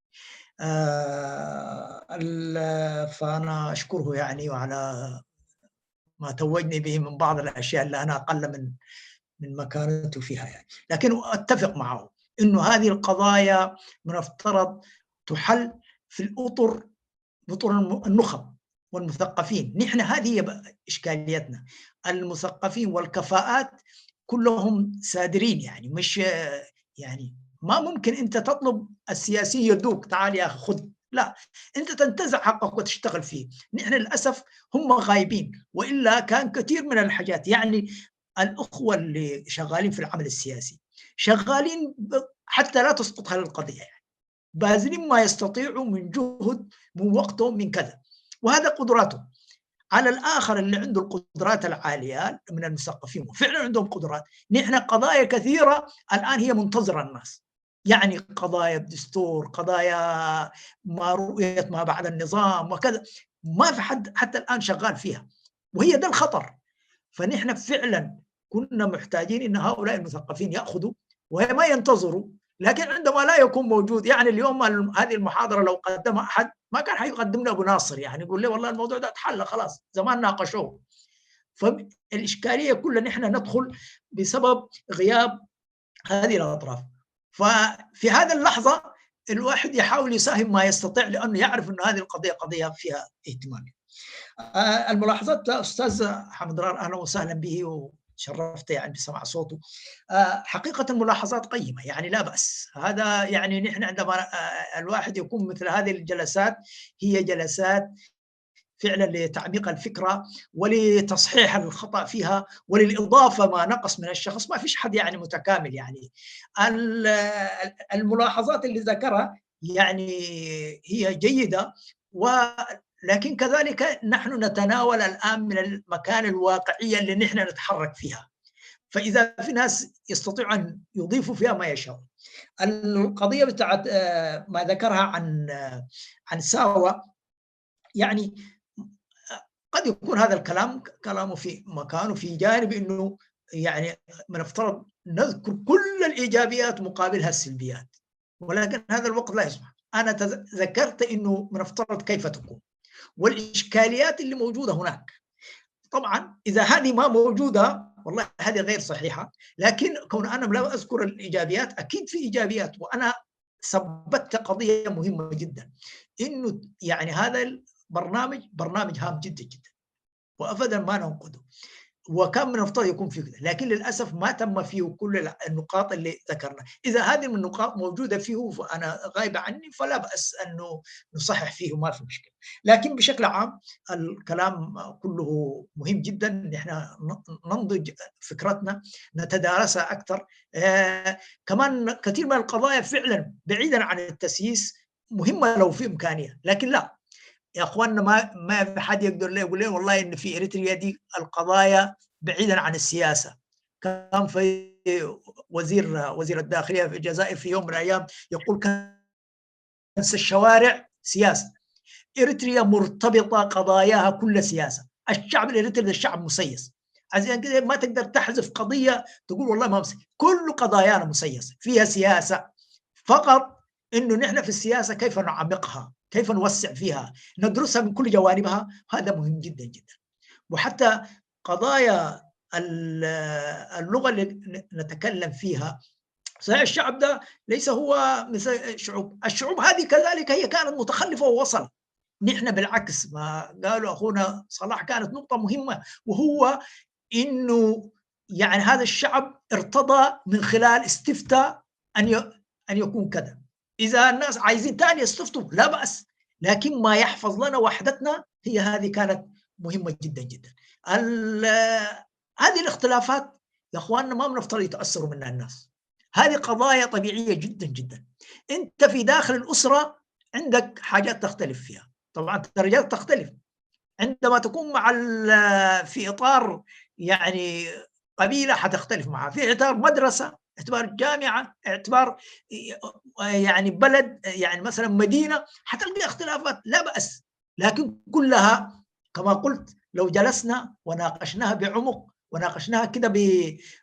فأنا أشكره يعني وعلى ما توجني به من بعض الأشياء اللي أنا أقل من مكانته فيها يعني. لكن أتفق معه إنه هذه القضايا من المفترض تحل في الأطر، بطر النخب والمثقفين. نحن هذه إشكاليتنا، المثقفين والكفاءات كلهم سادرين، يعني مش يعني ما ممكن أنت تطلب السياسي يدوك تعال يا أخي خذ لا، انت تنتزع حقك وتشتغل فيه. نحن للاسف هم غايبين، والا كان كثير من الحاجات. يعني الاخوة اللي شغالين في العمل السياسي شغالين حتى لا تسقط هذه القضية، يعني باذلين ما يستطيعوا من جهد، من وقتهم، من كذا، وهذا قدراتهم. على الاخر اللي عنده القدرات العالية من المثقفين وفعلا عندهم قدرات، نحن قضايا كثيرة الان هي منتظره الناس، يعني قضايا الدستور، قضايا ما رؤية ما بعد النظام وكذا، ما في حد حتى الان شغال فيها، وهي ده الخطر. فنحن فعلا كنا محتاجين ان هؤلاء المثقفين ياخذوا وما ينتظروا، لكن عندما لا يكون موجود، يعني اليوم هذه المحاضرة لو قدمها احد ما كان حيقدم له ابو ناصر، يعني يقول له والله الموضوع ده اتحل خلاص زمان ناقشوه. فالاشكاليه كلها نحن ندخل بسبب غياب هذه الاطراف. ففي هذه اللحظة الواحد يحاول يساهم ما يستطيع، لانه يعرف انه هذه القضية قضية فيها اهتمام. الملاحظات استاذ حمد رار، اهلا وسهلا به وشرفت يعني بسماع صوته. حقيقة الملاحظات قيمة، يعني لا باس. هذا يعني نحن عندما الواحد يكون مثل هذه الجلسات، هي جلسات فعلا لتعميق الفكرة ولتصحيح الخطا فيها وللاضافه ما نقص من الشخص. ما فيش حد يعني متكامل. يعني الملاحظات اللي ذكرها يعني هي جيدة، ولكن كذلك نحن نتناول الان من المكان الواقعية اللي نحن نتحرك فيها، فاذا في ناس يستطيعوا ان يضيفوا فيها ما يشاء. القضية بتاعت ما ذكرها عن ساوى، يعني قد يكون هذا الكلام كلامه في مكانه، في جانب انه يعني من افترض نذكر كل الايجابيات مقابلها السلبيات، ولكن هذا الوقت لا يسمح. انا ذكرت انه من افترض كيف تكون والاشكاليات اللي موجودة هناك. طبعا اذا هذه ما موجودة والله هذه غير صحيحه، لكن كون انا لا اذكر الايجابيات، اكيد في ايجابيات. وانا ثبتت قضية مهمة جدا، انه يعني هذا برنامج برنامج هام جدا جدا وابدا ما ننقده، وكان من المفترض يكون فيه كده، لكن للاسف ما تم فيه كل النقاط اللي ذكرنا. اذا هذه النقاط موجودة فيه فانا غايبة عني، فلا باس انه نصحح فيه وما في مشكلة. لكن بشكل عام الكلام كله مهم جدا، نحن ننضج فكرتنا، نتدارسها اكثر. كمان كثير من القضايا فعلا بعيدا عن التسييس مهمة لو في امكانية، لكن لا يا اخواننا ما في حد يقدر يقول لي والله ان في اريتريا دي القضايا بعيدا عن السياسة. كان في وزير الداخلية في الجزائر في يوم من الايام يقول كنس الشوارع سياسة. اريتريا مرتبطة قضاياها كل سياسة، الشعب الاريتري ده شعب مسيس، عشان كده ما تقدر تحذف قضية تقول والله ما مسيس. كل قضايانا مسيسه فيها سياسة، فقط انه نحن في السياسة كيف نعمقها، كيف نوسع فيها، ندرسها من كل جوانبها، هذا مهم جدا جدا. وحتى قضايا اللغة اللي نتكلم فيها، صحيح الشعب ده ليس هو مثل الشعوب هذه كذلك هي كانت متخلفة ووصل. نحن بالعكس، ما قالوا أخونا صلاح كانت نقطة مهمة، وهو إنه يعني هذا الشعب ارتضى من خلال استفتاء أن يكون كذا. إذا الناس عايزين تاني يستفتوا لا بأس، لكن ما يحفظ لنا وحدتنا هي هذه كانت مهمة جدا جدا. هذه الاختلافات يا أخواننا ما بنفترض يتأثروا منها الناس، هذه قضايا طبيعية جدا جدا. أنت في داخل الأسرة عندك حاجات تختلف فيها، طبعا الدرجات تختلف. عندما تكون مع في إطار يعني قبيلة حتختلف معها، في إطار مدرسة، اعتبار جامعة، اعتبار يعني بلد، يعني مثلا مدينة، حتلقى اختلافات لا بأس، لكن كلها كما قلت لو جلسنا وناقشناها بعمق وناقشناها كده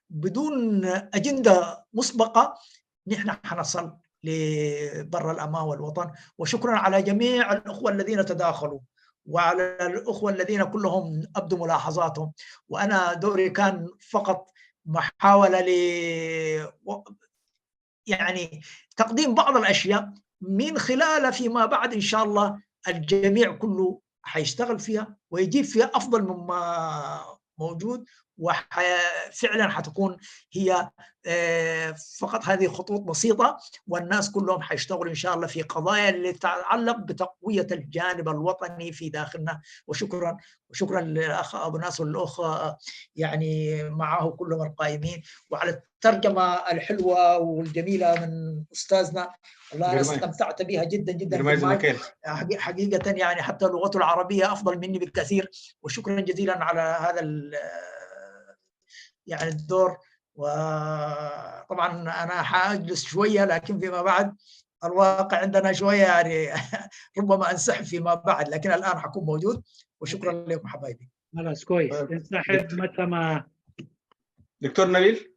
بدون أجندة مسبقة، نحن حنصل لبر الأمان والوطن. وشكرا على جميع الأخوة الذين تداخلوا، وعلى الأخوة الذين كلهم أبدوا ملاحظاتهم، وأنا دوري كان فقط محاولة ل يعني تقديم بعض الأشياء من خلال فيما بعد إن شاء الله الجميع كله حيشتغل فيها ويجيب فيها أفضل مما موجود، وفعلا حتكون هي فقط هذه خطوط بسيطة، والناس كلهم حيشتغلوا إن شاء الله في قضايا اللي تتعلق بتقوية الجانب الوطني في داخلنا. وشكرا، وشكرا للأخ أبو ناصر والأخ يعني معه كلهم القائمين، وعلى الترجمة الحلوة والجميلة من أستاذنا، والله أنا استمتعت بها جدا جدا حقيقة، يعني حتى لغته العربية أفضل مني بالكثير. وشكرا جزيلا على هذا يعني الدور. وطبعا أنا حأجلس شوية، لكن فيما بعد الواقع عندنا شوية يعني ربما أنسحب فيما بعد، لكن الآن حكون موجود. وشكرا لكم حبايبي. خلاص كويس، انسحب متى ما. دكتور نبيل،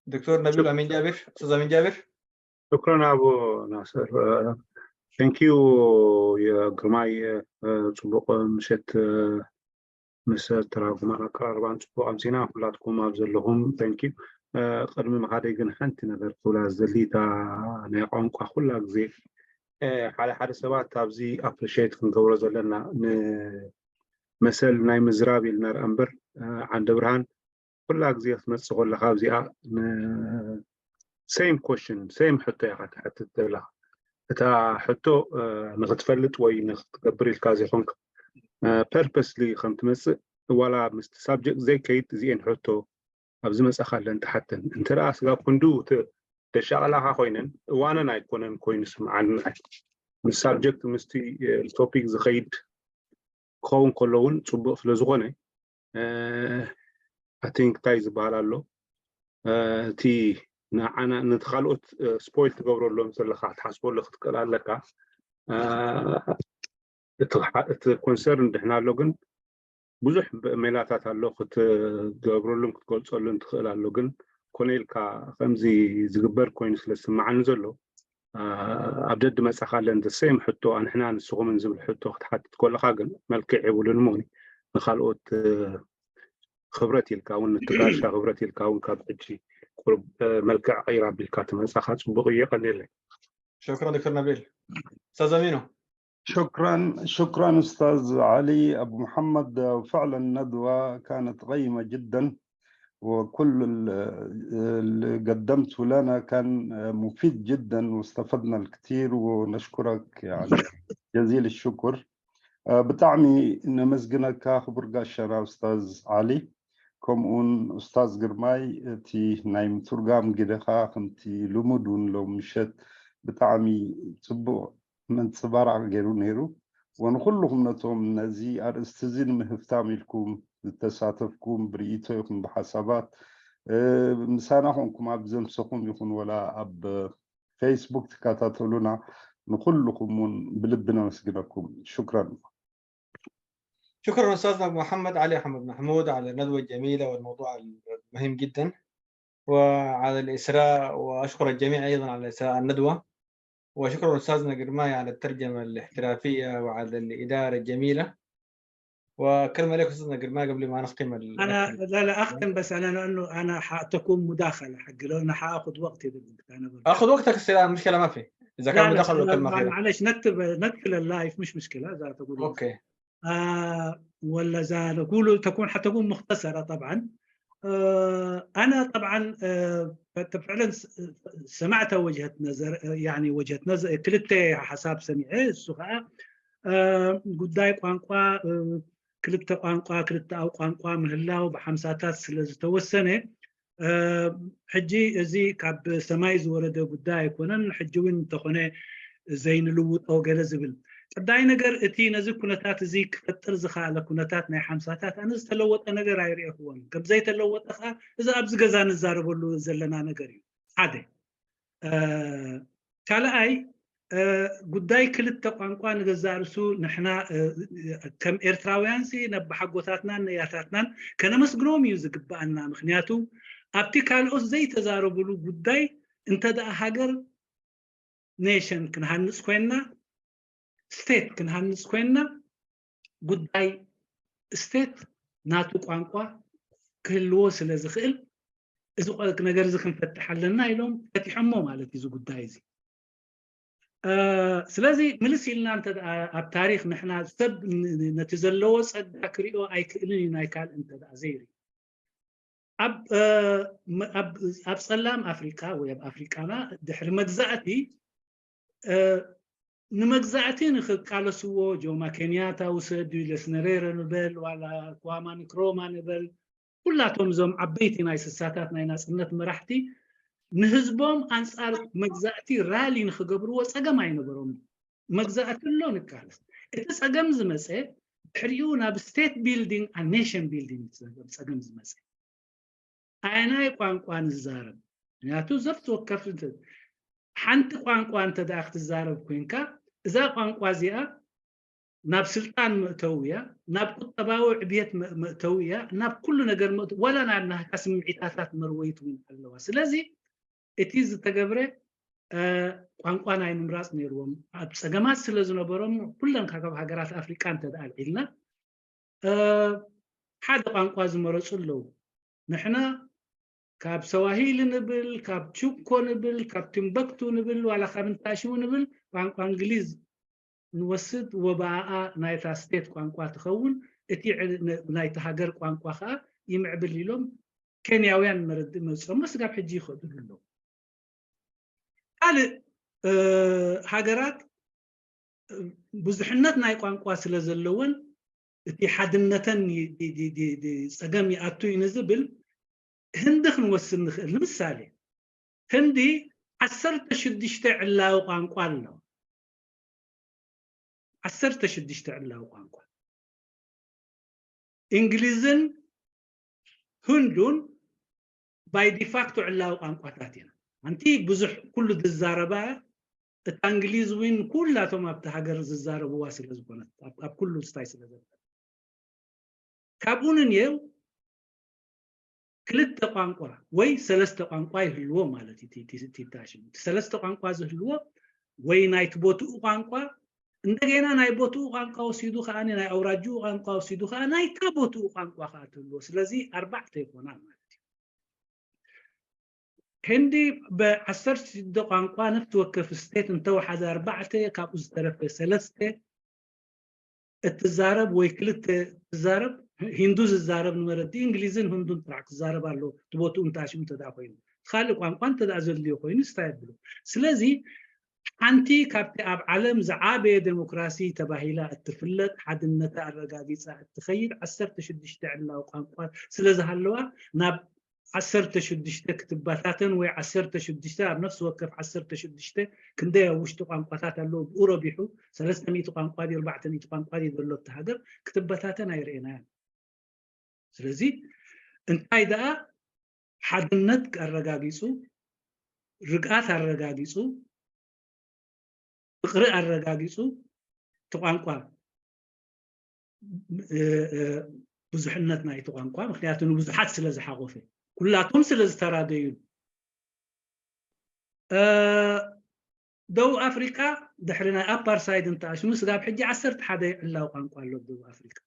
دكتور نبيل أمين جابر، أستاذ أمين جابر. شكرا أبو ناصر، thank you يا ግርማይ። ፅቡቅ ምሸት ምስ ተራጉማን ኣቀራርባን ፅቡቅ ኣምሲና። ኩላትኩም ኣብ ዘለኹም thank you። ቅድሚ ምኻደይ ግን ሓንቲ ነገር ክብላ ዝደሊ፣ እታ ናይ ቋንቋ ኩላ ግዜ ሓደ ሓደ ሰባት ኣብዚ appreciate ክንገብሮ ዘለና ንመሰል ናይ ምዝራብ ኢልና ርአ እምበር፣ ዓንደ ብርሃን ኩላ ግዜ ክትመፅእ ከለካ ኣብዚኣ same question, same ሕቶ ኢካ ትሓትት ዘለካ። እታ ሕቶ ንክትፈልጥ ወይ ንክትገብር ኢልካ ዘይኮንካ purposely ከም ትመፅእ፣ ዋላ ምስቲ subject ዘይከይድ እዚአን ሕቶ ኣብዚ መፀኻ ኣለን ትሓተን። እንተደኣ ስጋብ ክንዱ ደሻቐላካ ኮይነን እዋነን ኣይኮነን ኮይኑ ስምዓኒ። ምስ subject ምስቲ topic ዝኸይድ ክኸውን ከሎ እውን ፅቡቅ ስለ ዝኾነ፣ I think እንታይ ዝበሃል ኣሎ፣ እቲ ንዓና ነቲ ካልኦት spoil ትገብረሎም ዘለካ ክትሓስበሉ ክትክእል ኣለካ። እቲ concern እንድሕና ኣሎ ግን ብዙሕ ሜላታት ኣሎ ክትገብረሉን ክትገልፀሉን ትኽእል ኣሎ። ግን ኮነ ኢልካ ከምዚ ዝግበር ኮይኑ ስለ ዝስማዓኒ ዘሎ፣ ኣብ ደዲ መፃኻ ኣለን same ሕቶ ኣንሕና ንስኹምን ዝብል ሕቶ ክትሓትት ከለካ ግን መልክዕ የብሉን እሞኒ ንካልኦት ክብረት ኢልካ እውን ንትጋሻ ክብረት ኢልካ እውን ካብ ሕጂ ቁርብ መልክዕ ቀይራ ኣቢልካ ትመፃኻ ፅቡቅ እዩ። የቀኒለይ። شكرا دكتور نبيل. استاذ امينو. شكرا شكرا أستاذ علي أبو محمد. فعلا الندوة كانت قيمة جدا، وكل اللي قدمته لنا كان مفيد جدا واستفدنا الكثير، ونشكرك يعني جزيل الشكر. ብጣዕሚ ነመስግነካ ክቡር ጋሻና ኡስታዝ ዓሊ፣ ከምኡውን ኡስታዝ ግርማይ፣ እቲ ናይ ምትርጓም ግደኻ ከምቲ ልሙድ እውን ሎም ምሸት ብጣዕሚ ፅቡቅ ምንፅባራቅ ገይሩ ነይሩ። ወንኩልኩም ነቶም ነዚ ኣርእስቲ እዚ ንምህፍታም ኢልኩም ዝተሳተፍኩም ብርእቶ ይኹን ብሓሳባት ምሳና ኮንኩም ኣብ ዘምሰኹም ይኹን ወላ ኣብ ፌስቡክ ትከታተሉና ንኩልኩም እውን ብልቢ ነመስግነኩም። شكرا. شكرا استاذنا ابو محمد علي محمد محمود على الندوه الجميله والموضوع المهم جدا وعلى الإثراء، واشكر الجميع ايضا على إثراء الندوه، وشكرا استاذنا قرماي على الترجمه الاحترافيه وعلى الاداره الجميله. وكلمه لك استاذنا قرماي قبل ما نختم. انا لا لا اختم، بس انا لانه انا حتكون مداخله حق، لو انا حاخذ وقتي بالوقت انا برجع. اخذ وقتك، السلام، مشكله ما في اذا كان لا لا مداخله ولا كلمه اخيره. معلش نكتب نقفل ال live، مش مشكله اذا تقول okay. ولا اذا نقول تكون حتكون مختصره طبعا. انا طبعا فعلا سمعت وجهه نظر، يعني وجهه نظر ክልተ ሓሳብ ሰሚዐ። እሱ ከዓ ጉዳይ ቋንቋ፣ ክልተ ቋንቋ፣ ክልተኣዊ ቋንቋ ምህላው ብሓምሳታት ስለ ዝተወሰነ ሕጂ እዚ ካብ ሰማይ ዝወረደ ጉዳይ ኣይኮነን፣ ሕጂ እውን እንተኾነ ዘይንልውጦ ገለ ዝብል። ቀዳይ ነገር እቲ ነዚ ኩነታት እዚ ክፈጥር ዝኸኣለ ኩነታት ናይ ሓምሳታት ኣነ ዝተለወጠ ነገር ኣይርአኽዎን። ከም ዘይተለወጠ ከዓ እዚ ኣብዚ ገዛ ንዛረበሉ ዘለና ነገር እዩ ሓደ። ካልኣይ ጉዳይ ክልተ ቋንቋ ንገዛእ ርእሱ ንሕና ከም ኤርትራውያን ሲ ነባሓጎታትናን ነያታትናን ከነመስግኖም እዩ ዝግባአና። ምክንያቱ ኣብቲ ካልኦት ዘይተዛረብሉ ጉዳይ እንተ ደኣ ሃገር nation ክንሃንፅ ኮይንና፣ state ክንሃንፅ ኮይንና፣ ጉዳይ state ናቱ ቋንቋ ክህልዎ ስለ ዝኽእል እዚ ነገር እዚ ክንፈትሕ ኣለና ኢሎም ፈቲሖሞ ማለት እዩ እዚ ጉዳይ እዚ። ስለዚ ምልስ ኢልና እንተ ኣብ ታሪክ ንሕና ሰብ ነቲ ዘለዎ ፀጋ ክሪኦ ኣይክእልን እዩ፣ ናይ ካልእ እንተ ዘይርኢ። ኣብ ፀላም ኣፍሪቃ ወይ ኣብ ኣፍሪቃና ድሕሪ መግዛእቲ፣ ንመግዛእቲ ንክቃለስዎ ጆማ ኬንያታ ውሰድ፣ ጁልየስ ነሬረ ንበል፣ ዋላ ክዋማ ንክሮማ ንበል፣ ኩላቶም እዞም ዓበይቲ ናይ ስሳታት ናይ ናፅነት መራሕቲ ንህዝቦም ኣንፃር መግዛእቲ rally ንክገብርዎ ፀገም ኣይነበሮም። መግዛእቲ ኣሎ፣ ንቃለስ። እቲ ፀገም ዝመፀ ድሕሪኡ ናብ state building፣ nation building ፀገም ዝመፀ ኣየናይ ቋንቋ ንዛረብ? ምክንያቱ ዘፍቲ ወከፍ ሓንቲ ቋንቋ እንተ ደኣ ክትዛረብ ኮንካ፣ እዛ ቋንቋ እዚኣ ናብ ስልጣን መእተዊ እያ፣ ናብ ቁጠባዊ ዕብየት መእተዊ እያ፣ ናብ ኩሉ ነገር መእተዊ፣ ዋላ ናብ ናህካ ስምዒታታት መርወይት እውን ኣለዋ። ስለዚ እቲ ዝተገብረ ቋንቋ ናይ ምምራፅ ነይርዎም። ኣብ ፀገማት ስለ ዝነበሮም ኩለን ካብ ሃገራት ኣፍሪቃ እንተ ደኣ ኣልዒልና ሓደ ቋንቋ ዝመረፁ ኣለዉ። ንሕና ካብ ሰዋሂሊ ንብል፣ ካብ ቹኮ ንብል፣ ካብ ቲምበክቱ ንብል፣ ዋላ ካብ እንታሽሙ ንብል፣ ቋንቋ እንግሊዝ ንወስድ ወበኣኣ ናይታ state ቋንቋ ትኸውን፣ እቲ ናይቲ ሃገር ቋንቋ ከዓ ይምዕብል ኢሎም ኬንያውያን መረድእ መፅኦም ስጋብ ሕጂ ይኸድሉ ኣለዉ። ካልእ ሃገራት ብዙሕነት ናይ ቋንቋ ስለ ዘለወን እቲ ሓድነተን ፀገም ይኣቱ እዩ ንዝብል ህንዲ ክንወስድ ንኽእል። ንምሳሌ ህንዲ 16 ዕላዊ ቋንቋ ኣለዋ፣ 16 ዕላዊ ቋንቋ። እንግሊዝን ህንዱን by de facto ዕላዊ ቋንቋታት ኢና። ሓንቲ ብዙሕ ኩሉ ዝዛረባ እታ እንግሊዝ እውን ኩላቶም ኣብቲ ሃገር ዝዛረብዋ ስለ ዝኾነት፣ ኣብ ኩሉ ስታይ ስለ ዘበለ። ካብኡ ንኔው ክልተ ቋንቋ ወይ ሰለስተ ቋንቋ ይህልዎ ማለት እዩ። እቲ ሰለስተ ቋንቋ ዝህልዎ ወይ ናይቲ ቦትኡ ቋንቋ፣ እንደገና ናይ ቦትኡ ቋንቋ ወሲዱ ከዓ ናይ ኣውራጅኡ ቋንቋ ወሲዱ ከዓ ናይታ ቦትኡ ቋንቋ ከዓ ትህልዎ። ስለዚ ኣርባዕተ ይኮና ማለት እዩ። ህንዲ ብ16 ቋንቋ፣ ነፍሲ ወከፍ state እንተወሓደ ኣርባዕተ፣ ካብኡ ዝተረፈ ሰለስተ እትዛረብ ወይ ክልተ ትዛረብ። ሂንዱ ዝዛረብ ንመረዲ እንግሊዝን ህንዱን ጥራሕ ክዛረብ ኣለዎ እቲ ቦትኡ እንተኣሽሙ እንተዳ ኮይኑ፣ ካልእ ቋንቋ እንተዳ ዘድልዮ ኮይኑ ስታ የብሉ። ስለዚ ሓንቲ ካብቲ ኣብ ዓለም ዝዓበየ ዴሞክራሲ ተባሂላ እትፍለጥ ሓድነታ ኣረጋጊፃ እትኸይድ 16 ዕላዊ ቋንቋ ስለ ዝሃለዋ፣ ናብ 16 ክትበታተን ወይ 16 ኣብ ነፍሲ ወከፍ 16 ክንደይ ኣብ ውሽጢ ቋንቋታት ኣለዉ፣ ብኡ ረቢሑ 300 ቋንቋ ዲ 400 ቋንቋ ዲ ዘሎ ኣብቲ ሃገር ክትበታተን ኣይርአናያን። ስለዚ እንታይ ደኣ ሓድነት ኣረጋጊፁ፣ ርግኣት ኣረጋጊፁ፣ ፍቅሪ ኣረጋጊፁ፣ እቲ ቋንቋ ብዙሕነት ናይቲ ቋንቋ ምክንያቱ ንብዙሓት ስለ ዝሓቆፈ ኩላቶም ስለ ዝተራደዩ። ደቡብ ኣፍሪቃ ድሕሪ ናይ ኣፓርታይድ እንተኣሽሙ ስጋብ ሕጂ 11 ዕላዊ ቋንቋ ኣሎ ደቡብ ኣፍሪቃ።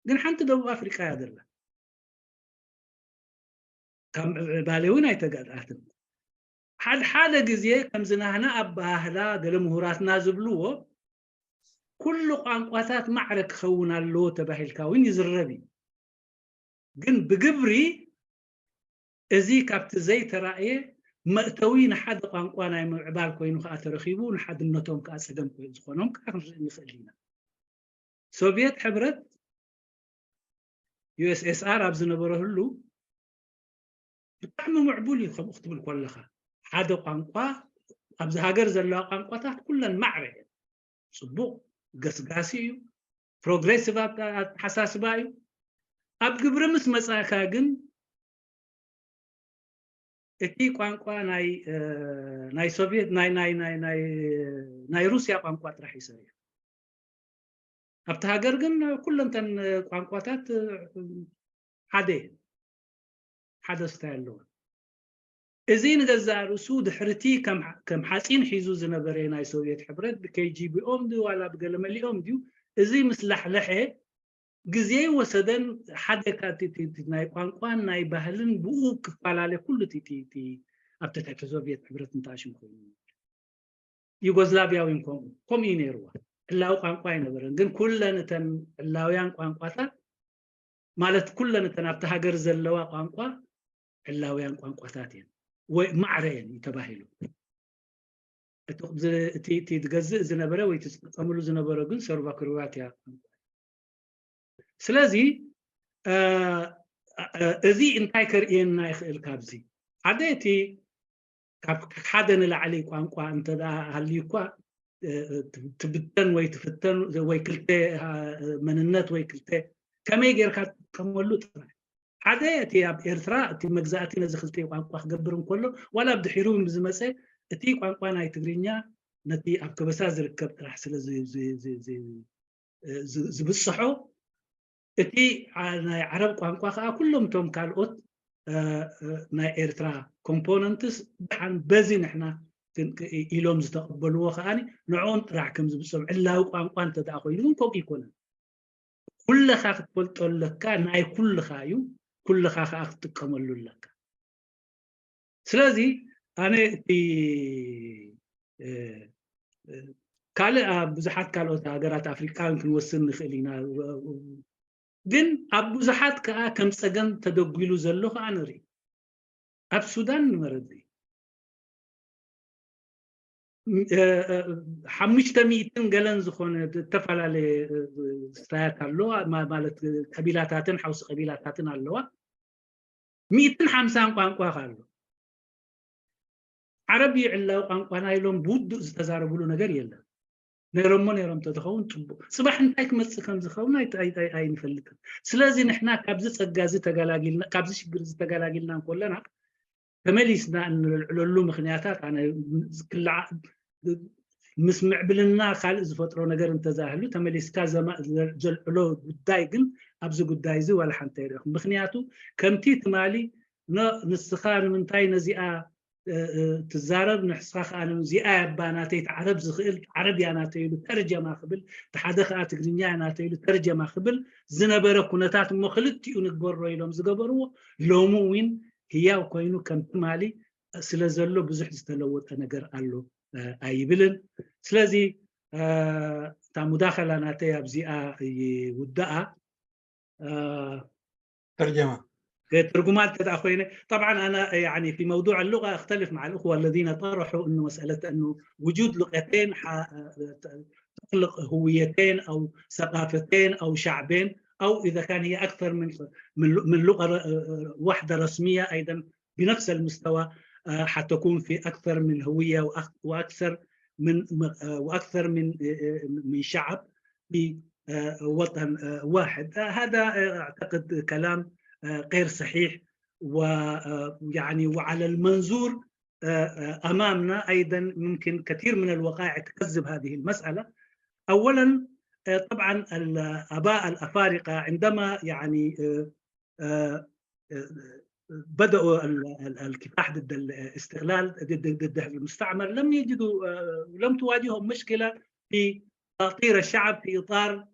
ግን ሓንቲ ደቡብ ኣፍሪቃ እያ ዘላ፣ ካብ ምዕባለ እውን ኣይተጋድኣትን። ሓደ ሓደ ግዜ ከምዚ ናህና ኣባህላ ገለ ምሁራትና ዝብልዎ ኩሉ ቋንቋታት ማዕረ ክኸውን ኣለዎ ተባሂልካ እውን ይዝረብ እዩ። ግን ብግብሪ እዚ ካብቲ ዘይተራእየ መእተዊ ንሓደ ቋንቋ ናይ ምዕባል ኮይኑ ከዓ ተረኪቡ ንሓድነቶም ከዓ ፀገም ዝኾኖም ከዓ ክንርኢ ንኽእል ኢና። ሶቪየት ሕብረት USSR ኣብ ዝነበረህሉ ብጣዕሚ ምዕቡል እዩ። ከምኡ ክትብል ከለካ ሓደ ቋንቋ፣ ኣብዚ ሃገር ዘለዋ ቋንቋታት ኩለን ማዕረ እየን። ፅቡቅ ገስጋሲ እዩ፣ progressive ኣተሓሳስባ እዩ። ኣብ ግብሪ ምስ መፃእካ ግን እቲ ቋንቋ ናይ ሶቪየት ናይ ናይ ናይ ናይ ናይ ሩስያ ቋንቋ ጥራሕ ይሰሪሑ። ኣብቲ ሃገር ግን ኩለን ተን ቋንቋታት ሓደ ሓደ ስታይ ኣለወን። እዚ ንገዛእ ርእሱ ድሕርቲ ከም ሓፂን ሒዙ ዝነበረ ናይ ሶቪየት ሕብረት ብ KGB ኦም ድዩ ዋላ ብገለ መሊኦም ድዩ፣ እዚ ምስ ላሕለሐ ግዜ ወሰደን ሓደ ናይ ቋንቋን ናይ ባህልን ብኡ ክፈላለ ኩሉ እቲ ኣብቲ ትሕቲ ሶቪየት ሕብረት እንተኣሽሙ ኮይኑ። ዩጎዝላቭያ እውን ከምኡ እዩ ነይርዋ። ዕላዊ ቋንቋ ኣይነበረን፣ ግን ኩለን እተን ዕላውያን ቋንቋታት ማለት ኩለን እተን ኣብቲ ሃገር ዘለዋ ቋንቋ ዕላውያን ቋንቋታት እየን ወይ ማዕረ እየን እዩ ተባሂሉ። እቲ ዝገዝእ ዝነበረ ወይ እቲ ዝጥቀምሉ ዝነበረ ግን ሰርቦ ክሮዋትያ። ስለዚ እዚ እንታይ ከርእየና ይኽእል? ካብዚ ሓደ እቲ ካብ ሓደ ንላዕሊ ቋንቋ እንተ ሃልዩ እኳ ትብተን ወይ ትፍተን ወይ ክልተ መንነት ወይ ክልተ ከመይ ጌርካ ትጥቀመሉ ጥራሕ። ሓደ እቲ ኣብ ኤርትራ እቲ መግዛእቲ ነዚ ክልተ ቋንቋ ክገብር እንከሎ፣ ዋላ ብድሒሩ ብዝመፀ እቲ ቋንቋ ናይ ትግርኛ ነቲ ኣብ ከበሳ ዝርከብ ጥራሕ ስለ ዝብፅሖ፣ እቲ ናይ ዓረብ ቋንቋ ከዓ ኩሎም እቶም ካልኦት ናይ ኤርትራ components ድሓን በዚ ንሕና ኢሎም ዝተቐበልዎ ከዓኒ ንዕኦም ጥራሕ ከም ዝብፅሖም። ዕላዊ ቋንቋ እንተደኣ ኮይኑ ግን ከምኡ ይኮነን። ኩልኻ ክትፈልጦ ኣለካ፣ ናይ ኩልኻ እዩ፣ ኩልኻ ከዓ ክትጥቀመሉ ኣለካ። ስለዚ ኣነ እቲ ካልእ ኣብ ብዙሓት ካልኦት ሃገራት ኣፍሪቃ ክንወስን ንኽእል ኢና፣ ግን ኣብ ብዙሓት ከዓ ከም ፀገም ተደጒሉ ዘሎ ከዓ ንርኢ። ኣብ ሱዳን ንመረዚ 500 ገለን ዝኾነ ዝተፈላለየ ስታያት ኣለዋ፣ ማለት ቀቢላታትን ሓውሲ ቀቢላታትን ኣለዋ። 150 ቋንቋ ኣሎ። ዓረቢ ዕላዊ ቋንቋና ኢሎም ብውዱእ ዝተዛረብሉ ነገር የለን። ነይሮሞ ነይሮም ተትኸውን ፅቡቅ፣ ፅባሕ እንታይ ክመፅእ ከም ዝኸውን ኣይንፈልጥን። ስለዚ ንሕና ካብዚ ፀጋ እዚ ተገላጊልና፣ ካብዚ ሽግር እዚ ተገላጊልና ከለና ተመሊስና እንልዕለሉ ምክንያታት ኣነ ምስ ምዕብልና ካልእ ዝፈጥሮ ነገር እንተዛህሉ ተመሊስካ ዘልዕሎ ጉዳይ ግን ኣብዚ ጉዳይ እዚ ዋላ ሓንቲ ኣይረኽም። ምክንያቱ ከምቲ ትማሊ ንስኻ ንምንታይ ነዚኣ ትዛረብ፣ ንስኻ ከዓ እዚኣ ያባ ናተይ፣ ዓረብ ዝኽእል ዓረብ እያ ናተይ ኢሉ ተርጀማ ክብል፣ እቲ ሓደ ከዓ ትግርኛ እያ ናተይ ኢሉ ተርጀማ ክብል ዝነበረ ኩነታት እሞ ክልቲኡ ንግበሮ ኢሎም ዝገበርዎ ሎሚ እውን ህያው ኮይኑ ከም ትማሊ ስለ ዘሎ ብዙሕ ዝተለወጠ ነገር ኣሎ ኣይብልን። ስለዚ እታ مداخلة ናተይ ኣብዚኣ ይውዳኣ። ترجمة ترجمات أخوينا. طبعا أنا يعني في موضوع اللغة أختلف مع الأخوة الذين طرحوا أنه مسألة أنه وجود لغتين تخلق هويتين أو ثقافتين أو شعبين، أو إذا كان هي أكثر من لغة واحدة رسمية أيضا بنفس المستوى حتكون في أكثر من هوية وأكثر من شعب في وطن واحد. هذا أعتقد كلام غير صحيح، ويعني وعلى المنظور امامنا ايضا ممكن كثير من الوقائع تكذب هذه المساله. اولا طبعا الاباء الافارقه عندما يعني بداوا الكفاح ضد الاستغلال، ضد المستعمر، لم يجدوا، لم تواجههم مشكله في تأطير الشعب في اطار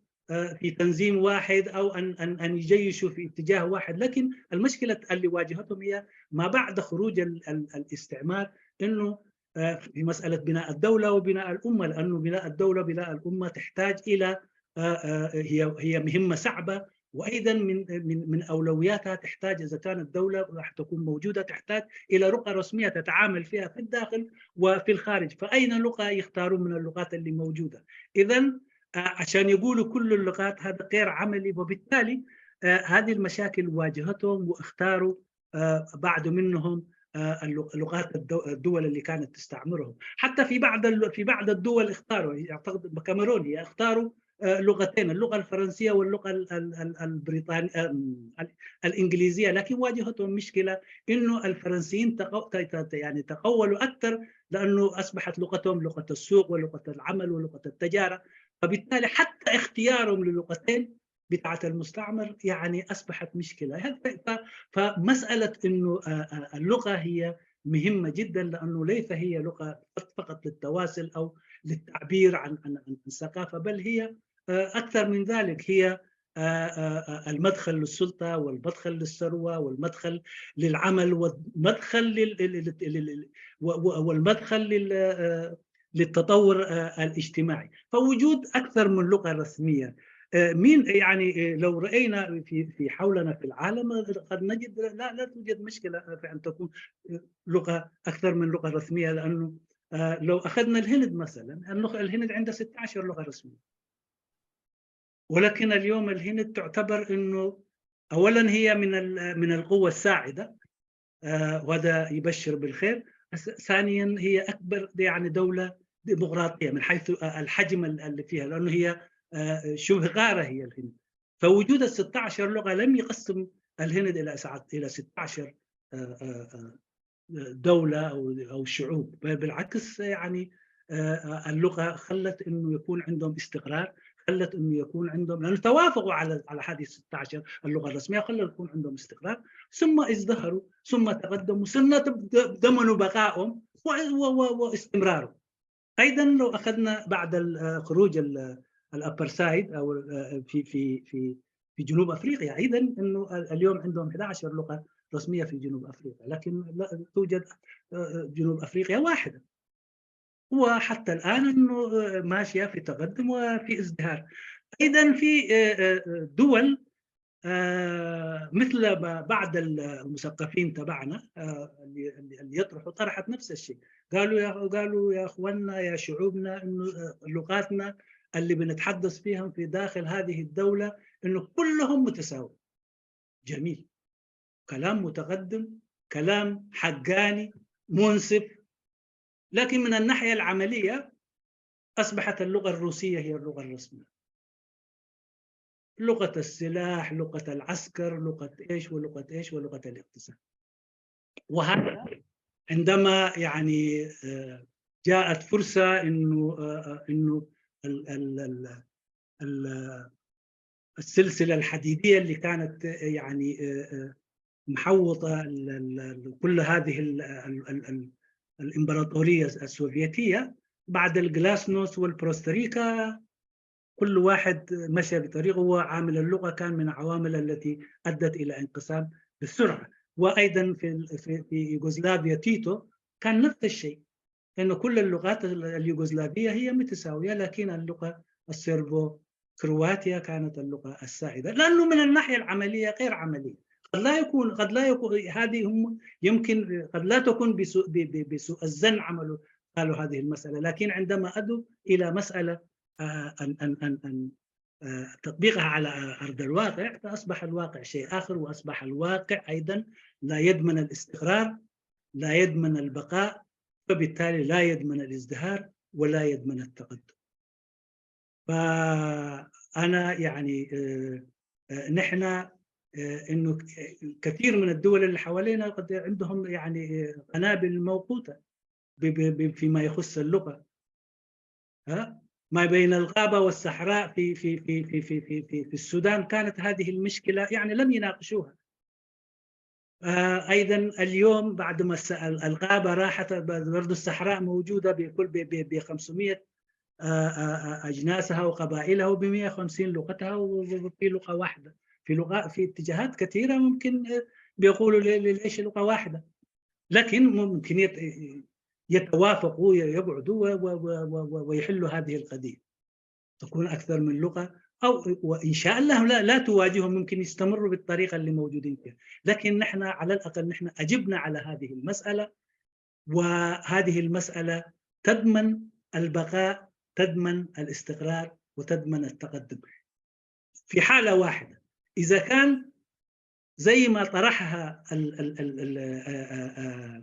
في تنظيم واحد او ان يجيشوا في اتجاه واحد، لكن المشكله اللي واجهتهم هي ما بعد خروج الاستعمار، انه في مساله بناء الدوله وبناء الامه، لانه بناء الدوله بناء الامه تحتاج الى هي مهمه صعبه، وايضا من اولوياتها تحتاج اذا كانت الدوله راح تكون موجوده تحتاج الى لغه رسميه تتعامل فيها في الداخل وفي الخارج، فاين لغه يختارون من اللغات اللي موجوده؟ اذا عشان يقولوا كل اللغات هذا غير عملي، وبالتالي هذه المشاكل واجهتهم واختاروا بعض منهم اللغات الدول اللي كانت تستعمرهم. حتى في بعض الدول اختاروا، اعتقد كاميرون هي، اختاروا لغتين، اللغه الفرنسيه واللغه البريطانيه الانجليزيه، لكن واجهتهم مشكله انه الفرنسيين يعني تقولوا اكثر، لانه اصبحت لغتهم لغه السوق ولغه العمل ولغه التجاره، فبالتالي حتى اختيارهم للغتين بتاعت المستعمر يعني اصبحت مشكله. فمساله انه اللغه هي مهمه جدا، لانه ليس هي لغه فقط للتواصل او للتعبير عن الثقافه، بل هي اكثر من ذلك، هي المدخل للسلطه والمدخل للثروه والمدخل للعمل والمدخل للتطور الاجتماعي. فوجود اكثر من لغة رسمية، مين يعني لو راينا في حولنا في العالم قد نجد لا توجد مشكلة في ان تكون لغة اكثر من لغة رسمية، لانه لو اخذنا الهند مثلا، الهند عندها 16 لغة رسمية، ولكن اليوم الهند تعتبر انه اولا هي من القوة الساعده، وهذا يبشر بالخير. ثانيا هي اكبر يعني دولة ديمقراطية من حيث الحجم اللي فيها، لانه هي شبه غارة هي الهند. فوجود ال 16 لغة لم يقسم الهند الى 16 دولة او شعوب، بالعكس يعني اللغة خلت انه يكون عندهم استقرار، خلت انه يكون عندهم، لانه توافقوا على هذه 16 اللغة الرسمية، خلت يكون عندهم استقرار، ثم ازدهروا، ثم تقدموا، ثم ضمنوا بقائهم واستمرارهم. ايضا لو اخذنا بعد خروج الابرسايد او في في في في جنوب افريقيا، ايضا انه اليوم عندهم 11 لغة رسمية في جنوب افريقيا، لكن لا توجد جنوب افريقيا واحدة، وحتى الان انه ماشية في تقدم وفي ازدهار. ايضا في دول مثل بعض المثقفين تبعنا اللي يطرحوا طرحت نفس الشيء، قالوا يا اخواننا يا شعوبنا انه لغاتنا اللي بنتحدث فيهم في داخل هذه الدولة انه كلهم متساوي. جميل، كلام متقدم، كلام حقاني منصف، لكن من الناحية العملية أصبحت اللغة الروسية هي اللغة الرسمية، لغة السلاح، لغة العسكر، لغة إيش ولغة إيش ولغة الاقتصاد. وهذا عندما يعني جاءت فرصة إنه السلسلة الحديدية اللي كانت يعني محوطة كل هذه الإمبراطورية السوفيتية، بعد الجلاسنوس والبروستريكا كل واحد مشى بطريقة، وعامل اللغة كان من العوامل التي أدت إلى انقسام بالسرعة. وأيضا في يوغوسلافيا تيتو كان نفس الشيء، لأنه كل اللغات اليوغوسلافية هي متساوية، لكن اللغة السيربو كرواتيا كانت اللغة السائدة، لأنه من الناحية العملية غير عملية. قد لا يكون هذه هم يمكن قد لا تكون بسوء الظن عملوا قالوا هذه المسألة، لكن عندما أدوا إلى مسألة أن أن أن أن تطبيقها على أرض الواقع، فأصبح الواقع شيء آخر، وأصبح الواقع أيضا لا يضمن الاستقرار، لا يضمن البقاء، فبالتالي لا يضمن الازدهار ولا يضمن التقدم. فأنا يعني نحن انه كثير من الدول اللي حوالينا قد عندهم يعني قنابل موقوته فيما يخص اللغة، ها ما بين الغابة والصحراء في في في في في في في, في السودان كانت هذه المشكلة يعني لم يناقشوها. ايضا اليوم بعد ما الغابة راحت، برضه الصحراء موجودة بكل ب 500 اجناسها وقبائلها وب 150 لغتها، وفي لغة واحدة، في لغة في اتجاهات كثيرة ممكن بيقولوا ليش لغة واحدة، لكن ممكن يتوافقوا يقعدوا ويحلوا هذه القضية، تكون اكثر من لغة، او وان شاء الله لا تواجههم، ممكن يستمروا بالطريقة اللي موجودين فيها، لكن نحن على الاقل نحن اجبنا على هذه المسالة، وهذه المسالة تضمن البقاء، تضمن الاستقرار، وتضمن التقدم في حاله واحدة، إذا كان زي ما طرحها ال ال ال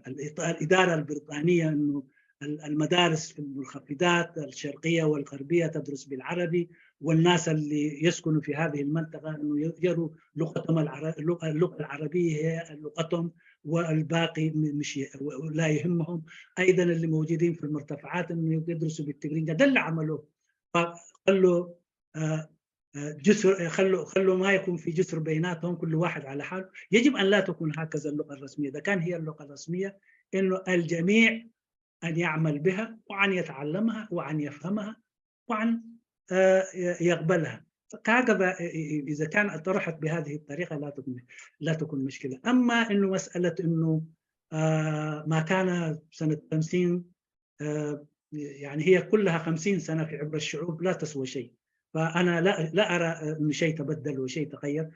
ال الإدارة البريطانية أنه المدارس في المنخفضات الشرقية والغربية تدرس بالعربي، والناس اللي يسكنوا في هذه المنطقة أنه يروا لغتهم اللغة العربية هي لغتهم، والباقي مش لا يهمهم. أيضا اللي موجودين في المرتفعات أنه يدرسوا بالتجرينيا، ده اللي عملوه، فخلوا جسر، خلوا ما يكون في جسر بيناتهم، كل واحد على حاله. يجب ان لا تكون هكذا اللغة الرسمية، اذا كان هي اللغة الرسمية انه الجميع ان يعمل بها وان يتعلمها وان يفهمها وان يقبلها. هكذا اذا كان طرحت بهذه الطريقة لا تكون مشكلة. اما انه مسالة انه ما كان سنة 50 يعني هي كلها 50 سنة في عبر الشعوب لا تسوى شيء. فانا لا ارى انه شيء تبدل وشيء تغير،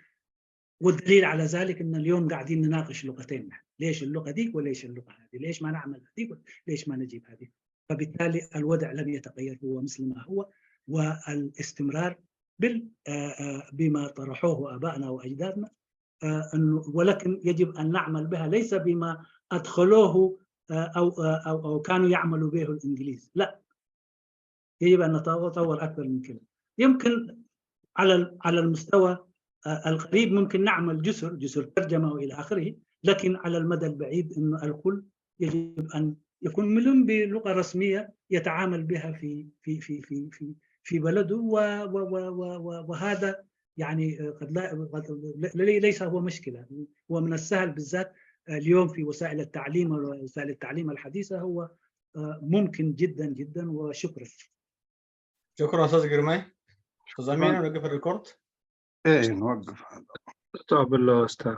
والدليل على ذلك ان اليوم قاعدين نناقش لغتين نحن. ليش اللغة ديك وليش اللغة هذه؟ ليش ما نعمل هذيك ليش ما نجيب هذه؟ فبالتالي الوضع لم يتغير، هو مثل ما هو، والاستمرار بما طرحوه ابائنا واجدادنا، انه ولكن يجب ان نعمل بها ليس بما ادخلوه او او او كانوا يعملوا به الانجليز، لا، يجب ان نتطور اكثر من كده. يمكن على المستوى القريب ممكن نعمل جسر ترجمه والى اخره، لكن على المدى البعيد انه الكل يجب ان يكون ملم بلغه رسمية يتعامل بها في في في في في في بلده، وهذا يعني قد لا قد ليس هو مشكلة، هو من السهل بالذات اليوم في وسائل التعليم ووسائل التعليم الحديثة، هو ممكن جدا جدا. وشكرا. شكرا استاذ جرماي. استاذ امين، نوقف ال record. ايه، نوقف هذا. طب الاستاذ.